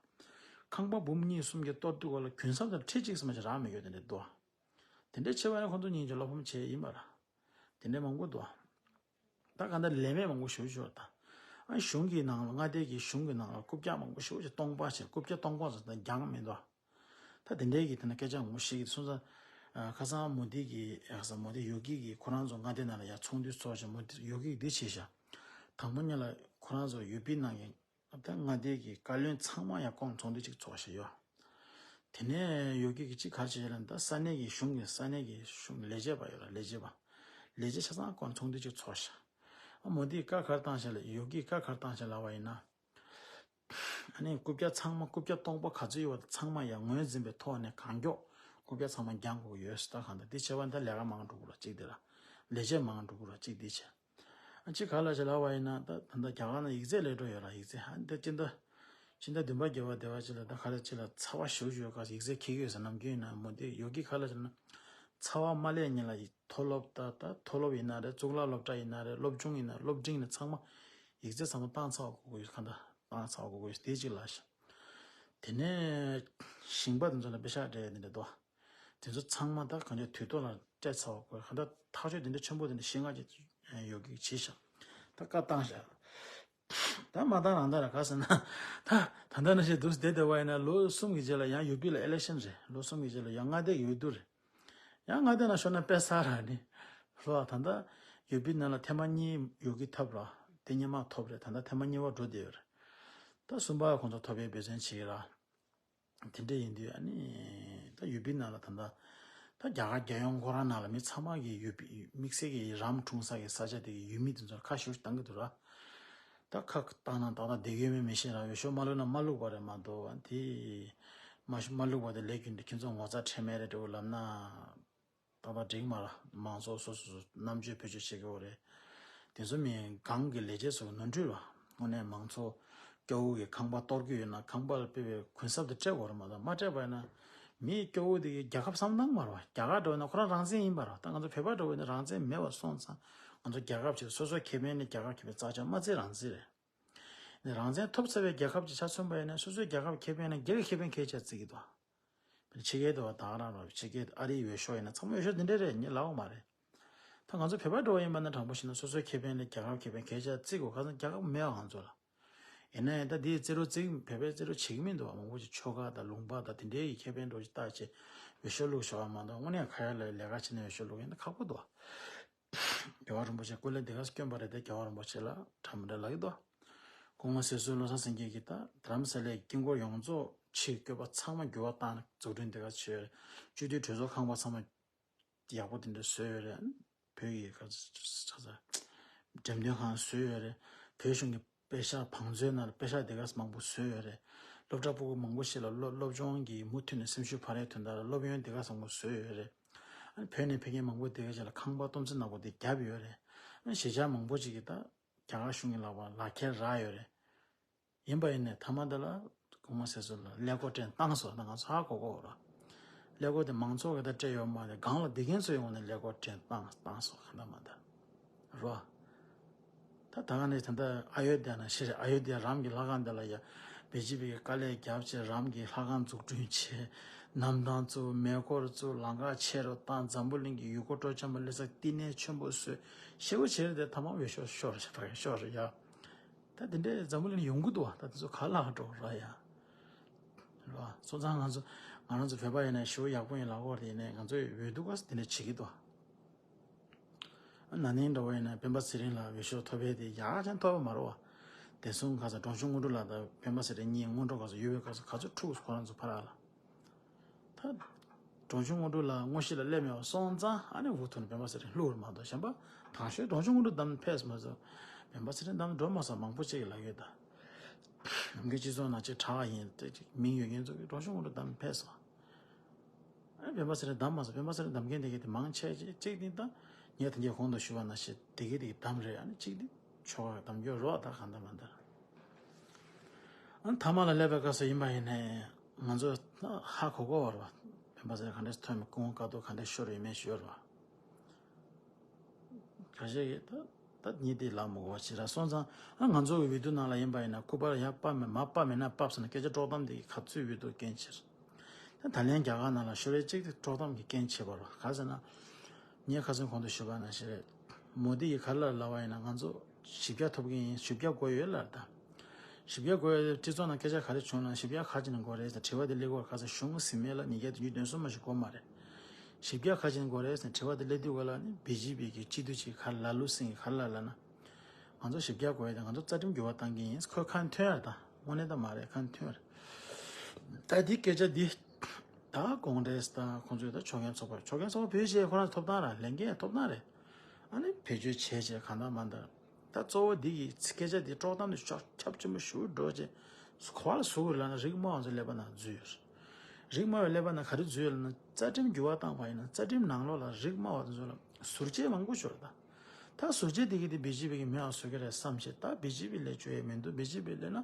ཁང་པ་འབུམ་གཉིས་གསུམ་གྱི་གཏོར་དུས་གོ་ལ་གུན་གསབ་དང་ཁྲི་གཅིག་ཙམ་ཞིག་རག་མི་ཡོད་དེ་འདྲ་འདུག་དེ་འདྲའི་ཆེ་བ་ཡང་ཁོང་ཚོ་ཉིད་ཀྱི་བློ་ཕམ་བྱས་ཡིན་པ་ར། དེ་འདྲའི་མང་པོ་འདུག་ད་ག་འདྲ་ལས་མེད་མང་པོ་ཞེ་པོ་ཞིག་ད། ཨ་གཞུང་གི་ནང་ལ་མངའ་སྡེ་གི་གཞུང་གི་ནང་ལ་རྐུབ་བཀྱག་མང་པོ་ཞེ་པོ་ཞིག་སྟོང་པ་བྱས། རྐུབ་བཀྱག་སྟོང་པ་ཟེར་ད་རྒྱང་མི་འདུག་ད་དེ་འདྲའི་གི་དེ་ན་སྐད་ཆ་མང་པོ་བཤད་ཀྱི་སོང་ཙང་། ཁ་སང་མོ་དི་གི་ཡག་ས་མོ་དི་ཡོ་གི་གི་ཁོ་རང་ཚོ་མངའ་སྡེ་ནང་ལ་ཡ་ཚོགས་འདུ་ཚོགས་ཤག་མོ་དི་ཡོ་གི་གི་འདི་བྱས་ཤག་དང་པོ་ཉིད་ལ་ཁོ་རང་ཚོ་ཡུ་པི་ནང་གི་ད་མངའ་སྡེ་གི་བཀའ་བློན་ཚང་མ་ཡ་བསྐོང་ཚོགས་འདུ་གཅིག་ཚོགས་ཤག་ཡོད། དེ་ནས་ཡོ་གི་གི་གཅིག་ག་རེ་བྱས་ལ་ད་ས་གནས་ཀྱི་གཞུང་གི་ས་གནས་ཀྱི་གཞུང་ལས་བྱེད་པ་ཡོད་ར། ལས་བྱེད་པ་ལས་བྱེད་ཆ་ཚང་བསྐོང་ཚོགས་འདུ་གཅིག་ཚོགས་ཤག་ཨ་མོ་དི་བཀའ་ག་རེ་བཏང་ཤག་ལ་ཡོ་གི་བཀའ་ག་རེ་བཏང་ཤག་ལབ་པ་ཡིན་ན། ཨ་ནི་རྐུབ་བཀྱག་ཚང་མ་རྐུབ་བཀྱག་སྟོང་པ་ག་ཚོད་ཡོད་པ་ཚང་མ་ཡང་ངོས་འཛིན་པའི་ཐོག་ནས་གང་མགྱོགས་རྐུབ་བཀྱག་ཚང་མ་འགྱངས་དགོས་ཡོད་ཟེར། ད་གང་ལྟར་འདི་བྱས་པ་འདི་ལས་ཀ་མང་འགྲོ་གི་ར་གཅིག་དེ་ར། ལས་བྱེད་མང་འགྲོ་གི་ར་གཅིག་འདི་བྱས། ཨ་གཅིག་ག་ལ་བྱས་ལབ་པ་ཡིན་ན་ད་ད་ལྟ་རྒྱ་གར་ནང་ཡིག་ཚད་ལེགས་འགྲོ་ཡོད་ར་ཡིག་ཚད། ཨ་འདི་སྤྱི་ཟླ་སྤྱི་ཟླ་བདུན་པ་བརྒྱད་པ་དེ་བ་ཅིག་ལ་ད་ག་རེ་ཅིག་ལ་ཚ་བ་ཞེ་པོ་ཞིག་ཡོད་ག་ཡིག་ཚད་འཁྱེར་གི་ཡོད་ཟེར། ནམ་རྒྱུན་ཡིན་ན་མོ་དེ་ཡོ་གི་ག་ལ་བྱས་ན་ཚ་བ་མ་སླེབས་ཉིན་ལ་ཡིག་མཐོ་སློབ་ད་ད་མཐོ་སློབ་ཡིན་ན་རེད། གཙུག་ལག་སློབ་གྲྭ་ཡིན་ན་རེད། སློབ་ཆུང་ཡིན་ན་སློབ་འབྲིང་ནས་ཚང་མ་ཡིག་ཚད་ཚང་མ་བཏང་ཚར་བ་དགོས་ཀྱི་ཡོད། གང་ལྟར་བཏང་ཚར་བ་དགོས་ཀྱི་ཡོད་དེ་གཅིག་ལ་ཤ། དེ་ནས་ཞིང་པ་དེ་ཚོ་ལ་པེ་ཤག་སྤྲད་དེ་འདྲ་འདུག་དེ་ཚོ་ཚང་མ་ད་གང་ཅི་དུས་ཐོག་ལ་སྤྲད་ཚར་བ་དགོས། གང་ལྟར་ཐག་གཅོད་དེ་འདྲ་ཆེན་པོ་དེ་འདྲ་བཞེས་ང་ཅིག་ཡོད་ཀྱི་བྱས་ཤག་ད་བཀའ་བཏང་ཤག་ད་མ་བཏང་རང་ད་ར་ག་ཟེར་ན། ད་ད་ལྟ་ནང་བཞིན་འདུག་བསྡད་བསྡད་པ་ཡིན་ན་ལོ་གསུམ་གྱི་རྗེས་ལ་ཡང་ཡུ་པི་ལ་ཨི་ལེག་ཤན་རེད། ལོ་གསུམ་གྱི་རྗེས་ལ་ཡང་མངའ་སྡེ་གི་འོས་བསྡུ་རེད། ཡང་མངའ་སྡེ་ནང་ཤོར་ན་དཔེ་གསར་ར་ནི། ལོ་ད་ལྟ་ཡུ་པི་ནང་ལ་ཐེངས་མ་གཉིས་ཡོ་གི་ཐོབ་ར། དེ་སྔོན་མ་ཐོབ་རེད། ད་ལྟ་ཐེངས་མ་གཉིས་པ་འགྲོ་བསྡད་ཡོད་རེད། ད་གསུམ་པ་ཁོང་ཚོ་ཐོབ་པའི་འབད་བརྩོན་བྱེད་ཀྱི་ར། དེ་འདྲ་ཡིན་དུས་ཨ་ནི་ད་ཡུ་པི་ནང་ལ་ད་ལྟ་ད་རྒྱ་གར་རྒྱལ་ཡོངས་ཁོ་རང་ནང་ལ་མི་ཚང་མ་གི་ཡུ་པི་དམིགས་བསལ་གྱི་རམ་འཁྲུངས་ས་གི་ས་ཆ་དེ་གི་ཡུལ་མི་དེ་ཚོར་ཁ་ཤུགས་བཏང་གི་འདུག་ར། ད་ཁ་བཏང་ན་ཏག་ཏག་བསྡད་ཡོད་མེད་མི་ཤེས་ར། འོས་ཤོག་མ་བླུགས་ན་མ་བླུགས་པ་རེད་མ་གཏོགས་ཨ་དེ་མ་ཤ་མ་བླུགས་པ་དེ་ལས་རྒྱུ་འདི་ཁྱེད་ཚོ་ངོ་ཚ་ཁྲེལ་མེད་རེད་འགྲོ་ལབ་ན། ཏག་ཏག་འགྲིག་མ་ར། མང་ཚོགས་སོ་སོ་སོ་རྣམ་དཔྱོད་བེད་སྤྱོད་བྱེད་དགོས་རེད། དེ་ཚོ་མིན་གང་གི་ལས་བྱེད་ཚོ་ནོར་འཁྲུལ་བ། དངོས་གནས་མང་ཚོགས་སྐྱོ་བོ་གི་ཁང་པ་གཏོར་གྱི་ཡོད་ན་ཁང་པ་ལ་དཔེ་བའི་གུན་གསབ་དེ་སྤྲད་དགོས་རེད་མ་གཏོགས་མ་སྤྲད་པ་ཡིན་ན། མི་སྐྱོ་བོ་དེ་གི་རྒྱལ་ཁབ་བསམ་སྟངས་མ་རེད་བ། རྒྱ་གར་འགྲོ་ཡིན་ན་ཁོ་རང་རང་བཙན་ཡིན་པ་རེད། ད་ང་ཚོ་བོད་པ་འགྲོ་ཡིན་ན་རང་བཙན་མེད་པ་སོང་ཙང་ང་ཚོ་རྒྱལ་ཁབ་ཅིག་སོ་སོའི་ཁེ་ཕན་ནི་རྒྱལ་ཁབ་ཁེ་ཕན་རྩ་ཆེ་མ་རྩིས་རང་རྩིས་རེད། ནི་རང་བཙན་ཐོབ་ཚར་བའི་རྒྱལ་ཁབ་ཅིག་ཆ་མཚོན་པ་ཡིན་ན་སོ་སོའི་རྒྱལ་ཁབ་ཁེ་ཕན་ནི་སྒེར་གྱི་ཁེ་ཕན་གལ་ཆེ་བརྩི་གི་འདུག་ཕྱི་རྒྱལ་དུ་བ་དག་རང་རོགས་ཕྱི་རྒྱལ་ཨ་རིའི་འོས་ཤོག་ཡིན་ན་ཚང་མ་འོས་ཤོག་འདི་འདྲ་རེད་ངས་ལབ་པ་མ་རེད། ད་ང་ཚོ་བོད་པ་འགྲོ་བ་ཡིན་པ་ན་དྲང་པོ་བཤད་ན་སོ་སོའི་ཁེ་ཕན་ལས་རྒྱལ་ཁབ་ཁེ་ཕན་གལ་ཆེ་བརྩི་དགོས། ཁ་སང་རྒྱལ་ཁབ་མེད་པ་ང་ཚོ་ལ། ཡིན་ན་ཡང་ད་འདིའི་རྩེད་རོགས་རྩེད་བོད་པའི་རྩེད་རོགས་བྱེད་ཀྱི་མི་འདུག་བ། མང་པོ་ཅིག་ཆོལ་ཁ་དང་ལུང་པ་དང་དེ་འདྲའི་ཁེ་ཕན་འགྲོ་ཅིག་བལྟ་བྱས་འོས་ཤོག་བླུགས་ཤོག་བ་མ་གཏོགས་དངོས་གནས་ཁ་ཡ་ལ་ལས་ཀ་བྱེད་ན་འོས་ཤོག་བླུགས་ཡིན་ན་ཁག་པོ་འདུག་བ། རྒྱལ་བ་རིན་པོ་ཆེ་སྐུ་ལས་འདི་ག་སྐྱོན་པ་རེད་དེ་རྒྱལ་བ་རིན་པོ་ཆེ་ལ་འདྲ་མི་འདྲ་ལབ་ཀྱི་འདུག་སྐུ་ངོ་སྲིད་ཟུར་བློ་བཟང་སེང་གེ་གིས་ད་རྡ་རམ་ས་ལའི་དཀྱིལ་འཁོར་ཡོངས་རྫོགས་ཕྱིའི་བཀོད་པ་ཚང་མ་འགྱུར་བ་བཏང་ནས་འཛུགས་སྐྲུན་འདི་ག་བྱས་ཡོད་རེད། སྤྱི་འཐུས་གྲོས་ཚོགས་ཁང་པ་ཚང་མ་ཡག་པོ་དེ་འདྲ་བཟོས་ཡོད་རེད། བོད་ཀྱི་ག་ཚ་ཚ་འགྲེམས་སྟོན་ཁང་བཟོས་ཡོད་རེད། བོད་གཞུང་གི་པེ་ཤག་བང་མཛོད་ནང་ལ་པེ་ཤག་དེ་ག་མང་པོ་བཟོས་ཡོད་རེད། སློབ་གྲྭ་ཕྲུ་གུ་མང་པོ་ཞིག་ལ་སློབ་སློབ་སྦྱོང་གི་མུ་མཐུད་ནས་སེམས་ཤུགས་འཕར་ཡའི་དོན་དག་ལ་སློབ་ཡོན་དེ་ག་བཟང་པོ་བཟོས་ཡོད་རེད། ཨ་ནི་བོད་ནས་ཕེབས་མཁན་མང་པོ་དེ་ག་ཅིག་ལ་ཁང་པ་སྟོང་ཚོད་ནག་པོ་དེ་བརྒྱབ་ཡོད་རེད། ཨ་ནི་གཞིས་ཆགས་མང་པོ་ཅིག་གིས་ད་རྒྱ་གར་གཞུང་གི་ལག་པར་ལག་ཁྱེར་རག་ཡོད་རེད། ཡིན་པ་ཡིན་ནའི་མཐའ་མ་དེ་ལ་སྐུ་ངོ་སྲིད་ཟུར་ལ་ཀླད་ཀོར་སྤྲད་བཏང་སོང་ན་ང་ཚོ་ཧ་གོ་གོ་ར། ཀླད་ཀོར་དེ་མང་ཚོགས་ཀྱིས་ད་སྤྲད་ཡོད་མ་རེད། སྒང་ལ་བསྡད་མཁན་ཚོས་ཡོང་ནས་ཀླད་ཀོར་སྤྲད་བཏང་བཏང་སོང་ག་འདྲ་མ་འདྲ་རོ། ད་ད་ག་ནས་ད་ལྟ་ཨ་ཡོ་དྷ་ན་ཤི་རེད། ཨ་ཡོ་དྷ་རམ་གྱི་ལྷ་ཁང་དེ་ལ་ཡ་བི་ཇེ་པི་གི་དཀའ་ལས་བརྒྱབ་བྱས་རམ་གྱི་ལྷ་ཁང་འཛུགས་སྐྲུན་བྱས། གནམ་ཐང་བཙུགས། མེ་འཁོར་བཙུགས། ལམ་ཁ་ཆེ་རུ་བཏང་། འཛམ་བུ་གླིང་གི་ཡུལ་སྐོར་སྤྲོ་འཆམ་པ་སླེབས་ས་བསྟི་གནས་ཆེན་པོ་བཟོས། ཞེ་པོ་བྱས་རེད་དེ་མཐའ་མ་འོས་ཤོག་ཤོར་རེད། ད་ག་ཤོར་རེད་ཡ། ད་དེ་འདྲའི་འཛམ་བུ་གླིང་ཡོང་གི་འདུག་བ། ད་དེ་ཚོ་ག་ལ་འགྲོ་ར་ཡ། ར་སོང་ཙང་ང་ཚོ་ང་རང་ཚོ་བོད་པ་ཡིན་ན་ཞེ་པོ་ཡག་པོ་ཡིན་ལབ་དགོས་རེད། ཡིན་ནའི་ང་ཚོའི་འོས་བསྡུ་སྐབས་སུ་དེ་འདྲ་བྱེད་ཀྱི་འདུག་བ། ན་ནིང་འདྲ་བོ་ཡིན་ན་སྤེན་པ་ཚེ་རིང་ལ་འོས་ཤོག་ཐོབ་པའི་དེ་ཡག་ཅན་ཐོབ་པ་མ་རེད་བ། དེ་སོང་ཁ་ས་འབྲོང་ཆུང་དངོས་གྲུབ་ལགས་དང་སྤེན་པ་ཚེ་རིང་གཉིས་སྔོན་འགྲོ་སྐབས་སུ་ཡོད་པའི་སྐབས་སུ་ག་ཚོད་འཁྲུག་ཁོ་རང་ཚོ་ཕར་ལ། ད། འབྲོང་ཆུང་དངོས་གྲུབ་ལགས་དངོས་གཞི་ལ་སླེབས་མེད་པ་སོང་ཙང་ཨ་ནི་འུ་ཐུག་ནས་སྤེན་པ་ཚེ་རིང་བླུགས་རེད་མ་གཏོགས་གཞན་པ། དང་ཤོས་འབྲོང་ཆུང་དངོས་གྲུབ་བདམས་ཕེབས་མ་སོང་། སྤེན་པ་ཚེ་རིང་བདམས་འགྲོ་མ་སོང་མང་པོ་ཅིག་གིས་ལབ་ཡོད་ད། ནམ་རྒྱུན་སྤྱི་ཚོགས་ནང་ཅིག་དྲག་ཡིན་ཏེ་ཅིག་མིང་ཡོད་མཁན་ཚོ་གིས་འབྲོང་ཆུང་དངོས་གྲུབ་བདམས་ཕེབས་སོང་། ཨ་ནི་སྤེན་པ་ཚེ་རིང་བདམས་མ་སོང་། སྤེན་པ་ཚེ་རིང་བདམས་མཁན་དེ་གས་དེ་མང་ཆེ་ཅིག་གཅིག་དེ་ད། ངས་དེ་འདྲའི་གོང་དུ་ཞུས་པ་ནང་བཞིན་དེ་གས་དེ་གས་བདམས་རེད། ཨ་ནི་གཅིག་དེ་ཆོལ་ཁ་གདམ་རྒྱུ་རོགས་ད་གང་ལྟར་མ་ལྟར། ཨ་ནི་མཐའ་མ་ལ་སླེབས་པའི་སྐབས་སུ་ཡིན་པ་ཡིན་ནའི་ང་ཚོ་ཧ་གོ་གོ་བ་རེད་བ། སྤེན་པ་ཚེ་རིང་ག་འདྲས་ཐོན་མི་སྐུ་ངོ་བཀའ་བསྡུར་ག་འདྲས་ཤོར་ཡོད་མེད་ཤོར་བ། ཁ་ཤས་ཀྱིས་ད་ད་ཉིད་དེ་ལབ་མི་དགོས་པ་ཞིག་ར་སོང་ཙང་ཨ་ང་ཚོ་གི་འོས་བསྡུ་ནང་ལ་ཡིན་པ་ཡིན་ན་སྐུ་པར་ཡར་ཕབ་མེད་མར་ཕབ་མེད་ན་ཕབ་ཟེར་ན་སྐད་ཆ་དཀྲོག་གཏམ་དེ་ག་ཚོད་འོས་བསྡུ་རྐྱེན་བྱེད། ད་ད་ལན་རྒྱ་གར་ནང་ལ་ཤོར་བའི་གཅིག་དེ་དཀྲོག་གཏམ་གྱི་རྐྱེན་བྱེད་པ་རེད་བ། ག་ཟེར་ན། ངས་ཁ་སང་གོང་དུ་ཞུས་པ་ནང་བཞིན་རེད། མོ་དི་ཡིས་ག་རེ་ལབ་པ་ཡིན་ན་ང་ཚོ་བཞི་བརྒྱ་ཐོབ་ཀྱི་ཡིན། བཞི་བརྒྱ་དགོས་ཡོད་ལབ་ད། བཞི་བརྒྱ་དགོས་ཡོད་སྤྱི་ཚོགས་ནང་སྐད་ཆ་ག་རེ་བྱུང་ན་བཞི་བརྒྱ་ག་ཅིག་ནས་དགོས་རེད་ཟེར་དྲི་བ་དེ་སླེབས་སྐོར་ཁ་སང་གཞུང་གི་ཟིན་མེད་ལ་ཉིས་བརྒྱ་བདུན་ཅུ་དོན་གསུམ་མ་ཞིག་དགོས་མ་རེད། བཞི་བརྒྱ་ག་ཅིག་ནས་དགོས་རེད་ཟེར་དྲི་བ་དེ་སླེབས་དུས་ག་ལ་ནི་བི་ཇི་པི་གི་སྤྱི་འཐུས་ཅིག་ག་ལ་ལ་ལུ་སིང་གིས་ག་ལ་ལབ་ན། ང་ཚོ་བཞི་བརྒྱ་དགོས་ཡོད་དེ་ང་ཚོ་རྩ་ཁྲིམས་འགྱུར་བ་བཏང་གི་ཡིན། ཁོས་ཁ་འཐོན་ཡ་རེད་ད། དངོས་གནས་ད་མ་རེད་ཁ་འཐོན་ཡ་རེད། ད་འདི་སྐད་ཆ་འདི། ད་ཀོང་རེས་དང་ཁོང་ཚོས་ད་ཆོལ་ཁའི་ཚོགས་པ་ཆོལ་ཁའི་ཚོགས་པ་བོད་གཞས་ཁོ་རང་ཐོབ་ཐང་ར་ལས་འགན་ཐོབ་ཐང་རེད། ཨ་ནི་བེད་སྤྱོད་བྱས་བྱས་གང་ལྟར་མ་ལྟར། ད་གཙོ་བོ་འདི་གི་སྐད་ཆ་འདི་དཀྲོག་གཏམ་འདི་ཤོག་ཁྱབ་ཆེན་པོ་ཞུ་འགྲོ་བྱས། ག་བ་ལ་ཟུག་རེད་ལབ་ན་རིགས་དམའ་བ་ཚོ་ཀླད་པ་ནང་འཛུལ་ཡོད་རེད། རིགས་དམའ་བའི་ཀླད་པ་ནང་ག་རེ་འཛུལ་ཡོད་ལབ་ན་རྩ་ཁྲིམས་འགྱུར་བ་བཏང་བ་ཡིན་ན་རྩ་ཁྲིམས་ནང་ལོགས་ལ་རིགས་དམའ་བ་ཚོ་ལ་ཟུར་བཅད་མང་པོ་ཤོར་ད། ད་ཟུར་བཅད་འདི་གི་དེ་བི་ཇི་པི་གི་མེད་པ་བཟོ་གི་རེད་བསམ་བྱས་ད་བི་ཇི་པི་ལས་བཅོས་ཡས་མི་འདུག་བི་ཇི་པི་ལས་ན་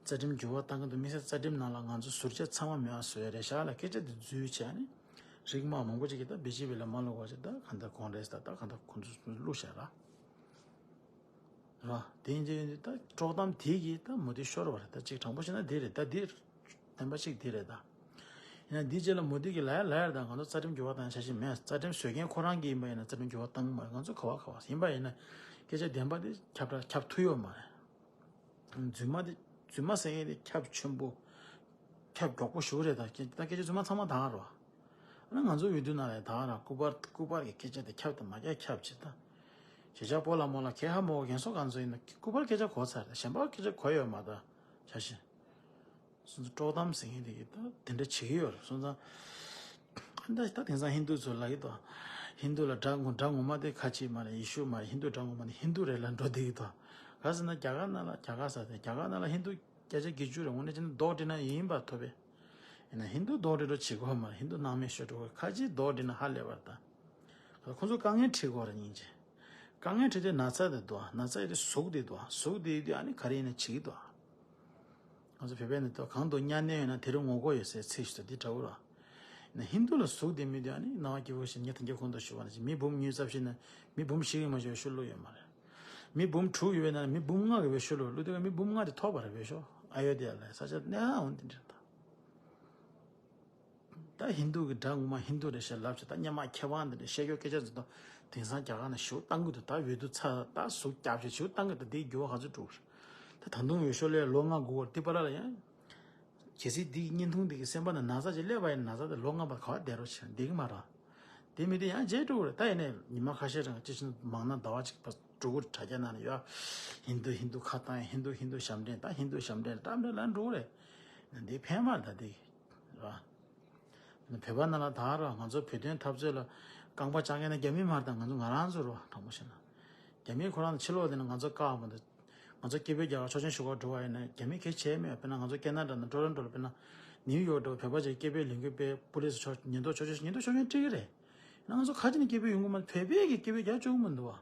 རྩ་ཁྲིམས་འགྱུར་བ་བཏང་གི་འདུག་དམིགས་བསལ་རྩ་ཁྲིམས་ནང་ལ་ང་ཚོ་ཟུར་བཅད་ཚང་མ་མེད་པ་བཟོ་ཡས་རེད་ཤག་ལ་སྐད་ཆ་འདི་འཛུལ་བྱས་ནི་རིགས་དམའ་མང་པོ་ཅིག་གིས་ད་བི་ཇི་པི་ལ་མ་བློ་དགོས་བྱས་ད་གང་ལྟར་ཀོང་རེས་ད་ད་གང་ལྟར་ཁོང་ཚོ་བླུགས་བཞག་ར། ར། དེ་ཡིན་དུས་ད་དཀྲོག་གཏམ་དེ་གིས་ད་མུ་མཐུད་ཤོར་བ་རེད། ད་ཅིག་དྲང་པོ་བཤད་ན་དེ་རེད། ད་དེ་བདེན་པ་ཅིག་དེ་རེད་ད། ཡིན་ན་འདི་རྗེས་ལ་མུ་མཐུད་ཀྱི་ལ་ཡ་ལ་ཡར་ད་ང་ཚོ་རྩ་ཁྲིམས་འགྱུར་བ་བཏང་ཡ་འཆར་གཞི་མེད། རྩ་ཁྲིམས་བཟོ་མཁན་ཁོ་རང་གིས་ཡིན་པ་ཡིན་ན་རྩ་ཁྲིམས་འགྱུར་བ་བཏང་གི་མ་རེད། ང་ཚོ་ག་བ་ག་བ་ཡིན་པ་ཡིན་ན་སྐད་ཆ་བདེན་པ་དེ་ཁྱབ་བསྒྲགས་ཁྱབ་ཐུབ་ཡོད་མ་རེད། རྫུན་མ་དེ་རྫུན་མ་ཟེར་མཁན་དེ་ཁྱབ་ཆེན་པོ། ཁྱབ་མགྱོགས་པོ་ཞེ་པོ་རེད་ད། ད་སྐད་ཆ་རྫུན་མ་ཚང་མ་ད་ག་རེད་བ། ཨ་ནི་ང་ཚོ་འོས་བསྡུ་ནང་ལ་ད་ག་རང་སྐུ་པར་སྐུ་པར་གྱི་སྐད་ཆ་དེ་ཁྱབ་དང་མ་ཁྱབ་ཁྱབ་བྱེད་ད། གཞིས་ཆགས་སྤོ་ལགས་རྨོ་ལགས་གད་ཧ་མོ་རྒན་གསོ་གང་ཚོ་ཡིན་ན་སྐུ་པར་སྐད་ཆ་གོ་ཚར་ད་གཞན་པ་སྐད་ཆ་གོ་ཡོད་མ་ད། བྱ་ཞིང་། སོ་སོ་དཀྲོག་གཏམ་ཟེར་མཁན་དེ་གི་ད་དེ་འདྲ་བྱེད་ཀྱི་ཡོད་རེད་སོང་ཙང་། ད་ད་དེང་སང་ཧིན་དུ་ཚོ་ལབ་ཀྱི་འདུག་ཧིན་དུ་ལ་དགྲ་ངོ་དགྲ་ངོ་མ་དེ་ཁ་ཅིག་མ་རེད། ཡེ་ཤུ་མ་རེད། ཧིན་དུ་དགྲ་ངོ་མ་དེ་ཧིན་དུ་རེད་ལབ་འགྲོ་བསྡད་ཀྱི་འདུག་ག་ཟེར་ན་རྒྱ་གར་ནང་ལ་རྒྱ་གར་ས་དེ་རྒྱ་གར་ནང་ལ་ཧིན་དུ་བརྒྱ་ཆ་བརྒྱད་ཅུ་རེད། དངོས་གནས་བྱས་ན་རྡོག་སྒྲིལ་ན་ཡིན་པ་ཐོབ་པས། ཡིན་ན་ཧིན་དུ་རྡོག་སྒྲིལ་འགྲོ་བྱེད་དགོས་མ་རེད། ཧིན་དུ་སྣང་མེད་ཤོར་འགྲོ་གི་ཁ་ཅིག་རྡོག་སྒྲིལ་ན་ཧ་ལས་པར་ད། ཁོང་ཚོ་དཀའ་ངལ་འཕྲད་དགོས་རེད་སྙིང་རྗེ། དཀའ་ངལ་འཕྲད་དུས་ན་ཚ་དེ་འདུག་ན་ཚ་ཡོད་དུས་ཟུག་དེ་འདུག་ཟུག་དེ་ཡོད་དུས་ཨ་ནི་ག་རེ་ཡིན་ན་བྱེད་ཀྱི་འདུག་ང་ཚོ་བོད་པའི་ནང་དུ་གང་དུ་གཉའ་གནོན་ཡོད་ན་དེ་རུ་ངོ་རྒོལ་ཡོད་ཟེར་ཚིག་ཞིག་འདུག་འདི་འདྲ་བོ་ར། ན་ཧིན་དུ་ལ་ཟུག་དེ་མི་འདུག་ཨ་ནི་སྣང་བ་སྐྱིད་པོ་ཞིག་ངས་ད་རྒྱ་ཁོང་དུ་ཞུ་བ་ནི་མི་འབུམ་ཉུང་ཙམ་ཞིག་ན་མི་འབུམ་བཞི་གི་མ་ཞུ་བའི་ཤུལ་བླུག་ཡོད་མ་རེད། མི་འབུམ་དྲུག་ཡོད་པའི་ནང་ལ་མི་འབུམ་ལྔ་གི་བའི་ཤུལ་བླུག་བླུག་དུས་མི་འབུམ་ལྔ་དེ་ཐོབ་པ་རེད་བའི་ཤོ་ཨ་ཡོ་དེ་ལ་ས་ཆ་གནས་ཨ་འོན་དེ་འདྲ་ད། ད་ཧིན་དུ་གི་དགྲ་ངོ་མ་ཧིན་དུ་རེད་ཤག་ལབ་ཆེ་ད་སྙན་མ་ཁྱད་པར་འདི་འདྲ་བཤད་རྒྱུ་སྐད་ཆ་ཟིན་ཏོ། དེང་སང་རྒྱ་གར་ན་ཞུ་བཏང་གི་འདུག་ད་འོས་བསྡུ་ཚར་ད་ཟུག་རྒྱབ་ཆེ་ཞུ་བཏང་གི་འདུག་དེའི་འགྱུར་བ་ག་ཚོད་འགྲོ་གི་རེད། ད་ད་དུང་འོས་ཤོག་ལས་ལོ་ལྔ་དགུ་བར་དེ་པ་ར་ལ་ཡང་། གལ་སྲིད་འདི་བརྙན་ཐུང་འདི་གི་སེམས་པ་ན་ན་ཚ་ཅིག་སླེབས་པ་ཡིན་ན་ན་ཚ་དེ་ལོ་ལྔ་བར་ག་བ་བསྡད་རོགས་བྱེད་བསྡད་གི་མ་རེད། དེ་མི་དེ་ཡང་རྗེས་འགྲོ་གི་རེད། ད་ཡིན་ནའི་ཉི་མ་ཁ་ཤས་རིང་ཅི་ཞིག་མང་ན་ཟླ་བ་གཅིག་པ་འགྲོ་གི་རེད། དྲ་རྒྱ་ནང་ནས་ཡ། ཧིན་དུ་ཧིན་དུ་ཁ་བཏང་ཧིན་དུ་ཧིན་དུ་ཞབས་འདྲེན་ད་ཧིན་དུ་ཞབས་འདྲེན་ད་འདྲ་ལ་འགྲོ་གི་རེད། འདི་ཕན་མ་རེད་ད་འདི། ར། བོད་པ་ནང་ལ་ད་ར་ང་ཚོ་བོད་དོན་འཐབ་རྩོད་ལ་རྐང་པ་བཅག་མཁན་ནི་རྒྱ་མི་མ་རེད། ད་ང་ཚོ་ང་རང་ཚོ་རོ་དྲང་པོ་བཤད་ན། རྒྱ་མི་ཁོ་རང་ཕྱི་ལོགས་དེ་ནི་ང་ཚོ་བཀག་མ་འདུག་ང་ཚོ་སྐད་འབོད་རྒྱག་ག་ཆོག་མཆན་ཞུ་ག་འགྲོ་བ་ཡིན་ན་རྒྱ་མི་གལ་ཆེ་མེད། དཔེར་ན་ང་ཚོ་ཁེ་ན་ཌ་ནང་ཊོ་རོན་ཊོ་ལ་དཔེར་ན་ནིའུ་ཡོག་འགྲོ་བོད་པ་ཅིག་སྐད་འབོད་ལེན་གི་དཔེ་པུ་ལིས་ཆོག་ཉེན་རྟོག་ཆོག་མཆན་ཉེན་རྟོག་ཆོག་མཆན་སྤྲད་གི་རེད། ཡིན་ན་ང་ཚོ་ཁ་ཅིག་ནས་སྐད་འབོད་ཡོང་གི་མ་བོད་པས་ཀྱི་སྐད་འབོད་རྒྱག་བཅུག་གི་མི་འདུག་བ།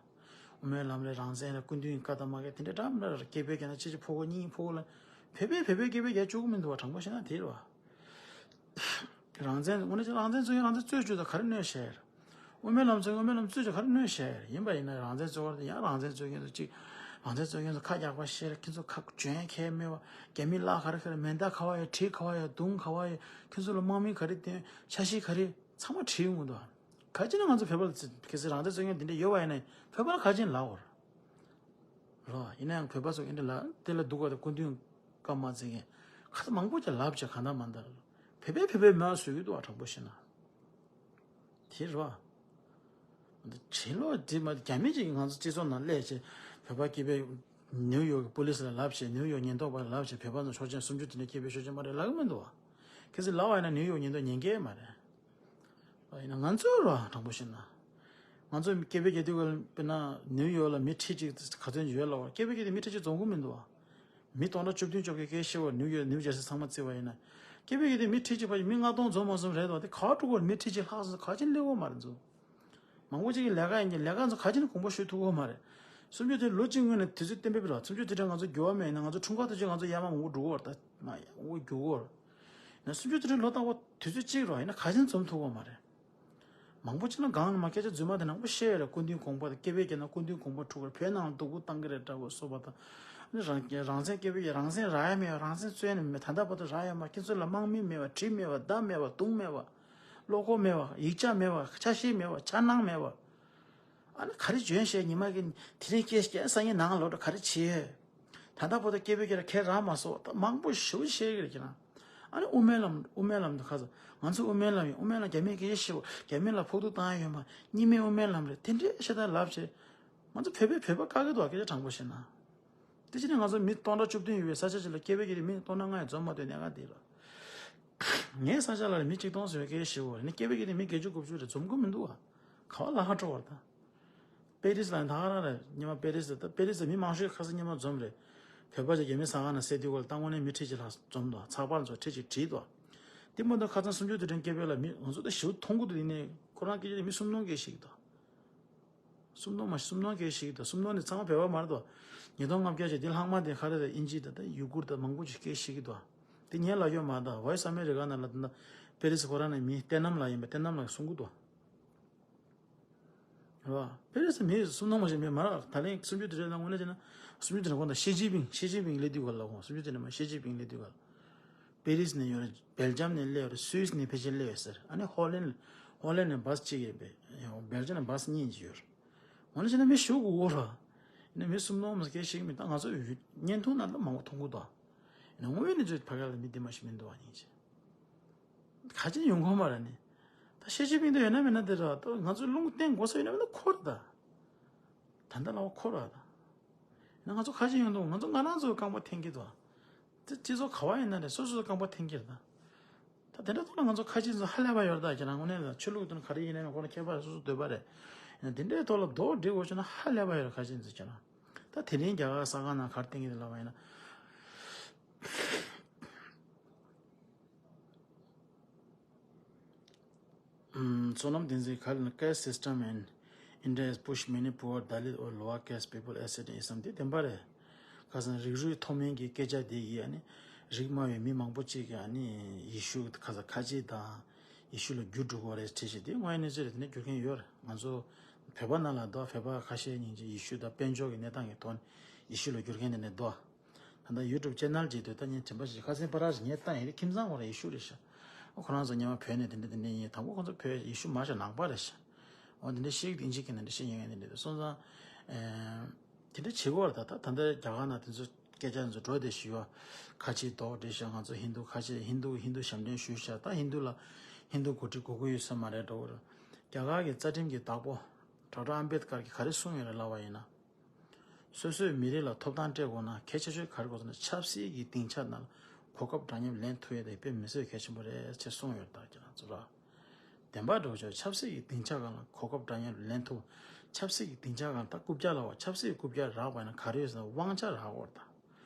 དབུ་མའི་ལམ་རེད་རང་བཙན་རེད་སྐུ་མདུན་གྱི་བཀའ་དང་མ་བཀའ་དེ་འདྲ་འདྲ་མི་འདྲ་རེད། སྐད་འབོད་རྒྱག་ན་ཅི་ཅི་ཕོ་གོ་གཉིས་ཕོ་གོ་ལ་བོད་པས་བོད་པའི་སྐད་འབོད་རྒྱག་བཅུག་གི་མི་འདུག་བ། དྲང་པོ་བཤད་ན་དེ་རེད་བ། རང་བཙན་དངོས་གནས་ཀྱི་རང་བཙན་རྩོད་མཁན་རང་བཙན་རྩོད་བཅུག་ད་ག་རེ་གནོད་བྱས་ཡོད་རེད། དབུ་མའི་ལམ་རྩོད་མཁན་དབུ་མའི་ལམ་རྩོད་བཅུག་ག་རེ་གནོད་བྱས་ཡོད་རེད། ཡིན་པ་ཡིན་ན་རང་བཙན་རྩོད་མཁན་དེ་ཡང་རང་བཙན་རྩོད་མཁན་ཚོ་གཅིག་རང་བཙན་རྩོད་མཁན་ཚོ་ཁ་རྒྱག་པ་བཤད་རེད། ཁྱེད་ཚོ་ཁ་འཇོན་ཡ་ཁྱད་མེད་བ། རྒྱ་མི་ལག་ག་རེ་ག་རེ་མེ་མདའ་ག་བ་ཡོད་གྲི་ག་བ་ཡོད་མདུང་ག་བ་ཡོད་ཁྱེད་ཚོ་ལ་དམག་མི་ག་རེ་བཏོན་འཆར་གཞི་ག་རེ་ཚང་མ་བྲིས་ཡོང་གི་འདུག་བ། ག་ཅི་ན་ང་ཚོ་བོད་པ་ལ་གལ་སྲིད་རང་བཙན་རྩོད་མཁན་དེ་འདྲ་ཡོད་པ་ཡིན་ན་བོད་པ་ལ་ག་ཅི་ན་ལབ་དགོས་རེད། རོ། ཡིན་ན་ཡང་བོད་པ་ཚོ་ཨེ་འདྲ་ལ་དེ་ལ་སྡུག་ག་དང་སྐུ་མདུན་བཀའ་མ་བརྩི་མཁན་ཁ་ཚ་མང་པོ་ཅིག་ལབ་བྱས་གང་ལྟར་མ་ལྟར་བོད་པའི་བོད་པའི་མི་བཟོས་ཀྱི་འདུག་བ། དྲང་པོ་བཤད་ན་དེ་རོ། བྱེད་ལོ་དེ་མ་རྒྱ་མི་ཅིག་ང་ཚོ་སྤྱི་ཚོགས་ནང་སླེབས་བྱས་བོད་པ་སྐྱེས་པའི་ནིའུ་ཡོག་གི་པུ་ལིས་ལ་ལབ་བྱས། ནིའུ་ཡོག་ཉེན་རྟོག་པ་ལ་ལབ་བྱས། བོད་པ་ཚོ་ཆོག་མཆན་སུམ་ཅུ་དེ་འདྲ་སྐྱེས་པའི་ཆོག་མཆན་མ་རེད་ལབ་ཀྱི་མི་འདུག་བ། གལ་སྲིད་ལབ་པ་ཡིན་ན་ནིའུ་ཡོག་ཉེན་རྟོག་ཉན་གྱི་མ་རེད། ཡིན་ན་ང་ཚོ་རོ། དྲང་པོ་བཤད་ན། ང་ཚོ་སྐྱེས་པའི་སྐྱེས་དུས་ཀ་དཔེར་ན་ནིའུ་ཡོག་ལ་མི་ཁྲི་གཅིག་ག་ཚོད་ཡོད་ལབ་པ། སྐྱེས་པའི་སྐྱེས་དུས་མི་ཁྲི་གཅིག་འཛོམས་ཀྱི་མི་འདུག་བ། མི་སྟོང་ཕྲག་བཅུ་བདུན་བཅོ་བརྒྱད་སྐད་ཆ་བཤད་པ་ནིའུ་ཡོག་ནིའུ་ཇར་སི་ཚང་མ་བརྩིས་པ་ཡིན་ན། སྐྱེས་པའི་སྐྱེས་དུས་མི་ཁྲི་གཅིག་ཕལ་ཆེར་མི་ལྔ་སྟོང་འཛོམས་མ་འཛོམས་རེད་དོ། དེ་ག་པར་འགྲོ་གི་ཡོད་རེད། མི་ཁྲི་གཅིག་ལྷག་སོང་ཙང་ག་རེ་བྱས་ནས་སླེབས་ཡོད་མ་རེད་ཚོ། མང་པོ་ཅིག་གི་ལས་ཀ་ཡིན་གྱི་ལས་ཀ་ཚོ་ག་རེ་བྱས་ནས་གོང་པོ་ཞུ་ཐུབ་ཀྱི་ཡོད་མ་རེད། སུམ་ཅུ་དེ་ལོ་གཅིག་སྔོན་ནས་དུས་ཚོད་གཏན་འབེབས་རོགས། སུམ་ཅུ་དེ་འདྲ་ང་ཚོ་འགྱུར་བ་མེད་ན་ང་ཚོ་འཁྲུངས་སྐར་དུས་ཚོད་ང་ཚོ་ཡར་མར་མང་པོ་འགྲོ་གི་ཡོད་རེད། ད་མ་ཡར་མར་འགྱུར་གྱི་ཡོད་རེད། ཡིན་ན་སུམ་ཅུ་དེ་འདྲ་ལོ་རྟག་པར་དུས་ཚོད་གཅིག་རོགས། ཡིན་ན་ག་རེ་བྱས་ནས་འཛོམས་ཐུབ་ཀྱི་ཡོད་མ་རེད། མང་པོ་ཅིག་ལ་སྒང་ལ་མ་སྐད་ཆ་རྫུན་མ་དེ་མང་པོ་བཤད་ཡོད་རེད། སྐུ་མདུན་དགོངས་པ་དང་སྐྱེས་པའི་སྐྱེས་ན་སྐུ་མདུན་དགོངས་པ་འཁྲུག་རེད། བོད་ནང་ལ་སྡུག་པོ་བཏང་གི་རེད་འདྲ་བོ་སོགས་པ་དང་། ཨ་ནི་རང་རང་བཙན་སྐྱེས་པའི་རང་བཙན་རག་ཡ་མེད་པ། རང་བཙན་རྩོད་ནས་མེད། ད་ལྟ་བར་དུ་རག་ཡ་མ། ཁྱེད་ཚོ་ལ་དམག་མི་མེད་པ། གྲི་མེད་པ། མདའ་མེད་པ། མདུང་མེད་པ། བློ་ཁོག་མེད་པ། ཡིག་ཆ་མེད་པ། ཆ་ཤས་མེད་པ། འཆར་སྣང་མེད་པ། ཨ་ནི་ག་རེ་འཇོན་ཤེས། ཉི་མ་གི་དེ་རིང་སྐྱེས་སྐྱེས་སང་ཉིན་ནང་ལོག་འགྲོ་ག་རེ་བྱེད། ད་ལྟ་བར་དུ་སྐྱེས་པའི་སྐྱེས་ལ་ཁས་རག་མ་སོང་། ད་མང་པོ་ཞེ་པོ་བཤད་ཀྱི་རེད་ཁྱེད་རང་། ཨ་ནི་དབུ་མའི་ལམ་དབུ་མའི་ལམ་དུ་ཁ་ཚ། ང་ཚོ་དབུ་མའི་ལམ་ཡིན། དབུ་མའི་ལམ་རྒྱ་མིས་སྐད་ཆ་བཤད་པ། རྒྱ་མི་ལ་ཕོག་ཐུག་བཏང་ཡ་ཡོད་མ། གཉིས་སྨན་དབུ་མའི་ལམ་རེད། དེ་འདྲའི་བཤད་སྟངས་ལབ་བྱས། ང་ཚོ་བོད་པས་བོད་པ་བཀག་གི་འདུག་བ། སྐད་ཆ་དྲང་པོ་བཤད་ན། དེ་ཕྱིར་ང་ཚོ་མི་སྟོང་ཕྲག་བཅུ་བདུན་ཡོད་པའི་ས་ཆ་ཅིག་ལ་སྐྱེས་པའི་སྐྱེས་དེ་མི་སྟོང་ཕྲག་ལྔ་ཡང་འཛོམས་མ་ཐུབ་གནད་འགག་འདི་རེད། ངའི་ས་ཆ་ལ་མི་གཅིག་སྟོང་ཟེར་བའི་སྐད་ཆ་བཤད་པ་རེད། ནི་སྐྱེས་པའི་སྐྱེས་དེ་མི་བརྒྱད་ཅུ་དགུ་བཅུ་རེད། འཛོམས་ཀྱི་མི་འདུག་བ། ག་བ་ལ་ཧ་འགྲོ་བར་ད། པེ་རིས་ལ་ད་ག་རང་རེད། སྔོན་མ་པེ་རིས་ལ་ད་པེ་རིས་ལ་མི་མང་ཤོས་ཁ་སང་སྔོན་མ་འཛོམས་རེད། བོད་པ་ཅིག་རྒྱ་མི་ཟ་ཁང་ནང་བསད་དུས་སྐོར་ལ་ད་དངོས་གནས་མི་ཁྲི་གཅིག་ལྷག་འཛོམས་འདུག་ཚགས་པར་ཚོ་ཁྲི་གཅིག་བྲིས་འདུག་དེ་མ་གཏོགས་ཁ་སང་སུམ་ཅུ་དུས་དྲན་སྐྱེས་པའི་ལ་མི་ང་ཚོ་ད་ཞེ་པོ་མཐོང་གི་འདུག་ཡིན་ནའི་ཁོ་རང་སྐད་ཆ་དེ་མི་སུམ་སྟོང་སྐད་ཞིག་འདུག་སུམ་སྟོང་མ་སུམ་སྟོང་སྐད་ཞིག་འདུག་སུམ་སྟོང་ནི་ཚང་མ་བོད་པ་མ་རེད་འདུག་ཉིས་སྟོང་ལྔ་བརྒྱ་ཅིག་དེ་ལྷག་མ་དེ་ག་རེ་རེད། དབྱིན་ཇི་དང་ད་ཡུ་གུར་དང་མང་པོ་ཅིག་སྐད་ཤེས་ཀྱི་འདུག་དེ་ངས་ལབ་ཡོད་མ་རེད། ད་Voice America ནང་ལ་ད་པེ་རིས་ཁོ་རང་ནས་མི་བསྟན་ནམ་ལགས་ཡིན་པ། བསྟན་ནམ་ལགས་གསུང་གི་འདུག་རེད་བ། པེ་རི་སི་མི་སུམ་སྟོང་མ་ཞིག་མེད་མ་རེད། ད་ལན་སུམ་ཅུ་དེ་རེད་ལ་དངོས་གནས་བྱས་ན་སུམ་ཅུ་དེ་ནས་གོང་དང་ཞི་ཅིན་ཕིང་ཞི་ཅིན་ཕིང་སླེབས་དུས་ག་ལ་གོང་སུམ་ཅུ་དེ་ནས་མ་ཞི་ཅིན་ཕིང་སླེབས་དུས་ག་ལ། པེ་རི་སི་ནས་ཡོད་རེད། སྦེལ་ཇམ་ནས་སླེབས་རེད། སུད་སི་ནས་ཕལ་ཆེར་སླེབས་ཡོད་ཟེར། ཨ་ནི་ཧོ་ལན་ཧོ་ལན་ནས་བཱས་གཅིག་ཡོད་པས། སྦེལ་ཇམ་ནས་བཱས་གཉིས་ཅིག་ཡོད་རེད། དངོས་གནས་བྱས་ན་མི་ཞེ་པོ་དགོས་རེད། ཡིན་ན་མི་སུམ་སྟོང་མ་སྐད་ཤེས་ཀྱི་མི་ད་ང་ཚོ་བརྙན་ཐུང་ནང་ལ་མང་པོ་མཐོང་གི་འདུག་ཡིན་ན་དངོས་ཡོད་གནས་ཚུལ་ཕ་ག་ལ་མི་འདི་མ་ཞིག་མི་འདུག་བ་ཉིན་ཅིག་ག་ཅི་ཡོང་གོ་མ་རེད་ནི། ད་ཞི་ཅིན་ཕིང་དེ་ཡོད་ན་མེད་ན་དེ་ར་ད་ང་ཚོའི་རླུང་བསྟན་དགོས་ས་ཡོད་ན་མེད་ན་ཁོ་ར་ད། ད་ལྟ་ལ་བ་ཁོ་ར་ད། ཡིན་ན་ང་ཚོ་ག་ཅི་ཡོང་འདུག་ང་ཚོ་ང་རང་ཚོའི་རྐང་པ་འཐེན་གྱི་འདུག་དེ་སྤྱི་ཚོགས་ག་བ་ཡིན་ན་རེད། སོ་སོའི་རྐང་པ་འཐེན་གྱི་རེད་ད། ད་དེ་འདྲ་ཐོག་ལ་ང་ཚོ་ཁ་ཆེ་ཚོ་ཧ་ལས་པ་ཡོད་རེད་ད། ཁྱེད་རང་དངོས་གནས་ལ་ཆོས་ལུགས་དང་ག་རེ་ཡིན་ན་ཡང་ཁོ་ལ་ཁྱད་པར་སོ་སོ་འདོད་པ་རེད། ཡིན་ན་དེ་འདྲའི་ཐོག་ལ་རྡོག་སྒྲིལ་དགོས་བྱུང་ན་ཧ་ལས་པ་ཡོད་རེད། ཁ་ཆེ་ཚོ་ཁྱེད་རང་། ད་དེ་རིང་རྒྱ་གར་ས་ཁང་ནང་ག་རེ་བསྟན་གྱི་འདུག་ལབ་པ་ཡིན་ན། ཨམ། བསོད་ནམས་བསྟན་འཛིན་ག་ལ་caste system in India has pushed many poor Dalit or lower caste people acid in Islam དེ་བདེན་པ་རེད། ཁ་སང་རིགས་རུས་མཐོ་དམན་གྱི་སྐད་ཆ་དེ་ཡིས་ཨ་ནི་རིགས་དམའ་བའི་མི་མང་པོ་ཅིག་གིས་ཨ་ནི་ཡེ་ཤུ་ཁ་ས་ཁ་ཆེ་དང་ཡེ་ཤུ་ལ་བསྒྱུར་འགྲོ་གི་རེད་བྲིས་ཤིག་དེ་དངོས་ཡོད་གནས་ཚུལ་རེད། དེ་ནས་བསྒྱུར་མཁན་ཡོད་རེད། ང་ཚོ་བོད་པ་ནང་ལ་འདུག་བོད་པ་ཁ་ཤས་ཉིན་གཅིག་ཡེ་ཤུ་དང་དཔལ་འབྱོར་གྱི་གནས་སྟངས་ཀྱི་ཐོག་ནས་ཡེ་ཤུ་ལ་བསྒྱུར་མཁན་དེ་ནས་འདུག་ད་ལྟ་ཡུ་ཊུབ་ཅེ་ནལ་ཅིག་འདུག་ད་ངས་དྲན་པ་ཞིག་ཁ་སང་པ་ར་ཞིག་ངས་བཏང་ཡིན། ཁྱིམ་ཚང་ཁོ་རང་ཡེ་ཤུ་རེད་ཤག་ཁོ་རང་ཚོ་སྔོན་མ་བོད་ནས་དེ་འདྲ་དེ་འདྲ་ཡིན། དང་པོ་ཁོ་ཚོ་བོད་ཡེ་ཤུ་མ་ཤག་ནང་པ་རེད་ཤག་འོ་དེ་འདྲ་ཤིག་དེ་ཨིན་ཇི་སྐད་ནང་འདྲ་ཤེས་ཉན་མཁན་དེ་འདྲ་འདུག་སོང་ཙང་། ཨེ། དེ་འདྲ་བྱེད་དགོས་རེད། ད་ད་ད་ལྟ་རྒྱ་གར་ནང་དེ་ཚོ་སྐད་ཆ་འཛུགས་འགྲོ་བསྡད་ཤི་ཡོད། ཁ་ཆེ་མདོག་འདྲ་ཤག་ང་ཚོ་ཧིན་དུ་ཁ་ཆེ་ཧིན་དུ་ཧིན་དུ་ཞབས་འདྲེན་ཞུས་ཤག་ད་ཧིན་དུ་ལ་ཧིན་དུ་འགོ་ཁྲིད་དགོས་ཀྱི་ཡོད་ས་མ་རེད་འགྲོ་གི་རེད། རྒྱ་གར་གྱི་རྩ་ཁྲིམས་ཀྱི་བདག་པོ་ཌོག་ཊར་ཨམ་བེད་ཀར་གྱིས་ག་རེ་གསུངས་ཡོད་རེད་ལབ་པ་ཡིན་ན། སོ་སོའི་མི་རིགས་ལ་ཐོབ་ཐང་སྤྲད་དགོས་ན་གལ་ཆེ་ཤོས་ག་རེ་དགོས་ཟེར་ན་ཆབ་སྲིད་ཀྱི་སྡིངས་ཆ་ནང་ལ་གོ་སྐབས་འདྲ་མཉམ་ལེན་ཐུབ་ཡས་དེ་དཔེ་མི་སྲིད་གལ་ཆེན་པོ་རེད་ཅེས་གསུངས་ཡོད། ད་ཁྱེད་རང་ཚོ་ར། བདེན་པ་འགྲོ་ཆོག་ཆབ་སྲིད་ཀྱི་སྡིངས་ཆ་སྒང་ལ་གོ་སྐབས་འདྲ་མཉམ་ལེན་ཐུབ། ཆབ་སྲིད་ཀྱི་སྡིངས་ཆ་སྒང་ད་རྐུབ་བཀྱག་ལ་བ་ཆབ་སྲིད་རྐུབ་བཀྱག་རག་པ་ཡིན་ན་ག་རེ་ཡོད་ཟེར་ན་དབང་ཆ་རག་དགོས་རེད་ད།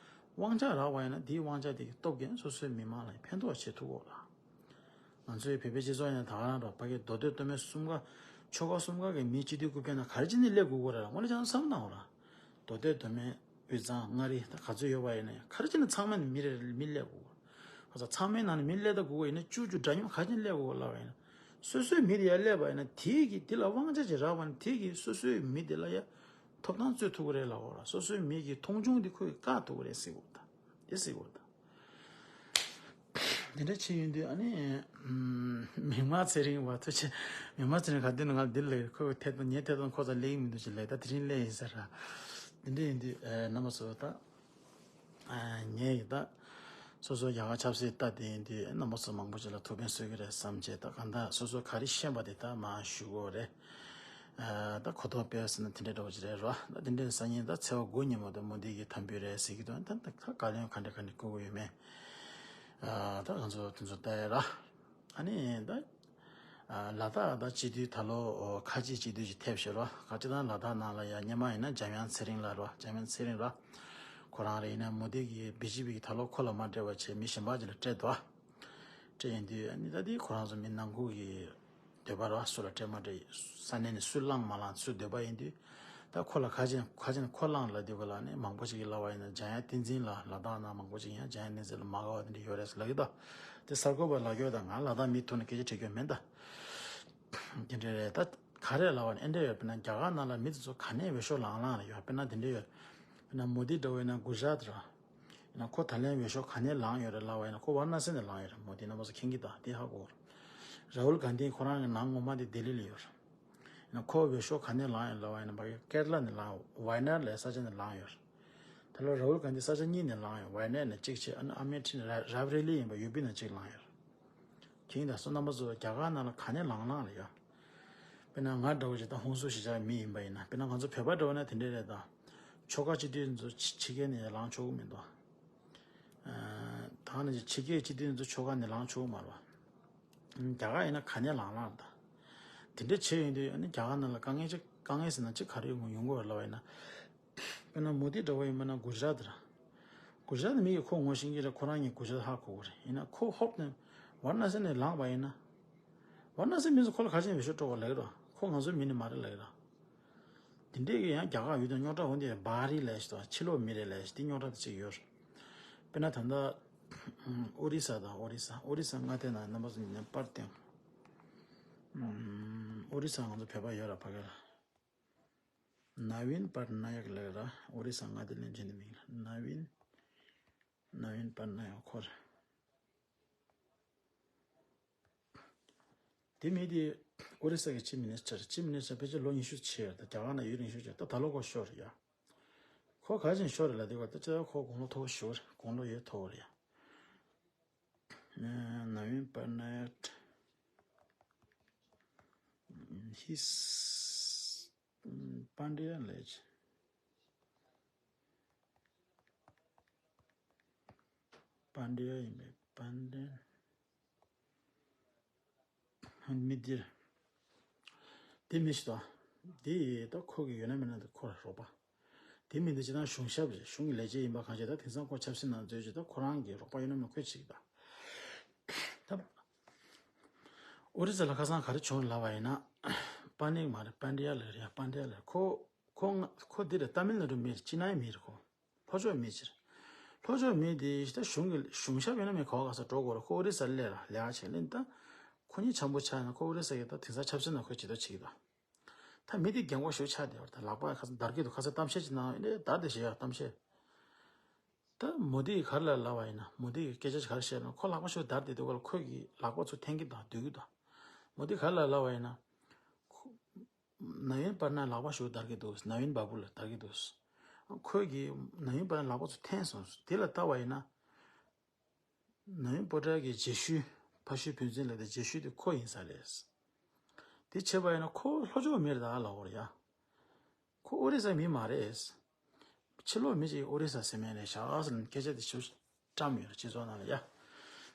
དབང་ཆ་རག་པ་ཡིན་ན་དེའི་དབང་ཆ་དེ་གི་སྟོབས་ཀྱིས་སོ་སོའི་མི་མང་ལ་ཕན་ཐོགས་བྱེད་ཐུབ་དགོས་རེད། ང་ཚོའི་བོད་པའི་སྤྱི་ཚོགས་ཡང་ད་ག་རང་ར་ཕ་གི་མདོ་སྟོད་མདོ་སྨད་གསུམ་ཀ་ཆོལ་ཁ་གསུམ་ཀ་གི་མི་སྤྱི་འཐུས་རྐུབ་བཀྱག་ན་ག་རེ་བྱས་ནས་སླེབས་དགོས་ཀྱི་རེད་ལ་དངོས་གནས་ཅང་བསམ་བློ་བཏང་དགོས་ར། མདོ་སྟོད་མདོ་སྨད་དབུས་གཙང་མངའ་རིས་ད་ག་ཚོད་ཡོད་པ་ཡིན་ན་ཡང་ག་རེ་བྱས་ནས་ཚང་མ་ནས་མི་རེ་རེ་མི་སླེབས་དགོས་ཀྱི་རེད། ཁ་ཚ་ཚང་མའི་ནང་ནས་མི་སླེབས་ད་དགོས་ཀྱི་ཡིན་ན་བཅུ་བཅུ་འདྲ་མཉམ་ག་རེ་བྱས་ནས་སླེབས་དགོས་ཀྱི་ལབ་པ་ཡིན་ན། སོ་སོའི་མི་དེ་ཡར་སླེབས་པ་ཡིན་ན་དེ་གི་དེ་ལ་དབང་ཆ་ཅིག་རག་པ་ན་དེ་གི་སོ་སོའི་མི་དེ་ལ་ཡ་ཐོབ་ཐང་རྩོད་ཐུབ་ཀྱི་རེད་ལབ་དགོས་ར། སོ་སོའི་མི་གི་མཐོང་ཆུང་དེ་ཁོས་བཀག་ཐུབ་ཀྱི་རེད་ཟེར་དགོས་ད། དེ་ཟེར་དགོས་ད། དེ་འདྲ་བྱས་ཡོང་དུས་ཨ་ནི། མིག་དམར་ཚེ་རིང་བ་ཐུགས་རྗེ་ཆེ། མིག་དམར་ཚེ་རིང་ག་དུས་ནས་ང་འདིར་སླེབས་ཁོ་ཐད་དུ་ཉེ་ཐད་དུ་ཁོ་ཚ་སླེབས་ཀྱི་མི་འདུག་ཅེས་ལབ་ད་དེ་རིང་སླེབས་ཡིན་ཟེར་ར། འདི་འདྲ་ཡིན་དུས་ཨ་རྣམ་པ་ཚོ་ད་ཨ་ངས་ཡིན་ད་སོ་སོ་རྒྱ་གར་ཆབ་སྲིད་ལྟ་དེ་ཡིན་དུས་རྣམ་པ་ཚོ་མང་པོ་ཅིག་ལ་ཐུགས་ཕན་གསོས་ཀྱི་རེད་བསམ་བྱས། ད་གང་ལྟར་སོ་སོ་ག་རེ་ཤེས་པ་དེ་ད་མར་ཞུ་དགོས་རེད། ཨ་ད་གོ་རྟོགས་སྤེལ་ཟེར་ན་དེ་འདྲ་འདྲ་བོ་ཅིག་རེད་རོ། ད་དེ་འདྲའི་སང་ཉིན་ད་ཚེས་པ་དགུ་ཉིན་མོ་ད་མོ་དི་གི་དམ་འབུལ་རེད་ཟེར་གྱི་འདུག་ད་ད་ད་བཀའ་བློན་ག་འདྲ་ག་འདྲ་བསྐོ་གི་ཡོད་མེད། ཨ་ད་ང་ཚོ་དེ་ཚོ་ལྟ་ཡ་ར། ཨ་ནི་ད་ཨ་ལ་དྭགས་ད་སྤྱི་འཐུས་ད་ལོ་ཁ་ཆེ་སྤྱི་འཐུས་ཅིག་ཐེབས་ཤག་ར། ག་ཅི་ད་ལ་དྭགས་ནང་ལ་ཡ་སྔོན་མ་ཡིན་ན་འཇམ་དབྱངས་ཚེ་རིང་ལགས་ར། འཇམ་དབྱངས་ཚེ་རིང་ར། ཁོ་རང་རེད། ཡིན་ན་མོ་དི་གི་བི་ཇེ་པི་གི་ད་ལོ་ཁོ་ལ་མ་སྤྲད་པ་བྱས་མི་གཞན་པ་ཅིག་ལ་སྤྲད་འདུག་སྤྲད་ཡིན་དུས་ཨ་ནི་ད་དེ་ཁོ་རང་ཚོ་མི་ནང་ཁུལ་གྱི་འདོད་པ་ར། སུ་ལ་སྤྲད་མ་སྤྲད། ས་གནས་ནས་སུ་བླངས་མ་བླངས་སུ་འདོད་པ་ཡིན་དུས། ད་ཁོ་ལ་ཁ་ཆེ་ཁ་ཆེ་ཁོ་བླངས་ལབ་དུས་ག་ལ་ནི་མང་པོ་ཞིག་གིས་ལབ་པ་ཡིན་ན་འཇམ་དབྱངས་བསྟན་འཛིན་ལགས། ལ་དྭགས་ནང་མང་པོ་ཞིག་ཡང་འཇམ་དབྱངས་བསྟན་འཛིན་ལ་མ་དགའ་བ་དེ་འདྲ་ཡོད་རེད་ལབ་ཀྱི་འདུག་དེ་གསར་འགོད་པ་ལབ་ཀྱི་ཡོད། ད་ང་ལ་དྭགས་མི་ཐུག་ནས་སྐད་ཆ་དྲི་རྒྱུ་མེད་ད། དེ་འདྲ་རེད། ད་ག་རེ་ལབ་པ་ནི་ཨེ་འདྲ་ཡོད། དཔེར་ན་རྒྱ་གར་ནང་ལ་མི་དེ་ཚོ་ག་ནས་འོས་ཤོག་ལངས་ལངས་རེད་ཡོད། དཔེར་ན་དེ་འདྲ་ཡོད། དཔེར་ན་མོ་དི་འདྲ་བོ་ཡིན་ན་གུ་ཇ་རཱཏ་ར། ཡིན་ན་ཁོ་ད་ལན་འོས་ཤོག་ག་ནས་ལངས་ཡོད་རེད་ལབ་པ་ཡིན་ན་ཁོ་ཝཱ་ར་ཎ་སི་ནས་ལངས་ཡོད་རེད། མོ་དི་རྣམ་པ་ཚོ་མཁྱེན་གྱི་ད་དེ་ཧ་གོ་ར། རཱ་ཧུལ་གྷན་དྷི་ཁོ་རང་གི་ནང་ངོ་མ་དེ་ལྡི་ལི་ལ་ཡོད་རེད། ཡིན་ན་ཁོ་འོས་ཤོག་ག་ནས་ལངས་ཡོད་ལབ་པ་ཡིན་ན་ཕ་གི་ཀེ་ར་ལ་ནས་ལངས། ཝའི་ནཱཌ་ལབ་ས་ཆ་ནས་ལངས་ཡོད་རེད། ད་ལོ་རཱ་ཧུལ་གྷན་དྷི་ས་ཆ་གཉིས་ནས་ལངས་ཡོད། ཝའི་ནཱཌ་ནས་གཅིག་བྱས། ཨ་ནི་ཨ་མེ་ཐི་ནས་ར་རཱའི་བྷི་རེ་ལི་ཡིན་པ་ཡུ་པི་ནས་གཅིག་ལངས་ཡོད་རེད། ཁྱེད་ཀྱིས་ད་སོ་རྣམ་པ་ཚོ་རྒྱ་གར་ནང་ལ་ག་ནས་ལངས་ལངས་ལ་ཡ། དཔེར་ན་ང་འདྲ་བོ་ཞིག་ད་ཧུན་སུར་གཞིས་ཆགས་མི་ཡིན་པ་ཡིན་ན། དཔེར་ན་ང་ཚོ་བོད་པ་འདྲ་བོ་ན་དེ་འདྲས་རེད་ད། ཆོལ་ཁ་སྤྱི་འཐུས་ཚོ་ཕྱི་ཕྱི་རྒྱལ་ནས་ལངས་ཆོག་གི་མི་འདུག་ཨ་ད་ནི་ཕྱི་རྒྱལ་སྤྱི་འཐུས་ཚོ་ཆོལ་ཁ་ནས་ལངས་ཆོག་གི་མ་རེད་པ། རྒྱ་གར་ཡིན་ན་ག་ནས་ལངས་ལངས་རེད་ད། དེ་འདྲས་བྱས་ཡོང་དུས་ཨ་ནི་རྒྱ་གར་ནང་ལ་དཀའ་ངལ་ཅིག་དཀའ་ངལ་ཟེར་ན་ཅིག་ག་རེ་ཡོང་ཡོང་གི་རེད་ལབ་པ་ཡིན་ན། དཔེར་ན་མོ་དི་འདྲ་བོ་ཡིན་པ་ན་གུ་ཇ་རཱཏ་ར། གུ་ཇ་རཱཏ་མི་གིས་ཁོ་ངོ་ཤེས་ཀྱི་རེད། ཁོ་རང་གིས་གུ་ཇ་རཱཏ་ཧ་གོ་གི་རེད། ཡིན་ན་ཁོ་ཧོབ་ནས་ཝཱ་ར་ཎ་སི་ནས་ལངས་པ་ཡིན་ན། ཝཱ་ར་ཎ་སི་མི་ཚོ་ཁོ་ལ་ག་ཅན་འོས་ཤོག་སྤྲོད་པ་ལབ་ཀྱི་རེད། ཁོ་ང་ཚོའི་མི་ནི་མ་རེད་ལབ་ཀྱི་རེད། དེ་འདྲས་ཀྱི་ཡང་རྒྱ་གར་ཡུལ་དུ་རྙོག་དྲ་འོང་དུས་བྷ་རི་ལབ་ཞིག་དང་ཕྱི་ལོགས་མི་རེད་ལབ་ཞིག་དེ་རྙོག་དྲ་དེ་གཅིག་ཡོད་རེད། དཔེར་ན་ད་ལྟ་ཨོ་རི་ས་དང་། ཨོ་རི་ས་ཨོ་རི་ས་མངའ་སྡེ་ནང་རྣམ་པ་ཚོ་ཉན་པར་བསྟན། ཨོ་རི་ས་ང་ཚོ་བོད་པ་ཡོད་ར་ཕ་གི་ལ། ནཱ་ཝིན་པར་ནཱ་ཡག་ལབ་ར། ཨོ་རི་ས་མངའ་སྡེ་བློན་ཆེན་དེ་མིང་ལ་ནཱ་ཝིན། ནཱ་ཝིན་པར་ནཱ་ཡག་ཁོ་ར། དེ་མི་དེ་ཨོ་རི་ས་གི་ཅིབ་མི་ནི་སི་ཊར། ཅིབ་མི་ནི་སི་ཊར་ཕལ་ཆེར་ལོ་ཉི་ཤུ་ཕྱིན་ཡོད་རེད། ད་རྒྱ་གར་ནང་ཡུན་རིང་ཤོས་ཅིག་ད་ད་ལོ་ཁོ་ཤོར་རེད་ཡ། ཁོ་ག་ཅན་ཤོར་རེད་ལབ་དུས་ད་ལྟ་ཁོ་དགུང་ལོ་མཐོ་པོ་ཞིག་རེད། དགུང་ལོ་ཡོད་མཐོ་པོ་རེད་ཡ། ནཱ་ཝིན་པར་ནཱ་ཡག་ཧིས། པཱན་ཌི་ཡ་ལས། པཱན་ཌི་ཡ་ཡིན་པས། པཱན་ཌི་ཡ། མི་འདིར། དེ་མི་ཞིག་དང་། དེ་ད་ཁོ་གི་ཡོད་ན་མེད་ན་དེ་ཁོ་ལ་རོགས་པ། དེ་མི་འདི་ཅི་ད་གཞུང་ཞབས་རེད། གཞུང་གི་ལས་བྱེད་ཡིན་པ་གང་ཞིག་ད་དེང་སང་ཁོ་ཆབ་སྲིད་ནང་འཛུལ་རྗེས་ད་ཁོ་རང་གི་རོགས་པ་ཡོད་ན་མེད་ན་ཁོས་བྱེད་ཀྱི་ད། ད། ཨོ་རི་ས་ལ་ཁ་སང་ག་རེ་བྱུང་ལབ་པ་ཡིན་ན། པཱ་ནིག་མ་རེད། པཱན་ཌི་ཡ་ལ་རེད་ཡ། པཱན་ཌི་ཡ་ལ་རེད། ཁོ་ཁོ་ང་ཁོ་འདི་རེད། ཏཱ་མིལ་ནཱ་ཌུ་མི་རེད། ཅི་ནའི་མི་རེད་ཁོ། ལྷོ་ཕྱོགས་མི་ཅིག་རེད། ལྷོ་ཕྱོགས་མི་དེ་ད་གཞུང་གི་གཞུང་ཞབས་ཡོད་ན་མེད་ག་བ་ག་ས་འགྲོ་དགོས་རེད། ཁོ་ཨོ་རི་ས་ལ་སླེབས་ར་ལས་ཀ་བྱེད་ལེ་ད། ཁོ་གཉིས་འཆམ་པོ་ཆགས་ན་ཁོ་ཨོ་རི་ས་གི་ད་དེང་སང་ཆབ་སྲིད་ནང་ཁོས་བྱེད་དོ་བྱེད་ཀྱི་ད། ད་མི་དེ་རྒན་གོག་ཞིག་ཆགས་བསྡད་པ་རེད། ད་ལག་པ་ཁ་སང་འདར་གྱི་འདུག་ཁ་སང་གཏམ་བཤད་ཅིག་གནང་ཡིན་ནའི་འདར་བསྡད་བྱས་ཡ་གཏམ་བཤད། ད་མོ་དི་གིས་ག་རེ་ལབ་ལབ་པ་ཡིན་ན། མོ་དི་གིས་སྐད་ཆ་ག་རེ་བཤད་ན། ཁོ་ལག་པ་ཞིག་འདར་བསྡད་དུས་སྐབས་ལ་ཁོ་གི་ལག་པ་ཚོ་འཐེན་གྱི་དང་སྡུད་ཀྱི་དང་། མོ་དི་གིས་ག་རེ་ལབ་ལབ་པ་ཡིན་ན། ཁོ་ནཱ་ཝིན་པར་ནཱ་ལག་པ་ཞིག་འདར་གྱི་འདུག་ནཱ་ཝིན་བ་བུ་ལ་འདར་གྱི་འདུག་ཁོས་གི་ནཱ་ཝིན་པར་ནཱ་ལག་པ་ཚོ་འཐེན་སོང་། དེ་ལ་ལྟ་བ་ཡིན་ན། ནཱ་ཝིན་པོ་ཊར་གྱི་རྗེས་ཤུལ། ཕ་ཤུལ་བུ་འཛིན་ལབ་དེ་རྗེས་ཤུལ་དེ་ཁོ་ཡིན་ས་རེད། དེ་བྱས་པ་ཡིན་ན་ཁོ་ལྷོ་ཕྱོགས་མི་རེད་ད་ལབ་དགོས་རེད་ཡ། ཁོ་ཨོ་རི་ས་མི་མ་རེད། ཕྱི་ལོགས་མི་ཅིག་ཨོ་རི་ས་ཟེར་མཁན་རེད་ཤག་ཟེར་ནས་སྐད་ཆ་དེ་ཞུ་བཀྲམ་ཡོད་རེད་སྤྱི་ཚོགས་ནང་ལ་ཡ།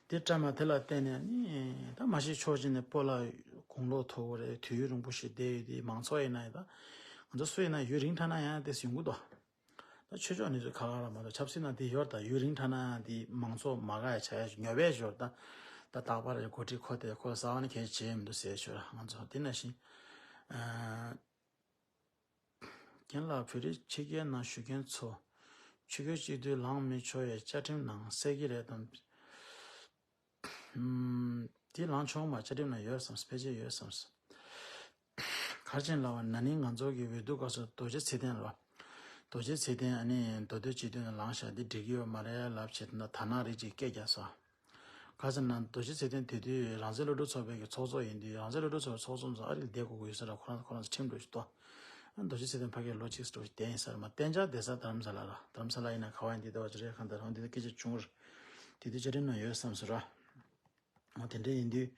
དེ་བཀྲམ་ཡ་དེ་ལ་བརྟེན་ནས་ནི་ད་མ་གཞི་ཕྱོགས་གཅིག་ནས་སྤོ་ལགས་དགུང་ལོ་མཐོ་པོ་རེད། དུས་ཡུན་རིང་པོ་ཞིག་བསྡད་ཡོད་དེ། མང་ཚོགས་ཡིན་ན་ཡང་ད་ང་ཚོ་སུ་ཡིན་ན་ཡུན་རིང་ཐ་ན་ཡང་དེ་ཡོང་གི་འདུག་ད་ཆོས་ཕྱོགས་ནས་ཚོ་ཁ་ཁ་ར་མ་གཏོགས་ཆབ་སྲིད་ནང་དེ་ཡོད་ད། ཡུན་རིང་ཐ་ན་ཡང་དེ་མང་ཚོགས་མ་དགའ་ཡ་བྱ་ཡ་ཉོབ་པའི་ཞོར་ད། ད་རྟག་པར་འགོ་ཁྲིད་ཁོ་དེ་ཁོ་ས་བ་ནི་གལ་ཆེ་མི་འདུག་ཟེར་ཞོར་ང་ཚོ་དེ་ནང་བཞིན། རྒན་ལགས་བོད་རིགས་ཕྱི་རྒྱལ་ནང་བཞུགས་མཁན་ཚོ། ཆོས་རྒྱལ་སྤྱི་འཐུས་ལངས་མི་ཆོག་ཡའི་བཅའ་ཁྲིམས་ནང་གསལ་གྱི་རེད་དམ། ཨམ། དེ་ལངས་ཆོག་མ། བཅའ་ཁྲིམས་ནང་ཡོད་བསམ། ཕལ་ཆེར་ཡོད་བསམ། ག་རེ་བྱས་ལབ་པ་ན་ནིང་ང་ཚོ་གི་འོས་བསྡུ་སྐབས་སུ་རྡོ་རྗེ་ཚེ་བརྟན་ལ། རྡོ་རྗེ་ཚེ་བརྟན་ཨ་ནི་མདོ་སྟོད་སྤྱི་འཐུས་ནང་ལངས་ཤག་འདི་འགྲིག་གི་ཡོད་མ་རེད་ལབ་བྱས་ད་དར་ནག་རིགས་ཅིག་སྐད་རྒྱག་སོང་། ག་ཟེར་ན་རྡོ་རྗེ་ཚེ་བརྟན་དེ་དུས་རང་བཙན་སློབ་ཕྲུག་ཚོགས་པའི་གི་ཚོགས་གཙོ་ཡིན་དུས། རང་བཙན་སློབ་ཕྲུག་ཚོགས་པའི་ཚོགས་གཙོ་ཚོ་ཨ་རི་ལ་བསྡད་དགོས་ཀྱི་ཡོད་ས་ར། ཁོ་རང་ཁོ་རང་ཚོ་ཁྲིམས་འགྲོ་ཞིག་ཏོ། རྡོ་རྗེ་ཚེ་བརྟན་ཕ་གིར་ལོ་གཅིག་འགྲོ་བསྡད་ཡིན་ས་རེད་མ། གཏན་འཇགས་བསྡད་ས་དྷ་རམ་ས་ལ་ར། དྷ་རམ་ས་ལ་ཡིན་ན་ག་བ་ཡིན་འདི་ལྟ་བ་ཅི་རེད། གང་ལྟར་འོ་འདི་ལ་སྐད་ཆ་བྱུང་ར། དེ་དུས་བཅར་འདྲི་གནང་ཡོད་བསམ་སོང་ར། འོ་དེ་འདྲ་ཡིན་དུས།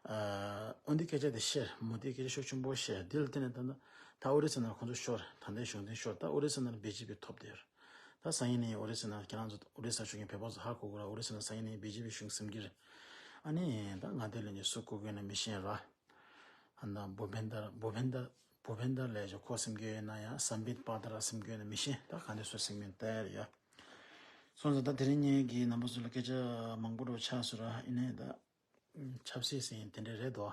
ཨ། འོ་འདི་སྐད་ཆ་དེ་བཤད། མོ་དེ་སྐད་ཆ་ཤུགས་ཆེན་པོ་བཤད། འདི་ལ་བརྟེན་ནས་ད་ད་ད་ཨོ་རི་ས་ན་ཁོང་ཚོ་ཤོར། ད་ལྟའི་གཞུང་འཛིན་ཤོར། ད་ཨོ་རི་ས་ན་བི་ཇེ་པི་ཐོབ་བསྡད་ཡོད་ར། ད་སང་ཉིན་ནས་ཨོ་རི་ས་ན་ཁྱེད་རང་ཚོ་ཨོ་རི་ས་ཆོས་ཀྱི་བོད་པ་ཚོ་ཧ་གོ་དགོས་ར། ཨོ་རི་ས་ན་སང་ཉིན་ནས་བི་ཇེ་པི་གཞུང་ཟིན་གྱི་རེད། ཨ་ནི་ད་མངའ་སྡེ་ལ་ནི་སུ་བསྐོ་དགོས་ན་མི་ཤེས་ར། ཨ་ན་བྷུ་བྷེན་དར་བྷུ་བྷེན་དར་བྷུ་བྷེན་དར་ལས་ཀྱི་ཁོ་སེམས་སྐྱོ་ཡོད་ན་ཡང་སམ་བིད་པ་ཏ་ར་སེམས་སྐྱོ་ཡོད་ན་མི་ཤེས། ད་ག་འདྲ་སུ་སེམས་སྐྱོ་ཡོད་ན་ལྟ་ཡ་ཡ། སོང་ཙང་ད་དེ་རིང་ངེད་ཀྱིས་རྣམ་པ་ཚོ་ལ་སྐད་ཆ་མང་པོ་འགྲོ་ཆགས་སོང་ར། ཡིན་ནའི་ད་ཆབ་སྲིད་ཟེར་ཡིན་དེ་འདྲ་རེད་དོ།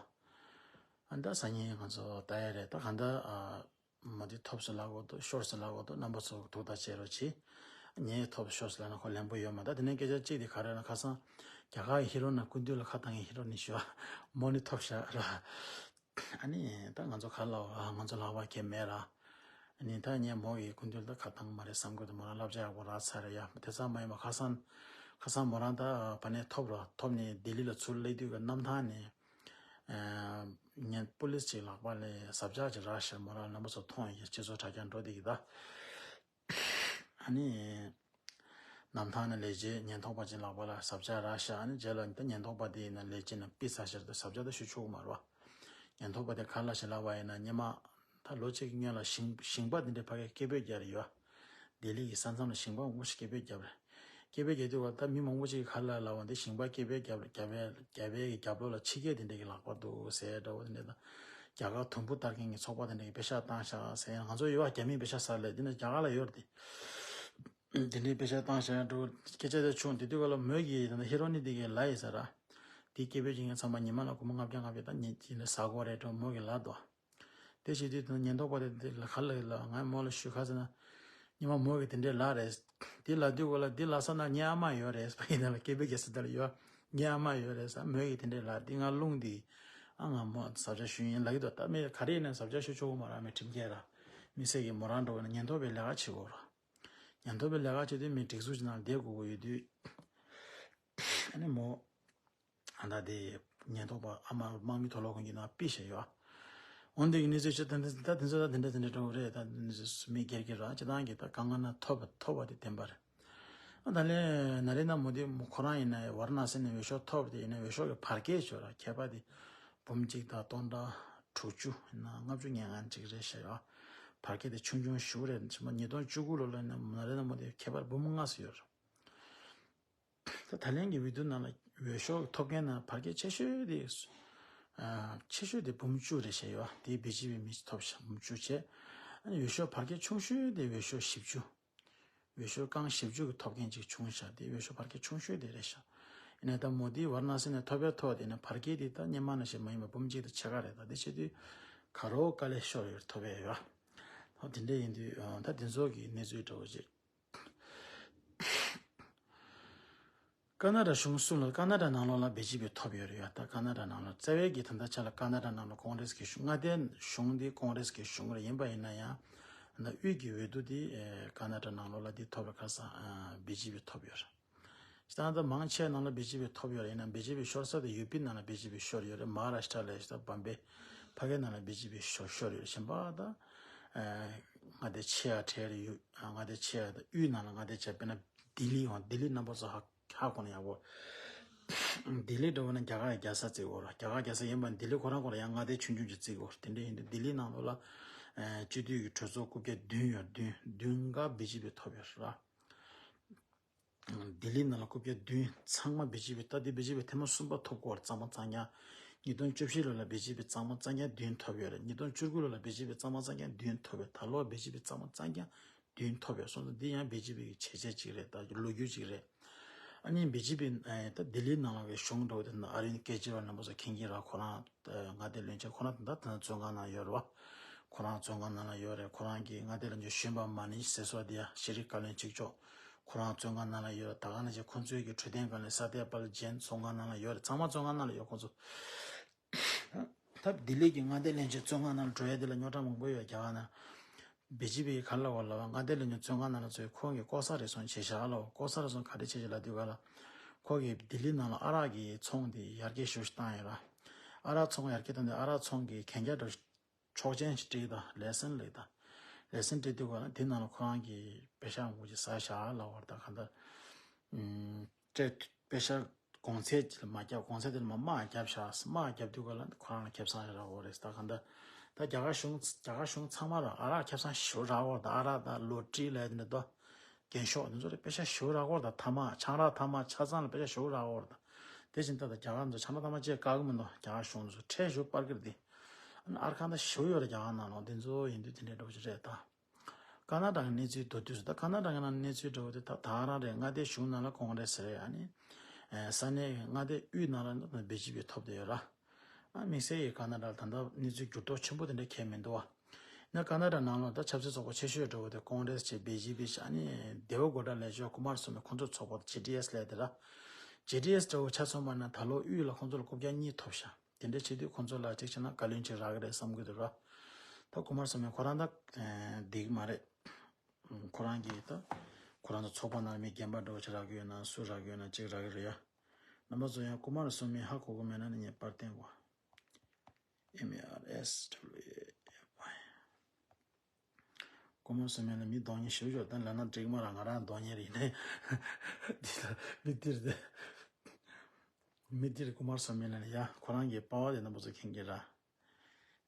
ཨ་ད་སང་ཉིན་ང་ཚོ་ལྟ་ཡ་རེད། ད་ག་འདྲ་ཨ། མ་དེ་ཐོབ་སོང་ལབ་དགོས་འདུག་ཤོར་སོང་ལབ་དགོས་འདུག་རྣམ་པ་ཚོ་ཐུགས་ཐག་བཅད་རོགས་གྱིས། ངས་ཐོབ་ཤོར་སོང་ལབ་ན་ཁོ་ལན་པོ་ཡོད་མ་རེད། ད་དེ་ནས་སྐད་ཆ་གཅིག་དེ་ག་རེ་ན་ཁ་སང་རྒྱ་གར་གྱི་ཧི་རོ་ན་སྐུ་མདུན་ལ་ཁ་བཏང་གི་ཧི་རོ་ནི་ཞུ་བ་མོ་ནི་ཐོབ་ཤག་ར། ཨ་ནི་ད་ང་ཚོ་ག་ལ་བ་ང་ཚོ་ལག་པ་གས་མེད་ར། ཨ་ནི་ད་ངས་མོ་གི་སྐུ་མདུན་ལ་ཁ་བཏང་མ་རེད་བསམ་གི་འདུག་མོ་རང་བསླབ་བྱ་ཡག་པོ་རག་ཚར་རེད་ཡ། དེ་ཙམ་མ་ཡིན་པ་ཁ་སང་ཁ་སང་མོ་རང་ད་བ་ནས་ཐོབ་ར། ཐོབ་ནས་ལྡི་ལི་ལ་ཚུར་སླེབས་དུས་ཀྱི་གནམ་ཐང་ནས། ཨ། ངས་པུ་ལིས་ཅིག་ལག་པ་ལ་ཟབ་ཆག་ཅིག་རག་ཤག་མོ་རང་རྣམ་པ་ཚོ་མཐོང་ཡོད། སྤྱི་ཚོགས་དྲ་རྒྱ་འགྲོ་བསྡད་ཀྱི་ད། ཨ་ནི། གནམ་ཐང་ནས་ལས་བྱེད་ཉེན་རྟོག་པ་ཅིག་ལག་པ་ལ་ཟབ་ཆག་རག་ཤག་ཨ་ནི་རྗེས་ལ་ད་ཉེན་རྟོག་པ་དེ་ཡིན་ན་ལས་བྱེད་ན་ཕི་ས་ཤར་དུ་ཟབ་ཆག་ད་ཞུ་ཆོག་གི་མ་རེད་བ། ཉེན་རྟོག་པ་དེ་ག་ལ་ཞིག་ལབ་པ་ཡིན་ན་སྔོན་མ། ད་ལོ་གཅིག་གི་སྔོན་ལ་ཞིང་ཞིང་པ་དེ་འདྲའི་ཕ་གིར་སྐད་འབོད་རྒྱག་རེ་ཡོད། ལྡི་ལི་གི་ས་མཚམས་ལ་ཞིང་པ་མང་པོ་ཞིག་སྐད་འབོད་བརྒྱབ་རེད། སྐད་འབོད་རྒྱག་དུས་བར་ད་མི་མང་པོ་ཞིག་གིས་ག་ལ་ལབ་པ་འདི་ཞིང་པ་སྐད་འབོད་རྒྱབ་རྒྱབ་པའི་རྒྱབ་པའི་གི་རྒྱབ་ལོགས་ལ་ཕྱི་རྒྱལ་དེ་འདྲས་ཀྱི་ལག་པ་འདུག་ཟེར་འདྲ་བོ་དེ་འདྲས་དང་། རྒྱ་གར་དུམ་བུ་བསྟར་མཁན་གྱི་ཚོགས་པ་དེ་འདྲས་ཀྱིས་པེ་ཤག་བཏང་ཤག་ཟེར། ང་ཚོ་ཡོད་པ་རྒྱ་མིས་པེ་ཤག་ཟ་ལས་འདི་ནི་རྒྱ་གར་ལ་ཡོད་རེད་དེ། དེ་འདྲས་པེ་ཤག་བཏང་ཤག་འདྲ་བོ་སྐད་ཆ་དེ་བྱུང་། དེ་དུས་ག་ལ་མོས་ཀྱིས་ད་ལྟ་ཧི་རོ་ནི་དེ་གིས་ལབ་ཡིན་ས་ར། དེ་སྐད་འབོད་བྱེད་མཁན་ཚང་མ་ཉི་མ་ལ་སྒོར་མོ་ལྔ་བརྒྱ་ལྔ་བརྒྱ་ད་ཉིན་གཅིག་ལ་ཟ་དགོས་རེད་འགྲོ་མོ་གིས་ལབ་འདུག་དེ་བྱེད་དུས་དེ་ཉེན་རྟོག་པ་དེ་དེ་ལ་ག་ལ་ལ་ང་མོ་ལ་ཞུས་ག་ཟེར་ན། ཉི་མ་མོ་གིས་དེ་འདྲས་ལབ་རེད། དེ་ལབ་དུས་ག་ལ་འདི་ལབ་ས་ན་ངའི་ཨ་མ་ཡོད་རེད། ཕ་ཡིན་ན་ལ་སྐད་འབོད་རྒྱག་ས་དེ་ལ་ཡོད། ངའི་ཨ་མ་ཡོད་རེད་ཟེར། མོ་གིས་དེ་འདྲས་ལབ་དེ་ང་རླུང་འདི། ཨ་ང་མོ་ཟབ་ཆག་ཞུ་ཡིན་ལབ་ཀྱི་འདུག་ད་མི་ག་རེ་ཡིན་ན་ཟབ་ཆག་ཞུ་ཆོག་གི་མ་རེད། མི་ཁྲིམས་འགལ་ར། མི་སེར་གྱི་མོ་རང་འགྲོ་བ་ན་ཉེན་རྟོག་པའི་ལས་ཀ་བྱེད་དགོས་ར། ཉེན་རྟོག་པའི་ལས་ཀ་བྱེད་དུས་མི་སྒྲིག་འཛུགས་ཀྱི་ནང་བསྡད་དགོས་ཀྱི་ཡོད་དུས། ཨ་ནི་མོ། ཨ་ད་དེ་ཉེན་རྟོག་པ་ཨ་མ་དམག་མི་དོ་ལོག་ཁང་གི་ནང་པི་ཞེས་ཡོད། འོན་ཏེ་གི་གནས་ཚུལ་ཆེ་ཏན་ཏན་ད་དེ་ཚོ་ད་དེ་འདྲ་དེ་འདྲ་འགྲོ་གི་རེད། ད་དེ་ཚོ་མི་སྒེར་གྱི་ར་སྤྱི་བཏང་གི་ད་དཀའ་ངལ་ན་ཐོབ་པ་ཐོབ་པ་དེ་བདེན་པ་རེད། ཨ་ད་ལས་ན་རེ་ན་མོ་དེ་མོ་ཁོ་རང་ཡིན་ན་ཝར་ན་སི་ནས་འོས་ཤོག་ཐོབ་དེ་ཡིན་ན་འོས་ཤོག་གི་བར་སྐད་ཆོད་ར་ཁྱད་པར་དེ་འབུམ་གཅིག་དང་སྟོང་ཕྲག་དྲུག་ཅུ་ཡིན་ན་ལྔ་བཅུ་ཉེར་ལྔ་ཅིག་རེད་ཤག་ཡོད། བར་སྐད་དེ་ཆུང་ཆུང་ཞུ་རེད། ཕྱི་མ་ཉིས་སྟོང་བཅུ་དགུ་ལོ་ལ་ན་ན་རེ་ན་མོ་དེ་ཁྱད་པར་འབུམ་ལྔ་སུ་ཡོད་ར། ད་ད་ལན་གྱི་འོས་བསྡུ་ནང་ལ་འོས་ཤོག་ཐོབ་མཁན་ནང་བར་སྐད་ཆེ་ཤོས་དེ། ཨ། ཆེ་ཤོས་དེ་འབུམ་བཅུ་རེ་བྱས་ཡོད། དེ་བི་ཇེ་པི་མི་ཐོབ་ཤག་འབུམ་བཅུ་བྱས། ཨ་ནི་འོས་ཤོག་བར་སྐད་ཆུང་ཤོས་དེ་འོས་ཤོག་བཞི་བཅུ། འོས་ཤོག་རྐང་བཞི་བཅུ་གི་ཐོབ་མཁན་ཅིག་བྱུང་ཤག་དེ་འོས་ཤོག་བར་སྐད་ཆུང་ཤོས་དེ་རེད་ཤག་ཡིན་ན་ད་མོ་དི་ཝར་ན་སི་ནས་ཐོབ་པའི་ཐོག་དེ་ནས་བར་སྐད་དེ་ད་སྔོན་མ་ནང་བཞིན་མ་ཡིན་པ་འབུམ་གཅིག་དང་ཕྱེད་ཀ་རེད། ད་དེ་བྱེད་དུས་ག་རོ་དཀའ་ལས་ཤོར་ཡོད། ཐོབ་པའི་ཡོད། ད་དེ་འདྲ་ཡིན་དུས་ད་དེ་ཚོ་གི་གནས་ཚུལ་འདྲ་བོ་ཅིག་ཀ་ན་ཌ་གཞུང་གསུམ་ལ་ཀ་ན་ཌ་ནང་ལོགས་ལ་བི་ཇེ་པི་ཐོབ་ཡོད་རེད་ཡ། ད་ཀ་ན་ཌ་ནང་ལོགས་རྩ་བའི་གི་ད་ལྟ་ཆ་ལ་ཀ་ན་ཌ་ནང་ལ་ཀོང་རེས་ཀྱི་གཞུང་མངའ་སྡེ་གཞུང་འདི་ཀོང་རེས་ཀྱི་གཞུང་རེད། ཡིན་པ་ཡིན་ན་ཡང་ད་དབུས་ཀྱི་འོས་བསྡུ་འདི་ཀ་ན་ཌ་ནང་ལོགས་ལ་འདི་ཐོབ་རེད། ཁ་སང་བི་ཇེ་པི་ཐོབ་ཡོད་རེད། ད་ལྟ་མང་ཆེ་ནང་ལ་བི་ཇེ་པི་ཐོབ་ཡོད་རེད། ཡིན་ན་བི་ཇེ་པི་ཤོར་ས་དེ་ཡུ་པི་ནང་ལ་བི་ཇེ་པི་ཤོར་ཡོད་རེད། མ་ཧཱ་རཱ་ཤི་ཊ་ལ་ད་བམ་པེ་ཕ་གི་ནང་ལ་བི་ཇེ་པི་ཤོར་ཤོར་ཡོད་རེད། གཞན་པ་ད་མངའ་སྡེ་ཆེ་ཡ་གྲས་རེད། ཡུ་མངའ་སྡེ་ཆེ་ཡ་ད་དབུས་ནང་ལ་མངའ་སྡེ་ཆེ་དཔེར་ན་ལྡི་ལི་ཡང་ལྡི་ལི་རྣམ་པ་ཚོ་ཧ་ཧ་གོ་ན་ཡག་པོ། ལྡི་ལི་འདྲ་བོ་ན་རྒྱ་གར་རྒྱལ་ས་བརྩི་གོ་ར། རྒྱ་གར་རྒྱལ་ས་ཡིན་པ་ལྡི་ལི་ཁོ་རང་ཁོ་རང་ཡང་མངའ་སྡེ་ཆུང་ཆུང་ཅིག་བརྩི་གོ། དེ་འདྲ་ཡིན་དུས་ལྡི་ལི་ནང་ལོགས་ལ་སྤྱི་འཐུས་ཀྱི་གྲོས་ཚོགས་རྐུབ་བཀྱག་བདུན་ཡོད། བདུན་བདུན་ཀ་བི་ཇེ་པི་ཐོབ་ཡོད་ར། ལྡི་ལི་ནང་ལ་རྐུབ་བཀྱག་བདུན་ཚང་མ་བི་ཇེ་པི། ད་འདི་བི་ཇེ་པི་ཐེངས་མ་གསུམ་པ་ཐོབ་གོ་ར། གཙང་མ་གཙང་རྐྱང་། ཉིས་སྟོང་བཅུ་བཞི་ལོ་ལ་བི་ཇེ་པི་གཙང་མ་གཙང་རྐྱང་བདུན་ཐོབ་ཡོད་རེད། ཉིས་སྟོང་བཅུ་དགུ་ལོ་ལ་བི་ཇེ་པི་གཙང་མ་གཙང་རྐྱང་བདུན་ཐོབ་ཡོད། ད་ལོ་བི་ཇེ་པི་གཙང་མ་གཙང་རྐྱང་བདུན་ཐོབ་ཡོད། སོང་ཙང་འདི་ཡང་བི་ཇེ་པི་གི་བྱས་རྗེས་གཅིག་རེད། ད་ལོ་རྒྱུས་གཅིག་རེད། ཨ་ནི་བི་ཇེ་པི་ད་ལྡི་ལི་ནང་ལ་གི་གཞུང་འགྲོ་དེ་ན་ཨ་རིན་ཀེ་ཇི་ར་ཝལ་རྣམ་པ་ཚོ་མཁྱེན་གྱི་ར། ཁོ་རང་མངའ་སྡེ་བློན་ཆེན་ཁོ་རང་ད་ལྟ་བཙོན་ཁང་ནང་ཡོད་རེད་བ། ཁོ་རང་བཙོན་ཁང་ནང་ལ་ཡོད་རེད། ཁོ་རང་གི་མངའ་སྡེ་བློན་ཆེན་གཞོན་པ་མ་ནིཤ་སེ་སོ་དི་ཡ་ཤེས་རིག་བཀའ་བློན་གཅིག་ལྕོགས་ཁོ་རང་བཙོན་ཁང་ནང་ལ་ཡོད་རེད། ད་ག་ནང་བཞིན་ཁོ་ཚོའི་གི་འཕྲོད་བསྟེན་བཀའ་བློན་ས་ཏྱ་པཱལ་ཇེན་བཙོན་ཁང་ནང་ལ་ཡོད་རེད། ཚང་མ་བཙོན་ཁང་ནང་ལ་ཡོད། ཁོ་ཚོ་ད་ལྡི་ལི་གི་མངའ་སྡེ་བློན་ཆེན་བཙོན་ཁང་ནང་ལ་འགྲོ་ཡ་དེ་ལ་རྙོག་དྲ་མང་པོ་ཡོད། རྒྱ་གར་ནང་བི་ཇེ་པི་ག་ལ་བ་ལ་བ་མངའ་སྡེ་བློན་ཆེན་བཙོན་ཁང་ནང་ལ་ཚོས་ཁོང་གི་ལྐོག་ཟ་རེ་ཟུང་བྱེད་བཞག་ལ་བ། ལྐོག་ཟ་རེ་ཟུང་ག་རེ་བྱེད་བྱེད་ལ་དུས་ག་ལ་ཁོ་གི་ལྡི་ལི་ནང་ལ་ཨ་རག་གི་ཚོང་དེ་ཡར་རྒྱས་ཞུ་ཞུ་བཏང་ཡོད་ར། ཨ་རག་ཚོང་ཡར་རྒྱས་བཏང་དུས་ཨ་རག་ཚོང་གི་གན་རྒྱ་འགྲོ་ཆོག་མཆན་ཞིག་བྲིས་དང་ལེ་སན་ལེགས་དང་ ལེ་སན་སྤྲད་དུས་ག་ལ་དེ་ནང་ལ་ཁོ་རང་གི་པེ་ཤ་འགོ་ཅིག་ཟ་བཞག་ལབ་པ་རེད། ད་གང་ལྟར་སྤྲད་པེ་ཤ་གོང་ཚད་ཅིག་ལ་མ་བརྒྱབ། གོང་ཚད་དེ་ལ་མ་དམག་བརྒྱབ་བཞག་དམག་བརྒྱབ་དུས་ག་ལ་ཁོ་རང་ལ་ཁེ་བཟང་རག་གི་རེད། ད་གང་ལྟར་ད་རྒྱ་གར་གཞུང་རྒྱ་གར་གཞུང་ཚང་མ་ལ་ཨ་རག་ཁེ་བཟང་ཞེ་པོ་རག་གི་རེད། ད་ཨ་རག་དང་ལོ་ཊི་རི་ལབ་དེ་འདྲ་ད། རྒྱན་ཤོག་འདི་ཚོ་ལ་པེ་ཤ་ཞེ་པོ་རག་གི་རེད། ད་ཐ་མག་ཆང་རག་ཐ་མག་ཆ་ཚང་ལ་པེ་ཤ་ཞེ་པོ་རག་གི་རེད། ད་དེ་བཞིན་ད་ད་རྒྱ་གར་ཚོ་ཆང་རག་ཐ་མག་ཅིག་བཀག་གི་མི་འདུག་རྒྱ་གར་གཞུང་ཚོ་ཁྲལ་ཞེ་པོ་སྤར་གི་རེད་དེ། ཨ་ནི་ཨར་ཁང་ད་ཞེ་པོ་ཡོད་རེད་རྒྱ་གར་ནང་ལོགས། འདི་ཚོ་ཡིན་དུས་དེ་འདྲའི་འདྲ་པོ་ཅིག་རེད་ད། ཀ་ན་ཌ་གི་གནས་ཚུལ་མདོར་བསྡུས་སུ། ད་ཀ་ན་ཌ་གི་ནང་གནས་ཚུལ་འདྲ་པོ་དེ་ད་ད་རང་རེད། མངའ་སྡེ་གཞུང་ནང་ལ་ཀོང་རེ་སི་རེད། ཨ་ནི་ས་གནས་མངའ་སྡེ་དབུས་ནང་ལ་ད་བི་ཇེ་པི་ཐོབ་བསྡད་ཡོད་ར། ཨ་དམིགས་བསལ་གྱི་ཀ་ན་ཌ་ལ་ད་ལྟ་གནས་ཚུལ་འགྱུར་ལྡོག་ཆེན་པོ་དེ་འདྲ་གང་ཡང་མི་འདུག་བ། ཡིན་ན་ཀ་ན་ཌ་ནང་ལོགས་ད་ཆབ་སྲིད་ཚོགས་པ་ཆེ་ཤོས་འདྲ་པོ་དེ་ཀོང་རེ་སི་བྱས། བི་ཇེ་པི་བྱས། ཨ་ནི་དེ་ཝ་གོ་ཌ་ལབ་ཅིག་ཀུ་མར་སུ་མི་ཁོང་ཚོའི་ཚོགས་པ་ཇེ་ཌི་ཨེ་སི་ལབ་དེ་ར། ཇེ་ཌི་ཨེ་སི་འདྲ་པོ་ཆ་མཚོན་པ་ན་ད་ལོ་དབུས་ལ་ཁོང་ཚོ་ལ་རྐུབ་བཀྱག་གཉིས་ཐོབ་ཤག་དེ་འདྲ་བྱེད་དུས་ཁོང་ཚོ་ལ་གཅིག་བྱས་ན་བཀའ་བློན་ཅིག་རག་གི་རེད་བསམ་གྱི་འདུག་ར། ད་ཀུ་མར་སུ་མི་ཁོ་རང་ད་འདི་གི་མ་རེད། ཁོ་རང་གིས་ད་ཁོ་རང་ཚོ་ཚོགས་པ་ནང་མི་རྒན་པ་འདྲ་པོ་ཅིག་རག་གི་ཡོད་ན། སུ་རག་གི་ཡོད་ན་གཅིག་རག་གི་རེད་ཡ། རྣམ་པ་ཚོ་ཡང་ཀུ་མར་སུ་མི་ཧ་གོ་གི་མེད་ན་ནི་ངས་པར་བསྟན་གོ། ཨེམ་ཨེ་ཨར་ཨེས་ཌབ་ལིའུ་ཨེ་ཨེཕ་ཨའི། ཀུ་མར་སུ་མི་ལ་མི་གདོང་ཉེས་ཞེ་པོ་ཅིག་ཡོད། ད་ལབ་ན་འགྲིག་མ་རེད། ང་རང་གདོང་ཉེས་རེད། ཡིན་ནའི་འདི་ལ་མི་འདིར་དེ། མི་འདིར་ཀུ་མར་སུ་མི་ལ་ཡ། ཁོ་རང་གི་པ་ཝར་དེ་རྣམ་པ་ཚོ་མཁྱེན་གྱི་ར།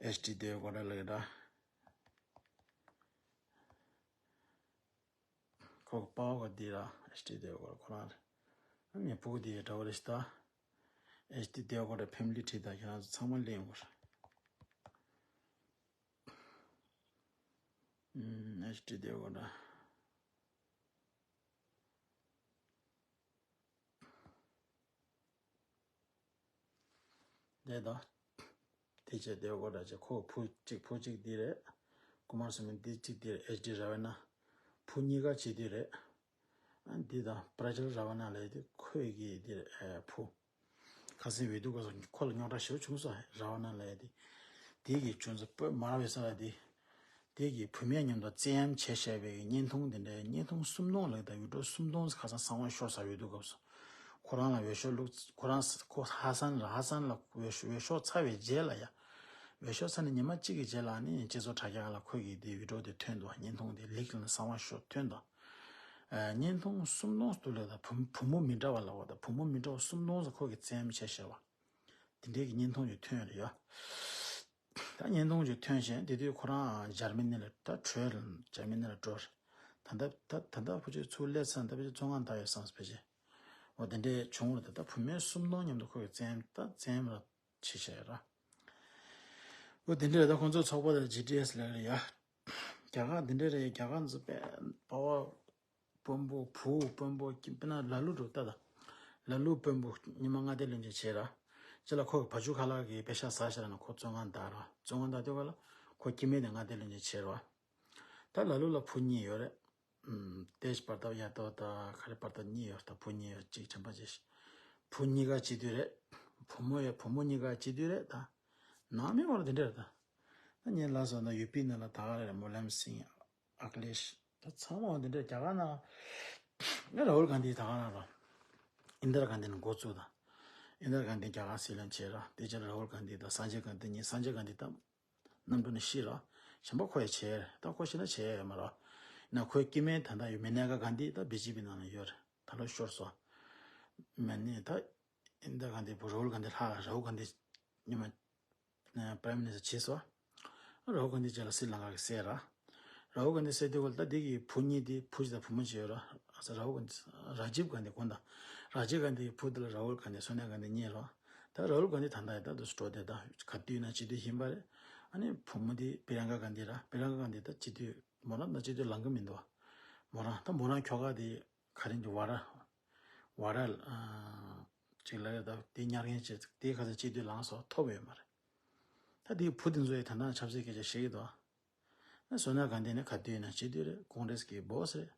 ཨེཆ་ཌི་དེ་གོ་འདྲ་ལ་གི་འདྲ། ཁོ་གི་པ་ཝར་ག་འདི་ར། ཨེཆ་ཌི་དེ་གོ་ཁོ་རང་རེད། ངའི་ཕྲུ་གུ་དེ་འདྲ་པོ་རེད་ཤག་ད། ཨེཆ་ཌི་དེ་གོ་འདྲ་ཕེ་མི་ལི་ཊི་ད་ཁྱེད་རང་ཚོ་ཚང་མ་ལེན་དགོས་རེད། ཨེཆ་ཌི་དེ་གོ་འདྲ། དེ་དང་། དེ་བྱས་དེ་གོ་འདྲ་བྱས། ཁོ་བུ་གཅིག་ཕྲུ་གུ་གཅིག་འདི་རེད། ཀུ་མར་སུ་མི་འདི་གཅིག་འདི་རེད། ཨེཆ་ཌི་ར་ཝེ་ན། བུ་གཉིས་ཀ་གཅིག་འདི་རེད། ཨ་འདི་དང་པྲ་ཇལ་ར་ཝེ་ན་ལབ་ཡས་དེ་ཁོའི་གི་འདི་རེད། ཨ་བུ། ཁ་སང་འོས་བསྡུ་སྐབས་སུ་ཁོ་ལ་རྙོག་དྲ་ཞེ་པོ་བྱུང་སོང་། ར་ཝེ་ན་ལབ་ཡས་དེ། དེ་གི་ཁྱོད་ཚོ་བོད་མ་ར་བའི་ས་ལ་དེ། དེ་གི་བུད་མེད་མཉམ་དུ་བཙན་གཡེམ་བྱས་བཞག་པའི་བརྙན་ཐུང་དེ་འདྲའི་བརྙན་ཐུང་སུམ་སྟོང་ལགས་དང་ཝི་ཌི་ཡོ་སུམ་སྟོང་ཁ་སང་གསང་བ་ཤོར་སོང་། འོས་བསྡུ་སྐབས་སུ་ཁོ་རང་ལ་འོས་ཤོག་བླུགས། ཁོ་རང་ཁོ་ཧ་སན་ལ་ཧ་སན་ལ་འོས་ཤོག་འོས་ཤོག་ཚར་བའི་རྗེས་ལ་ཡ། འོས་ཤོག་ཚར་ནས་ཉི་མ་གཅིག་གི་རྗེས་ལ་ནི་སྤྱི་ཚོགས་དྲ་རྒྱ་ལ་ཁོ་གི་དེ་ཝི་ཌི་ཡོ་དེ་ཐོན་འདུག་བརྙན་ཐུང་དེ་ལིག་ལ་གསང་བ་ཤོར་ཐོན་འདུག་ཨ་བརྙན་ཐུང་སུམ་སྟོང་དུ་ལས་དང་བུ་བུ་མོ་མི་འདྲ་བ་ལ་བ་དང་བུ་མོ་མི་འདྲ་བ་སུམ་སྟོང་ཙམ་ཁོ་གི་བཙན་གཡེམ་བྱས་བཞག་པ། དེ་འདྲའི་གི་བརྙན་ཐུང་ཅིག་ཐོན་རེད་ཡ། ད་བརྙན་ཐུང་ཅིག་ཐོན་བཞིན་དེ་དུས་ཁོ་རང་འཇར་མ་ནི་ལ་ད་བྲོས། འཇར་མ་ནི་ལ་འགྲོ་རེད། ད་ལྟ་ད་ད་ལྟ་ཕལ་ཆེར་ཚུར་སླེབས་ཚར། ད་ཕལ་ཆེར་བཙོན་ཁང་བསྡད་ཡོད་བསམ་ཕལ་ཆེར། འོ་དེ་འདྲའི་བྱུང་རེད། ད་ད་བུད་མེད་སུམ་སྟོང་མཉམ་དུ་ཁོ་གི་བཙན་གཡེམ་ད་བཙན་གཡེམ་ར་བྱས་བཞག་ཡོད་ར། འོ་དེ་འདྲའི་ད་ཁོང་ཚོའི་ཚོགས་པ་དང་ཇི་ཌི་ཨེས་ལབ་རེད་ཡ། རྒྱ་གར་འདི་འདྲ་རེད། རྒྱ་གར་འཛིན་པའི་པ་ཝར་དཔོན་པོ་བུ་དཔོན་པོ་དཔེར་ན་ལ་ལུ་འགྲོ་ལྟ་དང་། ལ་ལུ་དཔོན་པོ་སྔོན་མ་མངའ་སྡེ་བློན་ཆེན་བྱས་ར། ཅི་ལ་ཁོ་གི་བ་ཕྱུགས་ཁ་ལག་གི་པེ་ཤ་ཟ་ཤ་ར་ན་ཁོ་བཙོན་ཁང་བསྡད་ར། བཙོན་ཁང་བསྡད་དུས་ག་ལ་ཁོ་སྐྱེ་དམན་དེ་མངའ་སྡེ་བློན་ཆེན་བྱས་ར། ད་ལ་ལུ་ལ་བུ་གཉིས་ཡོད་རེད། ཨམ་ཏེཇ་པར་ཏབ་ཡ་ཏོ་ད་ག་རེ་པར་ཏབ་གཉིས་ཡོད། ད་བུ་གཉིས་ཡོད། གཅིག་བྱམས་པ་བྱས་ཤག་བུ་གཉིས་ཀ་སྐྱེས་དུས་རེད། བུ་མོ་ཡོད། བུ་མོ་གཉིས་ཀ་སྐྱེས་དུས་རེད། ད་ནང་མི་བར་དེ་འདྲ་རེད། ད་ད་ངས་ལབ་སོང་། ད་ཡུ་པི་ནང་ལ་ད་ག་རེ་རེད། མུ་ལམ་སིང་། ཨ་ཁི་ལེཤ། ད་ཚང་མ་འདི་འདྲ་རྒྱ་གར་ནང་། ང་ར་ཧུལ་གྷན་དྷི་ད་ག་རང་ར། ཨིན་དར་གྷན་དྷི་ནས་འགོ་བཙུགས་དང་། ཨིན་དར་གྷན་དྷི་རྒྱ་གར་སྲིད་བློན་བྱས་ར། དེ་རྗེས་ལ་ར་ཧུལ་གྷན་དྷི་དང་སན་ཇེ་གྷན་དྷི་གཉིས། སན་ཇེ་གྷན་དྷི་ད་གནམ་གྲུ་ནས་ཤི་ར། གཞན་པ་ཁོ་ཡང་བྱས་རེད། ད་ཁོ་ཤི་ན་བྱས་ཡོད་མ་ར། ཡིན་ན་ཁོའི་སྐྱེ་དམན་ད་ལྟ་ཡོད་མེ་ནེ་ཀ་གྷན་དྷི་ད་བི་ཇེ་པི་ནང་ལ་ཡོད་རེད། ད་ལོ་ཤོར་སོང་། མེ་ནེ་ད་ཨིན་དར་གྷན་དྷི་བུ་ར་ཧུལ་གྷན་དྷི་ལྷག་ར་ཧུལ་གྷན་དྷི་ཉི་མ། པྲེམ་མི་ནི་སི་ཊར་བྱས་སོང་། ར་ཧུལ་གྷན་དྷི་རྗེས་ལ་སི་རི་ལང་ཀ་གི་སྲས་ར། ར་ཧུལ་གྷན་དྷི་སྲས་དེ་གོ་ད་དེ་གི་བུ་གཉིས་དེ་བུ་གཅིག་དང་བུ་མོ་གཅིག་ཡོད་ར། ཨ་ས་ར་ཧུལ་གྷན་དྷི་ར་ཇིབ་གྷན་དྷི་དགོངས་དག་ར་ཇིབ་གྷན་དྷི་གི་བུ་དེ་ལ་ར་ཧུལ་གྷན་དྷི་སོ་ནི་ཡ་གྷན་དྷི་གཉིས་ར། ད་ར་ཧུལ་གྷན་དྷི་ད་ལྟ་ཡི་ད་དུ་འགྲོ་དེ་ད་ག་དུས་ན་སྤྱི་འཐུས་ཡིན་པ་རེད། ཨ་ནི་བུ་མོ་དེ་པི་རང་ཀ་གྷན་དྷི་ར། པི་རང་ཀ་གྷན་དྷི་ད་སྤྱི་འཐུས་མོ་རང་ད་སྤྱི་འཐུས་ལངས་གི་མི་འདུག་མོ་རང་ད་མོ་རང་ཁྱོ་ག་དེ་ག་རེ་འདི་ཝ་ར། ཝ་ར། ཅིག་ལ་རེད། ད་དེ་ཉར་མཁན་ཅིག་དེ་ཁ་སང་སྤྱི་འཐུས་ལངས་སོང་། ཐོབ་ཡོད་མ་རེད། ད་དེའི་བུ་དེ་ཚོ་ཡི་ད་ལྟ་ཆབ་སྲིད་སྐད་ཆ་བཤད་ཀྱི་འདུག་ཨ་སོ་ནི་ཡ་གྷན་དྷི་ནི་ག་དུས་ཡིན་ན་སྤྱི་འཐུས་རེད། ཀོང་རེས་ཀྱི་སྦོ་སི་རེད།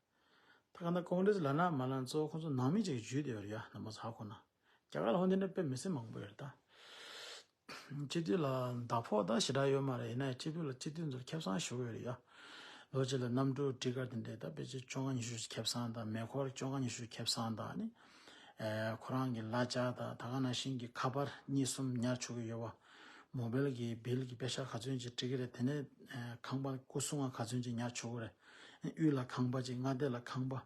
ད་ག་ན་ཀོང་རེས་ལབ་ན་མ་ལབ་ན་གཙོ་བོ་ཁོང་ཚོ་ནང་མི་ཅིག་གིས་འཇུས་བསྡད་ཡོད་རེད་ཡ། རྣམ་པ་ཚོ་ཧ་གོ་ན། རྒྱ་གར་ལ་འོ་འདི་འདྲ་དཔེ་མི་སྲིད་མང་པོ་ཡོད་རེད་ད། སྤྱི་འཐུས་ལ་ཟླ་ཕོགས་ད་ཞེ་དྲག་ཡོད་མ་རེད། ཡིན་ན་ཡང་སྤྱི་འཐུས་ལ་སྤྱི་འཐུས་ཚོར་ཁེ་བཟང་ཞེ་པོ་ཡོད་རེད་ཡ། ལོ་གཅིག་ལ་གནམ་གྲུ་ཊི་ཀེཊ་དེ་འདྲས་ད་ཕལ་ཆེར་བཅོ་ལྔ་ཉི་ཤུ་ཁེ་བཟང་དང་། མེ་འཁོར་བཅོ་ལྔ་ཉི་ཤུ་ཁེ་བཟང་དང་ནི། ཨེ་ཁོ་རང་གི་གླ་ཆ་དང་ད་ག་ནང་བཞིན་གྱི་ཁ་པར་གཉིས་གསུམ་ཉར་ཆོག་གི་ཡོད་པ། མོ་བེལ་གྱི་བིལ་གྱི་པེ་ཤག་ག་ཚོད་ཅིག་སྤྲད་ཀྱི་རེད། དེ་ནས་ཨ་ཁང་པ་སྐུ་སྲུང་བ་ག་ཚོད་ཅིག་ཉར་ཆོག་གི་རེད། དབུས་ལ་ཁང་པ་ཅིག་མངའ་སྡེ་ལ་ཁང་པ།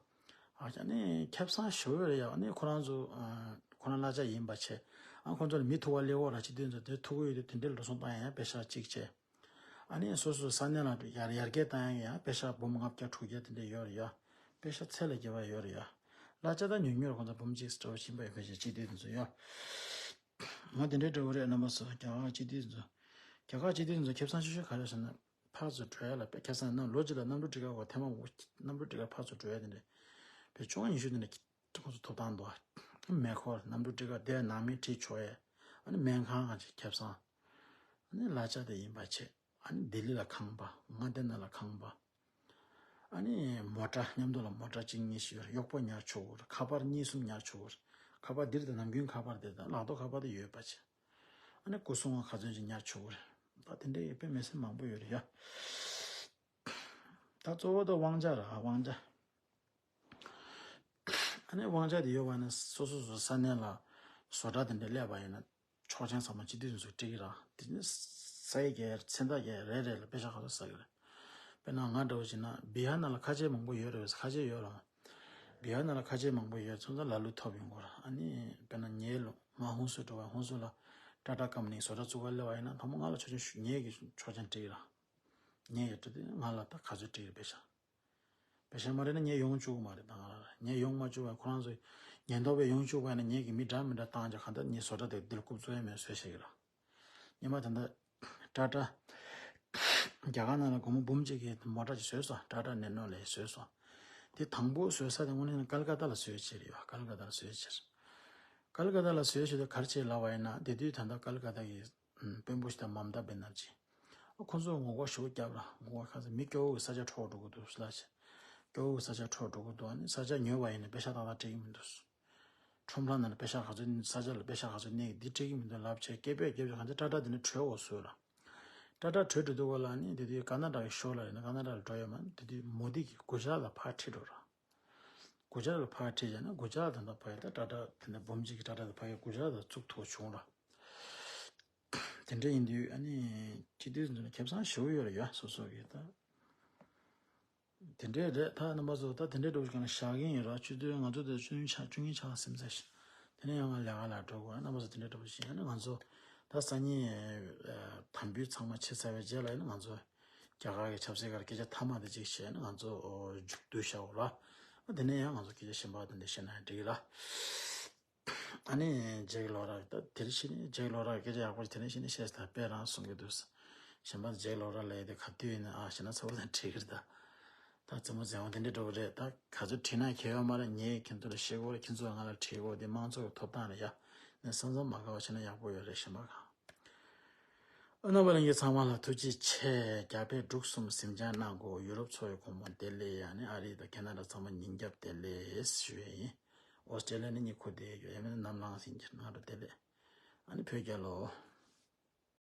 ཨ་ཅག་ནི་ཁེ་བཟང་ཞེ་པོ་རེད་ཡ། ཨ་ནི་ཁོ་རང་ཚོ་ཨ་ཁོ་རང་གླ་ཆ་ཡིན་པ་བྱས། ཨ་ཁོ་ཚོ་ལ་མི་ཐུག་པ་སླེབས་ཡོད་ར། སྤྱི་འཐུས་ཚོ་དེ་ཐུག་གི་ཡོད་དུས་དེ་འདྲའི་འགྲོ་སོང་བཏང་ཡ་ཡང་པེ་ཤག་གཅིག་བྱས། ཨ་ནི་སོ་སོའི་ས་གནས་ལ་ཡར་ཡར་རྒྱས་བཏང་ཡ་ཡང་པེ་ཤག་འབུམ་ལྔ་བརྒྱ་དྲུག་བརྒྱ་དེ་འདྲ་ཡོད་རེད་ཡ། པེ་ཤག་ཚད་ལས་བརྒལ་བ་ཡོད་རེད་ཡ། གླ་ཆ་ད་ཉུང་ཉུང་རེད། ཁོ་ཚོ་འབུམ་གཅིག་འདྲ་བོ་ཕྱིན་པ་ཡོད་པའི་སྤྱི་འཐུས་དེ་ཚོ་ཡ། ང་དེ་འདྲའི་འདྲ་བོ་རེད། རྣམ་པ་ཚོ་རྒྱ་གར་སྤྱི་འཐུས་ཚོ། རྒྱ་གར་སྤྱི་འཐུས་ཚོ་ཁེ་བཟང་ཤོས་ཤོས་ག་རེ་ཟེར་ན། ཕར་ཚུར་འགྲོ་ཡ་ལ་དཔེ་ཁེ་བཟང་ནང་ལོ་གཅིག་ལ་གནམ་གྲུ་ཊི་ཀེ་ཊི་གོ་ཐེངས་མ་གཉིས་གནམ་གྲུ་ཊི་ཀེ་ཊི་ཕར་ཚུར་འགྲོ་ཡ་དེ་འདྲ། བས་བཅོ་ལྔ་ཉི་ཤུ་དེ་འདྲ་ཁོ་ཚོ་ཐོབ་ཐང་འདུག་ཨ། མེ་འཁོར་གནམ་གྲུ་ཊི་ཀེ་ཊི་དེ་ནང་མི་ཁྲིད་ཆོག་ཡ། ཨ་ནི་སྨན་ཁང་གང་ཅིག་ཁེ་བཟང་། ཨ་ནི་གླ་ཆ་དེ་ཡིན་པ་བྱས། ཨ་ནི་ལྡི་ལི་ལ་ཁང་པ། མངའ་སྡེ་ནང་ལ་ཁང་པ། ཨ་ནི་མོ་ཊ་མཉམ་དུ་ལ་མོ་ཊ་གཅིག་གཉིས་ཤིག་ཡོད་རེད། གཡོག་པོ་ཉར་ཆོག་གི་རེད། ཁ་པར་གཉིས་གསུམ་ཉར་ཆོག་གི་རེད། ཁ་པར་འདིར་དང་ནམ་རྒྱུན་ཁ་པར་དེ་དང་ལག་ཐོག་ཁ་པར་དེ་ཡོད་པ་བྱས། ཨ་ནི་སྐུ་སྲུང་བ་ག་ཚོད་ཅིག་ཉར་ཆོག་གི་རེད། ད་དེ་འདྲའི་དཔེ་མི་སྲིད་མང་པོ་ཡོད་རེད་ཡ། ད་གཙོ་བོ་ད་དབང་ཆ་ར། དབང་ཆ། ཨ་ནི་དབང་ཆ་དེ་ཡོད་པ་ཡིན་ན་སོ་སོ་སོ་ས་གནས་ལ་བཟོ་གྲྭ་དེ་འདྲ་སླེབས་པ་ཡིན་ན། ཆོག་མཆན་ཚང་མ་སྤྱི་འཐུས་ཚོས་སྤྲད་ཀྱི་རེད། དེ་ནི་ས་ཡ་བརྒྱད་ཚེ་མདའ་བརྒྱད་རེ་རེ་ལ་པེ་ཤག་ག་ཚོད་ཟ་གི་རེད། དཔེར་ན་ང་འདྲ་བོ་བྱས་ན་བི་ཧར་ནང་ལ་ཁ་ཆེ་མང་པོ་ཡོད་རེད་པས། ཁ་ཆེ་ཡོད་རེད། བི་ཧར་ནང་ལ་ཁ་ཆེ་མང་པོ་ཡོད་ཙང་ད་ལ་ལུ་ཐོབ་ཡོང་གི་རེད། ཨ་ནི་དཔེར་ན་ངའི་ལོ་ང་ཧུན་སུར་འགྲོ་བ། ཧུན་སུར་ལ་ཊ་ཊ་ཀམ་པ་ནི་བཟོ་གྲྭ་བཙུགས་ག་སླེབས་པ་ཡིན་ན་དང་པོ་ང་ལ་ཆོག་མཆན་ཞུ། ངས་ཀྱི་ཆོག་མཆན་སྤྲད་ཀྱི་རེད། ངས་ཀྱི་སྤྲད་དེ་ང་ལ་ད་ག་ཚོད་སྤྲད་ཀྱི་རེད་པེ་ཤག་པེ་ཤག་མ་རེད་ན་ངས་ཡོང་བཅུག་གི་མ་རེད། ད་ང་ལ་ངས་ཡོང་མ་བཅུག་པ་ཁོ་རང་ཚོས་ཉེན་རྟོག་པས་ཡོང་བཅུག་པ་ཡིན་ན་ངས་ཀྱི་མི་འདྲ་མི་འདྲ་བཏང་བྱས་གང་ལྟར་ངའི་བཟོ་གྲྭ་དེ་འདིར་རྐུབ་བཙུགས་ཡ་མེད་བཟོས་བཞག་གི་རེད། སྔོན་མ་ད་ལྟ་ཊ་ཊ་རྒྱ་གར་ནང་ལ་སྒོར་མོ་འབུམ་གཅིག་གི་མོ་ཊ་ཅིག་བཟོས་སོང་། ཊ་ཊ་ནེ་ནོ་ལས་བཟོས་སོང་། དེ་དང་པོ་བཟོས་ས་དེ་དངོས་གནས་ཀལ་ཀ་ཏ་ལ་བཟོས་བྱས་རེད་ཡ། ཀལ་ཀ་ཏ་ལ་བཟོས་བྱས། ཀལ་ཀ་ཏ་ལ་བཟོས་བྱས་དེ་ག་རེ་བྱས་ལབ་པ་ཡིན་ན། དེ་དུས་ད་ལྟ་ཀལ་ཀ་ཏ་གི་ཨམ་དཔོན་པོ་ཞིག་དང་མམ་ཏཱ་བེ་ནར་ཇི། ཨ་ཁོ་ཚོས་ངོ་རྒོལ་ཞེ་པོ་བརྒྱབ་ར། ངོ་རྒོལ་ཁ་ཚ། མི་སྐྱོ་བོ་གི་ས་ཆ་འཕྲོག་འགྲོ་གི་འདུག་ཟེར་ལབ་བྱས། སྐྱོ་བོ་གི་ས་ཆ་འཕྲོག་འགྲོ་གི་འདུག་ཨ་ནི་ས་ཆ་ཉོས་པ་ཡིན་ན་པེ་ཤག་ཏག་ཏག་སྤྲད་ཀྱི་མི་འདུག་ཁྲོམ་ལྷ་ནང་ལ་པེ་ཤག་ག་ཚོད། ས་ཆ་ལ་པེ་ཤག་ག་ཚོད་གནས་ཀྱི་འདི་སྤྲད་ཀྱི་མི་འདུག་ལབ་བྱས་སྐད་འབོད་རྒྱབ་བྱས་གང་ཚེ་ཊ་ཊ་དེ་ནས་བྲོས་འོ་བཟོས་ར། ཊ་ཊ་བྲོས་འགྲོ་དུས་སྐབས་ལ་ནི་དེ་དུས་ཀ་ན་ཌ་གི་ཤོར་ལ་ཡིན་ན་ཀ་ན་ཌ་ལ་འགྲོ་ཡོད་མ་རེད། དེ་དུས་མོ་དི་གིས་གུ་ཇ་རཱཏ་ལ་ཕར་ཁྲིད་འགྲོ་ར། གུ་ཇ་རཱཏ་ལ་ཕར་ཁྲིད་བྱས་ན་གུ་ཇ་རཱཏ་ད་ལྟ་ཕ་གི་ད་ཊ་ཊ་དེ་འདྲ་འབུམ་གཅིག་གི་ཊ་ཊ་དེ་ཕ་གི་གུ་ཇ་རཱཏ་ལ་བཙུགས་ཐུབ་བྱུང་ར། དེ་འདྲ་ཡིན་དུས་ཨ་ནི་སྤྱི་འཐུས་ཚོ་ནི་ཁེ་བཟང་ཞེ་པོ་ཡོད་རེད་ཡ། སོ་སོ་གི་ད། དེ་འདྲས་རེད། ད་རྣམ་པ་ཚོ་ད་དེ་འདྲས་འགྲོ་གི་ན་བཞག་གིན་ཡིན་ར། ཆུ་ཚོད་ང་ཚོ་དེ་བཅུ་གཉིས་ཆགས། བཅུ་གཉིས་ཆགས་ལ་སེམས་ཚ་ཞིག་དེ་ནས་ཡང་ང་ལས་ཀ་ལ་འགྲོ་དགོས། རྣམ་པ་ཚོ་དེ་འདྲས་འགྲོ་བཞིན་ཡང་ན་ང་ཚོ་ད་སང་ཉིན་ཨ་དམ་འབུལ་ཚང་མ་བྱས་ཚར་བའི་རྗེས་ལ་ཡིན་ན་ང་ཚོ་རྒྱ་གར་གྱི་ཆབ་སྲིད་སྒང་སྐད་ཆ་མཐའ་མ་དེ་ཅིག་བྱས་ན་ང་ཚོ་མཇུག་བསྡུ་བཞག་འོ་ར། དེ་ནས་ཡང་ང་ཚོ་སྐད་ཆ་གཞན་པ་དེ་འདྲས་བཤད་ན་འགྲིག་གི་ར། ཨ་ནི་ཇེག་ལོ་ར་ད་དེར་ཕྱིན་ནས་ཇེག་ལོ་ར་སྐད་ཆ་ཡག་པོ་དེ་ནས་ཕྱིན་ནས་བཤད་ས་དཔེ་རང་གསུང་གི་འདུག་གཞན་པ་ཇེག་ལོ་ར་ལས་དེ་ག་དུས་ཡིན་ན་ཨ་ཞེ་ན་ཚ་བོ་དང་བྲིས་གི་རེད་ད། ད་རྩེད་མོ་རྩེད་འོང་དེ་འདྲས་འགྲོ་གི་རེད། ད་ག་ཚོད་བྲིས་ན་གལ་ཡོད་མ་རེད། ངས་ཁྱེད་ཚོ་ལ་བཤད་དགོས་རེད། ཁྱེད་ཚོ་ང་ལ་བྲིས་དགོས་དེ་དམངས་གཙོ་གི་ཐོབ་ཐང་རེད་ཡ། ནས་བསམ་བསམ་མ་དགའ་བ་བྱས་ན་ཡག་པོ་ཡོད་རེད། གཞན་པ་གང་། ཨ་རྣམ་པ་ལྷན་རྒྱས་ཚང་མ་ལ་ཐུགས་རྗེ་ཆེ། རྒྱ་བལ་འབྲུག་གསུམ་གཟིམ་འཇག་གནང་དགོས། ཡུ་རོབ་ཚོ་ཡི་སྒོར་མོ་བདེ་ལེགས། ཡང་ནི་ཨ་རི་དང་ཁེ་ན་ཌ་ཚང་མ་ཉིན་རྒྱབ་བདེ་ལེགས་ཞུ་ཡས་ཡིན། ཨོ་སི་ཀྲེ་ལི་ཡ་ནི་གཉིད་ཁུག་བསྡད་ཡོད། ཡང་མིན་ན་ནམ་ལངས་ཟིན་གྱི་ང་རོ་བདེ་ལེགས། ཨ་ནི་བོད་རྒྱལ་ལོ།